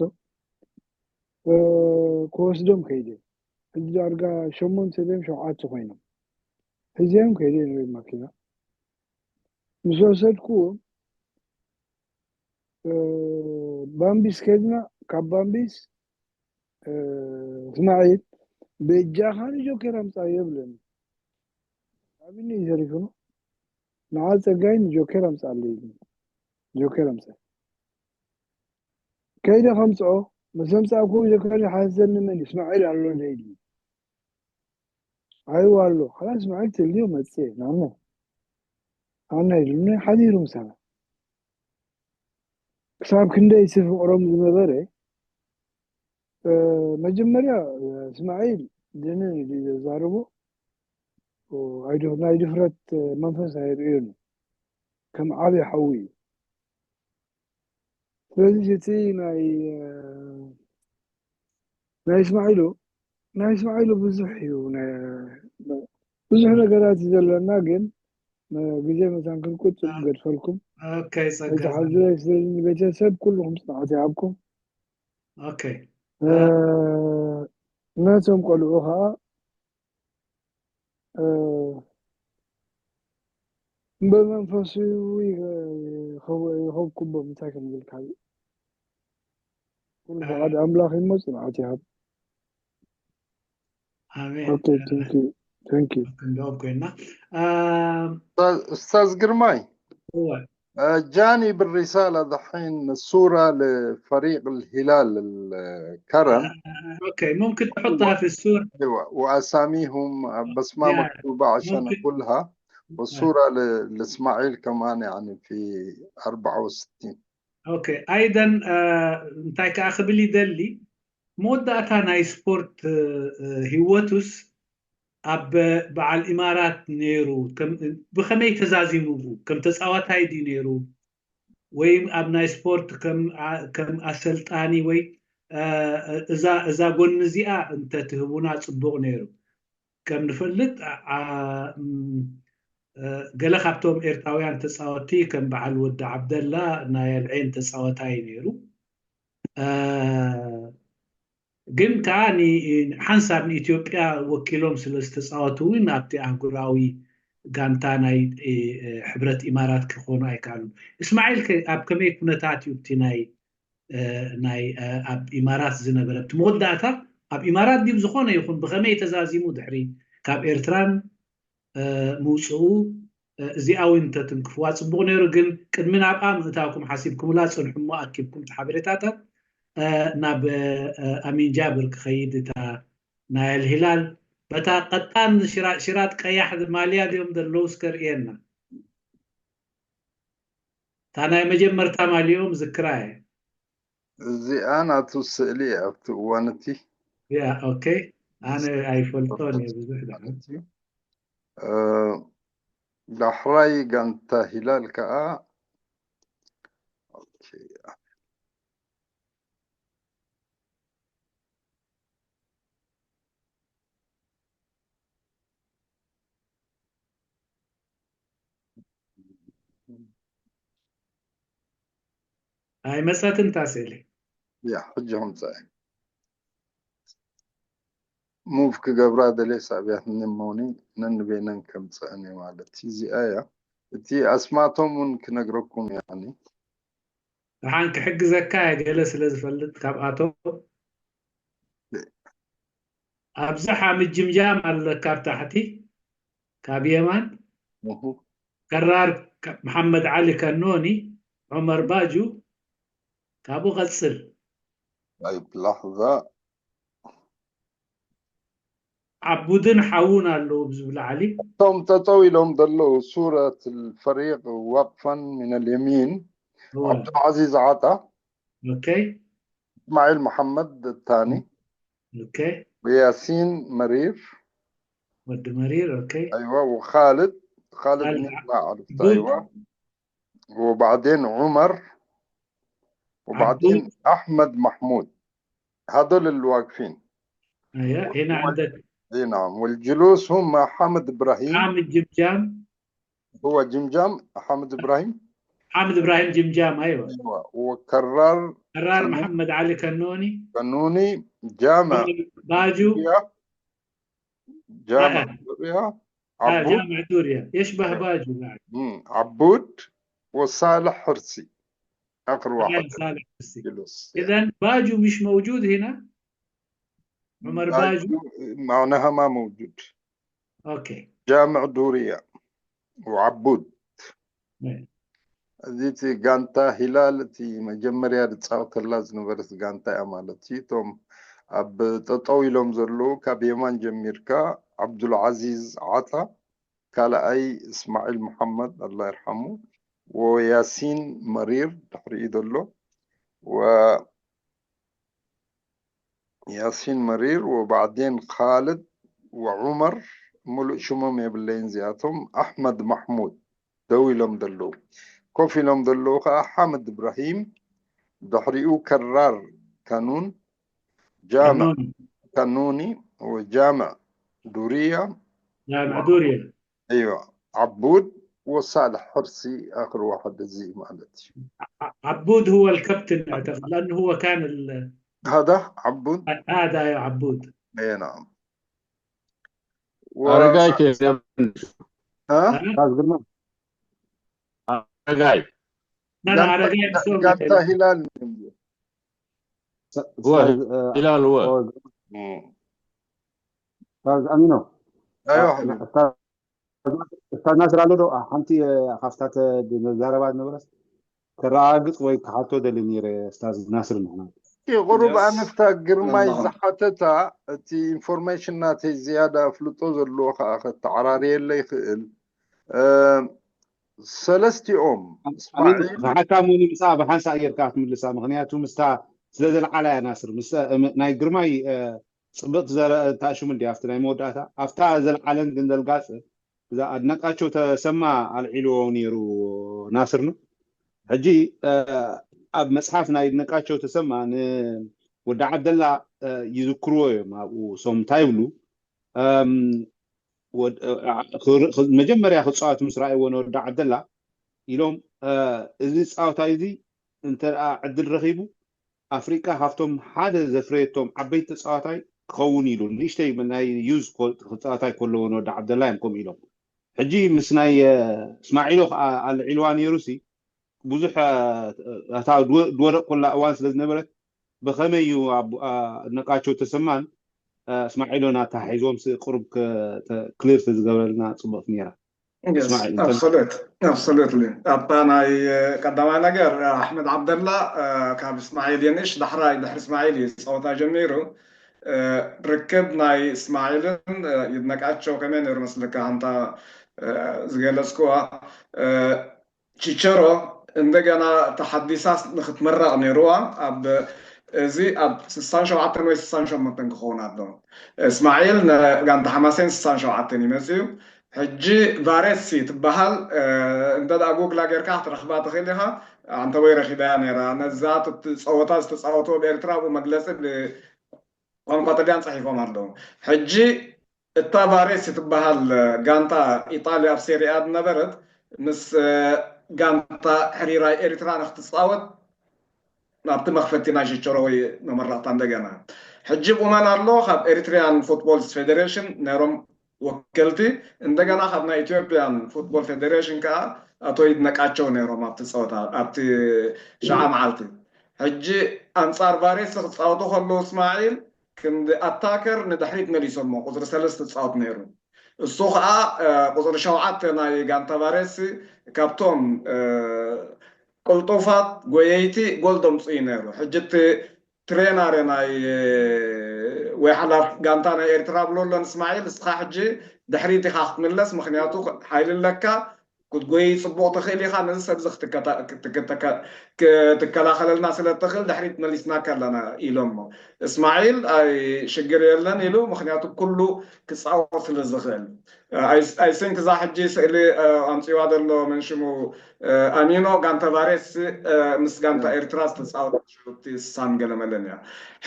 ክወስዶም ከይደ ሕጂ ዳርጋ ሸሞንተ ድዮም ሸውዓተ ኮይኖም ሕዚኦም ከይደ ንርኢ ማኪና ምስ ወሰድኩዎም ባምቢስ ከድና ካብ ባምቢስ እስማዒል በጃኻ ንጆኬር ኣምፃ የብለኒ ኣብኒ እዩ ዘሪፉ ንዓ ፀጋይ ንጆኬር ኣምፃለይ ጆኬር ኣምፃ ከይደ ከምፅኦ ምስ ኣምፃእኩ ጆኬር ሓዘኒ መን እስማዒል ኣሎ ኢሉ ኣይዋ ኣሎ ከላስ መዓልቲ ልዮ መፅእ ናሞ ኣና ኢሉኒ ሓዲሩ ምሳና ክሳብ ክንደይ ስፍቅሮም ዝነበረ መጀመርያ እስማዒል ድንን ኢሉ ዘዛርቦ ናይ ድፍረት መንፈስ ኣየርእዮን ከም ዓብዪ ሓዊ እዩ ስለዚ እቲ ናይ ናይ እስማዒሉ ናይ እስማዒሉ ብዙሕ እዩ። ብዙሕ ነገራት እዩ ዘለና፣ ግን ግዜ መታን ክንቁጥብ ገድፈልኩም። ኦኬ፣ ጸጋ ስለዚ ንቤተሰብ ኩልኩም ጽንዓት ይሃብኩም። ኦኬ። ነቶም ቆልዑ ከዓ ብመንፈሱ ይኸብኩቦም። እንታይ ከምዝብልካ እዩ። ኩሉ ሓደ ኣምላኽ እሞ ጽንዓት ይሃብ። ኣሜን። ኦኬ፣ thank you፣ thank you። ክንደኦም ኮይና ኡስታዝ ግርማይ፣ جاني بالرسالة دحين صورة لفريق الهلال الكرن. ኦኬ፣ ممكن تحطها في الصورة. أيوة، وأساميهم بس ما مكتوبة عشان أقولها. والصورة لإسماعيل كمان، يعني في أربعة وستين. ኦኬ፣ ኣይደን እንታይ ከዓ ክብል ይደሊ፣ መወዳእታ ናይ ስፖርት ህይወቱስ ኣብ በዓል ኢማራት ነይሩ። ብኸመይ ተዛዚሙ? ከም ተፃዋታይ ድዩ ነይሩ ወይ ኣብ ናይ ስፖርት ከም ኣሰልጣኒ ወይ እዛ ጎኒ እዚኣ እንተትህቡና ፅቡቕ ነይሩ። ከም ንፈልጥ ገለ ካብቶም ኤርትራውያን ተፃወቲ ከም በዓል ወዲ ዓብደላ ናይ ኣልዔን ተፃወታይ ነይሩ። ግን ከዓ ሓንሳብ ንኢትዮጵያ ወኪሎም ስለ ዝተፃወቱ እውን ኣብቲ ኣህጉራዊ ጋንታ ናይ ሕብረት ኢማራት ክኾኑ ኣይከኣሉን። እስማዒል ኣብ ከመይ ኩነታት እዩ እቲ ናይ ናይ ኣብ ኢማራት ዝነበረ እቲ መወዳእታ ኣብ ኢማራት ድዩ ዝኾነ ይኹን ብኸመይ ተዛዚሙ ድሕሪ ካብ ኤርትራን ምውፅኡ እዚኣ እውን እንተትንክፍዋ ፅቡቕ ነይሩ። ግን ቅድሚ ናብኣ ምእታውኩም ሓሲብኩምላ ፅንሑሞ ኣኪብኩም ሓበሬታታት ናብ ኣሚን ጃብር ክኸይድ እታ ናይ ኣልሂላል በታ ቀጣን ሽራጥ ቀያሕ ማልያ ድዮም ዘለዉ እስከ ርእየና። እታ ናይ መጀመርታ ማልዮም ዝክራ እየ። እዚኣ ናቱ ስእሊ እያ ኣብቲ እዋን እቲ። ያ ኦኬ። ኣነ ኣይፈልጦን እየ ብዙሕ ዳ ዳሕራይ ጋንታ ሂላል ከዓ ኣይመፀትን እታ ስእሊ። ያ ሕጂ ከምፀአ ሙቭ ክገብራ ደልየ ሳዕብያትኒ እሞኒ ነንበይነን ከምፀአን እየ ማለት እዩ። እዚኣ እያ እቲ ኣስማቶም እውን ክነግረኩም ያኒ ደሓን ክሕግዘካ እየ ገለ ስለ ዝፈልጥ ካብኣቶም። ኣብዚ ሓምድ ጅምጃም ኣለካ ኣብ ታሕቲ ካብ የማን ከራር መሓመድ ዓሊ ከኖኒ ዑመር ባጁ ካብኡ ቀፅል። طيب لحظة ዓቡድን ሓውን ኣለዉ ብዝብሉ ዓሊ እቶም ጠጠው ኢሎም ዘለዉ ሱረት الفريق وقفا من اليمين هو عبد العزيز عطا اوكي اسماعيل محمد الثاني اوكي وياسين مرير ወዲ መሪር اوكي ايوه وخالد خالد خالد مين ما عرفت عبود. ايوه وبعدين عمر وبعدين احمد محمود هذول الواقفين ايوه هنا عندك اي نعم والجلوس هم حامد ابراهيم حامد جمجام هو جمجام حامد ابراهيم حامد ابراهيم جمجام ايوه ايوه وكرار كرار محمد علي كنوني كنوني جامع باجو دوريا جامع آه. دوريا آه عبود جامع دوريا يشبه باجو بعد مم. عبود وصالح حرسي اخر واحد صالح حرسي جلوس اذا باجو مش موجود هنا عمر باجو معناها ما موجود اوكي جامع دوريا وعبود إيه. እዚ እቲ ጋንታ ሂላል እቲ መጀመርያ ዝፃወተላ ዝነበረት ጋንታ እያ ማለት እዩ። እቶም ኣብ ጠጠው ኢሎም ዘለዉ ካብ የማን ጀሚርካ ዓብዱልዓዚዝ ዓጣ፣ ካልኣይ እስማዒል መሓመድ ኣላ ይርሓሙ፣ ወያሲን መሪር ድሕሪኡ ዘሎ ወ- ያሲን መሪር ወባዕዴን ካልድ ወዑመር፣ ሙሉእ ሽሞም የብለይን እዚኣቶም። ኣሕመድ ማሕሙድ ደው ኢሎም ዘለዉ፣ ኮፍ ኢሎም ዘለዉ ከዓ ሓምድ እብራሂም፣ ድሕሪኡ ከራር ከኑን ጃምዕ ከኑኒ ከኑኒ ወጃምዕ ዱርያ ጃምዕ ዱርያ እዮ ዓቡድ ወሳልሕ ሕርሲ ኣክል ዋሕድ እዚ ማለት እዩ ع- عبود هو الكابتن اعتقد لانه هو كان ال... هذا عبود هذا يا عبود اي نعم و... ኣረጋይ ቴ ها ها؟ ካዝ ግርማ ኣረጋይ لا لا على غير ጋንታ ሂላል ወ ሂላል ወ مم. ካዝ ኣሚኖ ايوه حبيبي እስታዝ ናስር ኣሎ ዶ ሓንቲ ካብታት ዘረባ ዝነበረስ ተረጋግፅ ወይ ክሓቶ ደሊ ነይረ እስታዝ ናስር ምሕና ቁሩብ ኣነፍታ ግርማይ ዝሓተታ እቲ ኢንፎርሜሽን ናተይ ዝያዳ ኣፍልጦ ዘለዎ ከዓ ከተዓራርየለ ይኽእል ሰለስቲኦም እስማዒል ዝሓታ ሙኒ ምሳ ብሓንሳእ ጌርካ ክትምልሳ ምክንያቱ ምስታ ስለ ዘልዓላ እያ ናስር ናይ ግርማይ ፅብቅቲ ዘረእታ ሽሙ እንዲ ኣብቲ ናይ መወዳእታ ኣብታ ዘልዓለን ግን ዘልጋፅ እዛ ኣድነቃቸው ተሰማ ኣልዒልዎ ነይሩ ናስር ነው ሕጂ ኣብ መፅሓፍ ናይ ኣድነቃቸው ተሰማ ንወዲ ዓብደላ ይዝክርዎ እዮም ኣብኡ ሶም እንታይ ይብሉ መጀመርያ ክፃወት ምስ ረኣይዎ ንወዲ ዓብደላ ኢሎም እዚ ፃወታይ እዚ እንተ ዕድል ረኺቡ ኣፍሪቃ ካብቶም ሓደ ዘፍረየቶም ዓበይቲ ተፃዋታይ ክኸውን ኢሉ ንእሽተይ ናይ ዩዝ ተፃዋታይ ከለዎ ንወዲ ዓብደላ እዮም ከምኡ ኢሎም ሕጂ ምስ ናይ እስማዒሎ ከዓ ኣልዒልዋ ነይሩ ሲ ብዙሕ እታ ድወደቅ ኮላ እዋን ስለ ዝነበረት ብኸመይ እዩ ኣድነቃቸው ተሰማን እስማዒሎን ኣተሓሒዝዎም ቁሩብ ክሊር ዝገበረልና ፅቡቅ ነይራ Absolutely ኣብታ ናይ ቀዳማይ ነገር ኣሕመድ ዓብደላ ካብ እስማዒል የንእሽ ዳሕራይ ድሕሪ እስማዒል እዩ ፀወታ ጀሚሩ ርክብ ናይ እስማዒልን ይድነቃቸው ከመይ ነይሩ መስለካ ከምታ ዝገለፅክዋ ቺቸሮ እንደገና ተሓዲሳ ንክትምረቕ ነይርዋ ኣብ እዚ ኣብ ስሳን ሸውዓተን ወይ ስሳን ሸሞንተን ክኸውን ኣሎ እስማዒል ንጋንታ ሓማሴን ስሳን ሸውዓተን ይመፅዩ ሕጂ ቫሬሲ ትበሃል እንተ ደኣ ጉግላ ጌርካ ክትረኽባ ትኽእል ኢኻ ኣንተ ወይ ረኺበያ ነይራ ነዛ ጸወታ ዝተፃወትዎ ብኤርትራ ብኡ መግለፂ ብቋንቋ ጥልያን ፅሒፎም ኣለዉ ሕጂ እታ ቫሬሲ ትበሃል ጋንታ ኢጣልያ ኣብ ሴሪኣ ዝነበረት ምስ ጋንታ ሕሪራይ ኤርትራ ንክትፃወት ናብቲ መኽፈቲ ናይ ሽቸሮ ወይ መመረቕታ እንደገና ሕጂ ብኡ መን ኣሎ ካብ ኤሪትሪያን ፉትቦል ፌዴሬሽን ነይሮም ወከልቲ እንደገና ካብ ናይ ኢትዮጵያን ፉትቦል ፌዴሬሽን ከዓ ኣቶ ይድነቃቸው ነይሮም ኣብቲ ፀወታ ኣብቲ ሸዓ መዓልቲ ሕጂ ኣንፃር ቫሬሲ ክፃወቱ ከለዉ እስማዒል ክንዲ ኣታከር ንድሕሪት መሊሶሞ ቁፅሪ ሰለስተ ፃወት ነይሩ እሱ ከዓ ቁፅሪ ሸውዓተ ናይ ጋንታ ቫሬሲ ካብቶም ቅልጡፋት ጎየይቲ ጎል ደምፅኡ ነይሩ ሕጂ እቲ ትሬናር ናይ ወይ ሓላፍ ጋንታ ናይ ኤርትራ ብሎ ኣሎ ንስማዒል እስኻ ሕጂ ድሕሪት ኢኻ ክትምለስ ምክንያቱ ሓይሊ ኣለካ ክትጎይ ፅቡቅ ትኽእል ኢኻ ነዚ ሰብዚ ክትከላኸለልና ስለ ትኽእል ድሕሪት መሊስናካ ኣለና ኢሎሞ እስማዒል ኣይ ሽግር የለን ኢሉ ምክንያቱ ኩሉ ክፃወት ስለ ዝኽእል ኣይሲንክ እዛ ሕጂ ስእሊ ኣምፅዋ ዘሎ መንሽሙ ኣሚኖ ጋንታ ቫሬስ ምስ ጋንታ ኤርትራ ዝተፃወት ሽቲ ሳን ገለመለን እያ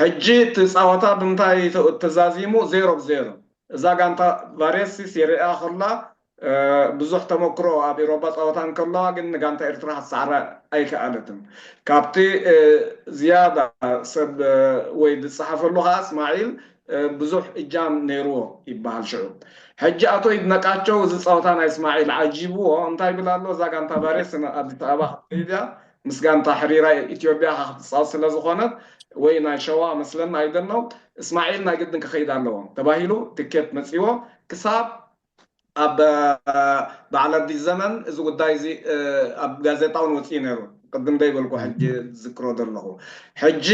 ሕጂ እቲ ፃወታ ብምንታይ ተዛዚሙ ዜሮ ብዜሮ እዛ ጋንታ ቫሬስ ሴሪኣ ከላ ብዙሕ ተመክሮ ኣብ ኤሮፓ ፀወታ እንከለዋ ግን ንጋንታ ኤርትራ ክትሰዕራ ኣይከኣለትን ካብቲ ዝያዳ ሰብ ወይ ዝፀሓፈሉ ከዓ እስማዒል ብዙሕ እጃም ነይርዎ ይበሃል ሽዑ ሕጂ ኣቶ ይድነቃቸው እዚ ፀወታ ናይ እስማዒል ዓጂብዎ እንታይ ይብል ኣሎ እዛ ጋንታ ቫሬስ ኣዲስ ኣበባ ክትከይድ እያ ምስ ጋንታ ሕሪራ ኢትዮጵያ ክትፃወት ስለ ዝኾነት ወይ ናይ ሸዋ መስለና ኣይደነው እስማዒል ናይ ግድን ክኸይድ ኣለዎ ተባሂሉ ትኬት መፂዎ ክሳብ ኣብ በዓል ኣዲስ ዘመን እዚ ጉዳይ እዚ ኣብ ጋዜጣ እውን ወፅኡ ነይሩ ቅድም ደይበልኩ ሕጂ ዝዝክሮ ዘለኹ ሕጂ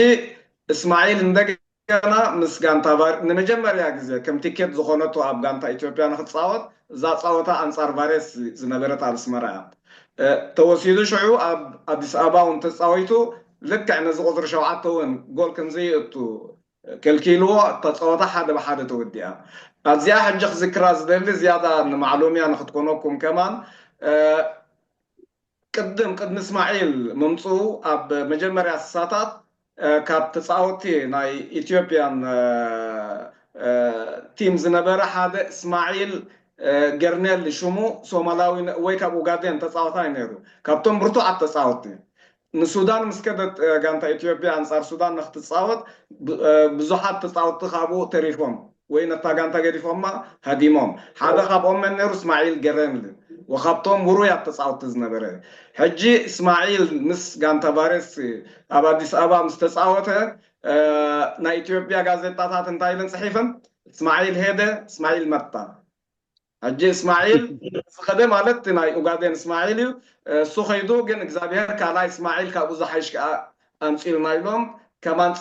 እስማዒል እንደገና ምስ ጋንታ ቫር ንመጀመርያ ግዜ ከም ቲኬት ዝኾነቶ ኣብ ጋንታ ኢትዮጵያ ንክፃወት እዛ ፃወታ ኣንፃር ቫሬስ ዝነበረት ኣብ ኣስመራ እያ ተወሲዱ ሽዑ ኣብ ኣዲስ ኣበባ እውን ተፃዊቱ ልክዕ ነዚ ቁፅሪ ሸውዓተ እውን ጎል ከምዘይእቱ ከልኪልዎ እታ ፀወታ ሓደ ብሓደ ተወዲኣ ኣብዚኣ ሕጂ ክዝክራ ዝደሊ ዝያዳ ንማዕሉምያ ንክትኮነኩም ከማን ቅድም ቅድሚ እስማዒል ምምፅኡ ኣብ መጀመርያ ስሳታት ካብ ተፃወቲ ናይ ኢትዮጵያን ቲም ዝነበረ ሓደ እስማዒል ገርኔል ሽሙ ሶማላዊ ወይ ካብ ኡጋዴን ተፃወታይ ነይሩ። ካብቶም ብርቱዓት ተፃወቲ ንሱዳን ምስ ከደት ጋንታ ኢትዮጵያ ኣንፃር ሱዳን ንክትፃወት ብዙሓት ተፃወቲ ካብኡ ተሪፎም ወይ ነታ ጋንታ ገዲፎማ ሃዲሞም። ሓደ ካብኦም መን ነይሩ? እስማዒል ገረንል ወካብቶም ውሩያት ተፃወቲ ዝነበረ። ሕጂ እስማዒል ምስ ጋንታ ቫሬስ ኣብ ኣዲስ ኣበባ ምስ ተፃወተ ናይ ኢትዮጵያ ጋዜጣታት እንታይ ኢለን ፅሒፈን? እስማዒል ሄደ፣ እስማዒል መጣ። ሕጂ እስማዒል ዝኸደ ማለት ናይ ኡጋዴን እስማዒል እዩ። እሱ ከይዱ ግን እግዚኣብሔር ካልኣይ እስማዒል ካብኡ ዝሓይሽ ከዓ ኣምፂልና ኢሎም ከማን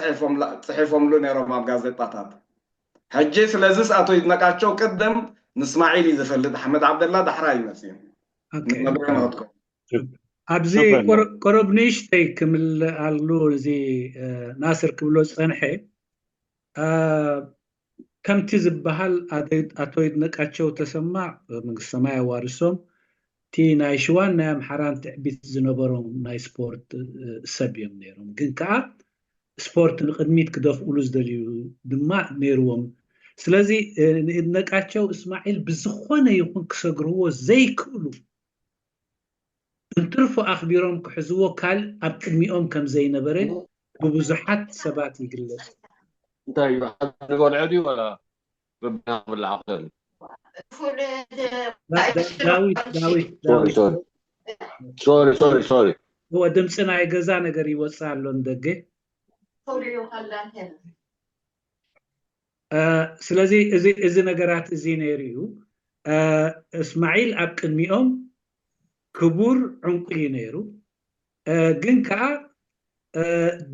ፅሒፎምሉ ነይሮም ኣብ ጋዜጣታት። ሕጂ ስለዚስ ኣቶ ይድነቃቸው ቅድም ንእስማዒል እዩ ዝፈልጥ፣ ኣሕመድ ዓብደላ ዳሕራይ እዩ መፅኡ። መብርሂ ንክትከው። ኣብዚ ቆረብ ንእሽተይ ክምልኣሉ እዚ ናስር ክብሎ ዝፀንሐ ከምቲ ዝበሃል ኣቶ ይድነቃቸው ተሰማ መንግስተ ሰማይ ኣዋርሶም እቲ ናይ ሽዋን ናይ ኣምሓራን ትዕቢት ዝነበሮም ናይ ስፖርት ሰብ እዮም ነይሮም። ግን ከዓ ስፖርት ንቅድሚት ክደፍኡሉ ዝደልዩ ድማ ነይርዎም። ስለዚ ንይድነቃቸው እስማዒል ብዝኾነ ይኹን ክሰግርዎ ዘይክእሉ እንትርፎ ኣኽቢሮም ክሕዝዎ ካልእ ኣብ ቅድሚኦም ከም ዘይነበረ ብብዙሓት ሰባት ይግለጽ። እንታይ እዩ? ሓደ ቆልዐ ድዩ ዋላ በብና ክብላዕ ክእል? ዳዊት ዳዊት ሶሪ ዳዊት ሶሪ ሶሪ ሶሪ ሶሪ እወ ድምፂ ናይ ገዛ ነገር ይወፅእ ኣሎ ንደገ። ስለዚ እዚ እዚ ነገራት እዚ ነይሩ እዩ። እስማዒል ኣብ ቅድሚኦም ክቡር ዕንቁ እዩ ነይሩ። ግን ከዓ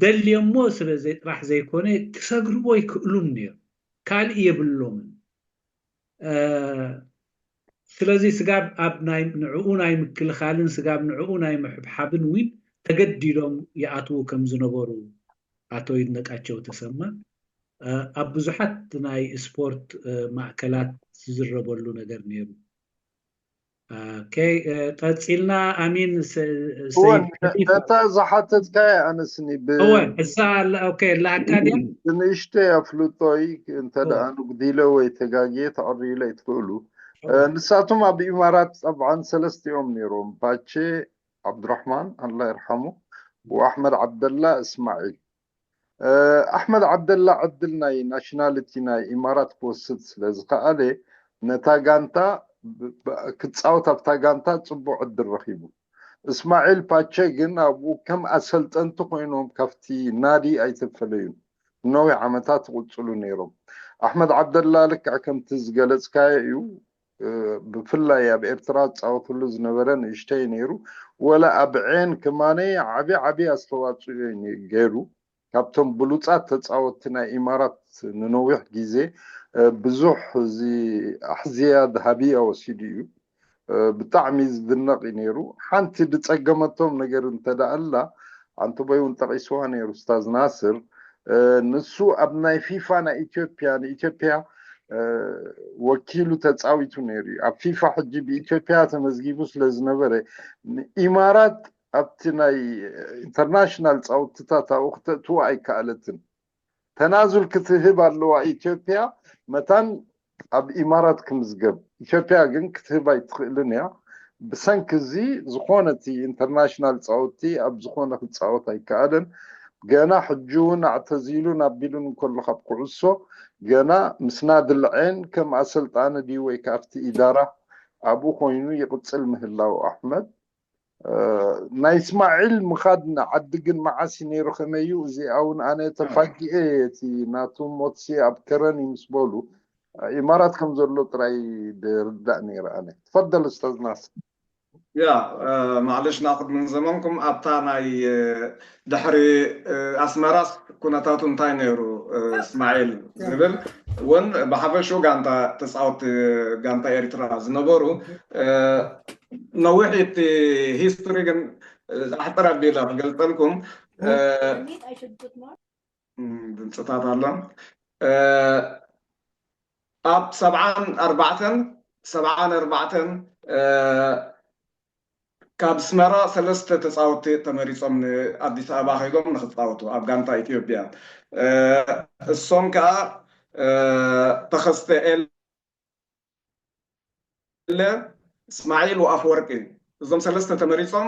ደልዮሞ ስለ ጥራሕ ዘይኮነ ክሰግርዎ ይክእሉን ነይሩ። ካልእ የብሎምን። ስለዚ ስጋብ ኣብ ናይ ንዕኡ ናይ ምክልኻልን ስጋብ ንዕኡ ናይ ምሕብሓብን እውን ተገዲዶም ይኣትዉ ከም ዝነበሩ ኣቶ ይድነቃቸው ተሰማ ኣብ ብዙሓት ናይ ስፖርት ማእከላት ዝዝረበሉ ነገር ነይሩ። ቀፂልና ኣሚን እታ ዝሓተትካያ ኣነስኒ እሳ ኣለሃካ ድያ? ብንእሽተይ ኣፍልጦይ እንተ ደኣ ንጉዲለ ወይ ተጋግየ ተዕርዩለይ ትኽእሉ። ንሳቶም ኣብ ኢማራት ጠብዓን ሰለስቲኦም ነይሮም፣ ፓቼ ዓብዱራሕማን ኣላ ይርሓሙ፣ ወኣሕመድ ዓብደላ እስማዒል። ኣሕመድ ዓብደላ ዕድል ናይ ናሽናሊቲ ናይ ኢማራት ክወስድ ስለ ዝኸኣለ ነታ ጋንታ ክፃወት ኣብታ ጋንታ ፅቡቅ ዕድል ረኺቡ። እስማዒል ፓቸ ግን ኣብኡ ከም ኣሰልጠንቲ ኮይኖም ካብቲ ናዲ ኣይተፈለዩን። ንነዊሕ ዓመታት ይቕጽሉ ነይሮም። ኣሕመድ ዓብደላ ልክዕ ከምቲ ዝገለጽካዮ እዩ። ብፍላይ ኣብ ኤርትራ ዝጻወትሉ ዝነበረ ንእሽተይ ነይሩ። ወላ ኣብ ዔን ክማነ ዓቢ ዓቢ ኣስተዋጽኦ እዩ ገይሩ። ካብቶም ብሉጻት ተጻወትቲ ናይ ኢማራት ንነዊሕ ግዜ ብዙሕ እዚ ኣሕዝያ ድሃብያ ወሲዱ እዩ። ብጣዕሚ ዝድነቕ እዩ ነይሩ። ሓንቲ ዝጸገመቶም ነገር እንተ ደኣ ኣላ፣ ኣንተቦይ እውን ጠቒስዋ ነይሩ ኡስታዝ ናስር፣ ንሱ ኣብ ናይ ፊፋ ናይ ኢትዮጵያ ንኢትዮጵያ ወኪሉ ተጻዊቱ ነይሩ እዩ። ኣብ ፊፋ ሕጂ ብኢትዮጵያ ተመዝጊቡ ስለ ዝነበረ ንኢማራት ኣብቲ ናይ ኢንተርናሽናል ጻውትታት ኣብኡ ክተእትዎ ኣይከኣለትን። ተናዙል ክትህብ ኣለዋ ኢትዮጵያ መታን ኣብ ኢማራት ክምዝገብ። ኢትዮጵያ ግን ክትህብ ኣይትኽእልን እያ። ብሰንኪ እዚ ዝኾነ እቲ ኢንተርናሽናል ጻወቲ ኣብ ዝኾነ ክጻወት ኣይከኣልን። ገና ሕጂ እውን ኣዕተዚሉን ኣቢሉን እንከሎ ካብ ኩዕሶ ገና ምስ ናድል ዔን ከም ኣሰልጣኒ ድዩ ወይ ከኣ ኣብቲ ኢዳራ ኣብኡ ኮይኑ ይቕጽል ምህላው ኣሕመድ ናይ እስማዒል ምኻድ ንዓዲ ግን መዓስ እዩ ነይሩ ከመይ እዩ? እዚኣ እውን ኣነ ተፋጊኤ እቲ ናቱ ሞትሲ ኣብ ከረን እዩ ምስ በሉ ኢማራት ከም ዘሎ ጥራይ ድርዳእ ነይረ ኣነ። ትፈደል ኡስታዝ ናስር። ያ ማዕለሽ ናኹድ ምን ዘመንኩም ኣብታ ናይ ድሕሪ ኣስመራስ ኩነታቱ እንታይ ነይሩ እስማዒል ዝብል እውን ብሓፈሽኡ ጋንታ ተፃወቲ ጋንታ ኤርትራ ዝነበሩ ነዊሕ እቲ ሂስቶሪ ግን ኣሕጥር ኣቢለ ክገልፀልኩም ድምፅታት ኣሎ ኣብ ሰብዓን ኣርባዕተን ሰብዓን ኣርባዕተን ካብ ኣስመራ ሰለስተ ተጻወትቲ ተመሪጾም ንኣዲስ ኣበባ ከይዶም ንክጻወቱ ኣብ ጋንታ ኢትዮጵያ። እሶም ከዓ ተኸስተ ኤለ፣ እስማዒል ወኣፍወርቂ፣ እዞም ሰለስተ ተመሪጾም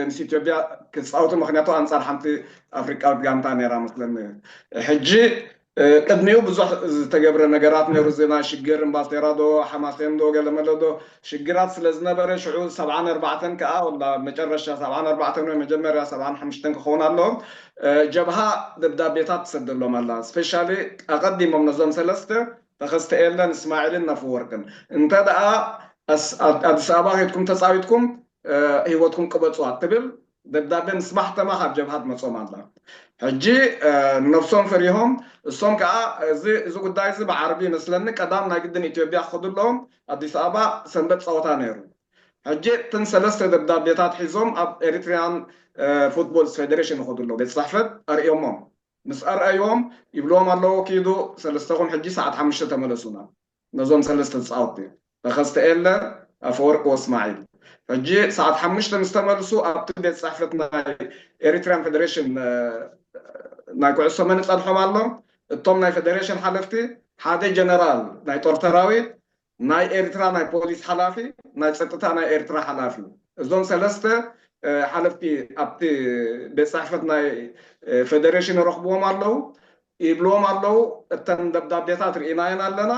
ምስ ኢትዮጵያ ክጻወቱ፣ ምክንያቱ ኣንጻር ሓንቲ ኣፍሪቃዊት ጋንታ ነይራ መስለኒ። ሕጂ ቅድሚኡ ብዙሕ ዝተገብረ ነገራት ነይሩ። እዚ ናይ ሽግር እምባልቴራዶ ሓማሴንዶ ገለመለዶ ሽግራት ስለ ዝነበረ ሽዑ ሰብዓን ኣርባዕተን ከዓ ወላ መጨረሻ ሰብዓን ኣርባዕተን ወይ መጀመርያ ሰብዓን ሓሙሽተን ክኸውን ኣለዎም። ጀብሃ ደብዳቤታት ትሰደሎም ኣላ። ስፔሻሊ ኣቐዲሞም ነዞም ሰለስተ ተኸስተ ኤለን እስማዒልን ኣፈወርቅን እንተ ደኣ ኣዲስ ኣበባ ከይድኩም ተፃዊትኩም ህይወትኩም ቅበፁ ኣትብል ደብዳቤ ምስ ማሕተማ ካብ ጀብሃ ትመፅኦም ኣላ። ሕጂ ነብሶም ፈሪሆም እሶም ከዓ እዚ ጉዳይ እዚ ብዓርቢ ይመስለኒ ቀዳም ናይ ግድን ኢትዮጵያ ክኸዱ ኣለዎም። ኣዲስ ኣበባ ሰንበት ፀወታ ነይሩ። ሕጂ እተን ሰለስተ ደብዳቤታት ሒዞም ኣብ ኤሪትሪያን ፉትቦል ፌዴሬሽን ይኸዱ ኣለዉ። ቤት ፅሕፈት ኣርእዮሞም ምስ ኣርኣይዎም ይብልዎም ኣለዉ፣ ኪዱ ሰለስተኹም ሕጂ ሰዓት ሓሙሽተ ተመለሱና። ነዞም ሰለስተ ተፃወትቲ ተኸስተ ኤለ፣ ኣፈወርቂ ወስማዒል። ሕጂ ሰዓት ሓሙሽተ ምስ ተመልሱ ኣብቲ ቤት ፅሕፈት ናይ ኤሪትሪያን ፌዴሬሽን ናይ ኩዕሶ መን ጸድሖም ኣሎ። እቶም ናይ ፌዴሬሽን ሓለፍቲ ሓደ ጀነራል ናይ ጦር ሰራዊት ናይ ኤርትራ ናይ ፖሊስ ሓላፊ ናይ ጸጥታ ናይ ኤርትራ ሓላፊ እዞም ሰለስተ ሓለፍቲ ኣብቲ ቤት ጽሕፈት ናይ ፌዴሬሽን ረኽብዎም ኣለዉ ይብልዎም ኣለዉ። እተን ደብዳቤታት ርኢናየን ኣለና።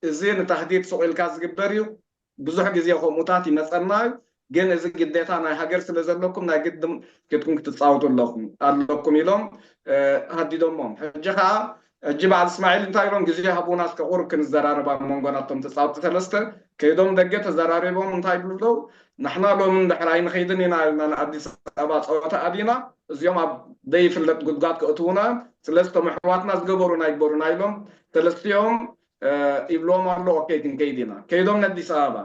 እዚ ንታህዲድ ሱቕ ኢልካ ዝግበር እዩ። ብዙሕ ግዜ ከምኡታት ይመፀና እዩ። ግን እዚ ግዴታ ናይ ሃገር ስለ ዘለኩም ናይ ግድም ክትኩም ክትፃወቱ ኣለኩም ኣለኩም ኢሎም ሃዲዶሞም። ሕጂ ከዓ ሕጂ በዓል እስማዒል እንታይ ኢሎም ግዜ ሃቡና እስከ ቁሩብ ክንዘራረብ ኣብ መንጎ ናቶም ተፃወቲ ሰለስተ ከይዶም ደገ ተዘራሪቦም እንታይ ይብሉ ኣለዉ? ንሕና ሎሚ ድሕር ኣይንኸይድን ኢና ኢልና ንኣዲስ ኣበባ ፀወታ ኣቢና እዚኦም ኣብ ደይፍለጥ ጉድጓድ ከእትዉና ስለዚ ቶም ኣሕዋትና ዝገበሩና ይግበሩና ኢሎም ተለስቲኦም ይብልዎም ኣሎ። ኦኬ ክንከይድ ኢና። ከይዶም ንኣዲስ ኣበባ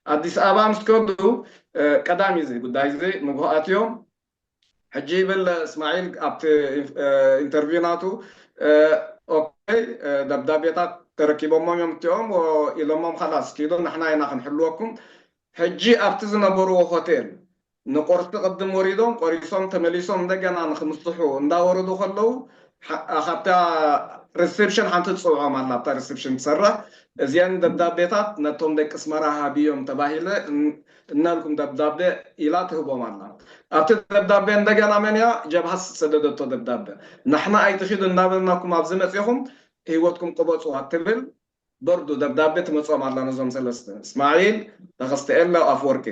ኣዲስ ኣበባ ምስ ከዱ ቀዳሚ እዚ ጉዳይ እዚ ንግሆ ኣትዮም ሕጂ ይብል እስማዒል ኣብቲ ኢንተርቪው ናቱ ኦኬ ደብዳቤታት ተረኪቦሞም እዮም እቲኦም ኢሎሞም ካላስ ኪዱ ንሕና ኢና ክንሕልወኩም። ሕጂ ኣብቲ ዝነበርዎ ሆቴል ንቁርሲ ቅድም ወሪዶም ቆሪሶም ተመሊሶም እንደገና ንክምስሑ እንዳወረዱ ከለዉ ካብታ ሪሴፕሽን ሓንቲ ትፅውዖም ኣላ ኣብታ ሪሴፕሽን ትሰርሕ እዚአን ደብዳቤታት ነቶም ደቂ ኣስመራ ሃብዮም ተባሂለ እናልኩም ደብዳቤ ኢላ ትህቦም ኣላ። ኣብቲ ደብዳቤ እንደገና መን እያ ጀብሃ ዝሰደደቶ ደብዳቤ ንሕና ኣይትኺዱ እንዳበልናኩም ኣብዚ መፂኹም ህይወትኩም ቅበፁዋ ትብል በርዱ ደብዳቤ ትመፅኦም ኣላ ነዞም ሰለስተ እስማዒል ተኸስተ ኤለ ኣፍወርቂ።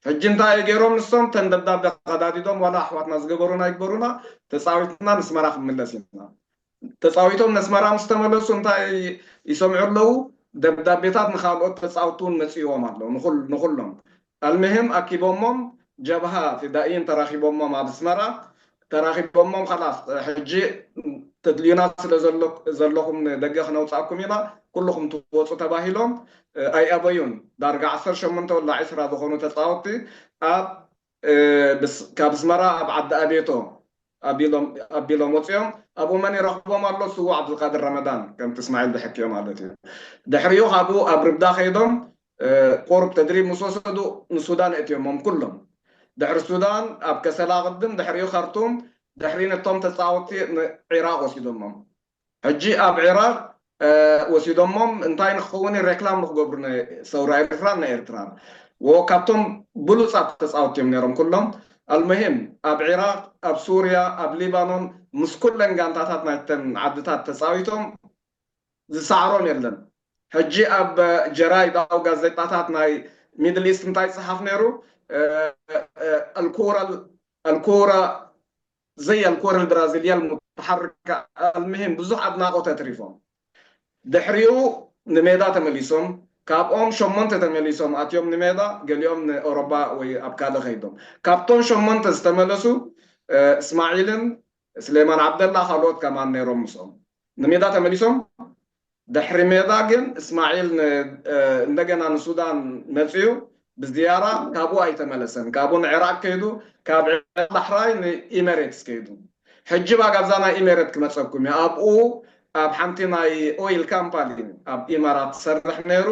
ሕጂ እንታይ ገይሮም ንሶም ተን ደብዳቤ ከዳዲዶም ዋላ ኣሕዋትና ዝገበሩና ይግበሩና ተፃዊትና ንስመራ ክንምለስ ኢና። ተፃዊቶም ነስመራ ምስ ተመለሱ እንታይ ይሰምዑ ኣለዉ? ደብዳቤታት ንካልኦት ተፃውቲ እውን መፅእዎም ኣሎ ንኩሎም። ኣልምህም ኣኪቦሞም ጀብሃ ፊዳኢን ተራኪቦሞም ኣብ ኣስመራ ተራኺቦሞም ኻላስ ሕጂ ተድልዩና ስለ ዘለኹም ንደገ ክነውፃእኩም ኢና ኩልኹም ትወፁ ተባሂሎም ኣይኣበዩን። ዳርጋ ዓሰርተ ሸሞንተ ወላ ዕስራ ዝኾኑ ተፃወትቲ ኣብ ካብ ኣስመራ ኣብ ዓዲ ኣቤቶ ኣቢሎም ወፂኦም ኣብኡ መን ይረኽቦም ኣሎ? ስዉእ ዓብዱልቃድር ረመዳን ከምቲ እስማዒል ዝሕክዮ ማለት እዩ። ድሕሪኡ ካብኡ ኣብ ርብዳ ከይዶም ቁሩብ ተድሪብ ምስ ወሰዱ ንሱዳን እእትዮሞም ኩሎም። ድሕሪ ሱዳን ኣብ ከሰላ ቅድም ድሕሪኡ ካርቱም ድሕሪ ነቶም ተፃወቲ ንዒራቅ ወሲዶሞም። ሕጂ ኣብ ዒራቅ ወሲዶሞም እንታይ ንክኸውን ሬክላም ንክገብሩ ሰውራ ኤርትራን ናይ ኤርትራን ወ ካብቶም ብሉፃት ተፃወቲ እዮም ነይሮም ኩሎም። ኣልሙሂም ኣብ ዒራቅ ኣብ ሱርያ ኣብ ሊባኖን ምስ ኩለን ጋንታታት ናይተን ዓድታት ተፃዊቶም ዝሰዓሮም የለን። ሕጂ ኣብ ጀራይዳው ጋዜጣታት ናይ ሚድል ኢስት እንታይ ይፅሓፍ ነይሩ? ኣልኩራ ኣልኩራ ዘይ ኣልኩራ ብራዚልያ ሙተሓርካ ኣልምሂም ብዙሕ ኣድናቆት ኣትሪፎም። ድሕሪኡ ንሜዳ ተመሊሶም ካብኦም ሸሞንተ ተመሊሶም ኣትዮም ንሜዳ ገሊኦም ንኦሮባ ወይ ኣብ ካልእ ከይዶም ካብቶም ሸሞንተ ዝተመለሱ እስማዒልን ስሌማን ዓብደላ ካልኦት ከማን ነይሮም ምስኦም ንሜዳ ተመሊሶም። ድሕሪ ሜዳ ግን እስማዒል እንደገና ንሱዳን መፅዩ ብዝያራ ካብኡ ኣይተመለሰን። ካብኡ ንዕራቅ ከይዱ ካብ ዕራቅ ዳሕራይ ንኢሜሬትስ ከይዱ። ሕጂ ባጋ ኣብዛ ናይ ኢሜሬት ክመፀኩም እዩ። ኣብኡ ኣብ ሓንቲ ናይ ኦይል ካምፓኒ ኣብ ኢማራት ትሰርሕ ነይሩ።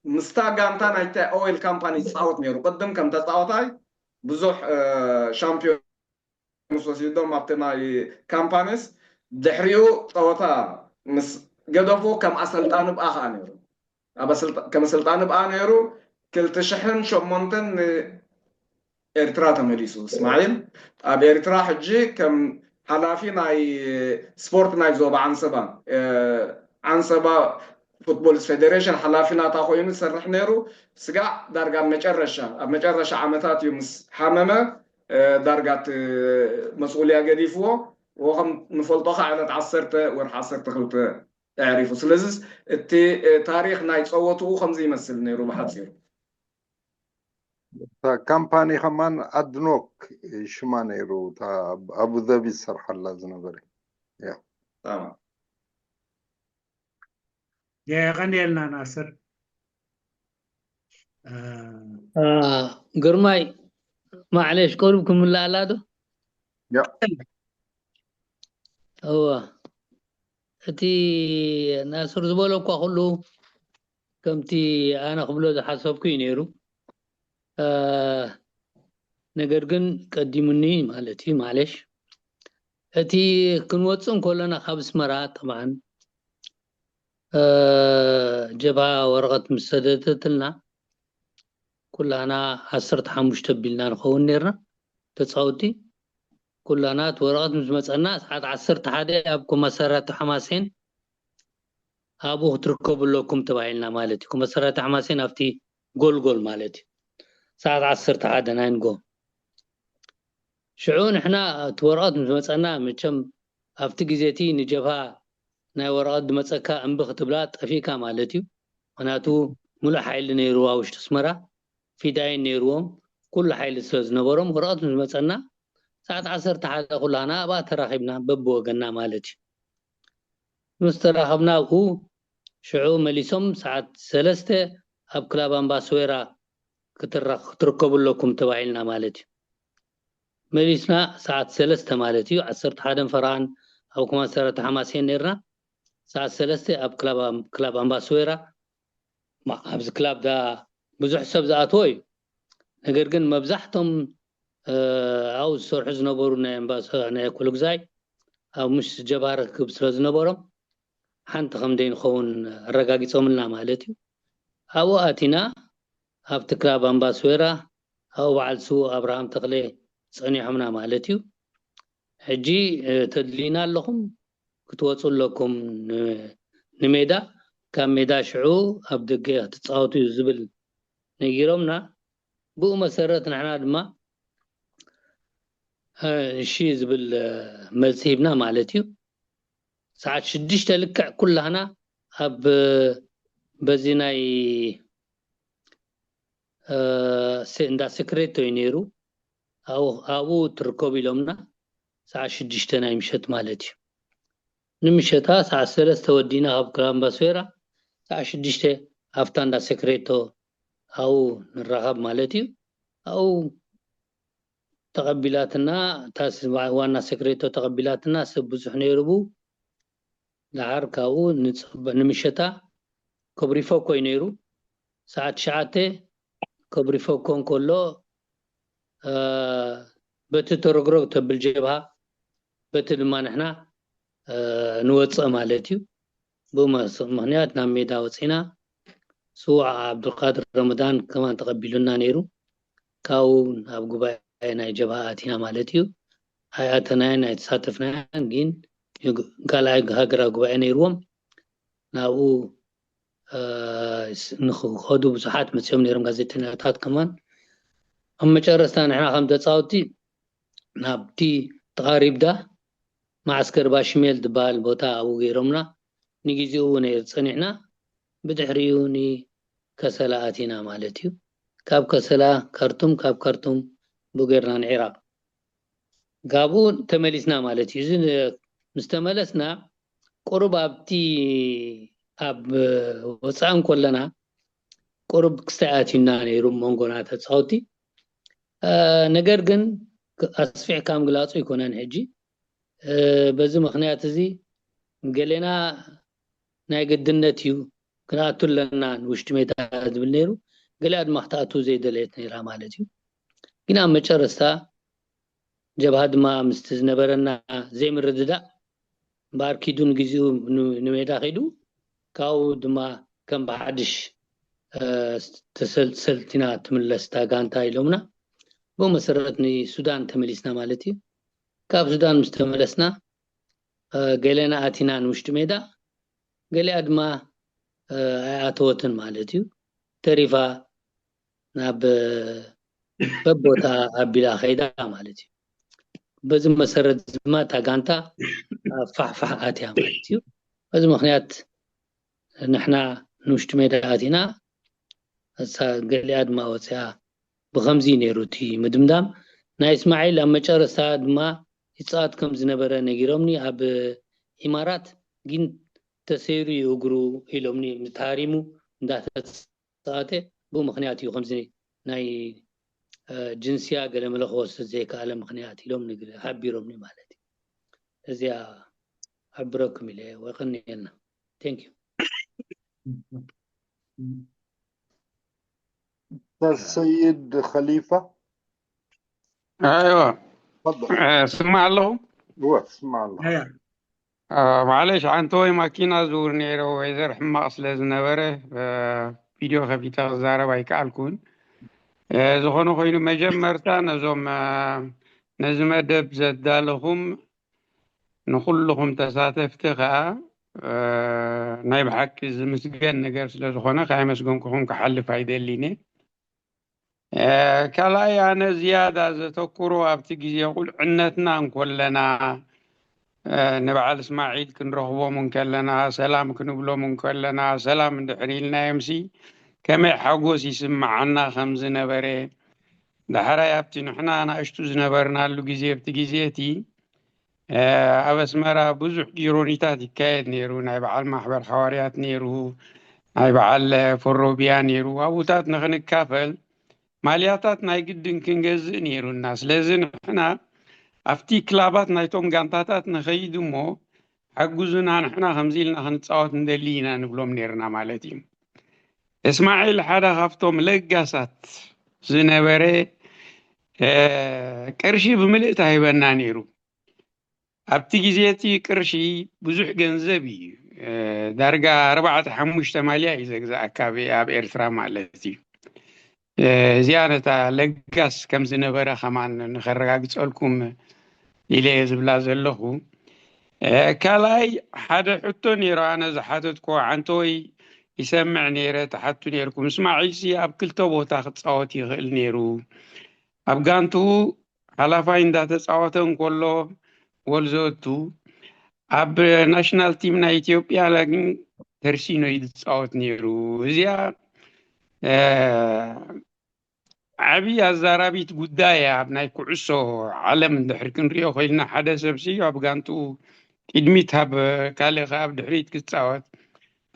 ምስታ ጋንታ ናይታ ኦይል ካምፓኒ ይፃወት ነይሩ ቅድም ከም ተፃወታይ ብዙሕ ሻምፒዮን ምስ ወሲዶም ኣብቲ ናይ ካምፓኒስ ድሕሪኡ ፀወታ ምስ ገደፉ ከም ኣሰልጣኒ ብኣ ከዓ ነይሩ። ከም ኣሰልጣኒ ብኣ ነይሩ። ክልተ ሽሕን ሸሞንተን ንኤርትራ ተመሊሱ እስማዒል ኣብ ኤርትራ ሕጂ ከም ሓላፊ ናይ ስፖርት ናይ ዞባ ዓንሰባ ዓንሰባ ፉትቦል ፌደሬሽን ሓላፊ ናታ ኮይኑ ዝሰርሕ ነይሩ። ስጋዕ ዳርጋ ኣብ መጨረሻ ኣብ መጨረሻ ዓመታት እዩ ምስ ሓመመ ዳርጋ እቲ መስኡልያ ገዲፍዎ። ከም ንፈልጦ ከዓ ዕለት ዓሰርተ ወርሒ ዓሰርተ ክልተ ኣዕሪፉ። ስለዚ እቲ ታሪኽ ናይ ፀወትኡ ከምዚ ይመስል ነይሩ ብሓፂሩ። እታ ካምፓኒ ከማን ኣድኖክ ሽማ ነይሩ፣ እታ ኣብ ኣቡዘቢ ዝሰርሓላ ዝነበረ። የቐንየልና ናስር። ግርማይ ማዕለሽ፣ ቁሩብ ክምልኣላ ዶ? እዋ፣ እቲ ናስር ዝበሎ እኳ ኩሉ ከምቲ ኣነ ክብሎ ዝሓሰብኩ እዩ ነይሩ። ነገር ግን ቀዲሙኒ ማለት እዩ። ማዕለሽ፣ እቲ ክንወፅእ እንከለና ካብ ኣስመራ፣ ጠብዓን ጀብሃ ወረቐት ምስ ሰደደትልና፣ ኩላና ዓሰርተ ሓሙሽተ ቢልና ንኸውን ነርና ተፃወቲ። ኩላና እቲ ወረቐት ምስ መፀና፣ ሰዓት ዓሰርተ ሓደ ኣብ ኮማሳርያቶ ሓማሴን ኣብኡ ክትርከቡ ኣለኩም ተባሂልና ማለት እዩ። ኮማሳርያቶ ሓማሴን ኣብቲ ጎልጎል ማለት እዩ። ሰዓት ዓሰርተ ሓደ ናይ ንጎ። ሽዑ ንሕና እቲ ወረቐት ምስ መፀና፣ መቸም ኣብቲ ግዜ እቲ ንጀብሃ ናይ ወረቐት ዝመፀካ እምቢ ክትብላ ጠፊእካ ማለት እዩ። ምኽንያቱ ሙሉእ ሓይሊ ነይርዋ ውሽጢ ኣስመራ፣ ፊዳይን ነይርዎም፣ ኩሉ ሓይሊ ስለ ዝነበሮም፣ ወረቐት ምስ መፀና፣ ሰዓት ዓሰርተ ሓደ ኩላና ኣብኣ ተራኺብና፣ በብወገንና ማለት እዩ። ምስ ተራኸብና ኣብኡ፣ ሽዑ መሊሶም ሰዓት ሰለስተ ኣብ ክላብ ኣምባስዌራ ክትረኽ-፣ ክትርከቡ ኣለኩም ተባሂልና ማለት እዩ። መሊስና ሰዓት ሰለስተ ማለት እዩ፣ ዓሰርተ ሓደን ፈረቓን ኣብ ኮማሳርያቶ ሓማሴን ነርና። ሰዓት ሰለስተ ኣብ ክላብ ኣም-፣ ክላብ ኣምባስዌራ፣ ማ-፣ ኣብዚ ክላብ ዳ ብዙሕ ሰብ ዝኣትዎ እዩ። ነገር ግን መብዛሕቶም ኣብኡ ዝሰርሑ ዝነበሩ ናይ ኣምባሳ-፣ ናይ ኩሉ ግዛይ ኣብ ምስ ጀብሃ ርክብ ስለ ዝነበሮም፣ ሓንቲ ከም ዘይንኸውን ኣረጋጊጾምልና ማለት እዩ። ኣብኡ ኣቲና ኣብቲ ክላብ ኣምባስዌራ ኣብኡ በዓል ስዉእ ኣብርሃም ተኽለ ጸኒሖምና ማለት እዩ። ሕጂ ተድልዩና ኣለኹም፣ ክትወፁ ኣለኩም ን-፣ ንሜዳ፣ ካብ ሜዳ ሽዑ ኣብ ደገ ክትፃወቱ እዩ ዝብል ነጊሮምና። ብኡ መሰረት ንሕና ድማ እሺ ዝብል መልሲ ሂብና ማለት እዩ። ሰዓት ሽዱሽተ ልክዕ ኩላህና ኣብ በዚ ናይ እንዳ ሴክሬቶ እዩ ነይሩ። ኣብኡ ትርከቡ ኢሎምና፣ ሰዓት ሽዱሽተ ናይ ምሸት ማለት እዩ። ንምሸታ ሰዓት ሰለስተ ወዲና ካብ ክላብ ኣምባስዌራ፣ ሰዓት ሽዱሽተ ኣብታ እንዳ ሴክሬቶ ኣብኡ ንራኸብ ማለት እዩ። ኣብኡ ተቐቢላትና፣ እታ ዋና ሴክሬቶ ተቐቢላትና፣ ሰብ ብዙሕ ነይሩ ብኡ። ደሓር ካብኡ ንምሸታ ኮብሪፎኮ እዩ ነይሩ። ሰዓት ትሽዓተ ኮብሪፎኮ እንከሎ፣ በቲ ተረግረግ ተብል ጀብሃ፣ በቲ ድማ ንሕና ንወፅእ ማለት እዩ። ብኡ ምኽንያት ናብ ሜዳ ወፂና። ስዉእ ዓብዱልቃድር ረመዳን ከማን ተቐቢሉና ነይሩ። ካብኡ ናብ ጉባኤ ናይ ጀብሃ ኣቲና ማለት እዩ። ኣይኣተናያን ኣይተሳተፍናያን፣ ግን ካልኣይ ሃገራዊ ጉባኤ ነይርዎም። ናብኡ ንኽኸዱ ብዙሓት መፅዮም ነይሮም፣ ጋዜጠኛታት ከማን። ኣብ መጨረስታ ንሕና ከም ተፃወቲ ናብቲ ተቓሪብዳ ማዕስከር ባሽሜል ዝበሃል ቦታ ኣብኡ ገይሮምና። ንግዜኡ እውን ነይሩ ጸኒሕና። ብድሕሪኡ ንከሰላ ኣቲና ማለት እዩ። ካብ ከሰላ ካርቱም፣ ካብ ካርቱም ብኡ ጌርና ንዒራቕ። ካብኡ ተመሊስና ማለት እዩ። እዚ ን-፣ ምስ ተመለስና ቁሩብ ኣብቲ ኣብ ወጻኢ እንከለና ቁሩብ ክስታይ ኣትዩና ነይሩ መንጎና ተጻወቲ። እ፣ ነገር ግን ክ-፣ ኣስፊሕካ ምግላጹ ኣይኮነን ሕጂ። እ፣ በዚ ምኽንያት እዚ ገሌና ናይ ግድነት እዩ ክንኣቱ ኣለና ንውሽጢ ሜዳ ዝብል ነይሩ። ገሊኣ ድማ ክትኣቱ ዘይደለየት ነይራ ማለት እዩ። ግን ኣብ መጨረስታ ጀብሃ ድማ ምስቲ ዝነበረና ዘይምርድዳእ እምበኣር ኪዱ ንግዜኡ ንሜዳ ከይዱ፣ ካብኡ ድማ ከም ብሓድሽ ተሰልቲና ትምለስታ ጋንታ ኢሎምና። ብኡ መሰረት ንሱዳን ተመሊስና ማለት እዩ። ካብ ሱዳን ምስ ተመለስና ገለና ኣቲና ንውሽጢ ሜዳ፣ ገሊኣ ድማ ኣይኣተወትን ማለት እዩ። ተሪፋ ናብ በቦታ ኣቢላ ከይዳ ማለት እዩ። በዚ መሰረት ድማ እታ ጋንታ ፋሕፋሕ ኣትያ ማለት እዩ። በዚ ምክንያት ንሕና ንውሽጢ ሜዳ ኣቲና፣ እሳ ገሊኣ ድማ ወፂኣ። ብኸምዚ ነይሩ እቲ ምድምዳም ናይ እስማዒል። ኣብ መጨረስታ ድማ ይፃወት ከም ዝነበረ ነጊሮምኒ። ኣብ ኢማራት ግን ተሰይሩ እዩ እግሩ ኢሎምኒ። ተሃሪሙ እንዳተፃወተ ብኡ ምክንያት እዩ ከምዚ ናይ ጅንስያ ገለ መለ ክወስድ ዘይከኣለ ምክንያት ኢሎም ሓቢሮምኒ ማለት እዩ። እዚኣ ኣብረኩም ኢለ ወቀንየልና። Thank you. ሰይድ ከሊፋ ኣይዋ ስማ ኣለኹ። እወ ስማ ኣለኹ። ማለሽ ሓንቲ ወይ ማኪና ዝውር ነይረ፣ ወይዘር ሕማቕ ስለ ዝነበረ ቪድዮ ከፊተ ክዛረብ ኣይከኣልኩን። ዝኾነ ኮይኑ መጀመርታ ነዞም ነዚ መደብ ዘዳለኹም ንኩልኹም ተሳተፍቲ ከዓ ናይ ብሓቂ ዝምስገን ነገር ስለ ዝኾነ ካይመስገንኩኹም ክሓልፍ ኣይደሊን እየ። ካልኣይ ኣነ ዝያዳ ዘተኩሮ ኣብቲ ግዜ ቁልዕነትና እንኮለና ንበዓል እስማዒል ክንረኽቦም እንከለና፣ ሰላም ክንብሎም እንከለና፣ ሰላም እንድሕር ኢልናዮምሲ ከመይ ሓጎስ ይስምዓና ከም ዝነበረ፣ ዳሕራይ ኣብቲ ንሕና ናእሽቱ ዝነበርናሉ ግዜ ኣብቲ ግዜ እቲ ኣብ ኣስመራ ብዙሕ ጊሮኒታት ይካየድ ነይሩ። ናይ በዓል ማሕበር ሓዋርያት ነይሩ፣ ናይ በዓል ፈሮብያ ነይሩ። ኣብኡታት ንክንካፈል ማልያታት ናይ ግድን ክንገዝእ ነይሩና። ስለዚ ንሕና ኣብቲ ክላባት ናይቶም ጋንታታት ንኸይድ እሞ ሓጉዙና፣ ንሕና ከምዚ ኢልና ክንፃወት እንደሊ ኢና ንብሎም ነይርና ማለት እዩ። እስማዒል ሓደ ካብቶም ለጋሳት ዝነበረ ቅርሺ ብምልእት ኣይበና ነይሩ። ኣብቲ ግዜ እቲ ቅርሺ ብዙሕ ገንዘብ እዩ። ዳርጋ ኣርባዕተ ሓሙሽተ ማልያ እዩ ዘግዛእካ ኣብ ኤርትራ ማለት እዩ። እዚኣ ነታ ለጋስ ከም ዝነበረ ከማን ንኸረጋግፀልኩም ኢለ እየ ዝብላ ዘለኹ። ካልኣይ ሓደ ሕቶ ነይሩ ኣነ ዝሓተትኮ ዓንተወይ ይሰምዕ ነይረ ትሓቱ ነይርኩም። እስማዒልሲ ኣብ ክልተ ቦታ ክፃወት ይኽእል ነይሩ። ኣብ ጋንትኡ ሓላፋይ እንዳተፃወተ እንከሎ ጎል ዘእቱ፣ ኣብ ናሽናል ቲም ናይ ኢትዮጵያ ግን ተርሲኖ እዩ ዝፃወት ነይሩ። እዚኣ ዓብዪ ኣዛራቢት ጉዳይ እያ። ኣብ ናይ ኩዕሶ ዓለም እንድሕር ክንሪኦ ኮይልና ሓደ ሰብሲ ኣብ ጋንትኡ ቅድሚት ኣብ ካልእ ከ ኣብ ድሕሪት ክፃወት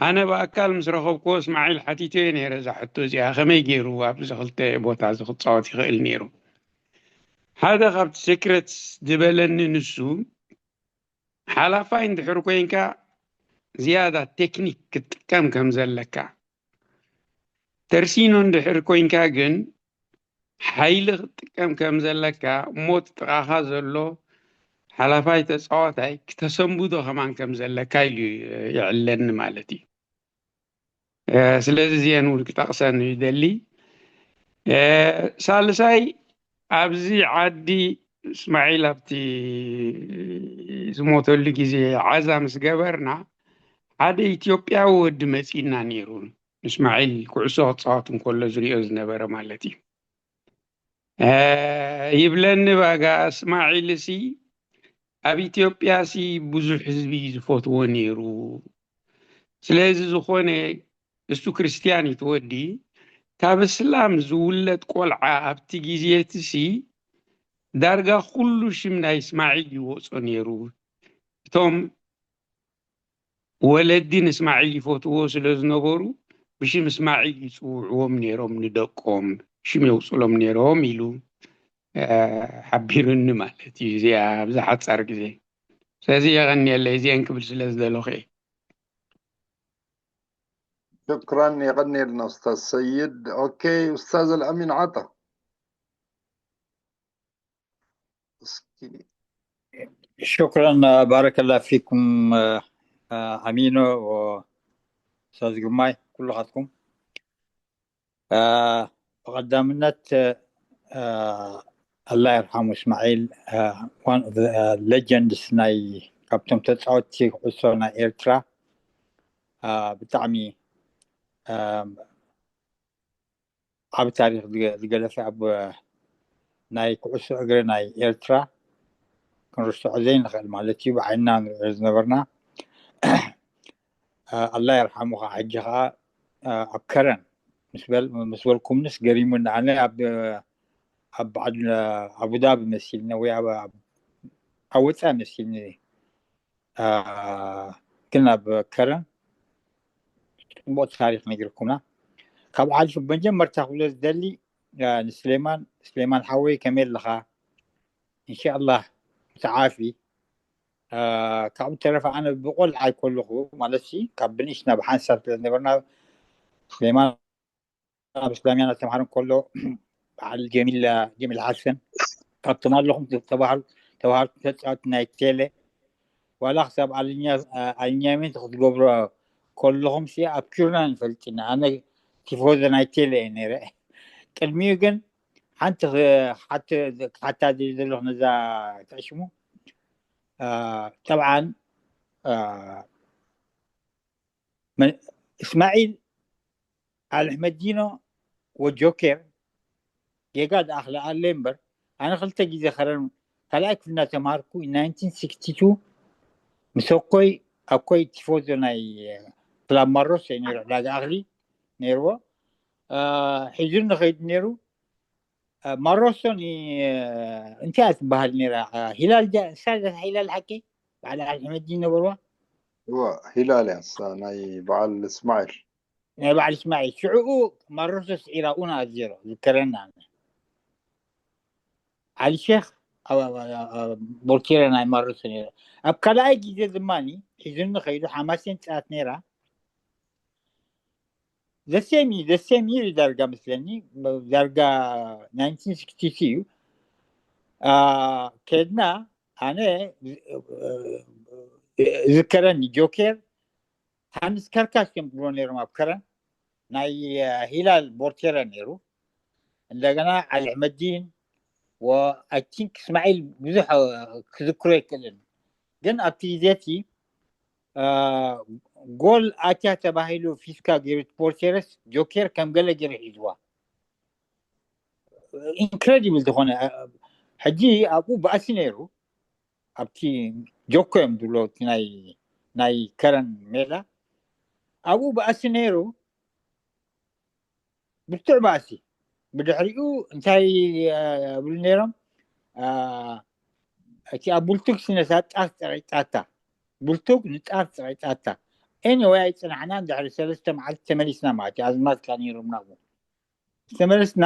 ኣነ ብኣካል ምስ ረኸብኩዎ እስማዒል ሓቲተዮ ነይረ እዛ ሕቶ እዚኣ ከመይ ገይሩ ኣብዚ ክልተ ቦታ እዚ ክፃወት ይኽእል ነይሩ። ሓደ ካብቲ ሴክሬት ዝበለኒ ንሱ ሓላፋይ እንድሕር ኮይንካ ዝያዳ ቴክኒክ ክትጥቀም ከም ዘለካ፣ ተርሲኖ እንድሕር ኮይንካ ግን ሓይሊ ክትጥቀም ከም ዘለካ እሞ እቲ ጥቓኻ ዘሎ ሓላፋይ ተፃዋታይ ክተሰንብዶ ከማን ከም ዘለካ ኢሉ የዕለኒ ማለት እዩ። ስለዚ እዚአን እውን ክጠቕሰን ይደሊ። ሳልሳይ ኣብዚ ዓዲ እስማዒል ኣብቲ ዝሞተሉ ግዜ ዓዛ ምስ ገበርና ሓደ ኢትዮጵያዊ ወዲ መፂና ነይሩ። እስማዒል ኩዕሶ ክፃወት እንከሎ ዝሪኦ ዝነበረ ማለት እዩ። ይብለኒ ባጋ እስማዒል ሲ ኣብ ኢትዮጵያ ሲ ብዙሕ ህዝቢ ዝፈትዎ ነይሩ። ስለዚ ዝኾነ እሱ ክርስትያን እዩ ተወዲ ካብ እስላም ዝውለድ ቆልዓ ኣብቲ ግዜ እቲ ሲ ዳርጋ ኩሉ ሽም ናይ እስማዒል ይወፆ ነይሩ። እቶም ወለዲ ንእስማዒል ይፈትዎ ስለ ዝነበሩ ብሽም እስማዒል ይፅውዕዎም ነይሮም ንደቆም ሽም የውፅሎም ነይሮም ኢሉ ሓቢሩኒ ማለት እዩ። እዚኣ ኣብዚ ሓፃር ግዜ ስለዚ የቐንየለይ እዚአን ክብል ስለ ዝደለኹ እየ። شكرا يغني لنا أستاذ سيد. أوكي أستاذ الأمين عطا. እስኪ شكرا. بارك الله فيكم. ኣሚኖ፣ ኡስታዝ ግርማይ፣ ኩልኻትኩም። ብቐዳምነት ኣላ ይርሓሙ እስማዒል፣ one of the legends፣ ናይ ካብቶም ተፃወትቲ ኩዕሶ ናይ ኤርትራ፣ ብጣዕሚ ዓብ ታሪክ ዝገለፈ ኣብ ናይ ኩዕሶ እግሪ ናይ ኤርትራ ክንርስዖ ዘይንኽእል ማለት እዩ። ብዓይንና ንሪኦ ዝነበርና። ኣላ ይርሓሙ ከዓ ሕጂ ከዓ ኣብ ከረን ምስ በልኩምንስ ገሪሙኒ። ኣነ ኣብ በዓል ኣቡዳቢ መሲልኒ ወይ ኣብ ወፃኢ መሲልኒ፣ ግን ኣብ ከረን ፅቡቅ ታሪክ ነጊርኩምና። ካብ ሓሊፉ መጀመርታ ክብሎ ዝደሊ ንስሌማን፣ ስሌማን ሓወይ ከመይ ኣለኻ? እንሻኣላህ ተዓፊ። ካብኡ ተረፈ ኣነ ብቆልዓ ኣይኮለኹ ማለት ሲ ካብ ብንእሽና ብሓንሳብ ስለ ዝነበርና ስሌማን ኣብ እስላሚያን ኣስተምሃር እንከሎ በዓል ጀሚል ጀሚል ሓሰን ካብቶም ኣለኹም ተባሃሉ ተባሃሉ ተፃወቲ ናይ ቴሌ ዋላ ክሳብ ኣልኛሜንት ክትገብሮ ከለኹም ሲ ኣብ ኪርና ንፈልጥ ኢና። ኣነ ቲፎዞ ናይ ቴሌ እየ ነይረ። ቅድሚኡ ግን ሓንቲ ሓቲ ክትሓታ ዘለኹ ነዛ ትዕሽሙ ጠብዓን እስማዒል ኣልሕመዲኖ ወጆኬር ጌጋ ደኣ ክልኣለ እምበር ኣነ ክልተ ግዜ ከረን ካልኣይ ክፍልና ተማሃርኩ ናይንቲን ሲክስቲ ቱ ምስ ኣኮይ ኣኮይ ቲፎዞ ናይ ክላብ ማሮሶ እዩ ነይሩ ዕዳጋ ኣኽሊ ነይርዎ ሒዙ ንኸይድ ነይሩ። ማሮሶ እንታይ እያ ትበሃል ነይራ? ሂላል ሂላል ሓቂ በዓል ኣልሕመዲን ነበርዋ። ሂላል እያ ናይ በዓል እስማዒል ናይ በዓል እስማዒል ሽዕኡ ማሮሶ ስዒራ ኡና ኣዜሮ ዝከረና ዓሊ ሼክ ቦርቴረ ናይ ማሮሶ ነይረ። ኣብ ካልኣይ ግዜ ድማ ሒዙኒ ከይዱ ሓማሴን ፃት ነይራ ዘሴም ዘሴም ይር ዳርጋ መስለኒ ዳርጋ ናይንቲን ሲክስቲ ቱ እዩ ከድና ኣነ ዝከረኒ ጆኬር ሃንስ ከርካስ እዮም ዝብሎ ነይሮም ኣብ ከረን ናይ ሂላል ቦርቴረ ነይሩ እንደገና ዓሊ ኣሕመዲን ወኣይ ቲንክ እስማዒል ብዙሕ ክዝክሮ ኣይክእልን ግን ኣብቲ ግዜ እቲ ጎል ኣትያ ተባሂሉ ፊስካ ገይሩ ቦርቴረስ ጆኬር ከም ገለ ገይሩ ሒዝዋ ኢንክሬዲብል ዝኾነ ሕጂ ኣብኡ ባእሲ ነይሩ ኣብቲ ጆኮ እዮም ዝብሎ ናይ ከረን ሜዳ ኣብኡ ባእሲ ነይሩ ብርቱዕ ባእሲ ብድሕሪኡ እንታይ ብሉ ነይሮም እቲ ኣብ ቡልቱግ ስነሳ ጣፍ ፀቂጣታ ቡልቱግ ንጣፍ ፀቂጣታ ኤኒወይ ኣይፅናሕናን ድሕሪ ሰለስተ መዓልቲ ተመሊስና ማለት እዩ ኣዝማት ካኒሮም ናብኡ ዝተመለስና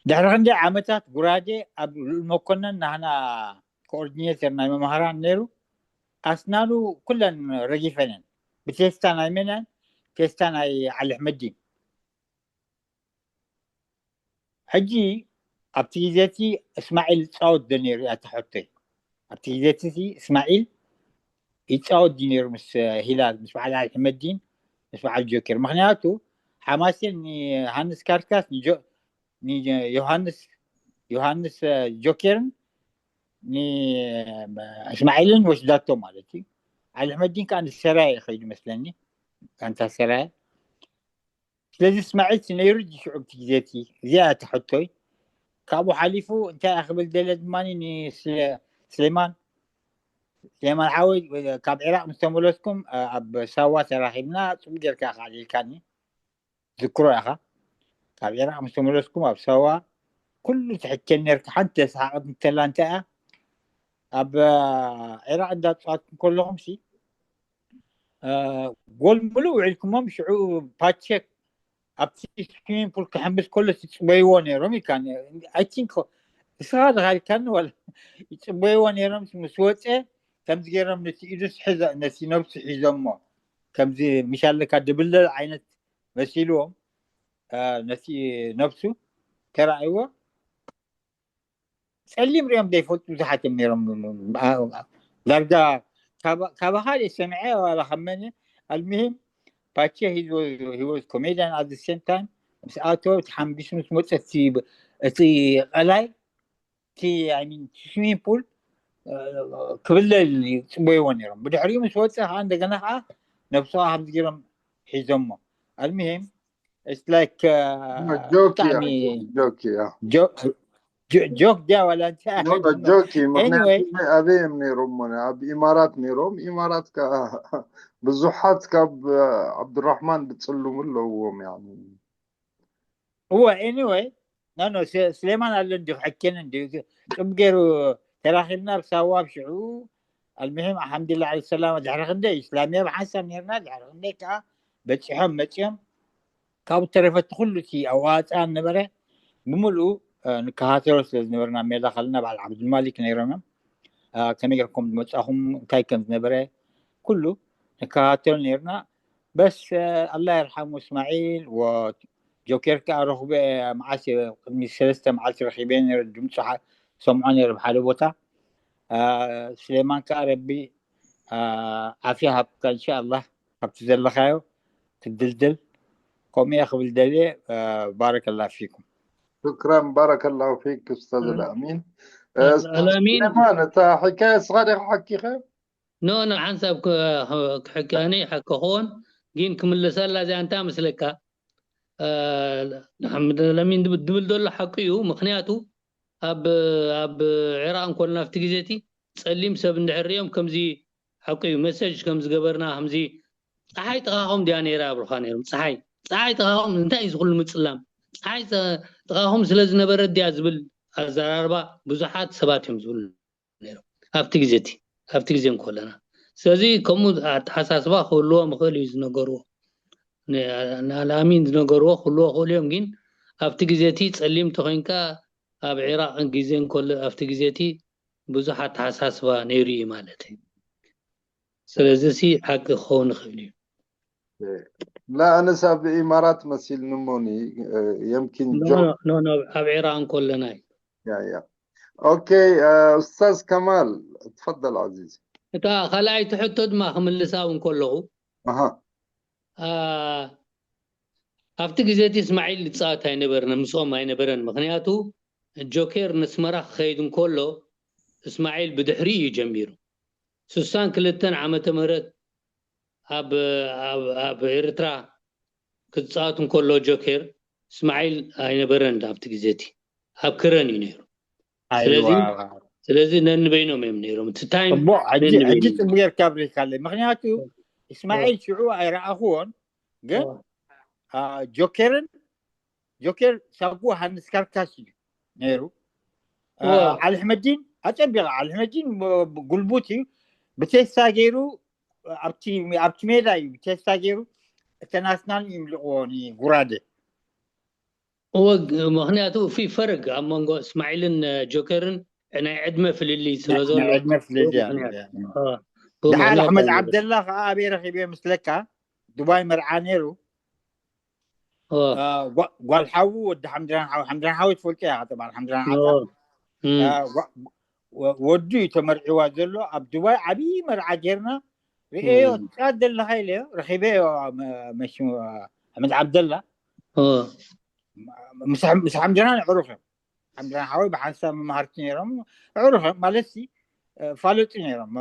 ድሕሪ ክንደይ ዓመታት ጉራዴ ኣብ ልኡል መኮነን ናህና ኮኦርዲኔተር ናይ መማህራን ነይሩ ኣስናኑ ኩለን ረጊፈነን ብቴስታ ናይ መነን ቴስታ ናይ ዓሊ ኣሕመዲን ሕጂ ኣብቲ ግዜ እቲ እስማዒል ዝፃወት ዶ ነይሩ እያ ተሕቶይ ኣብቲ ግዜ እቲ እስማዒል ይፃወት ድዩ ነይሩ ምስ ሂላል ምስ በዓል ኣልሕመዲን ምስ በዓል ጆኬር ምክንያቱ ሓማሴን ንሃንስ ካርካስ ንዮሃንስ ዮሃንስ ጆኬርን ንእስማዒልን ወስዳቶ ማለት እዩ ኣልሕመዲን ከዓ ንሰራየ ይኸይዱ መስለኒ ጋንታ ሰራየ ስለዚ እስማዒል ነይሩ ሽዑ እቲ ግዜ እቲ እዚኣ እያ ተሕቶይ ካብኡ ሓሊፉ እንታይ እያ ክብል ደለ ድማ ንስሌማን ስሌማን ሓወይ ካብ ዒራቅ ምስ ተመለስኩም ኣብ ሳዋ ተራኺብና ፅቡቅ ጌርካ ካዕሊልካኒ ዝክሮ ኢኻ ካብ ዒራቅ ምስ ተመለስኩም ኣብ ሳዋ ኩሉ ትሕቸን ነርካ ሓንቲ ተሰሓቀት እንተላ እንታይ እያ ኣብ ዒራቅ እንዳተፃወትኩም ከለኹም ሲ ጎል ምሉእ ውዒልኩሞም ሽዑ ፓቸክ ኣብቲ ስዊሚንግ ፑል ክሕምስ ከሎ ትፅበይዎ ነይሮም ኢልካ ኣይ ቲንክ እስኻ ድኻ ኢልካኒ ወላ ይፅበይዎ ነይሮም ምስ ወፀ ከምዚ ገይሮም ነቲ ኢዱስ ሕዘ ነቲ ነብሱ ሒዞሞ ከምዚ ምሻለካ ድብለል ዓይነት መሲልዎም ነቲ ነብሱ ተራእይዎ ጸሊም ሪኦም ዘይፈልጡ ብዙሓት እዮም ነይሮም። ዳርጋ ካባኻ ሰሚዐ ዋላ ከመነ ኣልምሂም ፓቸ ሂወዝ ኮሜዲያን ኣት ሴም ታይም ምስ ኣቶ ተሓምቢሱ ምስ መፀ እቲ ቀላይ እቲ ስዊሚንግ ፑል ክብለል ይፅበይዎ ነይሮም። ብድሕሪኡ ምስ ወፀ ከዓ እንደገና ከዓ ነብሱ ከዓ ከምዚ ገይሮም ሒዞሞ። ኣልምሂም ላይክ ጆክ ጆክ ድያ ዋላ እንታይ ጆክ ምክንያቱ ኣበይ እዮም ነይሮም? ኣብ ኢማራት ነይሮም። ኢማራት ከዓ ብዙሓት ካብ ዓብዱራሕማን ዝፅልሙ ኣለውዎም። እወ ኤኒወይ ኖ ኖ ስሌማን ኣሎ እንዲ ክሕኬን እንዲ ፅቡቅ ገይሩ ተራኺብና ብሳዋ ኣብ ሽዑ ኣልምሒም ኣልሓምዱሊላህ ዓለ ሰላማ። ድሕሪ ክንደይ ኢስላሚያ ብሓንሳብ ነርና ድሕሪ ክንደይ ከዓ በፂሖም መፂኦም ካብኡ ተረፈ እቲ ኩሉ እቲ ኣዋፃ ነበረ ብምሉኡ ንከታተሎ ስለ ዝነበርና ሜላ ካልና በዓል ዓብዱልማሊክ ነይሮም እዮም። ከመይ ገርኩም ዝመፃኹም እንታይ ከም ዝነበረ ኩሉ ንከታተሎ ነርና። በስ ኣላ ይርሓሙ እስማዒል ወጆኬር ከዓ ረኽበ መዓስ ቅድሚ ሰለስተ መዓልቲ ረኺበ ነረ ድምፁ ሰምዖ ነረ ብሓደ ቦታ። ስሌማን ከዓ ረቢ ዓፍያ ሃብካ እንሻ ኣላህ ካብቲ ዘለኻዮ ትድልድል። ከምኡ እየ ክብል ደልየ። ባረከላ ፊኩም። ሽክራን ባረከላሁ ፊክ ኡስታዝ ኣልኣሚን። ኣልኣሚን ስሌማን እታ ሕካየ እስኻ ዲኻ ሓኪኸ? ኖ ኖ ሓንሳብ ክሕካኒ ሓከኸውን ግን ክምልሰላ እዚኣ እንታይ መስለካ? ለሚን ድብል ዘሎ ሓቂ እዩ። ምክንያቱ ኣብ ኣብ ዒራቅ እንኮልና ኣብቲ ግዜ እቲ ጸሊም ሰብ እንድሕር ሪኦም ከምዚ ሓቂ እዩ መሰጅ ከም ዝገበርና ከምዚ ፀሓይ ጥኻኹም ድያ ነይራ ኣብሩኻ ነይሮም። ፀሓይ ፀሓይ ጥኻኹም እንታይ እዩ ዝኩሉ ምፅላም? ፀሓይ ጥኻኹም ስለ ዝነበረ ድያ ዝብል ኣዘራርባ ብዙሓት ሰባት እዮም ዝብሉ ነይሮም ኣብቲ ግዜ እቲ ኣብቲ ግዜ እንኮለና። ስለዚ ከምኡ ኣተሓሳስባ ክህልዎም ይኽእል እዩ ዝነገርዎ ንኣልኣሚን ዝነገርዎ ክህልዎ ክኽእሉ እዮም። ግን ኣብቲ ግዜ እቲ ፀሊም ተኮይንካ ኣብ ዒራቅ ግዜ እንኮሎ ኣብቲ ግዜ እቲ ብዙሕ ኣተሓሳስባ ነይሩ እዩ ማለት እዩ። ስለዚ ሲ ሓቂ ክኸውን ይኽእል እዩ። ላ ኣነስ ኣብ ኢማራት መሲልኒ እሞኒ የምኪን ኣብ ዒራቅ እንኮለና እዩ። ኦኬ ኡስታዝ ከማል ትፈደል ዓዚዝ። እታ ካልኣይቲ ሕቶ ድማ ክምልሳ እውን ከለኹ ኣብቲ ግዜ እቲ እስማዒል ዝፃወት ኣይነበረን ምስኦም ኣይነበረን። ምክንያቱ ጆኬር ነስመራ ክኸይድ እንከሎ እስማዒል ብድሕሪ እዩ ጀሚሩ። ስሳን ክልተን ዓመተ ምህረት ኣብ ኣብ ኤርትራ ክፃወት እንከሎ ጆኬር እስማዒል ኣይነበረን ኣብቲ ግዜ እቲ ኣብ ክረን እዩ ነይሩ። ስለዚ ስለዚ ነንበይኖም እዮም ነይሮም እቲ ታይም ሕጂ ፅቡቅ ጌርካ ኣብሪካለይ። ምክንያቱ እስማዒል ሽዑ ኣይረኣኽዎን ግን ጆኬርን ጆኬር ሳጉ ሃንስ ካርካስ እዩ ነይሩ። ዓሊ ሕመዲን ኣፀቢቐ ዓሊ ሕመዲን ጉልቡት እዩ ብቴስታ ገይሩ ኣብቲ ሜዳ እዩ ብቴስታ ገይሩ እተናስናን ይምልቕዎ ጉራደ። እወ ምክንያቱ ፊ ፈርግ ኣብ መንጎ እስማዒልን ጆከርን ናይ ዕድመ ፍልልይ ስለ ዘሎ ዕድመ ፍልልይ ድሓር ኣሕመድ ዓብደላ ከዓ ኣበይ ረኪበ ምስለካ ዱባይ መርዓ ነይሩ። ጓል ሓዉ ወዲ ሓምድራን ሓዊ ሓምድራን ሓዊ ትፈልጦ እያ ጠባል ሓምድራን ሓ ወዱ እዩ ተመርዒዋ ዘሎ ኣብ ዱባይ ዓብዪ መርዓ ጌርና ርእዮ ትፃወት ዘለካ ኢለዮ ረኪበዮ። ኣሕመድ ዓብደላ ምስ ሓምድራን ዕሩኽ እዮም። ሓምድራን ሓወይ ብሓንሳብ መማህርቲ ነይሮም። ዕሩኽ እዮም ማለት ሲ ፋለጡ ነይሮም።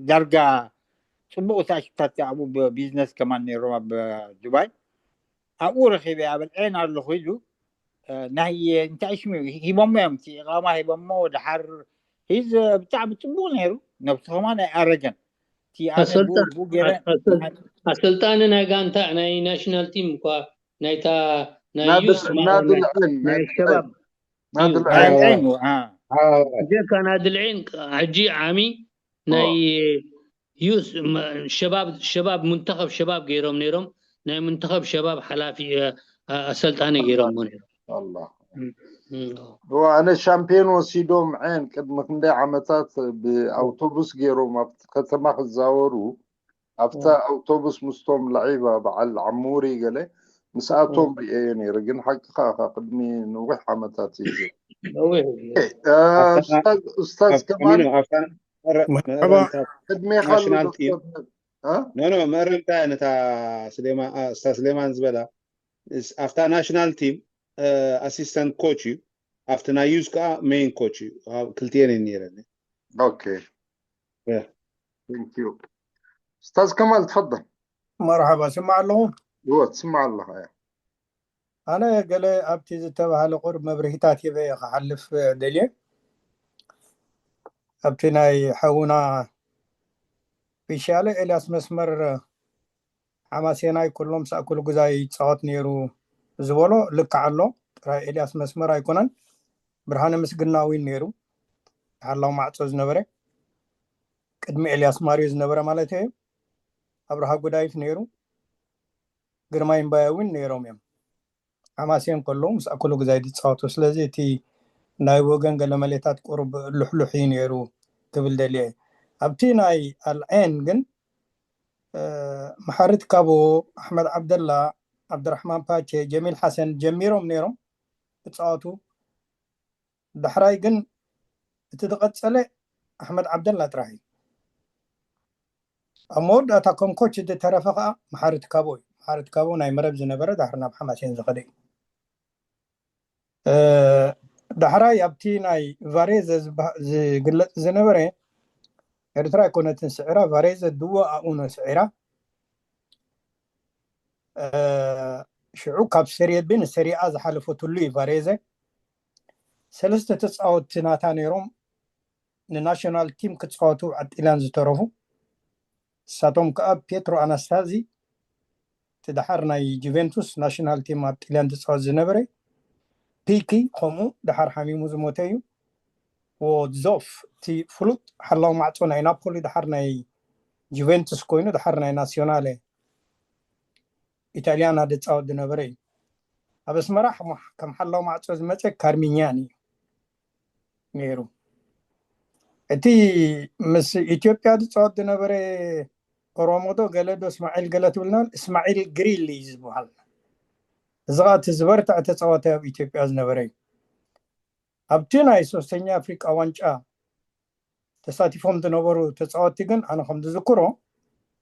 ዳርጋ ፅቡቅ ታሽታት ኣብኡ ቢዝነስ ከማን ነይሮም ኣብ ዱባይ። ኣብኡ ረኪበ ኣበልዐን ኣለኹ ኢሉ ናይ እንታይ ሽሙ ሂቦሞ እዮም። እቲ ኢቃማ ሂቦሞ ድሓር ሂዝ ብጣዕሚ ፅቡቅ ነይሩ። ነብሱ ከማን ኣይኣረገን። እቲ ኣነ ኣሰልጣ- ብኡ ገይረ ኣሰል- ኣሰልጣኒ ናይ ጋንታ ናይ ናሽናል ቲም እኳ ናይታ ናይ ናድል- ዩስ ማለት ናድል ናይ- ዕን፣ ናይ ናድል ሸባብ ናድል እዩ። ዕን። ናድል ዕን፣ አ። ጀካ ናድል ዕን ሕጂ ዓሚ ናይ ዩስ መ- ሸባብ ሸባብ ሙንተኸብ ሸባብ ገይሮም ነይሮም ናይ ሙንተኸብ ሸባብ ሓላፊ እ፣ እ፣ ኣሰልጣኒ ገይሮሞ ነይሮም። ኣላ እም፣ እም። እዋ ኣነ ሻምፒዮን ወሲዶም ዕን ቅድሚ ክንደይ ዓመታት ብኣውቶቡስ ገይሮም ኣብቲ ከተማ ክዛወሩ ኣብታ ኣውቶቡስ ምስቶም ለዒባ በዓል ዓሙሪ ገለ ምስኣቶም ርእየ ነይረ። ግን ሓቅኻ ኢኻ ቅድሚ ነዊሕ ዓመታት እዩ። ነዊሕ እዩ። ኡስታዝ ከማል፣ መርሐባ። ቅድሜኻ ኣሎ ዶክተር። ኖ ኖ፣ መእረምታ ነታ ስሌማ ስሌማን ዝበላ፣ ኣብታ ናሽናል ቲም ኣሲስተንት ኮች እዩ፣ ኣብቲ ናይ ዩዝ ከዓ ሜይን ኮች እዩ። ክልቲኤን ነይረኒ። ኡስታዝ ከማል ትፈضል። መርሓባ፣ ስማዕ ኣለኹ። እወ፣ ትስማዕ ኣለኻ። ኣነ ገለ ኣብቲ ዝተባሃለ ቁሩብ መብርሂታት ሂበ እየ ክሓልፍ ደልየ። ኣብቲ ናይ ሓውና ፊሻለ ኤልያስ መስመር ሓማሴናይ ኩሎም ሳእኩሉ ግዛይ ይፃወት ነይሩ ዝበሎ ልክዕ ኣሎ። ጥራይ ኤልያስ መስመር ኣይኮነን፣ ብርሃነ ምስግና እውን ነይሩ፣ ሓላው ማዕፆ ዝነበረ፣ ቅድሚ ኤልያስ ማርዮ ዝነበረ ማለት እዩ። ኣብርሃ ጉዳይፍ ነይሩ፣ ግርማይ እምባየ እውን ነይሮም እዮም። ሓማሴን ከለዉ ምስ ኣኩሉ ግዛይ ዝፃወቱ። ስለዚ እቲ ናይ ወገን ገለመሌታት ቁሩብ ልሕሉሕ እዩ ነይሩ ክብል ደልየ። ኣብቲ ናይ ኣልዔን ግን መሓሪ ትካቦ፣ ኣሕመድ ዓብደላ፣ ዓብድራሕማን ፓቸ፣ ጀሚል ሓሰን ጀሚሮም ነይሮም ክፃወቱ። ዳሕራይ ግን እቲ ዝቐፀለ ኣሕመድ ዓብደላ ጥራሕ እዩ። ኣብ መወዳእታ ከም ኮች ዝተረፈ ከዓ መሓሪ ትካቦ እዩ። መሓሪ ትካቦ ናይ መረብ ዝነበረ ዳሕሪ ናብ ሓማሴን ዝኸደ እዩ። ዳሕራይ ኣብቲ ናይ ቫሬዘ ዝግለፅ ዝነበረ ኤርትራ ኣይኮነትን ስዒራ፣ ቫሬዘ ድዎ ኣኡኖ ስዒራ። ሽዑ ካብ ሰሪየ ቢ ንሰሪኣ ዝሓለፈትሉ እዩ ቫሬዘ። ሰለስተ ተፃወትቲ ናታ ነይሮም ንናሽናል ቲም ክፃወቱ ኣብ ጢልያን ዝተረፉ። ንሳቶም ከዓ ፔትሮ ኣናስታዚ፣ እቲ ደሓር ናይ ጁቬንቱስ ናሽናል ቲም ኣብ ጢልያን ዝፃወት ዝነበረ፣ ፒኪ፣ ከምኡ ደሓር ሓሚሙ ዝሞተ እዩ። ዞፍ፣ እቲ ፍሉጥ ሓላው ማዕፆ ናይ ናፖሊ፣ ደሓር ናይ ጁቬንቱስ ኮይኑ ደሓር ናይ ናሲዮናለ ኢታሊያና ዝፃወት ዝነበረ እዩ። ኣብ ኣስመራ ከም ሓላው ማዕፆ ዝመፀ ካርሚኛን እዩ ነይሩ። እቲ ምስ ኢትዮጵያ ዝፃወት ዝነበረ ኦሮሞዶ ገለዶ እስማዒል ገለ ትብልና፣ እስማዒል ግሪል እዩ ዝበሃል። እዚ ከዓ እቲ ዝበርትዐ ተፃዋታይ ኣብ ኢትዮጵያ ዝነበረ እዩ። ኣብቲ ናይ ሶስተኛ ኣፍሪቃ ዋንጫ ተሳቲፎም ዝነበሩ ተፃወትቲ ግን ኣነ ከም ዝዝክሮ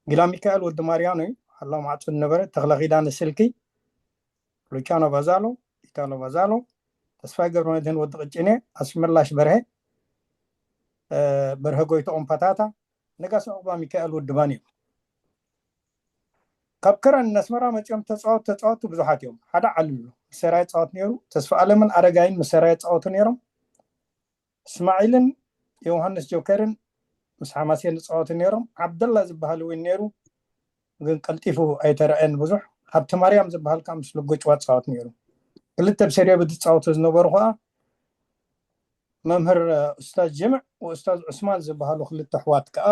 ጊላ ሚካኤል ወዲ ማርያኖ እዩ ሓላው ማዕፆ ዝነበረ፣ ተኽለ ኪዳነ ስልኪ፣ ሉቻኖ ቫዛሎ፣ ኢታሎ ቫዛሎ፣ ተስፋይ ገብረመድህን ወዲ ቅጭኔ፣ ኣስመላሽ በርሀ፣ በርሀ ጎይትኦም ፓታታ፣ ነጋሲ ዑቕባ ሚካኤል ወዲ ባን እዮም። ካብ ከረን ነስመራ መፂኦም ተፃወት ተፃወቱ ብዙሓት እዮም። ሓደ ዓሊ ኣሎ፣ ምስ ሰራየ ፃወት ነይሩ። ተስፋ ኣለምን ኣረጋይን ምስ ሰራየ ፃወቱ ነይሮም። እስማዒልን ዮሃንስ ጆከርን ምስ ሓማሴን ዝፃወቱ ነይሮም። ዓብደላ ዝበሃል እውን ነይሩ፣ ግን ቀልጢፉ ኣይተረኣየን ብዙሕ። ሃብተ ማርያም ዝበሃል ከዓ ምስ ልጎጭዋ ፃወት ነይሩ። ክልተ ብሰሪዮ ብዝፃወቱ ዝነበሩ ከዓ መምህር ኡስታዝ ጅምዕ ወኡስታዝ ዑስማን ዝበሃሉ ክልተ ኣሕዋት ከዓ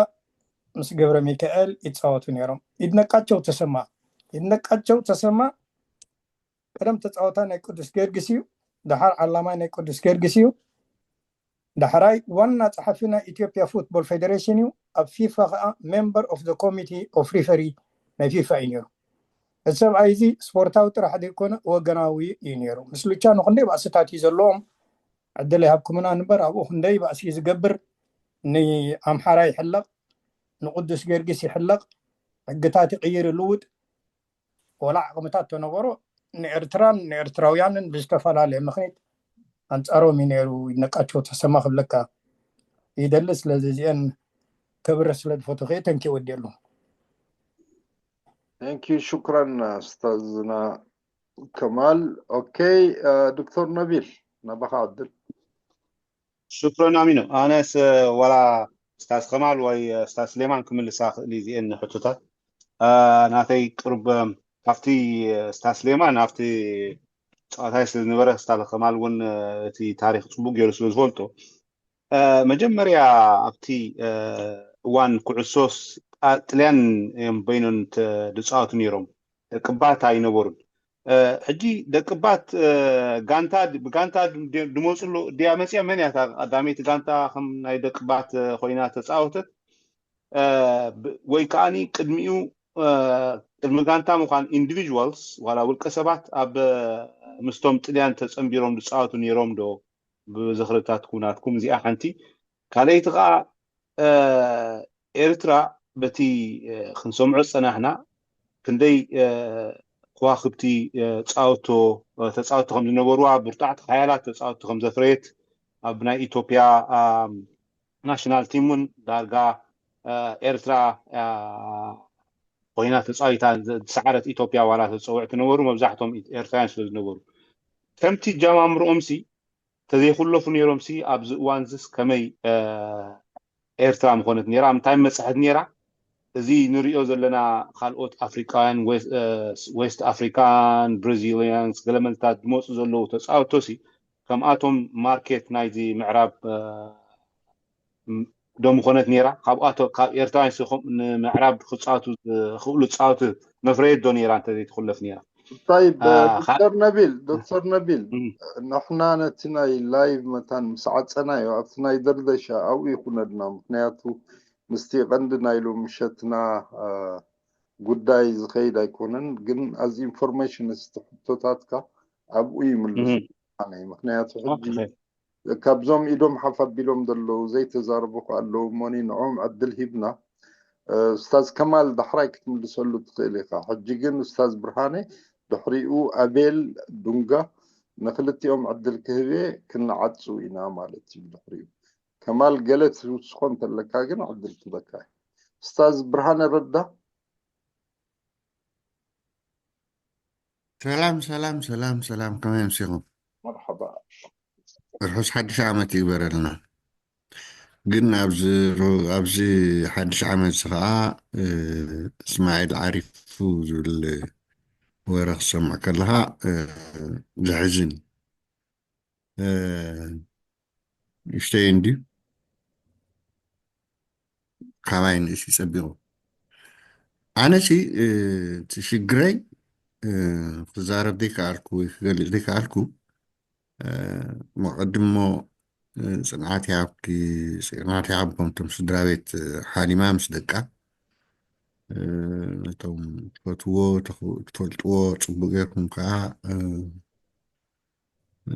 ምስ ገብረ ሚካኤል ይፃወቱ ነይሮም። ይድነቃቸው ተሰማ፣ ይድነቃቸው ተሰማ ቀደም ተፃወታይ ናይ ቅዱስ ጊዮርጊስ እዩ። ደሓር ዓላማይ ናይ ቅዱስ ጊዮርጊስ እዩ። ዳሕራይ ዋና ጸሓፊ ናይ ኢትዮጵያ ፉትቦል ፌደሬሽን እዩ። ኣብ ፊፋ ከዓ member of the committee of referee ናይ ፊፋ እዩ ነይሩ። እዚ ሰብኣይ እዚ ስፖርታዊ ጥራሕ ዘይኮነ ወገናዊ እዩ ነይሩ። ምስ ሉቻኖ ክንደይ ባእስታት እዩ ዘለዎም፣ ዕድል ይሃብኩምና ንበር ኣብኡ ክንደይ ባእሲ እዩ ዝገብር። ንኣምሓራ ይሕለቕ፣ ንቅዱስ ጊዮርጊስ ይሕለቕ፣ ሕግታት ይቕይር ይልውጥ። ወላ ዓቕምታት ተነበሮ ንኤርትራን ንኤርትራውያንን ብዝተፈላለየ ምኽኒት ኣንጻሮም እዩ ነይሩ። ይድነቃቸው ተሰማ ክብለካ ይደሊ። ስለዚ እዚአን ክብረ ስለ ዝፈቱ ከ ተንኪ ወዲ ኣለኹ። Thank you፣ ሽኩራን ኡስታዝና ከማል። ኦኬ፣ ዶክተር ነቢል ናባኻ ዕድል። ሽኩረን ኣሚኑ። ኣነስ ዋላ ስታዝ ከማል ወይ ስታዝ ስሌማን ክምልሳ ክእል እዩ እዚአን ሕቶታት። ናተይ ቅርብ ኣብቲ ስታዝ ስሌማን ኣብቲ ጨዋታይ ስለ ዝነበረ ስታዝ ከማል እውን እቲ ታሪክ ፅቡቅ ገይሩ ስለ ዝፈልጦ፣ መጀመርያ ኣብቲ እዋን ኩዕሶስ ጥልያን እዮም በይኖን ዝፃወቱ ነይሮም፣ ቅባት ኣይነበሩን። ሕጂ ደቅባት ጋንታ ብጋንታ ድመፅሉ ድያ መፅያ? መን እያ እታ ቀዳመይቲ ጋንታ ከም ናይ ደቅባት ኮይና ተፃወተት? ወይ ከዓኒ ቅድሚኡ ቅድሚ ጋንታ ምኳን ኢንዲቪጅዋልስ ዋላ ውልቀ ሰባት ኣብ ምስቶም ጥልያን ተፀንቢሮም ዝፃወቱ ነይሮም ዶ? ብዝኽርታትኩም ናትኩም እዚኣ ሓንቲ። ካልኣይቲ ከዓ ኤርትራ በቲ ክንሰምዖ ዝፀናሕና ክንደይ ከዋክብቲ ተፃወቶ ተፃወቲ ከም ዝነበርዋ፣ ብርጣዕቲ ሓያላት ተፃወቲ ከም ዘፍረየት፣ ኣብ ናይ ኢትዮጵያ ናሽናል ቲም እውን ዳርጋ ኤርትራ ኮይና ተፃዊታ ዝሰዓረት ኢትዮጵያ ዋላ ተፀውዕቲ ነበሩ፣ መብዛሕቶም ኤርትራውያን ስለ ዝነበሩ ከምቲ ጃማምርኦምሲ ተዘይክለፉ ነይሮምሲ ኣብዚ እዋንዝስ ከመይ ኤርትራ ምኾነት ነይራ? ምንታይ መፅሐት ነይራ? እዚ ንሪኦ ዘለና ካልኦት ኣፍሪቃውያን፣ ዌስት ኣፍሪካን ብራዚሊያንስ ገለመልታት ዝመፁ ዘለዉ ተፃወቶሲ ከምኣቶም ማርኬት ናይዚ ምዕራብ ዶ ምኾነት ነይራ? ካብኣቶ ካብ ኤርትራውያን ንመዕራብ ክፃወቱ ዝኽእሉ ፃወቲ መፍረየት ዶ ነይራ እንተዘይትኽለፍ ነይራ? طيب ዶክተር ነቢል ዶክተር ነቢል ንሕና ነቲ ናይ ላይቭ መታን ምስ ዓፀናዮ ኣብቲ ናይ ደርደሻ ኣብኡ ይኹነልና። ምክንያቱ ምስቲ ቀንዲ ናይ ሎሚ ምሸትና ጉዳይ ዝኸይድ ኣይኮነን። ግን ኣዚ ኢንፎርሜሽን እስቲ ሕቶታትካ ኣብኡ ይምልሱ። ምክንያቱ ሕጂ ካብዞም ኢዶም ሓፍ ኣቢሎም ዘለዉ ዘይተዛረቡ ከ ኣለዉ እሞኒ ንዕኦም ዕድል ሂብና። ኡስታዝ ከማል ዳሕራይ ክትምልሰሉ ትኽእል ኢኻ። ሕጂ ግን ኡስታዝ ብርሃነ ድሕሪኡ ኣቤል ዱንጋ ንክልቲኦም ዕድል ክህብ እየ። ክንዓጹ ኢና ማለት እዩ። ድሕሪኡ ከማል ገለ ትውስኾ እንተለካ ግን ዕድል ክበካ እዩ። ኡስታዝ ብርሃነ ረዳ። ሰላም ሰላም ሰላም ሰላም፣ ከመይ ኣምሲኹም? መርሓባ። ርሑስ ሓድሽ ዓመት ይግበረልና። ግን ኣብዚ ሩ- ኣብዚ ሓድሽ ዓመት እዚ ከዓ እ፣ እስማዒል ዓሪፉ ዝብል ወረ ክሰምዕ ከለካ እ፣ ዘሕዝን እዩ። እ፣ ንእሽተይ እንድዩ ካባይ ንእስ ይጸቢቑ። ኣነሲ እ፣ እቲ ሽግረይ እ፣ ክዛረብ ዘይከኣልኩ ወይ ክገልጽ ዘይከኣልኩ እ፣ መቐድሞ እ፣ ጽንዓት ይሃብኪ፣ ጽንዓት ይሃብኩም እቶም ስድራ ቤት እ፣ ሓሊማ ምስ ደቃ እ፣ ነቶም ትፈትዎ ተኽ- ትፈልጥዎ ጽቡቅ ጌርኩም ከዓ እ፣ እ፣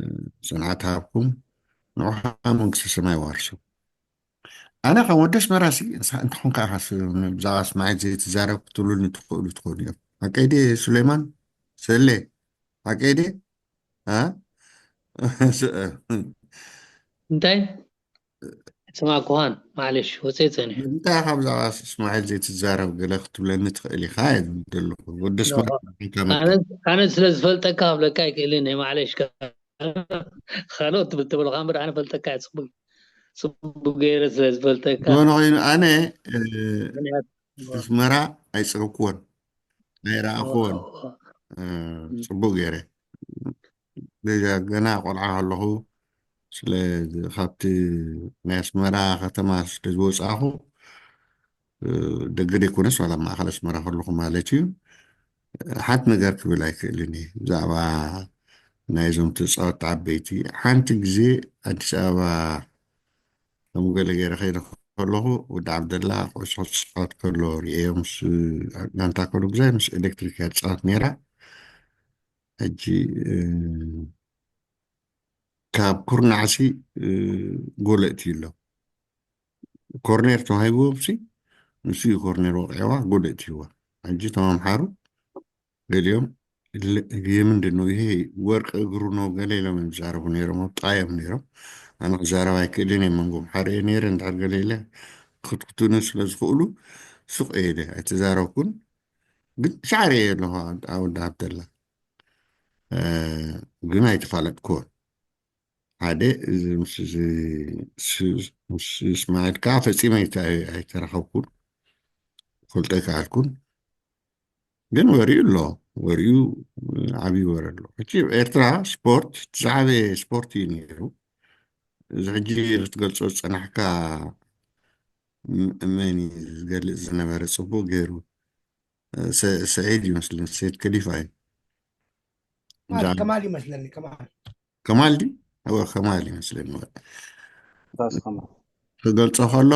ጽንዓት ሃብኩም ንዑ ከዓ መንግስተ ሰማይ ዋርሱ። ኣነ ከም ወዲ ኣስመራ ሲ እንሳ- እንተኾንካ ኢኻ ስ- ብዛዕባ እስማዒል ዘይትዛረብ ክትብሉኒ ትኽእሉ ትኾኑ እዮም። ሓቀይ ድየ ሱሌማን ሰሌ? ሓቀይ ድየ? ኣ? ስ- እንታይ ስማ ኩሃን ማዕለሽ ወፀይ ፀኒሑ እንታይ ኢኻ ብዛዕባ እስማዒል ዘይትዛረብ ገለ ክትብለኒ ትኽእል ኢኻ እየ ዝብል ዘለኹ። ወዲ ኣስመራ እንታይ መ- ኣነ ኣነ ስለ ዝፈልጠካ ክብለካ ኣይክእልን እየ ማዕለሽ። ካልኦት ትብል ትብልካ እምበር ኣነ ፈልጠካ እየ ፅቡቅ ፅቡቅ ገይረ ስለ ዝፈልጠካ ዝኾነ ኮይኑ ኣነ እ፣ ኣስመራ ኣይፀረብክዎን ኣይረኣኽዎን እ፣ ፅቡቅ ገይረ ገዛ ገና ቆልዓ ከለኹ ስለ ካብቲ ናይ ኣስመራ ከተማ ስለ ዝወፃእኹ እ፣ ደገ ዘይኮነስ ዋላ ማእኸል ኣስመራ ከለኹ ማለት እዩ። ሓንቲ ነገር ክብል ኣይክእልን እየ ብዛዕባ ናይዞም ተፃወቲ ዓበይቲ። ሓንቲ ግዜ ኣዲስ ኣበባ ከም ገለ ገይረ ከይደ ከለኹ ወዲ ዓብደላ ኩዕሶ ክፃወት ከሎ ርእዮ ምስ ጋንታ ከሉ ግዜ ምስ ኤሌክትሪክ እያ ትፃወት ነይራ። ሕጂ እ፣ ካብ ኩርናዕሲ እ፣ ጎል ኣእትዩ ኣሎ። ኮርኔር ተዋሂብዎም ሲ ንሱ እዩ ኮርኔር ወቂዕዋ ጎል ኣእትይዋ። ሕጂ እቶም ኣምሓሩ ገሊኦም ል- ይህ ምንድን ነው ይሄ ወርቅ እግሩ ነው ገለ ኢሎም እዮም ዝዛረቡ ነይሮም ኣብጣ እዮም ነይሮም። ኣነ ክዛረብ ኣይክእልን እየ መንጎም ሓደ እየ ነይረ እንድሕር ገለ ኢለ ክትክቱኒ ስለ ዝኽእሉ ሱቕ እየ ኢለ ኣይተዛረብኩን። ግን ሻዕር እየ ኣለኹ ኣወዲ ዓብደላ እ፣ ግን ኣይተፋለጥክዎን ሓደ እዚ ምስ እዚ ስ- ምስ እስማዒል ከዓ ፈፂመ ኣይተ- ኣይተራኸብኩን ፈልጦ ኣይከኣልኩን። ግን ወሪኡ ኣሎ ወሪኡ ዓብዪ ወረ ኣሎ። ሕጂ ኤርትራ ስፖርት እቲ ዝዓበየ ስፖርት እዩ ነይሩ። እዚ ሕጂ ክትገልፆ ዝፀናሕካ ም- መን እዩ ዝገልፅ ዝነበረ ፅቡቅ ገይሩ እ፣ ሰ- ሰዒድ ይመስለኒ ሰይድ ከሊፋ እዩ። ከማል ከማል ይመስለኒ ከማል ከማል ድዩ? እወ ከማል ይመስለኒ። እወ። ኡስታዝ ከማል ክገልጾ ከሎ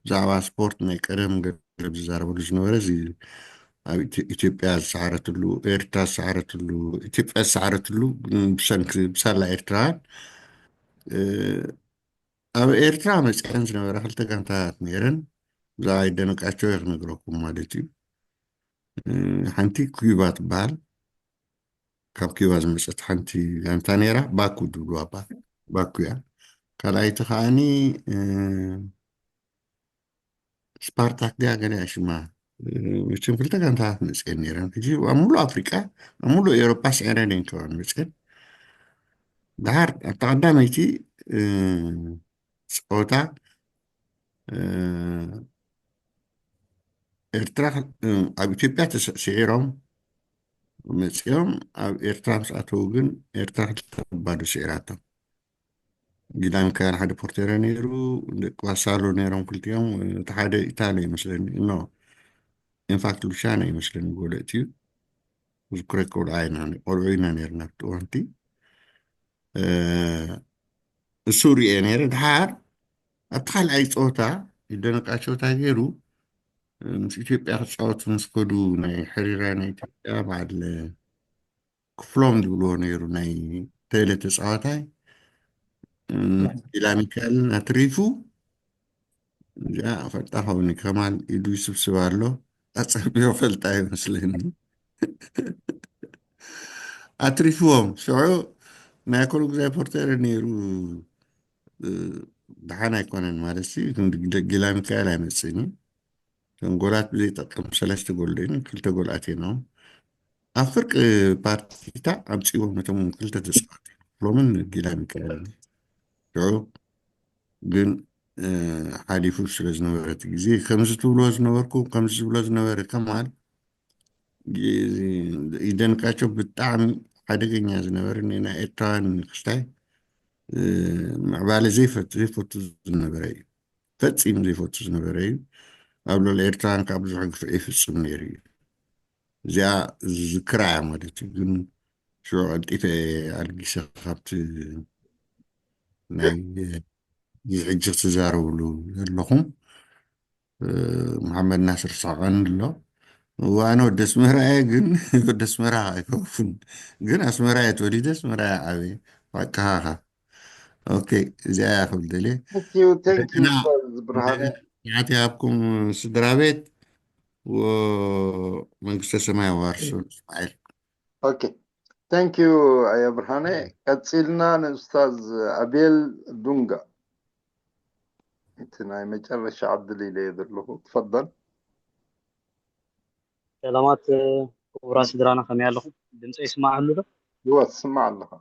ብዛዕባ ስፖርት ናይ ቀደም ገለ ዝዛረበሉ ዝነበረ እዚ ኣብ ኢትዮ- ኢትዮጵያ ዝሰዓረትሉ ኤርትራ ዝሰዓረትሉ ኢትዮጵያ ዝሰዓረትሉ ግን ብሰንኪ ብሳላ ኤርትራውያን ኣብ ኤርትራ መፅአን ዝነበራ ክልተ ጋንታት ነይረን። ብዛዕባ ይደነቃቸው ክነግረኩም ማለት እዩ። ሓንቲ ኩባ ትበሃል፣ ካብ ኩባ ዝመፀት ሓንቲ ጋንታ ነይራ፣ ባኩ ዝብልዋ ባኩ እያ። ካልኣይቲ ከዓኒ ስፓርታክ ድያ ገለ ሽማ፣ መቸም ክልተ ጋንታት መፅአን ነይረን። ሕጂ ኣብ ሙሉእ ኣፍሪቃ፣ ኣብ ሙሉእ ኤውሮጳ ስዒረን እየን ከባቢ መፅአን። ድሓር ኣብታ ቀዳመይቲ ጸወታ ኤርትራ ኣብ ኢትዮጵያ ስዒሮም መፂኦም፣ ኣብ ኤርትራ ምስ ኣተዉ ግን ኤርትራ ክልተ ባዶ ስዒራቶም። ጊላ ሚካኤል ሓደ ፖርቴረ ነይሩ፣ ደቂ ባሳሎ ነይሮም ክልቲኦም። እቲ ሓደ ኢታሊ ይመስለኒ፣ ኖ ኢንፋክት ሉሻና ይመስለኒ፣ ጎለእቲ እዩ። ዝክረ ቆልዓ ኢና፣ ቆልዑ ኢና ነይርና ኣብቲ እዋንቲ። እሱ ርእየ ነይረ። ድሓር ኣብቲ ካልኣይ ፀወታ ይደነቃቸው እንታይ ገይሩ፣ ምስ ኢትዮጵያ ክፃወቱ ምስ ከዱ፣ ናይ ሕሪራ ናይ ኢትዮጵያ በዓል ክፍሎም ዝብልዎ ነይሩ፣ ናይ ቴሌ ተፃዋታይ፣ ጊላ ሚካኤልን ኣትሪፉ። እዚኣ ፈልጣ ኸውን ከማል ኢዱ ይስብስብ ኣሎ። ኣፀቢዮ ፈልጣ ይመስለኒ። ኣትሪፍዎም ሽዑ ናይ ኮሉ ግዜ ፖርተር ነይሩ። ደሓን ኣይኮነን ማለት ሲ፣ ጊላ ሚካኤል ኣይመፅእን እዩ። እቶም ጎላት ብዘይጠቅም ሰለስተ ጎል ዶይኑ ክልተ ጎል ኣትየኖም። ኣብ ፍርቂ ፓርቲታ ኣምፅዎም ነቶም ክልተ ተፃወቲ ክፍሎምን ጊላ ሚካኤልን። ሽዑ ግን ሓሊፉ ስለ ዝነበረ እቲ ግዜ ከምዚ ትብልዎ ዝነበርኩም ከምዚ ዝብሎ ዝነበረ ከማል ይደንቃቸው ብጣዕሚ ሓደገኛ ዝነበረ ናይ ኤርትራውያን ክስታይ ምዕባለ ዘይፈቱ ዝነበረ እዩ። ፈፂሙ ዘይፈቱ ዝነበረ እዩ። ኣብ ልዕሊ ኤርትራውያን ካብ ብዙሕ ግፍዒ ይፍፅም ነይሩ እዩ። እዚኣ ዝዝክራ እያ ማለት እዩ። ግን ሽዑ ቀልጢፈ ኣልጊሰ ካብቲ ናይ እዚ ሕጂ ክትዛረብሉ ዘለኹም መሓመድ ናስር ሳቐን ኣሎ። እዋን ወደ ኣስመራ እየ፣ ግን ወደ ኣስመራ ኣይከውፍን። ግን ኣስመራ እየ ተወሊደ፣ ኣስመራ እየ ዓብየ። ባቃኻ። ኦኬ፣ እዚኣ እያ ክብል ደልየ። ብርሃነ። ናት ያብኩም ስድራ ቤት ወመንግስተ ሰማይ ዋርሶ እስማኤል። ኦኬ፣ thank you ኣያ ብርሃነ። ቀፂልና ንኡስታዝ ኣቤል ዱንጋ፣ እቲ ናይ መጨረሻ ዕድል ኢለ ዘለኹ። ትፈደል። ሰላማት ክቡራት ስድራና፣ ከመይ ኣለኹም? ድምፂ ይስማዕ ኣሎ ዶ? ይወ ትስማዕ ኣለኻ።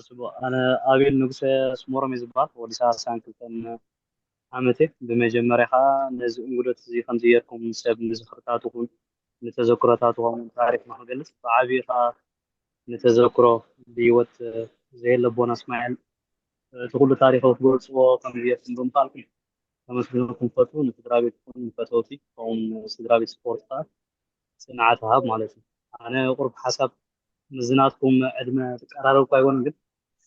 ጽቡቕ። ኣነ ኣቤል ንጉሰ ኣስመሮም እየ ዝበሃል። ወዲ ሰላሳን ክልተን ዓመት እየ። ብመጀመርያ ከዓ ነዚ እንግዶት እዚ ከምዚ ጌርኩም ሰብ ንዝኽርታትኹም ንተዘክሮታትኹም ታሪኽ ንኽገልጽ፣ ብዓብዪ ከዓ ንተዘክሮ ብህይወት ዘየለ ኣቦና እስማኤል እቲ ኩሉ ታሪኽ ክትገልጽዎ ከምዚ ጌርኩም ብምኽኣልኩም ከመስግነኩም ፈቱ። ንስድራ ቤትኩም ንፈተውቲ ከምኡውን ስድራ ቤት ስፖርት ከዓ ፅንዓት ሃብ ማለት እዩ። ኣነ ቁርብ ሓሳብ ምስ ናትኩም ዕድመ ትቀራረብ እኳ ኣይኮነን፣ ግን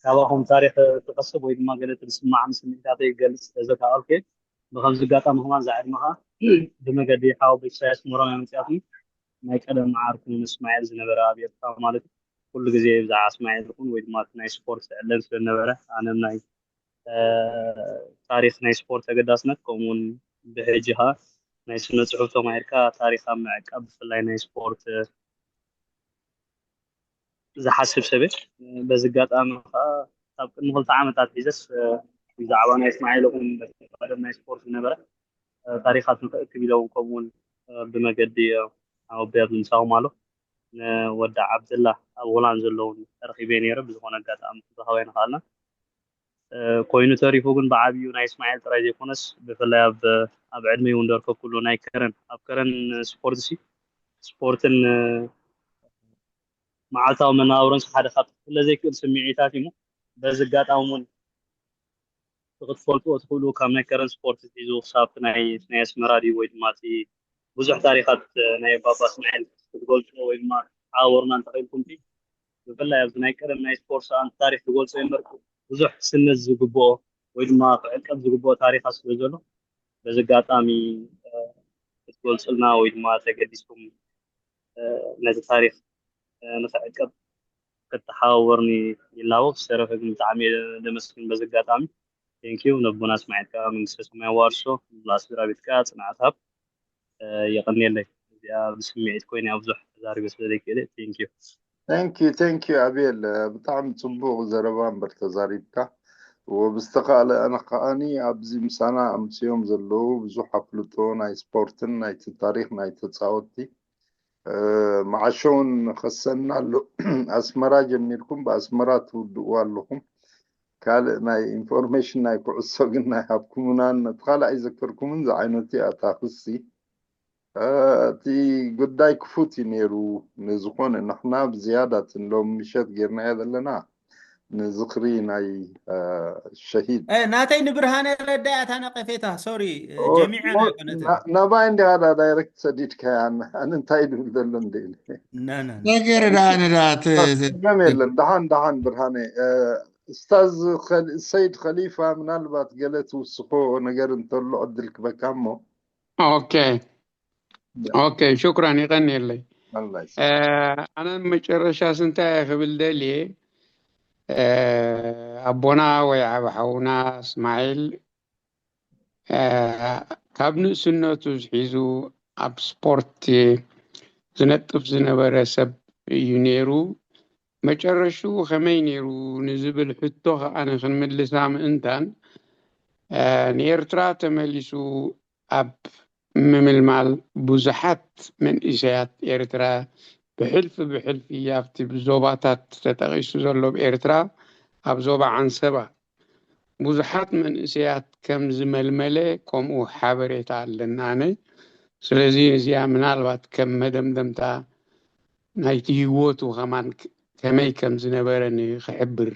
ካባኹም ታሪኽ ክቐስብ ወይ ድማ ገለ እቲ ዝስማዓኒ ስምዒታተይ ክገልፅ ስለዘከኣልኩ እየ። ብኸምዚ ኣጋጣሚ ከማን እዛ ዕድመኻ ብመገዲ ሓወቦይ ኢሳያስ ሞሮም እያ መፂኣትኒ። ናይ ቀደም ዓርኩ ንእስማኤል ዝነበረ ኣብ ኤርትራ ማለት እዩ። ኩሉ ግዜ ብዛዕባ እስማኤል ይኹን ወይ ድማ እቲ ናይ ስፖርት ዕለም ስለ ዝነበረ ኣነ ናይ ታሪኽ ናይ ስፖርት ተገዳስነት ከምኡ እውን ብሕጂ ኸዓ ናይ ስነ ፅሑፍ ተማሂርካ ታሪኽ ኣብ ምዕቃብ ብፍላይ ናይ ስፖርት ዝሓስብ ሰብ እየ። በዚ ኣጋጣሚ ከዓ ካብ ቅድሚ ክልተ ዓመታት ሒዘስ ብዛዕባ ናይ እስማኤል ይኹን በቲ ቀደም ናይ ስፖርት ዝነበረ ታሪኻት ንክእክብ ኢለ እውን ከምኡ እውን ብመገዲ ኣወበይ ኣብዚ ምሳኹም ኣሎ ንወዲ ዓብደላ ኣብ ሆላንድ ዘለውን ረኺበ ነይረ። ብዝኾነ ኣጋጣሚ ክንረኸብ ኣይንኸኣልና። ኮይኑ ተሪፉ ግን ብዓብዩ ናይ እስማኤል ጥራይ ዘይኮነስ ብፍላይ ኣብ ኣብ ዕድመይ እውን ደርከብኩሉ ናይ ከረን ኣብ ከረን ስፖርት ሲ ስፖርትን መዓልታዊ መነባብሮን ሓደ ካብ ክፍለ ዘይክእል ስምዒታት እዩ። በዚ ኣጋጣሚ እውን ክትፈልጥዎ ትኽእሉ ካብ ናይ ከረን ስፖርት ሒዙ ክሳብ ናይ ናይ ኣስመራ ድዩ ወይ ድማ እቲ ብዙሕ ታሪኻት ናይ ባባ እስማኤል ክትገልፅዎ ወይ ድማ ሓወርና እንተኽኢልኩም ብፍላይ ኣብዚ ናይ ቀደም ናይ ስፖርት ሰኣን ታሪክ ክገልፆ የመርኩ ብዙሕ ስነት ዝግብኦ ወይ ድማ ክዕቀብ ዝግብኦ ታሪኻት ስለ ዘሎ በዚ ኣጋጣሚ ክትገልፁልና ወይ ድማ ተገዲስኩም ነዚ ታሪክ ንክዕቀብ ክትተሓባበርኒ ይላቦ። ብዝተረፈ ግን ብጣዕሚ እየ ደመስግን በዚ ኣጋጣሚ። Thank you። ነቦና እስማዒል ከዓ መንግስተ ሰማይ ዋርሶ፣ ንመላእ ስድራ ቤት ከዓ ጽንዓት ሃብ። የቐንየለይ። እዚኣ ብስምዒት ኮይነ ብዙሕ ተዛሪበ ስለ ዘይክእል። Thank you። Thank you, thank you ኣቤል። ብጣዕሚ ጽቡቕ ዘረባ እምበር ተዛሪብካ። ወብዝተኻእለ ኣነ ከዓኒ ኣብዚ ምሳና ኣምስዮም ዘለዉ ብዙሕ ኣፍልጦ ናይ ስፖርትን ናይቲ ታሪኽ ናይ ተጻወትቲ መዓሾውን ከሰና ኣሎ። ኣስመራ ጀሚርኩም ብኣስመራ ትውድእዋ ኣለኹም። ካልእ ናይ ኢንፎርሜሽን ናይ ኩዕሶ ግን ናይ ሃብኩምናን ነቲ ካልእ ኣይዘከርኩምን ዝዓይነቱ ኣታ ክሲ እቲ ጉዳይ ክፉት እዩ ነይሩ። ንዝኾነ ንሕና ብዝያዳ እቲ ሎም ምሸት ጌርናዮ ዘለና ንዝኽሪ ናይ ሸሂድ ናተይ ንብርሃነ ረዳይ ኣታ ነቀፌታ ሶሪ ጀሚዐ ኣይኮነትን ናባይ እንዲኻ ዳ ዳይረክት ሰዲድካያ ኣነ እንታይ ድብል ዘሎ እንደ ነገር ዳ ነዳ ጸገም የለን። ደሓን ደሓን ብርሃነ ኡስታዝ ሰይድ ከሊፋ ምናልባት ገለ ትውስኾ ነገር እንተሎ ዕድል ክበካ እሞ okay okay شكرا ይቀንየለይ። ኣነ መጨረሻስ እንታይ ክብል ደልየ ኣቦና ወይ ዓቢ ሓውና እስማዒል ካብ ንእስነቱ ዝሒዙ ኣብ ስፖርት ዝነጥፍ ዝነበረ ሰብ እዩ ነይሩ። መጨረሽኡ ከመይ ነይሩ ንዝብል ሕቶ ከኣ ክንምልሳ ምእንታን ንኤርትራ ተመሊሱ ኣብ ምምልማል ብዙሓት መንእሰያት ኤርትራ ብሕልፊ ብሕልፊ ኣብቲ ብዞባታት ተጠቒሱ ዘሎ ኤርትራ ኣብ ዞባ ዓንሰባ ብዙሓት መንእሰያት ከም ዝመልመለ ከምኡ ሓበሬታ ኣለና ኣነ። ስለዚ እዚኣ ምናልባት ከም መደምደምታ ናይቲ ህይወቱ ከማን ከመይ ከም ዝነበረ ንክሕብር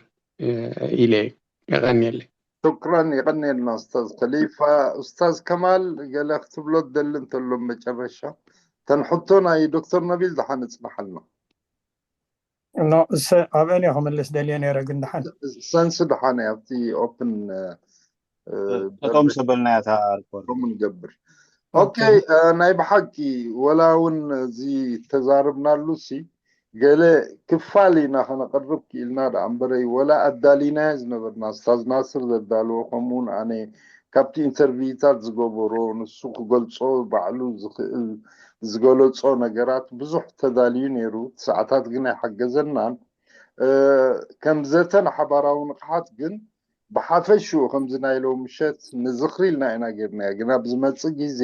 ኢለ የቐንየለይ። ሹክራን የቐንየልና ኡስታዝ ከሊፋ። ኡስታዝ ከማል ገለ ክትብሎ ትደሊ እንተሎ መጨረሻ ተን ሕቶ ናይ ዶክተር ነቢል ደሓን እጽናሓልና። ኖ እሰ ኣብአን እየ ክምልስ ደልየ ነይረ ግን ደሓን ሰንስ ደሓን ኣብቲ ኦፕን ጠጠው ምስ በልናያ እታ ሪፖርት ከምኡ ንገብር። ኦኬ ናይ ብሓቂ ወላ እውን እዚ ተዛርብናሉ ሲ ገለ ክፋል ኢና ከነቕርብ ክኢልና ደኣ እምበረይ ወላ ኣዳሊናዮ ዝነበርና ስታዝ ናስር ዘዳልዎ ከምኡውን ኣነ ካብቲ ኢንተርቪውታት ዝገበሮ ንሱ ክገልጾ ባዕሉ ዝኽእል ዝገለጾ ነገራት ብዙሕ ተዳልዩ ነይሩ። እቲ ሰዓታት ግን ኣይሓገዘናን። ከም ዘተን ሓባራዊ ንቕሓት ግን ብሓፈሽኡ ከምዚ ናይ ሎሚ ምሸት ንዝኽሪ ኢልና ኢና ጌርናዮ። ግን ኣብ ዝመጽእ ግዜ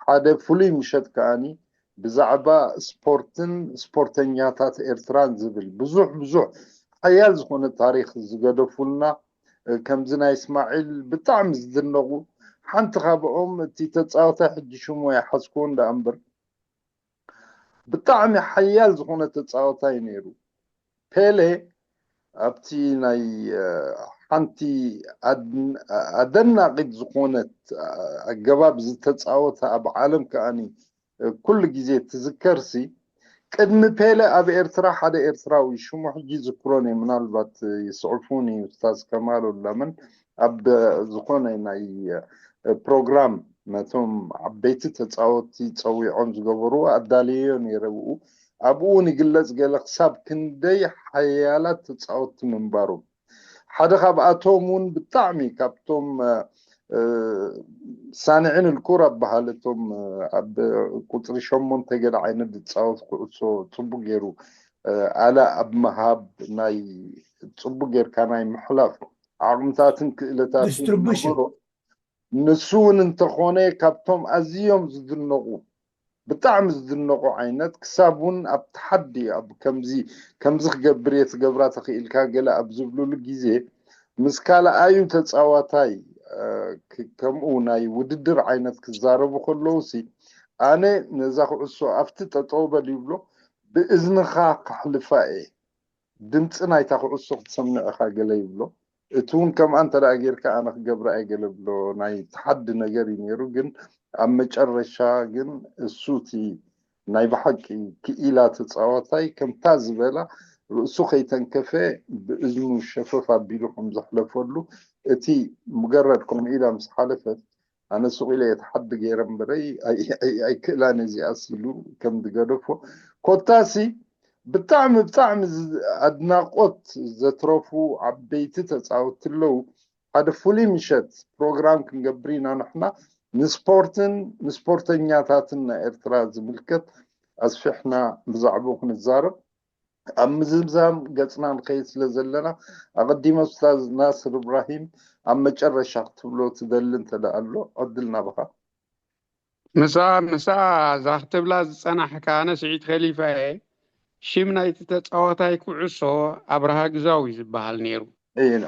ሓደ ፍሉይ ምሸት ከኣኒ ብዛዕባ ስፖርትን ስፖርተኛታት ኤርትራን ዝብል ብዙሕ ብዙሕ ሓያል ዝኾነ ታሪኽ ዝገደፉልና ከምዚ ናይ እስማዒል ብጣዕሚ ዝድነቑ ሓንቲ ካብኦም እቲ ተጻወታይ ሕጂ ሽሙ ኣይሓዝክዎን ደኣ እምበር ብጣዕሚ ሓያል ዝኾነ ተጻወታይ ነይሩ። ፔሌ ኣብቲ ናይ ሓንቲ ኣደናቂት ዝኾነት ኣገባብ ዝተጻወተ ኣብ ዓለም ከኣኒ ኩሉ ግዜ ትዝከርሲ ቅድሚ ፔለ ኣብ ኤርትራ ሓደ ኤርትራዊ ሽሙ ሕጂ ዝክሮን እዩ ምናልባት ይስዕፉን እዩ ስታዝ ከማል ለምን ኣብ ዝኾነ ናይ ፕሮግራም ነቶም ዓበይቲ ተፃወትቲ ፀዊዖም ዝገበሩ ኣዳልየዮ ነይረ ብኡ ኣብኡ እውን ይግለፅ ገለ ክሳብ ክንደይ ሓያላት ተፃወትቲ ምንባሮም ሓደ ካብኣቶም እውን ብጣዕሚ ካብቶም ሳንዒን ልኩር ኣበሃለቶም ኣብ ቁፅሪ ሸሞንተ ገለ ዓይነት ዝፃወት ኩዕሶ ፅቡቅ ገይሩ ኣላ ኣብ ምሃብ ናይ ፅቡቅ ጌርካ ናይ ምሕላፍ ዓቕምታትን ክእለታትን ዝነበሮ ንሱ እውን እንተኾነ ካብቶም ኣዝዮም ዝድነቑ ብጣዕሚ ዝድነቑ ዓይነት ክሳብ እውን ኣብቲ ሓዲ ኣብ ከምዚ ከምዚ ክገብር እየ ትገብራ ተኽኢልካ ገለ ኣብ ዝብሉሉ ግዜ ምስ ካልኣዩ ተፃዋታይ ከምኡ ናይ ውድድር ዓይነት ክዛረቡ ከለውሲ ኣነ ነዛ ኩዕሶ ኣብቲ ጠጠው በል ይብሎ ብእዝንኻ ከሕልፋ እየ ድምፂ ናይታ ኩዕሶ ክትሰምዕ ኢኻ ገለ ይብሎ እቲ እውን ከምኣ እንተ ጌርካ ኣነ ክገብራ እየ ገለ ብሎ ናይ ተሓዲ ነገር እዩ ነይሩ ግን ኣብ መጨረሻ ግን እሱ እቲ ናይ ብሓቂ ክኢላ ተፃዋታይ ከምታ ዝበላ ርእሱ ከይተንከፈ ብእዝኑ ሸፈፍ ኣቢሉ ከም ዘሕለፈሉ እቲ ሙገረድ ከምኡ ኢላ ምስ ሓለፈት ኣነ ሱቕ ኢለ እየ ተሓዲ ገይረ እምበረይ ኣይክእላን እዚኣስ ኢሉ ከም ዝገደፎ ኮታሲ ብጣዕሚ ብጣዕሚ ኣድናቆት ዘትረፉ ዓበይቲ ተፃወትቲ ኣለዉ። ሓደ ፍሉይ ምሸት ፕሮግራም ክንገብር ኢና ንሕና። ንስፖርትን ንስፖርተኛታትን ናይ ኤርትራ ዝምልከት ኣስፊሕና ብዛዕባኡ ክንዛረብ ኣብ ምዝምዛም ገፅና ንኸይድ ስለ ዘለና፣ ኣቐዲመ ኡስታዝ ናስር እብራሂም ኣብ መጨረሻ ክትብሎ ትደሊ እንተ ኣሎ ዕድል ናባኻ። ምሳ ምሳ እዛ ክትብላ ዝፀናሕካ ኣነ ስዒድ ከሊፋ እየ። ሽም ናይቲ ተፃዋታይ ኩዕሶ ኣብርሃ ግዛው እዩ ዝበሃል ነይሩ። ኢና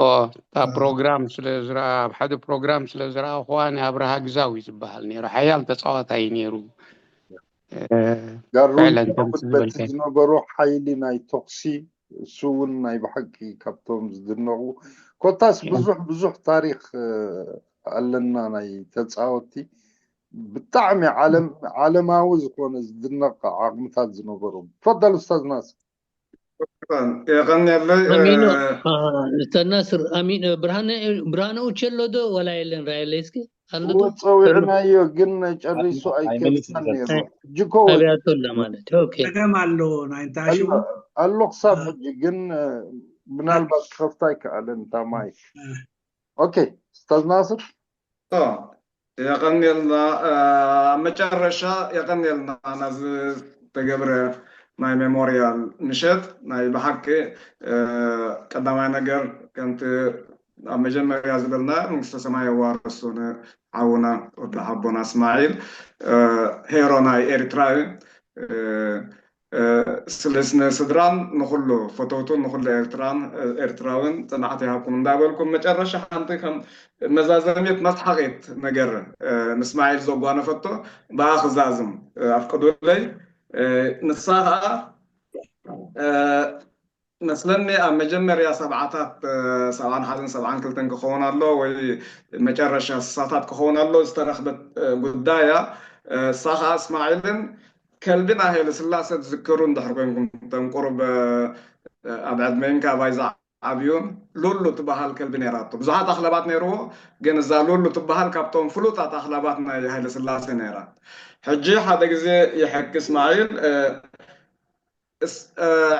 ኦ እታ ፕሮግራም ስለ ዝረኣ ኣብ ሓደ ፕሮግራም ስለ ዝረኣኹዋ ንኣብርሃ ግዛው እዩ ዝበሃል ነይሩ። ሓያል ተፃዋታይ እዩ ነይሩ። ጋሩ ፍዕለን ከም በቲ ዝበልካዮ። ዝነበሮ ሓይሊ ናይ ቶክሲ እሱ እውን ናይ ብሓቂ ካብቶም ዝድነቑ። ኮታስ ብዙሕ ብዙሕ ታሪክ ኣለና ናይ ተፃወቲ ብጣዕሚ ዓለም ዓለማዊ ዝኾነ ዝድነቕ ዓቕምታት ዝነበሮም። ትፈደል ኡስታዝ ናስር። የቐንየለይ ኣሚኑ ኡስታዝ ናስር ኣሚን ብርሃነ ብርሃነ ኡቸሎ ዶ ወላ የለን ራየለይ እስኪ ኣሎ ዶ? ጸዊዕናዮ ግን ጨሪሱ ኣይከፍተን ነይሩ። ጅኮ ወይ ኣብያቶ ኣላ ማለት እዩ። ኦኬ ጸገም ኣሎ ናይ እንታይ ሽሙ ኣሎ ክሳብ ሕጂ ግን ምናልባት ክኸፍታ ኣይከኣለን እታ ማይክ። ኦኬ ኡስታዝ ናስር የቐንየልና። ኣብ መጨረሻ የቐንየልና ነዚ ተገብረ ናይ ሜሞርያል ምሸት ናይ ብሓቂ ቀዳማይ ነገር ከምቲ ኣብ መጀመርያ ዝበልና መንግስተ ሰማይ የዋርሶ ንሓውና ወዲ ሓቦና እስማዒል ሄሮ ናይ ኤርትራ እዩ። ስለ ስነ ስድራን ንኩሉ ፈተውቱን ንኩሉ ኤርትራን ኤርትራውን ጽንዓት ይሃብኩም እንዳበልኩም መጨረሻ ሓንቲ ከም መዛዘሚት መስሓቂት ነገር ንእስማዒል ዘጓነፈቶ ብኣ ክዛዝም ኣፍቅዱለይ። ንሳ ከዓ መስለኒ ኣብ መጀመርያ ሰብዓታት ሰብዓን ሓደን ሰብዓን ክልተን ክኸውን ኣሎ ወይ መጨረሻ ስሳታት ክኸውን ኣሎ ዝተረኽበት ጉዳያ እሳ ከዓ እስማዒልን ከልብን ኣሄለ ስላሰ ትዝክሩ እንድሕር ኮይንኩም ተንቁሩብ ኣብ ዕድመይን ካባይ ዝዓብዩን ሉሉ ትበሃል ከልቢ ነይራቶ። ብዙሓት ኣኽለባት ነይርዎ፣ ግን እዛ ሉሉ ትበሃል ካብቶም ፍሉጣት ኣኽለባት ናይ ሃይለ ስላሴ ነይራ። ሕጂ ሓደ ግዜ ይሕኪ እስማዒል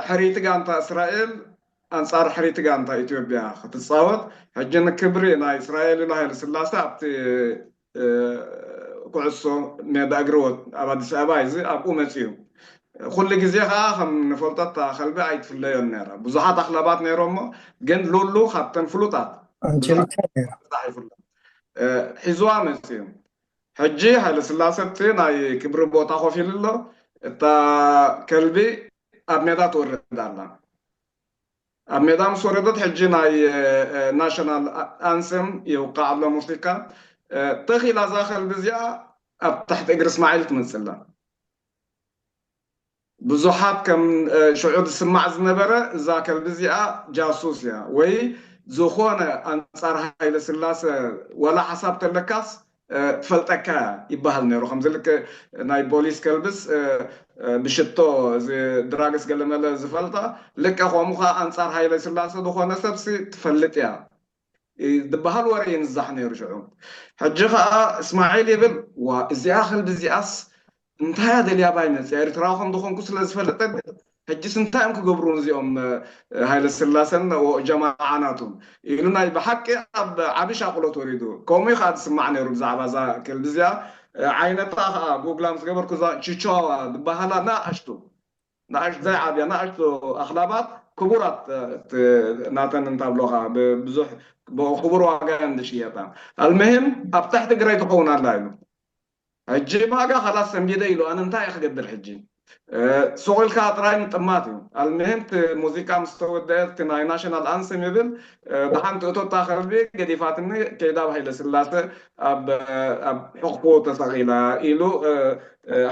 ሕርይቲ ጋንታ እስራኤል ኣንጻር ሕርይቲ ጋንታ ኢትዮጵያ ክትጻወት ሕጂ ንክብሪ ናይ እስራኤል ኢሉ ሃይለ ስላሴ ኣብቲ ኩዕሶ ሜዳ እግሪ ኣብ ኣዲስ ኣበባ እዚ ኣብኡ መፅኡ። ኩሉ ግዜ ከዓ ከም ንፈልጦ እታ ከልቢ ኣይትፍለዮን ነይራ። ብዙሓት ኣኽለባት ነይሮሞ ግን ሉሉ ካብተን ፍሉጣት ኣንቸሊታ ነይራ። ይፍለጥ ሒዝዋ መፅኡ። ሕጂ ሃይለ ስላሰ እቲ ናይ ክብሪ ቦታ ኮፍ ኢሉ ኣሎ። እታ ከልቢ ኣብ ሜዳ ትወርድ ኣላ። ኣብ ሜዳ ምስ ወረደት ሕጂ ናይ ናሽናል ኣንሰም ይውቃዕ ኣሎ ሙዚቃ። ተኺላ እዛ ከልቢ እዚኣ ኣብ ትሕቲ እግሪ እስማዒል ትመፅእ ኣላ። ብዙሓት ከም ሽዑ ዝስማዕ ዝነበረ እዛ ከልቢ እዚኣ ጃሱስ እያ ወይ ዝኾነ ኣንፃር ሃይለ ስላሰ ዋላ ሓሳብ ተለካስ ትፈልጠካ ይበሃል ነይሩ። ከምዚ ልክ ናይ ቦሊስ ከልብስ ብሽቶ እዚ ድራግስ ገለመለ ዝፈልጣ ልቀ ከምኡ ከዓ ኣንፃር ሃይለ ስላሰ ዝኾነ ሰብሲ ትፈልጥ እያ ዝበሃል ወረ ይንዛሕ ነይሩ ሽዑ። ሕጂ ከዓ እስማዒል ይብል ዋ እዚኣ ከልቢ እዚኣስ እንታይ እያ ደልያ ባይ መፅያ ኤርትራዊ ከም ዝኾንኩ ስለ ዝፈለጠ ሕጂስ እንታይ እዮም ክገብሩ እዚኦም ሃይለ ስላሰን ጀማዓ ናቶም ኢሉ ናይ ብሓቂ ኣብ ዓቢ ሻቕሎት ወሪዱ። ከምኡ እዩ ከዓ ዝስማዕ ነይሩ ብዛዕባ እዛ ከልቢ እዚኣ። ዓይነታ ከዓ ጉግላ ምስ ገበርኩ እዛ ቺቻዋ ዝበሃላ ንኣሽቱ ንኣሽቱ ዘይዓብያ ንኣሽቱ ኣኽላባት ክቡራት ናተን እንታብሎኻ ብዙሕ ክቡር ዋጋ እንድሽየጣ ኣልመሄም ኣብ ትሕቲ ግረይ ትኸውን ኣላ ኢሉ። ሕጂ ማጋ ካላስ ሰንቢደ ኢሉ ኣነ እንታይ እየ ክገብር ሕጂ ሱቕ ኢልካ ጥራይ ምጥማት እዩ። ኣልምሂም እቲ ሙዚቃ ምስ ተወደአ እቲ ናይ ናሽናል ኣንስም ይብል ብሓንቲ እቶታ ከልቢ ገዲፋትኒ ከይዳ ኣብ ሃይለ ስላሰ ኣብ ሕቕፎ ተሰቒላ ኢሉ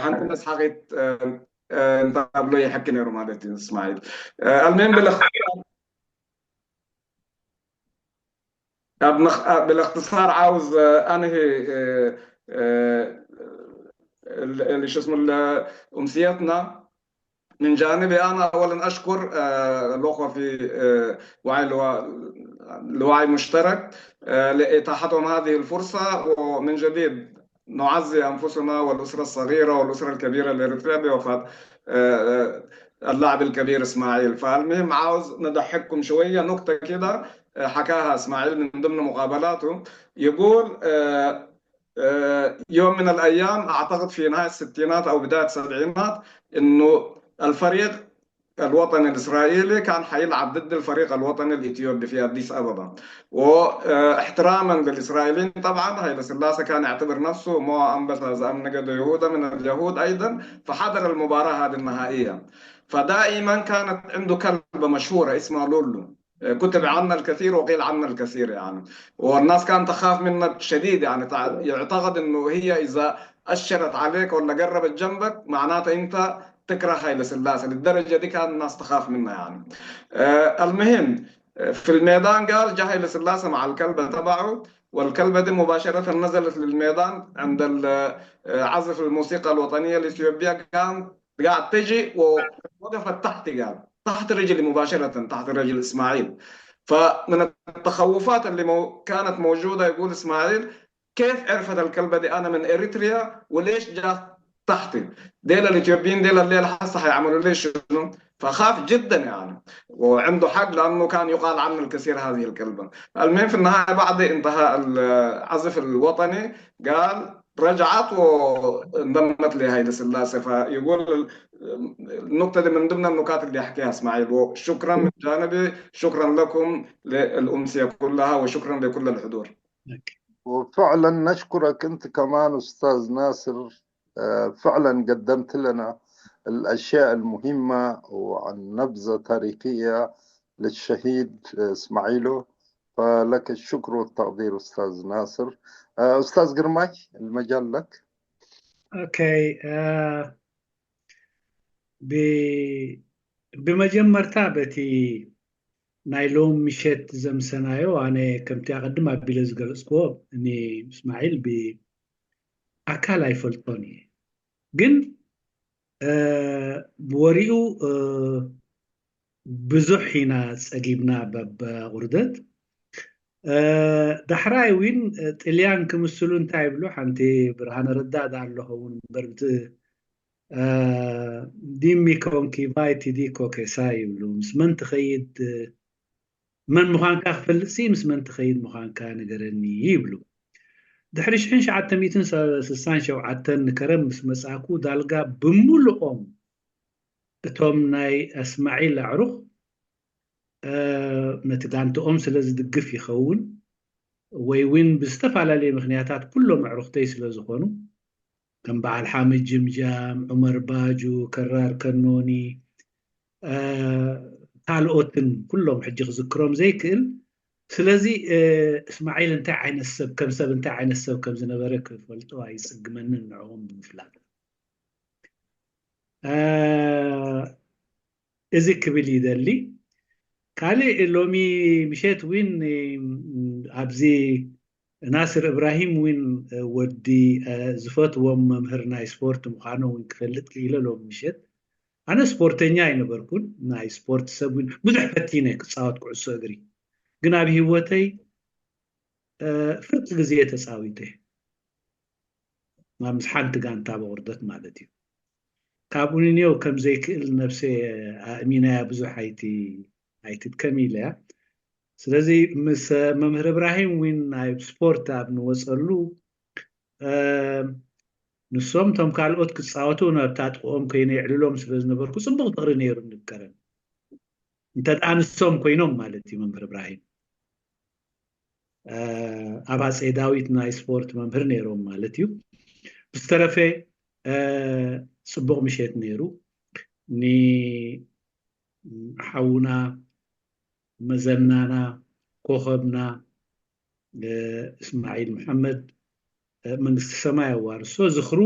ሓንቲ መስሓቂት እንታብሎ ይሕኪ ነይሩ ማለት እዩ እስማዒል። ኣልምሂም ብለኽ بالاختصار عاوز أنهي شو اسمه أمسيتنا من جانبي. أنا أولا أشكر الأخوة في وعي الوعي المشترك لإتاحتهم هذه الفرصة، ومن جديد نعزي أنفسنا والأسرة الصغيرة والأسرة الكبيرة الإريترية بوفاة آه، آه، اللاعب الكبير إسماعيل. فالمهم، عاوز نضحككم شوية، نكتة كده، آه، حكاها إسماعيل من ضمن مقابلاته. يقول، آه، آه، يوم من الأيام، أعتقد في نهاية الستينات أو بداية السبعينات، إنه الفريق الوطني الإسرائيلي كان حيلعب ضد الفريق الوطني الإثيوبي في أديس أبابا. واحتراما للإسرائيليين، طبعا هيلة سلاسة كان يعتبر نفسه ሞዓ ኣንበሳ ዘኣም ነገደ ይሁዳ من اليهود أيضا، فحضر المباراة هذه النهائية. فدائما كانت عنده كلبة مشهورة اسمها لولو. كتب عنا الكثير وقيل عنا الكثير يعني، والناس كانت تخاف منه شديد يعني، تع- يعتقد إنه هي إذا أشرت عليك ولا قربت جنبك معناته أنت تكره هيلة سلاسة. للدرجة دي كان الناس تخاف منه يعني. آه، المهم، آه، في الميدان قال جا هيلة سلاسة مع الكلبة تبعه، والكلبة دي مباشرة نزلت للميدان عند ال- آه، عزف الموسيقى الوطنية الإثيوبية، قام قاعد تجي ووقفت تحت، قال تحت رجلي مباشرة، تحت رجل إسماعيل. فمن التخوفات اللي مو كانت موجودة، يقول إسماعيل، كيف عرفت الكلبة دي أنا من إريتريا وليش جات تحتي؟ ديل الإثيوبيين ديل الليلة حسا حيعملوا لي شنو؟ فخاف جدا يعني، وعنده حق لأنه كان يقال عنه الكثير هذه الكلبة. المهم في النهاية بعد انتهاء العزف الوطني قال رجعت وانضمت لهيلة سلاسة. فيقول ال- النقطة دي من ضمن النكات اللي يحكيها إسماعيل. وشكرا من جانبي، شكرا لكم للأمسية كلها، وشكرا لكل الحضور. وفعلا نشكرك أنت كمان أستاذ ناصر. آه، فعلا قدمت لنا الأشياء المهمة وعن نبذة تاريخية للشهيد إسماعيلو. فلك الشكر والتقدير أستاذ ناصر. آه، أستاذ قرماي، المجال لك. Okay. ብመጀመርታ በቲ ናይ ሎም ምሸት ዘምሰናዮ ኣነ ከምቲ ኣቐድም ኣቢለ ዝገለፅክዎ እስማዒል ብኣካል ኣይፈልጦን እየ፣ ግን ብወሪኡ ብዙሕ ኢና ፀጊብና በበቁርደት። ዳሕራይ እውን ጥልያን ክምስሉ እንታይ ይብሉ ሓንቲ ብርሃነ ረዳ ዳ ኣለኸውን እምበር ዲሚ ኮንኪ ቫይቲ ዲ ኮኬሳ ይብሉ። ምስ መን ትኸይድ መን ምዃንካ ክፈልጥ ሲ ምስ መን ትኸይድ ምዃንካ ንገረኒ ይብሉ። ድሕሪ ሽሕን ሸዓተ ሚእትን ስሳን ሸውዓተን ንከረን ምስ መጻኩ ዳልጋ ብምሉኦም እቶም ናይ እስማዒል ኣዕሩኽ ነቲ ጋንትኦም ስለ ዝድግፍ ይኸውን ወይ እውን ብዝተፈላለየ ምኽንያታት ኩሎም ኣዕሩኽተይ ስለ ዝኾኑ ከም በዓል ሓምድ ጅምጃም፣ ዑመር ባጁ፣ ከራር ከኖኒ፣ ካልኦትን ኩሎም ሕጂ ክዝክሮም ዘይክእል። ስለዚ እስማዒል እንታይ ዓይነት ሰብ ከም ሰብ እንታይ ዓይነት ሰብ ከም ዝነበረ ክፈልጦ ኣይፅግመንን ንዕኦም ብምፍላጥ። እዚ ክብል ይደሊ። ካልእ ሎሚ ምሸት እውን ኣብዚ ናስር እብራሂም እውን ወዲ ዝፈትዎም መምህር ናይ ስፖርት ምዃኑ እውን ክፈልጥ ክኢለ ሎሚ ምሸት። ኣነ ስፖርተኛ ኣይነበርኩን፣ ናይ ስፖርት ሰብ እውን ብዙሕ ፈቲነ ክፃወት ኩዕሶ እግሪ፣ ግን ኣብ ህይወተይ ፍርቂ ግዜ ተፃዊተ ምስ ሓንቲ ጋንታ ብቑርደት ማለት እዩ። ካብኡ ንንየው ከም ዘይክእል ነብሰ ኣእሚናያ ብዙሕ ኣይቲ ኣይትድከም ኢለያ። ስለዚ ምስ መምህር እብራሂም ዊን ናይ ስፖርት ኣብ ንወፀሉ ንሶም እቶም ካልኦት ክፃወቱ ናብታ ጥቕኦም ከይነ የዕልሎም ስለ ዝነበርኩ ፅቡቕ ፍቕሪ ነይሩ ንከረን እንተ ደኣ ንሶም ኮይኖም ማለት እዩ። መምህር እብራሂም ኣብ ኣፀይ ዳዊት ናይ ስፖርት መምህር ነይሮም ማለት እዩ። ብዝተረፈ ፅቡቕ ምሸት ነይሩ። ንሓውና መዘናና ኮኸብና እስማዒል መሓመድ መንግስቲ ሰማይ ኣዋርሶ። ዝኽሩ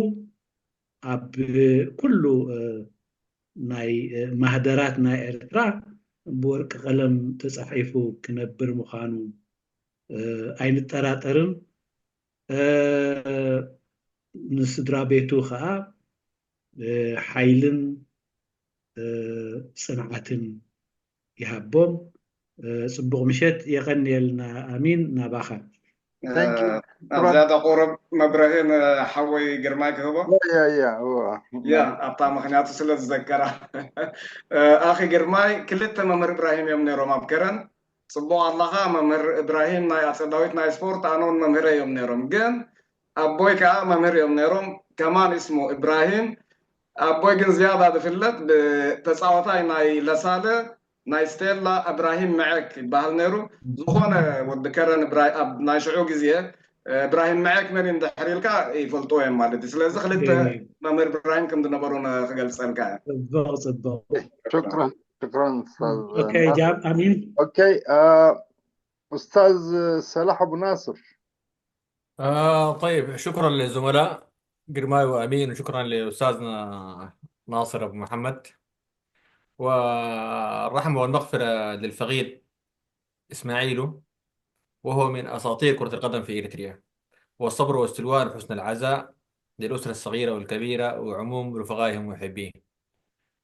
ኣብ ኩሉ ናይ ማህደራት ናይ ኤርትራ ብወርቂ ቀለም ተፃሒፉ ክነብር ምዃኑ ኣይንጠራጠርን። ንስድራ ቤቱ ከዓ ሓይልን ፅንዓትን ይሃቦም። ፅቡቕ ምሸት፣ የቐንየልና። ኣሚን። ናባኻ። Thank you. ኣብ ዝያዳ ቁሩብ መብርሂ ንሓወይ ግርማይ ክህቦ። Yeah, yeah, yeah. ያ ኣብታ ምክንያቱ ስለ ዝዘከራ ኣኺ ግርማይ ክልተ መምህር እብራሂም እዮም ነይሮም ኣብ ከረን። ጽቡቕ ኣለኻ። መምህር እብራሂም ናይ ኣጸዳዊት ናይ ስፖርት ኣነ እውን መምህረ እዮም ነይሮም። ግን ኣቦይ ከዓ መምህር እዮም ነይሮም። ከማን እስሙ እብራሂም። ኣቦይ ግን ዝያዳ ዝፍለጥ ብተፃዋታይ ናይ ለሳለ ናይ ስቴላ እብራሂም መዐክ ይበሃል ነይሩ። ዝኾነ ወዲ ከረን እብራሂም ኣብ ናይ ሽዑ ግዜ እብራሂም መዐክ መን እንድሕር ኢልካ ይፈልጥዎ እዮም ማለት እዩ። ስለዚ ክልተ መምህር እብራሂም ከም ዝነበሩ ክገልፀልካ እየ። ጽቡቕ ጽቡቕ። شكرا شكرا استاذ اوكي جاب امين. اوكي آه استاذ صلاح ابو ناصر. آه طيب، شكرا للزملاء جرماي وامين، وشكرا لاستاذنا ناصر ابو محمد، والرحمه والمغفره للفقيد اسماعيلو، وهو من اساطير كره القدم في اريتريا، والصبر والسلوان وحسن العزاء للاسره الصغيره والكبيره وعموم رفقائهم ومحبين.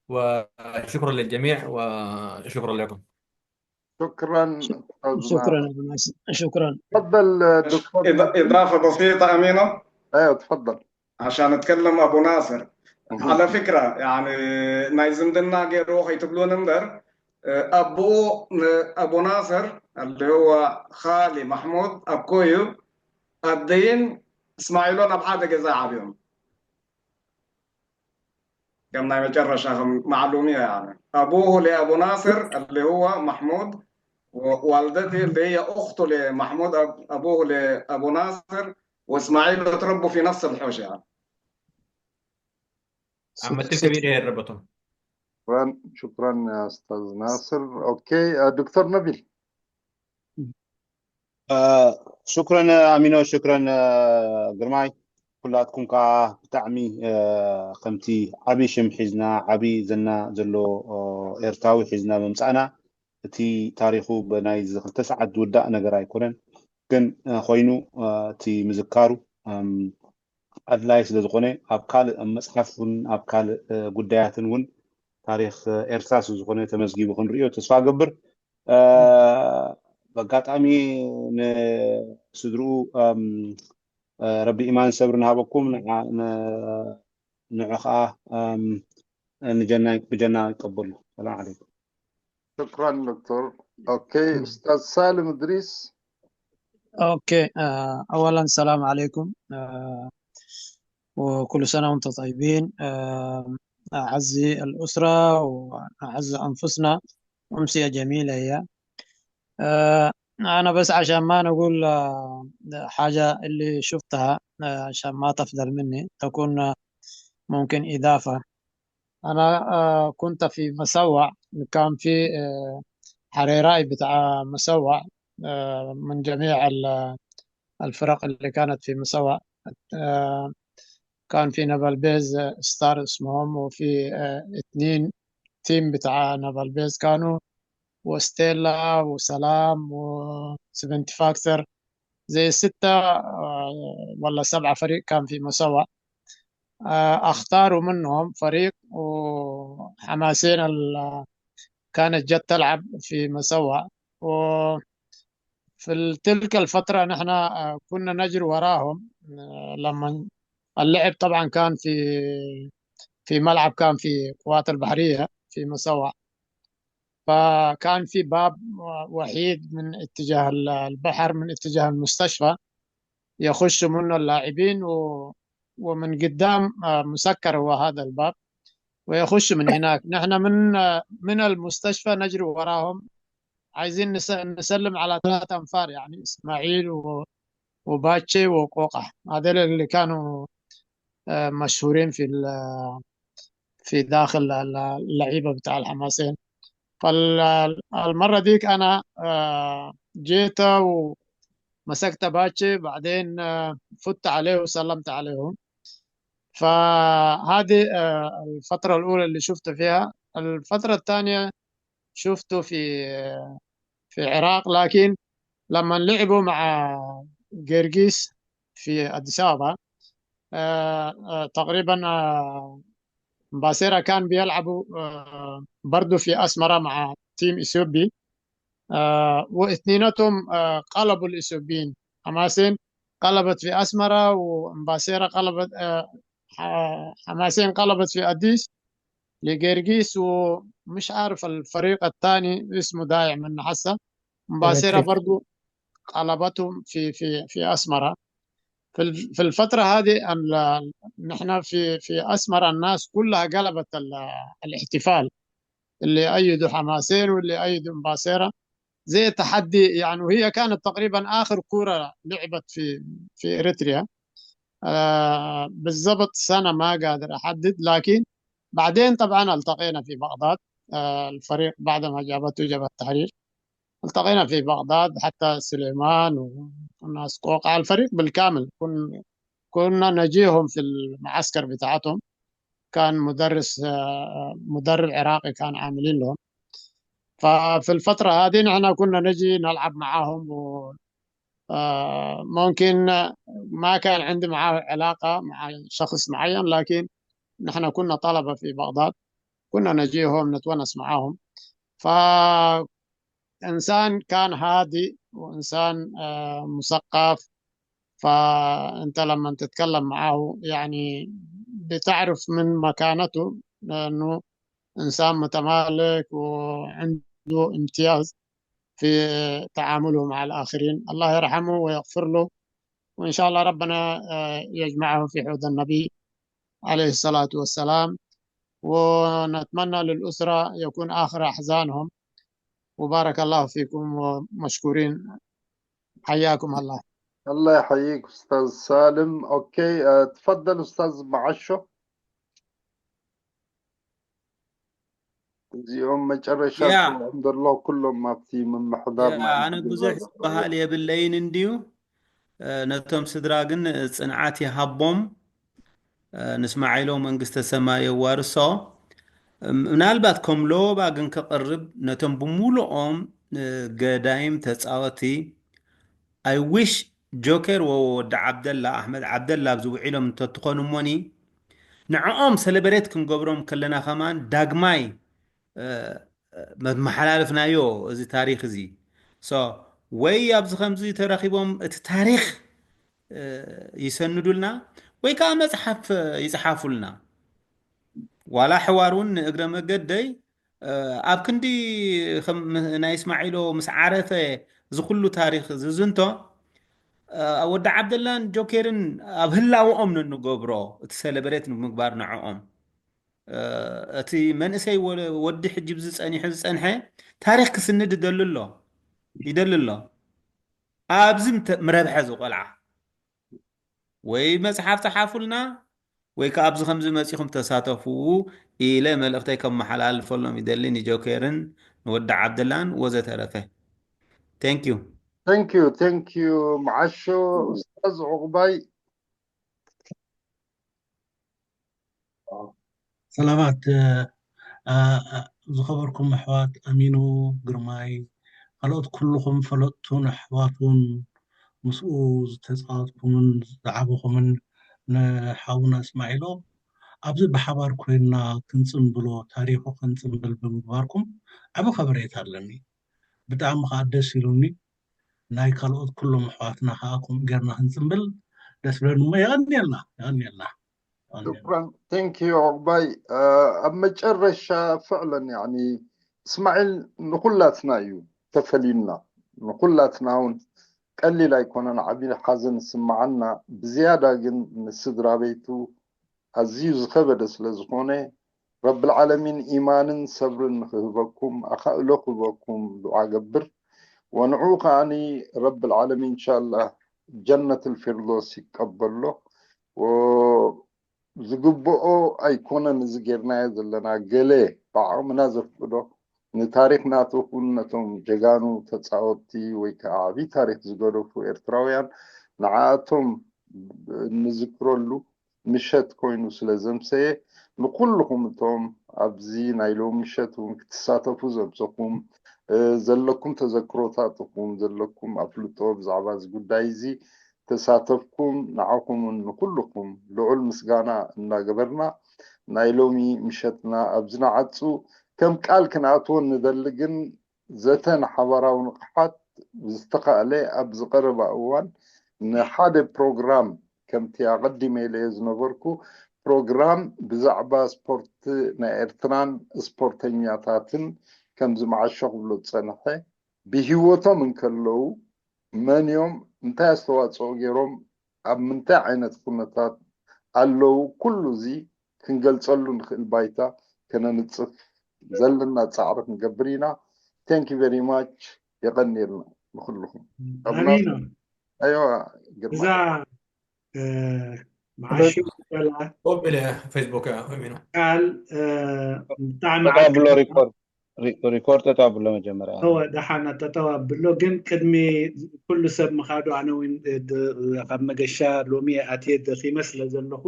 وشكرا للجميع وشكرا لكم. شكرا استاذ شكرا أبو ناصر. شكرا. تفضل دكتور إض- إضافة بسيطة أمينة ايوه تفضل. عشان أتكلم أبو ناصر. على فكرة يعني ናይ ዝምድና ገይርዎ ከይትብሉን እምበር ኣቦኡ ኣቡ ናስር اللي هو خالي محمود ኣኮዩ ኣደይን እስማዒሎን ኣብ ሓደ ገዛ ዓብዮም ከም ናይ መጨረሻ ከም معلومية يعني أبوه لأبو ناصر اللي هو محمود ووالدتي اللي هي أخته لمحمود أب- أبوه لأبو ناصر وإسماعيل اتربوا في نفس الحوش يعني عم التلك بيدي الربطون. شكرا شكرا يا استاذ ناصر. اوكي آه، دكتور نبيل. ሽክረን ኣሚኖ፣ ሽክረን ግርማይ። ኩላትኩም ከዓ ብጣዕሚ ከምቲ ዓብዪ ሽም ሒዝና ዓብዪ ዝና ዘሎ ኤርትራዊ ሒዝና ምምፃእና፣ እቲ ታሪኹ ብናይዚ ክልተ ሰዓት ዝውዳእ ነገር ኣይኮነን። ግን ኮይኑ እቲ ምዝካሩ ኣድላይ ስለ ዝኾነ ኣብ ካልእ ኣብ መፅሓፍ እውን ኣብ ካልእ ጉዳያትን እውን ታሪክ ኤርትራ ስለ ዝኾነ ተመዝጊቡ ክንሪኦ ተስፋ ገብር። በጋጣሚ ንስድርኡ ረቢ ኢማን ሰብሪ ንሃበኩም። ንዑ ከዓ ብጀና ይቀበሉ። ሰላም ዓለይኩም። شكرا دكتور. اوكي استاذ سالم ادريس. اوكي آه، اولا السلام عليكم آه، وكل سنه وانتم طيبين آه، اعزي الاسره واعز انفسنا. امسيه جميله هي آه، انا بس عشان ما نقول آه، حاجه اللي شفتها آه، عشان ما تفضل مني تكون آه، ممكن اضافه. انا آه، كنت في مسوع كان في آه، حريراي بتاع مسوع آه، من جميع الفرق اللي كانت في مسوع آه، كان في نبل بيز ستار اسمهم وفي آه، اتنين تيم بتاع نبل بيز كانوا وستيلا وسلام و سفنتي فاكتور زي ستة آه، ولا سبعة فريق كان في مسوع آه، اختاروا منهم فريق وحماسين ال- كانت جت تلعب في مسوع وفي تلك الفترة نحن آه، كنا نجري وراهم آه، لما اللعب طبعا كان في في ملعب كان في قوات البحرية في مسوع. فكان في باب وحيد من اتجاه البحر من اتجاه المستشفى يخش منه اللاعبين و ومن قدام آه، مسكر هو هذا الباب ويخش من هناك. نحن من آه، من المستشفى نجري وراهم عايزين نسلم على ثلاث انفار يعني اسماعيل وباتشي وقوقح. هذول اللي كانوا آه، مشهورين في في داخل اللعيبه بتاع الحماسين. فالمره ديك انا آه، جيت ومسكت باتشي بعدين آه، فت عليه وسلمت عليه. فهذه آه، الفتره الاولى اللي شفته فيها. الفتره الثانيه شفته في في العراق لكن لما لعبوا مع قرقيس في اديس ابابا آه، آه، تقريبا آه، مباسيرا كان بيلعبوا آه، برضو في اسمرة مع تيم اثيوبي آه، واثنيناتهم آه، قلبوا الاثيوبيين. حماسين قلبت في أسمرة، ومباسرة قلبت، آه، ح- حماسين قلبت في أديس لجرجيس، ومش عارف الفريق الثاني اسمه ضايع من حسا. مباسرة برضو قلبتهم في في في أسمرة. في ال- في الفترة هذه ال- نحن في في أسمرة الناس كلها قلبت ال- الاحتفال، اللي أيدوا حماسين واللي أيدوا مباسرة، زي تحدي يعني. وهي كانت تقريبا آخر كرة لعبت في في إريتريا. آه بالضبط سنة ما قادر أحدد، لكن بعدين طبعا التقينا في بغداد. آه الفريق بعد ما جابته جبهة التحرير، التقينا في بغداد، حتى سليمان والناس قوقعة، الفريق بالكامل. كن كنا نجيهم في المعسكر بتاعتهم. كان مدرس، آه، مدرب عراقي كان عاملين لهم. ففي الفترة هذه نحن كنا نجي نلعب معاهم و آه، ممكن ما كان عندي معاه علاقة مع شخص معين، لكن نحن كنا طلبة في بغداد، كنا نجيهم نتونس معاهم. فإنسان كان هادي وإنسان آه، مثقف، فأنت لما تتكلم معاه يعني بتعرف من مكانته، لأنه إنسان متمالك وعنده امتياز في تعامله مع الآخرين. الله يرحمه ويغفر له، وإن شاء الله ربنا آه، يجمعه في حوض النبي عليه الصلاة والسلام، ونتمنى للأسرة يكون آخر أحزانهم. وبارك الله فيكم ومشكورين، حياكم الله. الله يحييك أستاذ سالم. أوكي، آه، تفضل أستاذ معشو. እዚኦም መጨረሻ ያ። እንድሎ ኩሎም ኣብቲ ምምሕዳር ያ፣ ናይ ኣነ ብዙሕ ዝበሃል የብለይን እንድዩ። እ፣ ነቶም ስድራ ግን ጽንዓት ይሃቦም። እ፣ ንስማዒሎ መንግስተ ሰማይ የዋርሶ። ምናልባት ከም ሎባ ግን ከቕርብ ነቶም ብምሉኦም፣ እ፣ ገዳይም ተጻወቲ፣ I wish ጆኬር ወወዲ ዓብደላ፣ ኣሕመድ ዓብደላ ኣብዚ ውዒሎም እንተትኾኑ እሞኒ፣ ንዕኦም ሰለብሬት ክንገብሮም ከለና ከማን ዳግማይ፣ እ፣ መመሓላለፍናዮ እዚ ታሪኽ እዚ። So፣ ወይ ኣብዚ ከምዚ ተረኺቦም እቲ ታሪኽ፣ እ፣ ይሰንዱልና፣ ወይ ከዓ መጽሓፍ ይጽሓፉልና። ዋላ ሕዋር እውን ንእግረ መገደይ፣ እ፣ ኣብ ክንዲ ከም ናይ እስማዒሎ ምስ ዓረፈ እዚ ኩሉ ታሪኽ ዝዝንቶ፣ እ፣ ወዲ ዓብደላን ጆኬርን ኣብ ህላወኦም ንንገብሮ እቲ ሰለብሬት ንምግባር ንዕኦም። እ፣ እቲ መንእሰይ ወ-፣ ወዲ ሕጂ ብዚ ጸኒሑ ዝጸንሐ ታሪኽ ክስንድ ይደሊ ኣሎ፣ ይደሊ ኣሎ። ኣብዚ ምተ-፣ ምረብሐ እዚ ቆልዓ። ወይ መጽሓፍ ጸሓፉልና፣ ወይ ከኣ ኣብዚ ከምዚ መጺኹም ተሳተፉ ኢለ መልእኽተይ ከመሓላልፈሎም ይደሊ ንጆኬርን ንወዲ ዓብደላን ወዘተረፈ። Thank you። Thank you፣ thank you መዓሾ። ኡስታዝ ዑቕባይ። ሰላማት፣ እ፣ እ፣ ዝኸበርኩም ኣሕዋት ኣሚኑ፣ ግርማይ፣ ካልኦት ኩልኹም ፈለጥቱን ኣሕዋቱን ምስኡ ዝተጻወትኩምን ዝዓበኹምን ንሓውና እስማዒሎ ኣብዚ ብሓባር ኮይንና ክንጽንብሎ፣ ታሪኹ ክንጽንብል ብምግባርኩም ዓቢ ከበሬታ ኣለኒ። ብጣዕሚ ከኣ ደስ ኢሉኒ። ናይ ካልኦት ኩሎም ኣሕዋትና ከኣ ከምኡ ጌርና ክንጽንብል ደስ ብለኒ እሞ የቐንየልና፣ የቐንየልና። ሹክራን። Thank you ዑቕባይ። እ፣ ኣብ መጨረሻ ፍዕለን ያኒ እስማዒል ንኹላትና እዩ ተፈልዩና። ንኹላትና እውን ቀሊል ኣይኮነን፣ ዓቢ ሓዘን ዝስምዓና። ብዝያዳ ግን ንስድራ ቤቱ ኣዝዩ ዝኸበደ ስለ ዝኾነ ረብል ዓለሚን ኢማንን ሰብርን ንኽህበኩም ኣኻእሎ ክህበኩም ዱዓ ገብር። ወንዑ ከኣኒ ረብል ዓለሚን ኢንሻላህ ጀነትል ፊርዶስ ይቀበሎ። ወ-፣ ዝግብኦ ኣይኮነን እዚ ጌርናዮ ዘለና፣ ገለ ብዓቕምና ዘፍቅዶ ንታሪኽ ናትኹን ነቶም ጀጋኑ ተጻወትቲ ወይ ከዓ ዓብዪ ታሪኽ ዝገደፉ ኤርትራውያን ንዓኣቶም ንዝክረሉ ምሸት ኮይኑ ስለ ዘምሰየ ንኩልኹም እቶም ኣብዚ ናይ ሎሚ ምሸት እውን ክትሳተፉ ዘምሰኹም፣ እ፣ ዘለኩም ተዘክሮታት ይኹን ዘለኩም ኣፍልጦ ብዛዕባ እዚ ጉዳይ እዚ ተሳተፍኩም ንዓኹምን ንኩልኹም ልዑል ምስጋና እናገበርና ናይ ሎሚ ምሸትና ኣብዚ ንዓጹ። ከም ቃል ክንኣትዎ ንደሊ ግን ዘተ ንሓባራዊ ንቕሓት ብዝተኻእለ ኣብዚ ቀረባ እዋን ንሓደ ፕሮግራም ከምቲ ኣቐዲመ ኢለዮ ዝነበርኩ ፕሮግራም ብዛዕባ ስፖርት ናይ ኤርትራን ስፖርተኛታትን ከም ዝመዓሾ ክብሎ ዝጸንሐ ብህይወቶም እንከለዉ መን እዮም እንታይ ኣስተዋፅኦ ገይሮም ኣብ ምንታይ ዓይነት ኩነታት ኣለዉ ኩሉ እዚ ክንገልፀሉ ንኽእል ባይታ ከነንፅፍ ዘለና ፃዕሪ ክንገብር ኢና። Thank you very much። የቐንየልና ንኩልኹም። ኣሚኖ ኣዮ እዛ መዓሹ በላ ኦብለ ፌስቡክ ሚኖ ቃል ብጣዕሚ ተጣብሎ ሪኮርድ ሪኮርድ ተጣብሎ መጀመርያ እወ ደሓና ተጠዋብሎ ግን ቅድሚ ኩሉ ሰብ ምኻዱ ኣነ እውን ካብ መገሻ ሎሚ ኣትየ ደኺመ ስለ ዘለኹ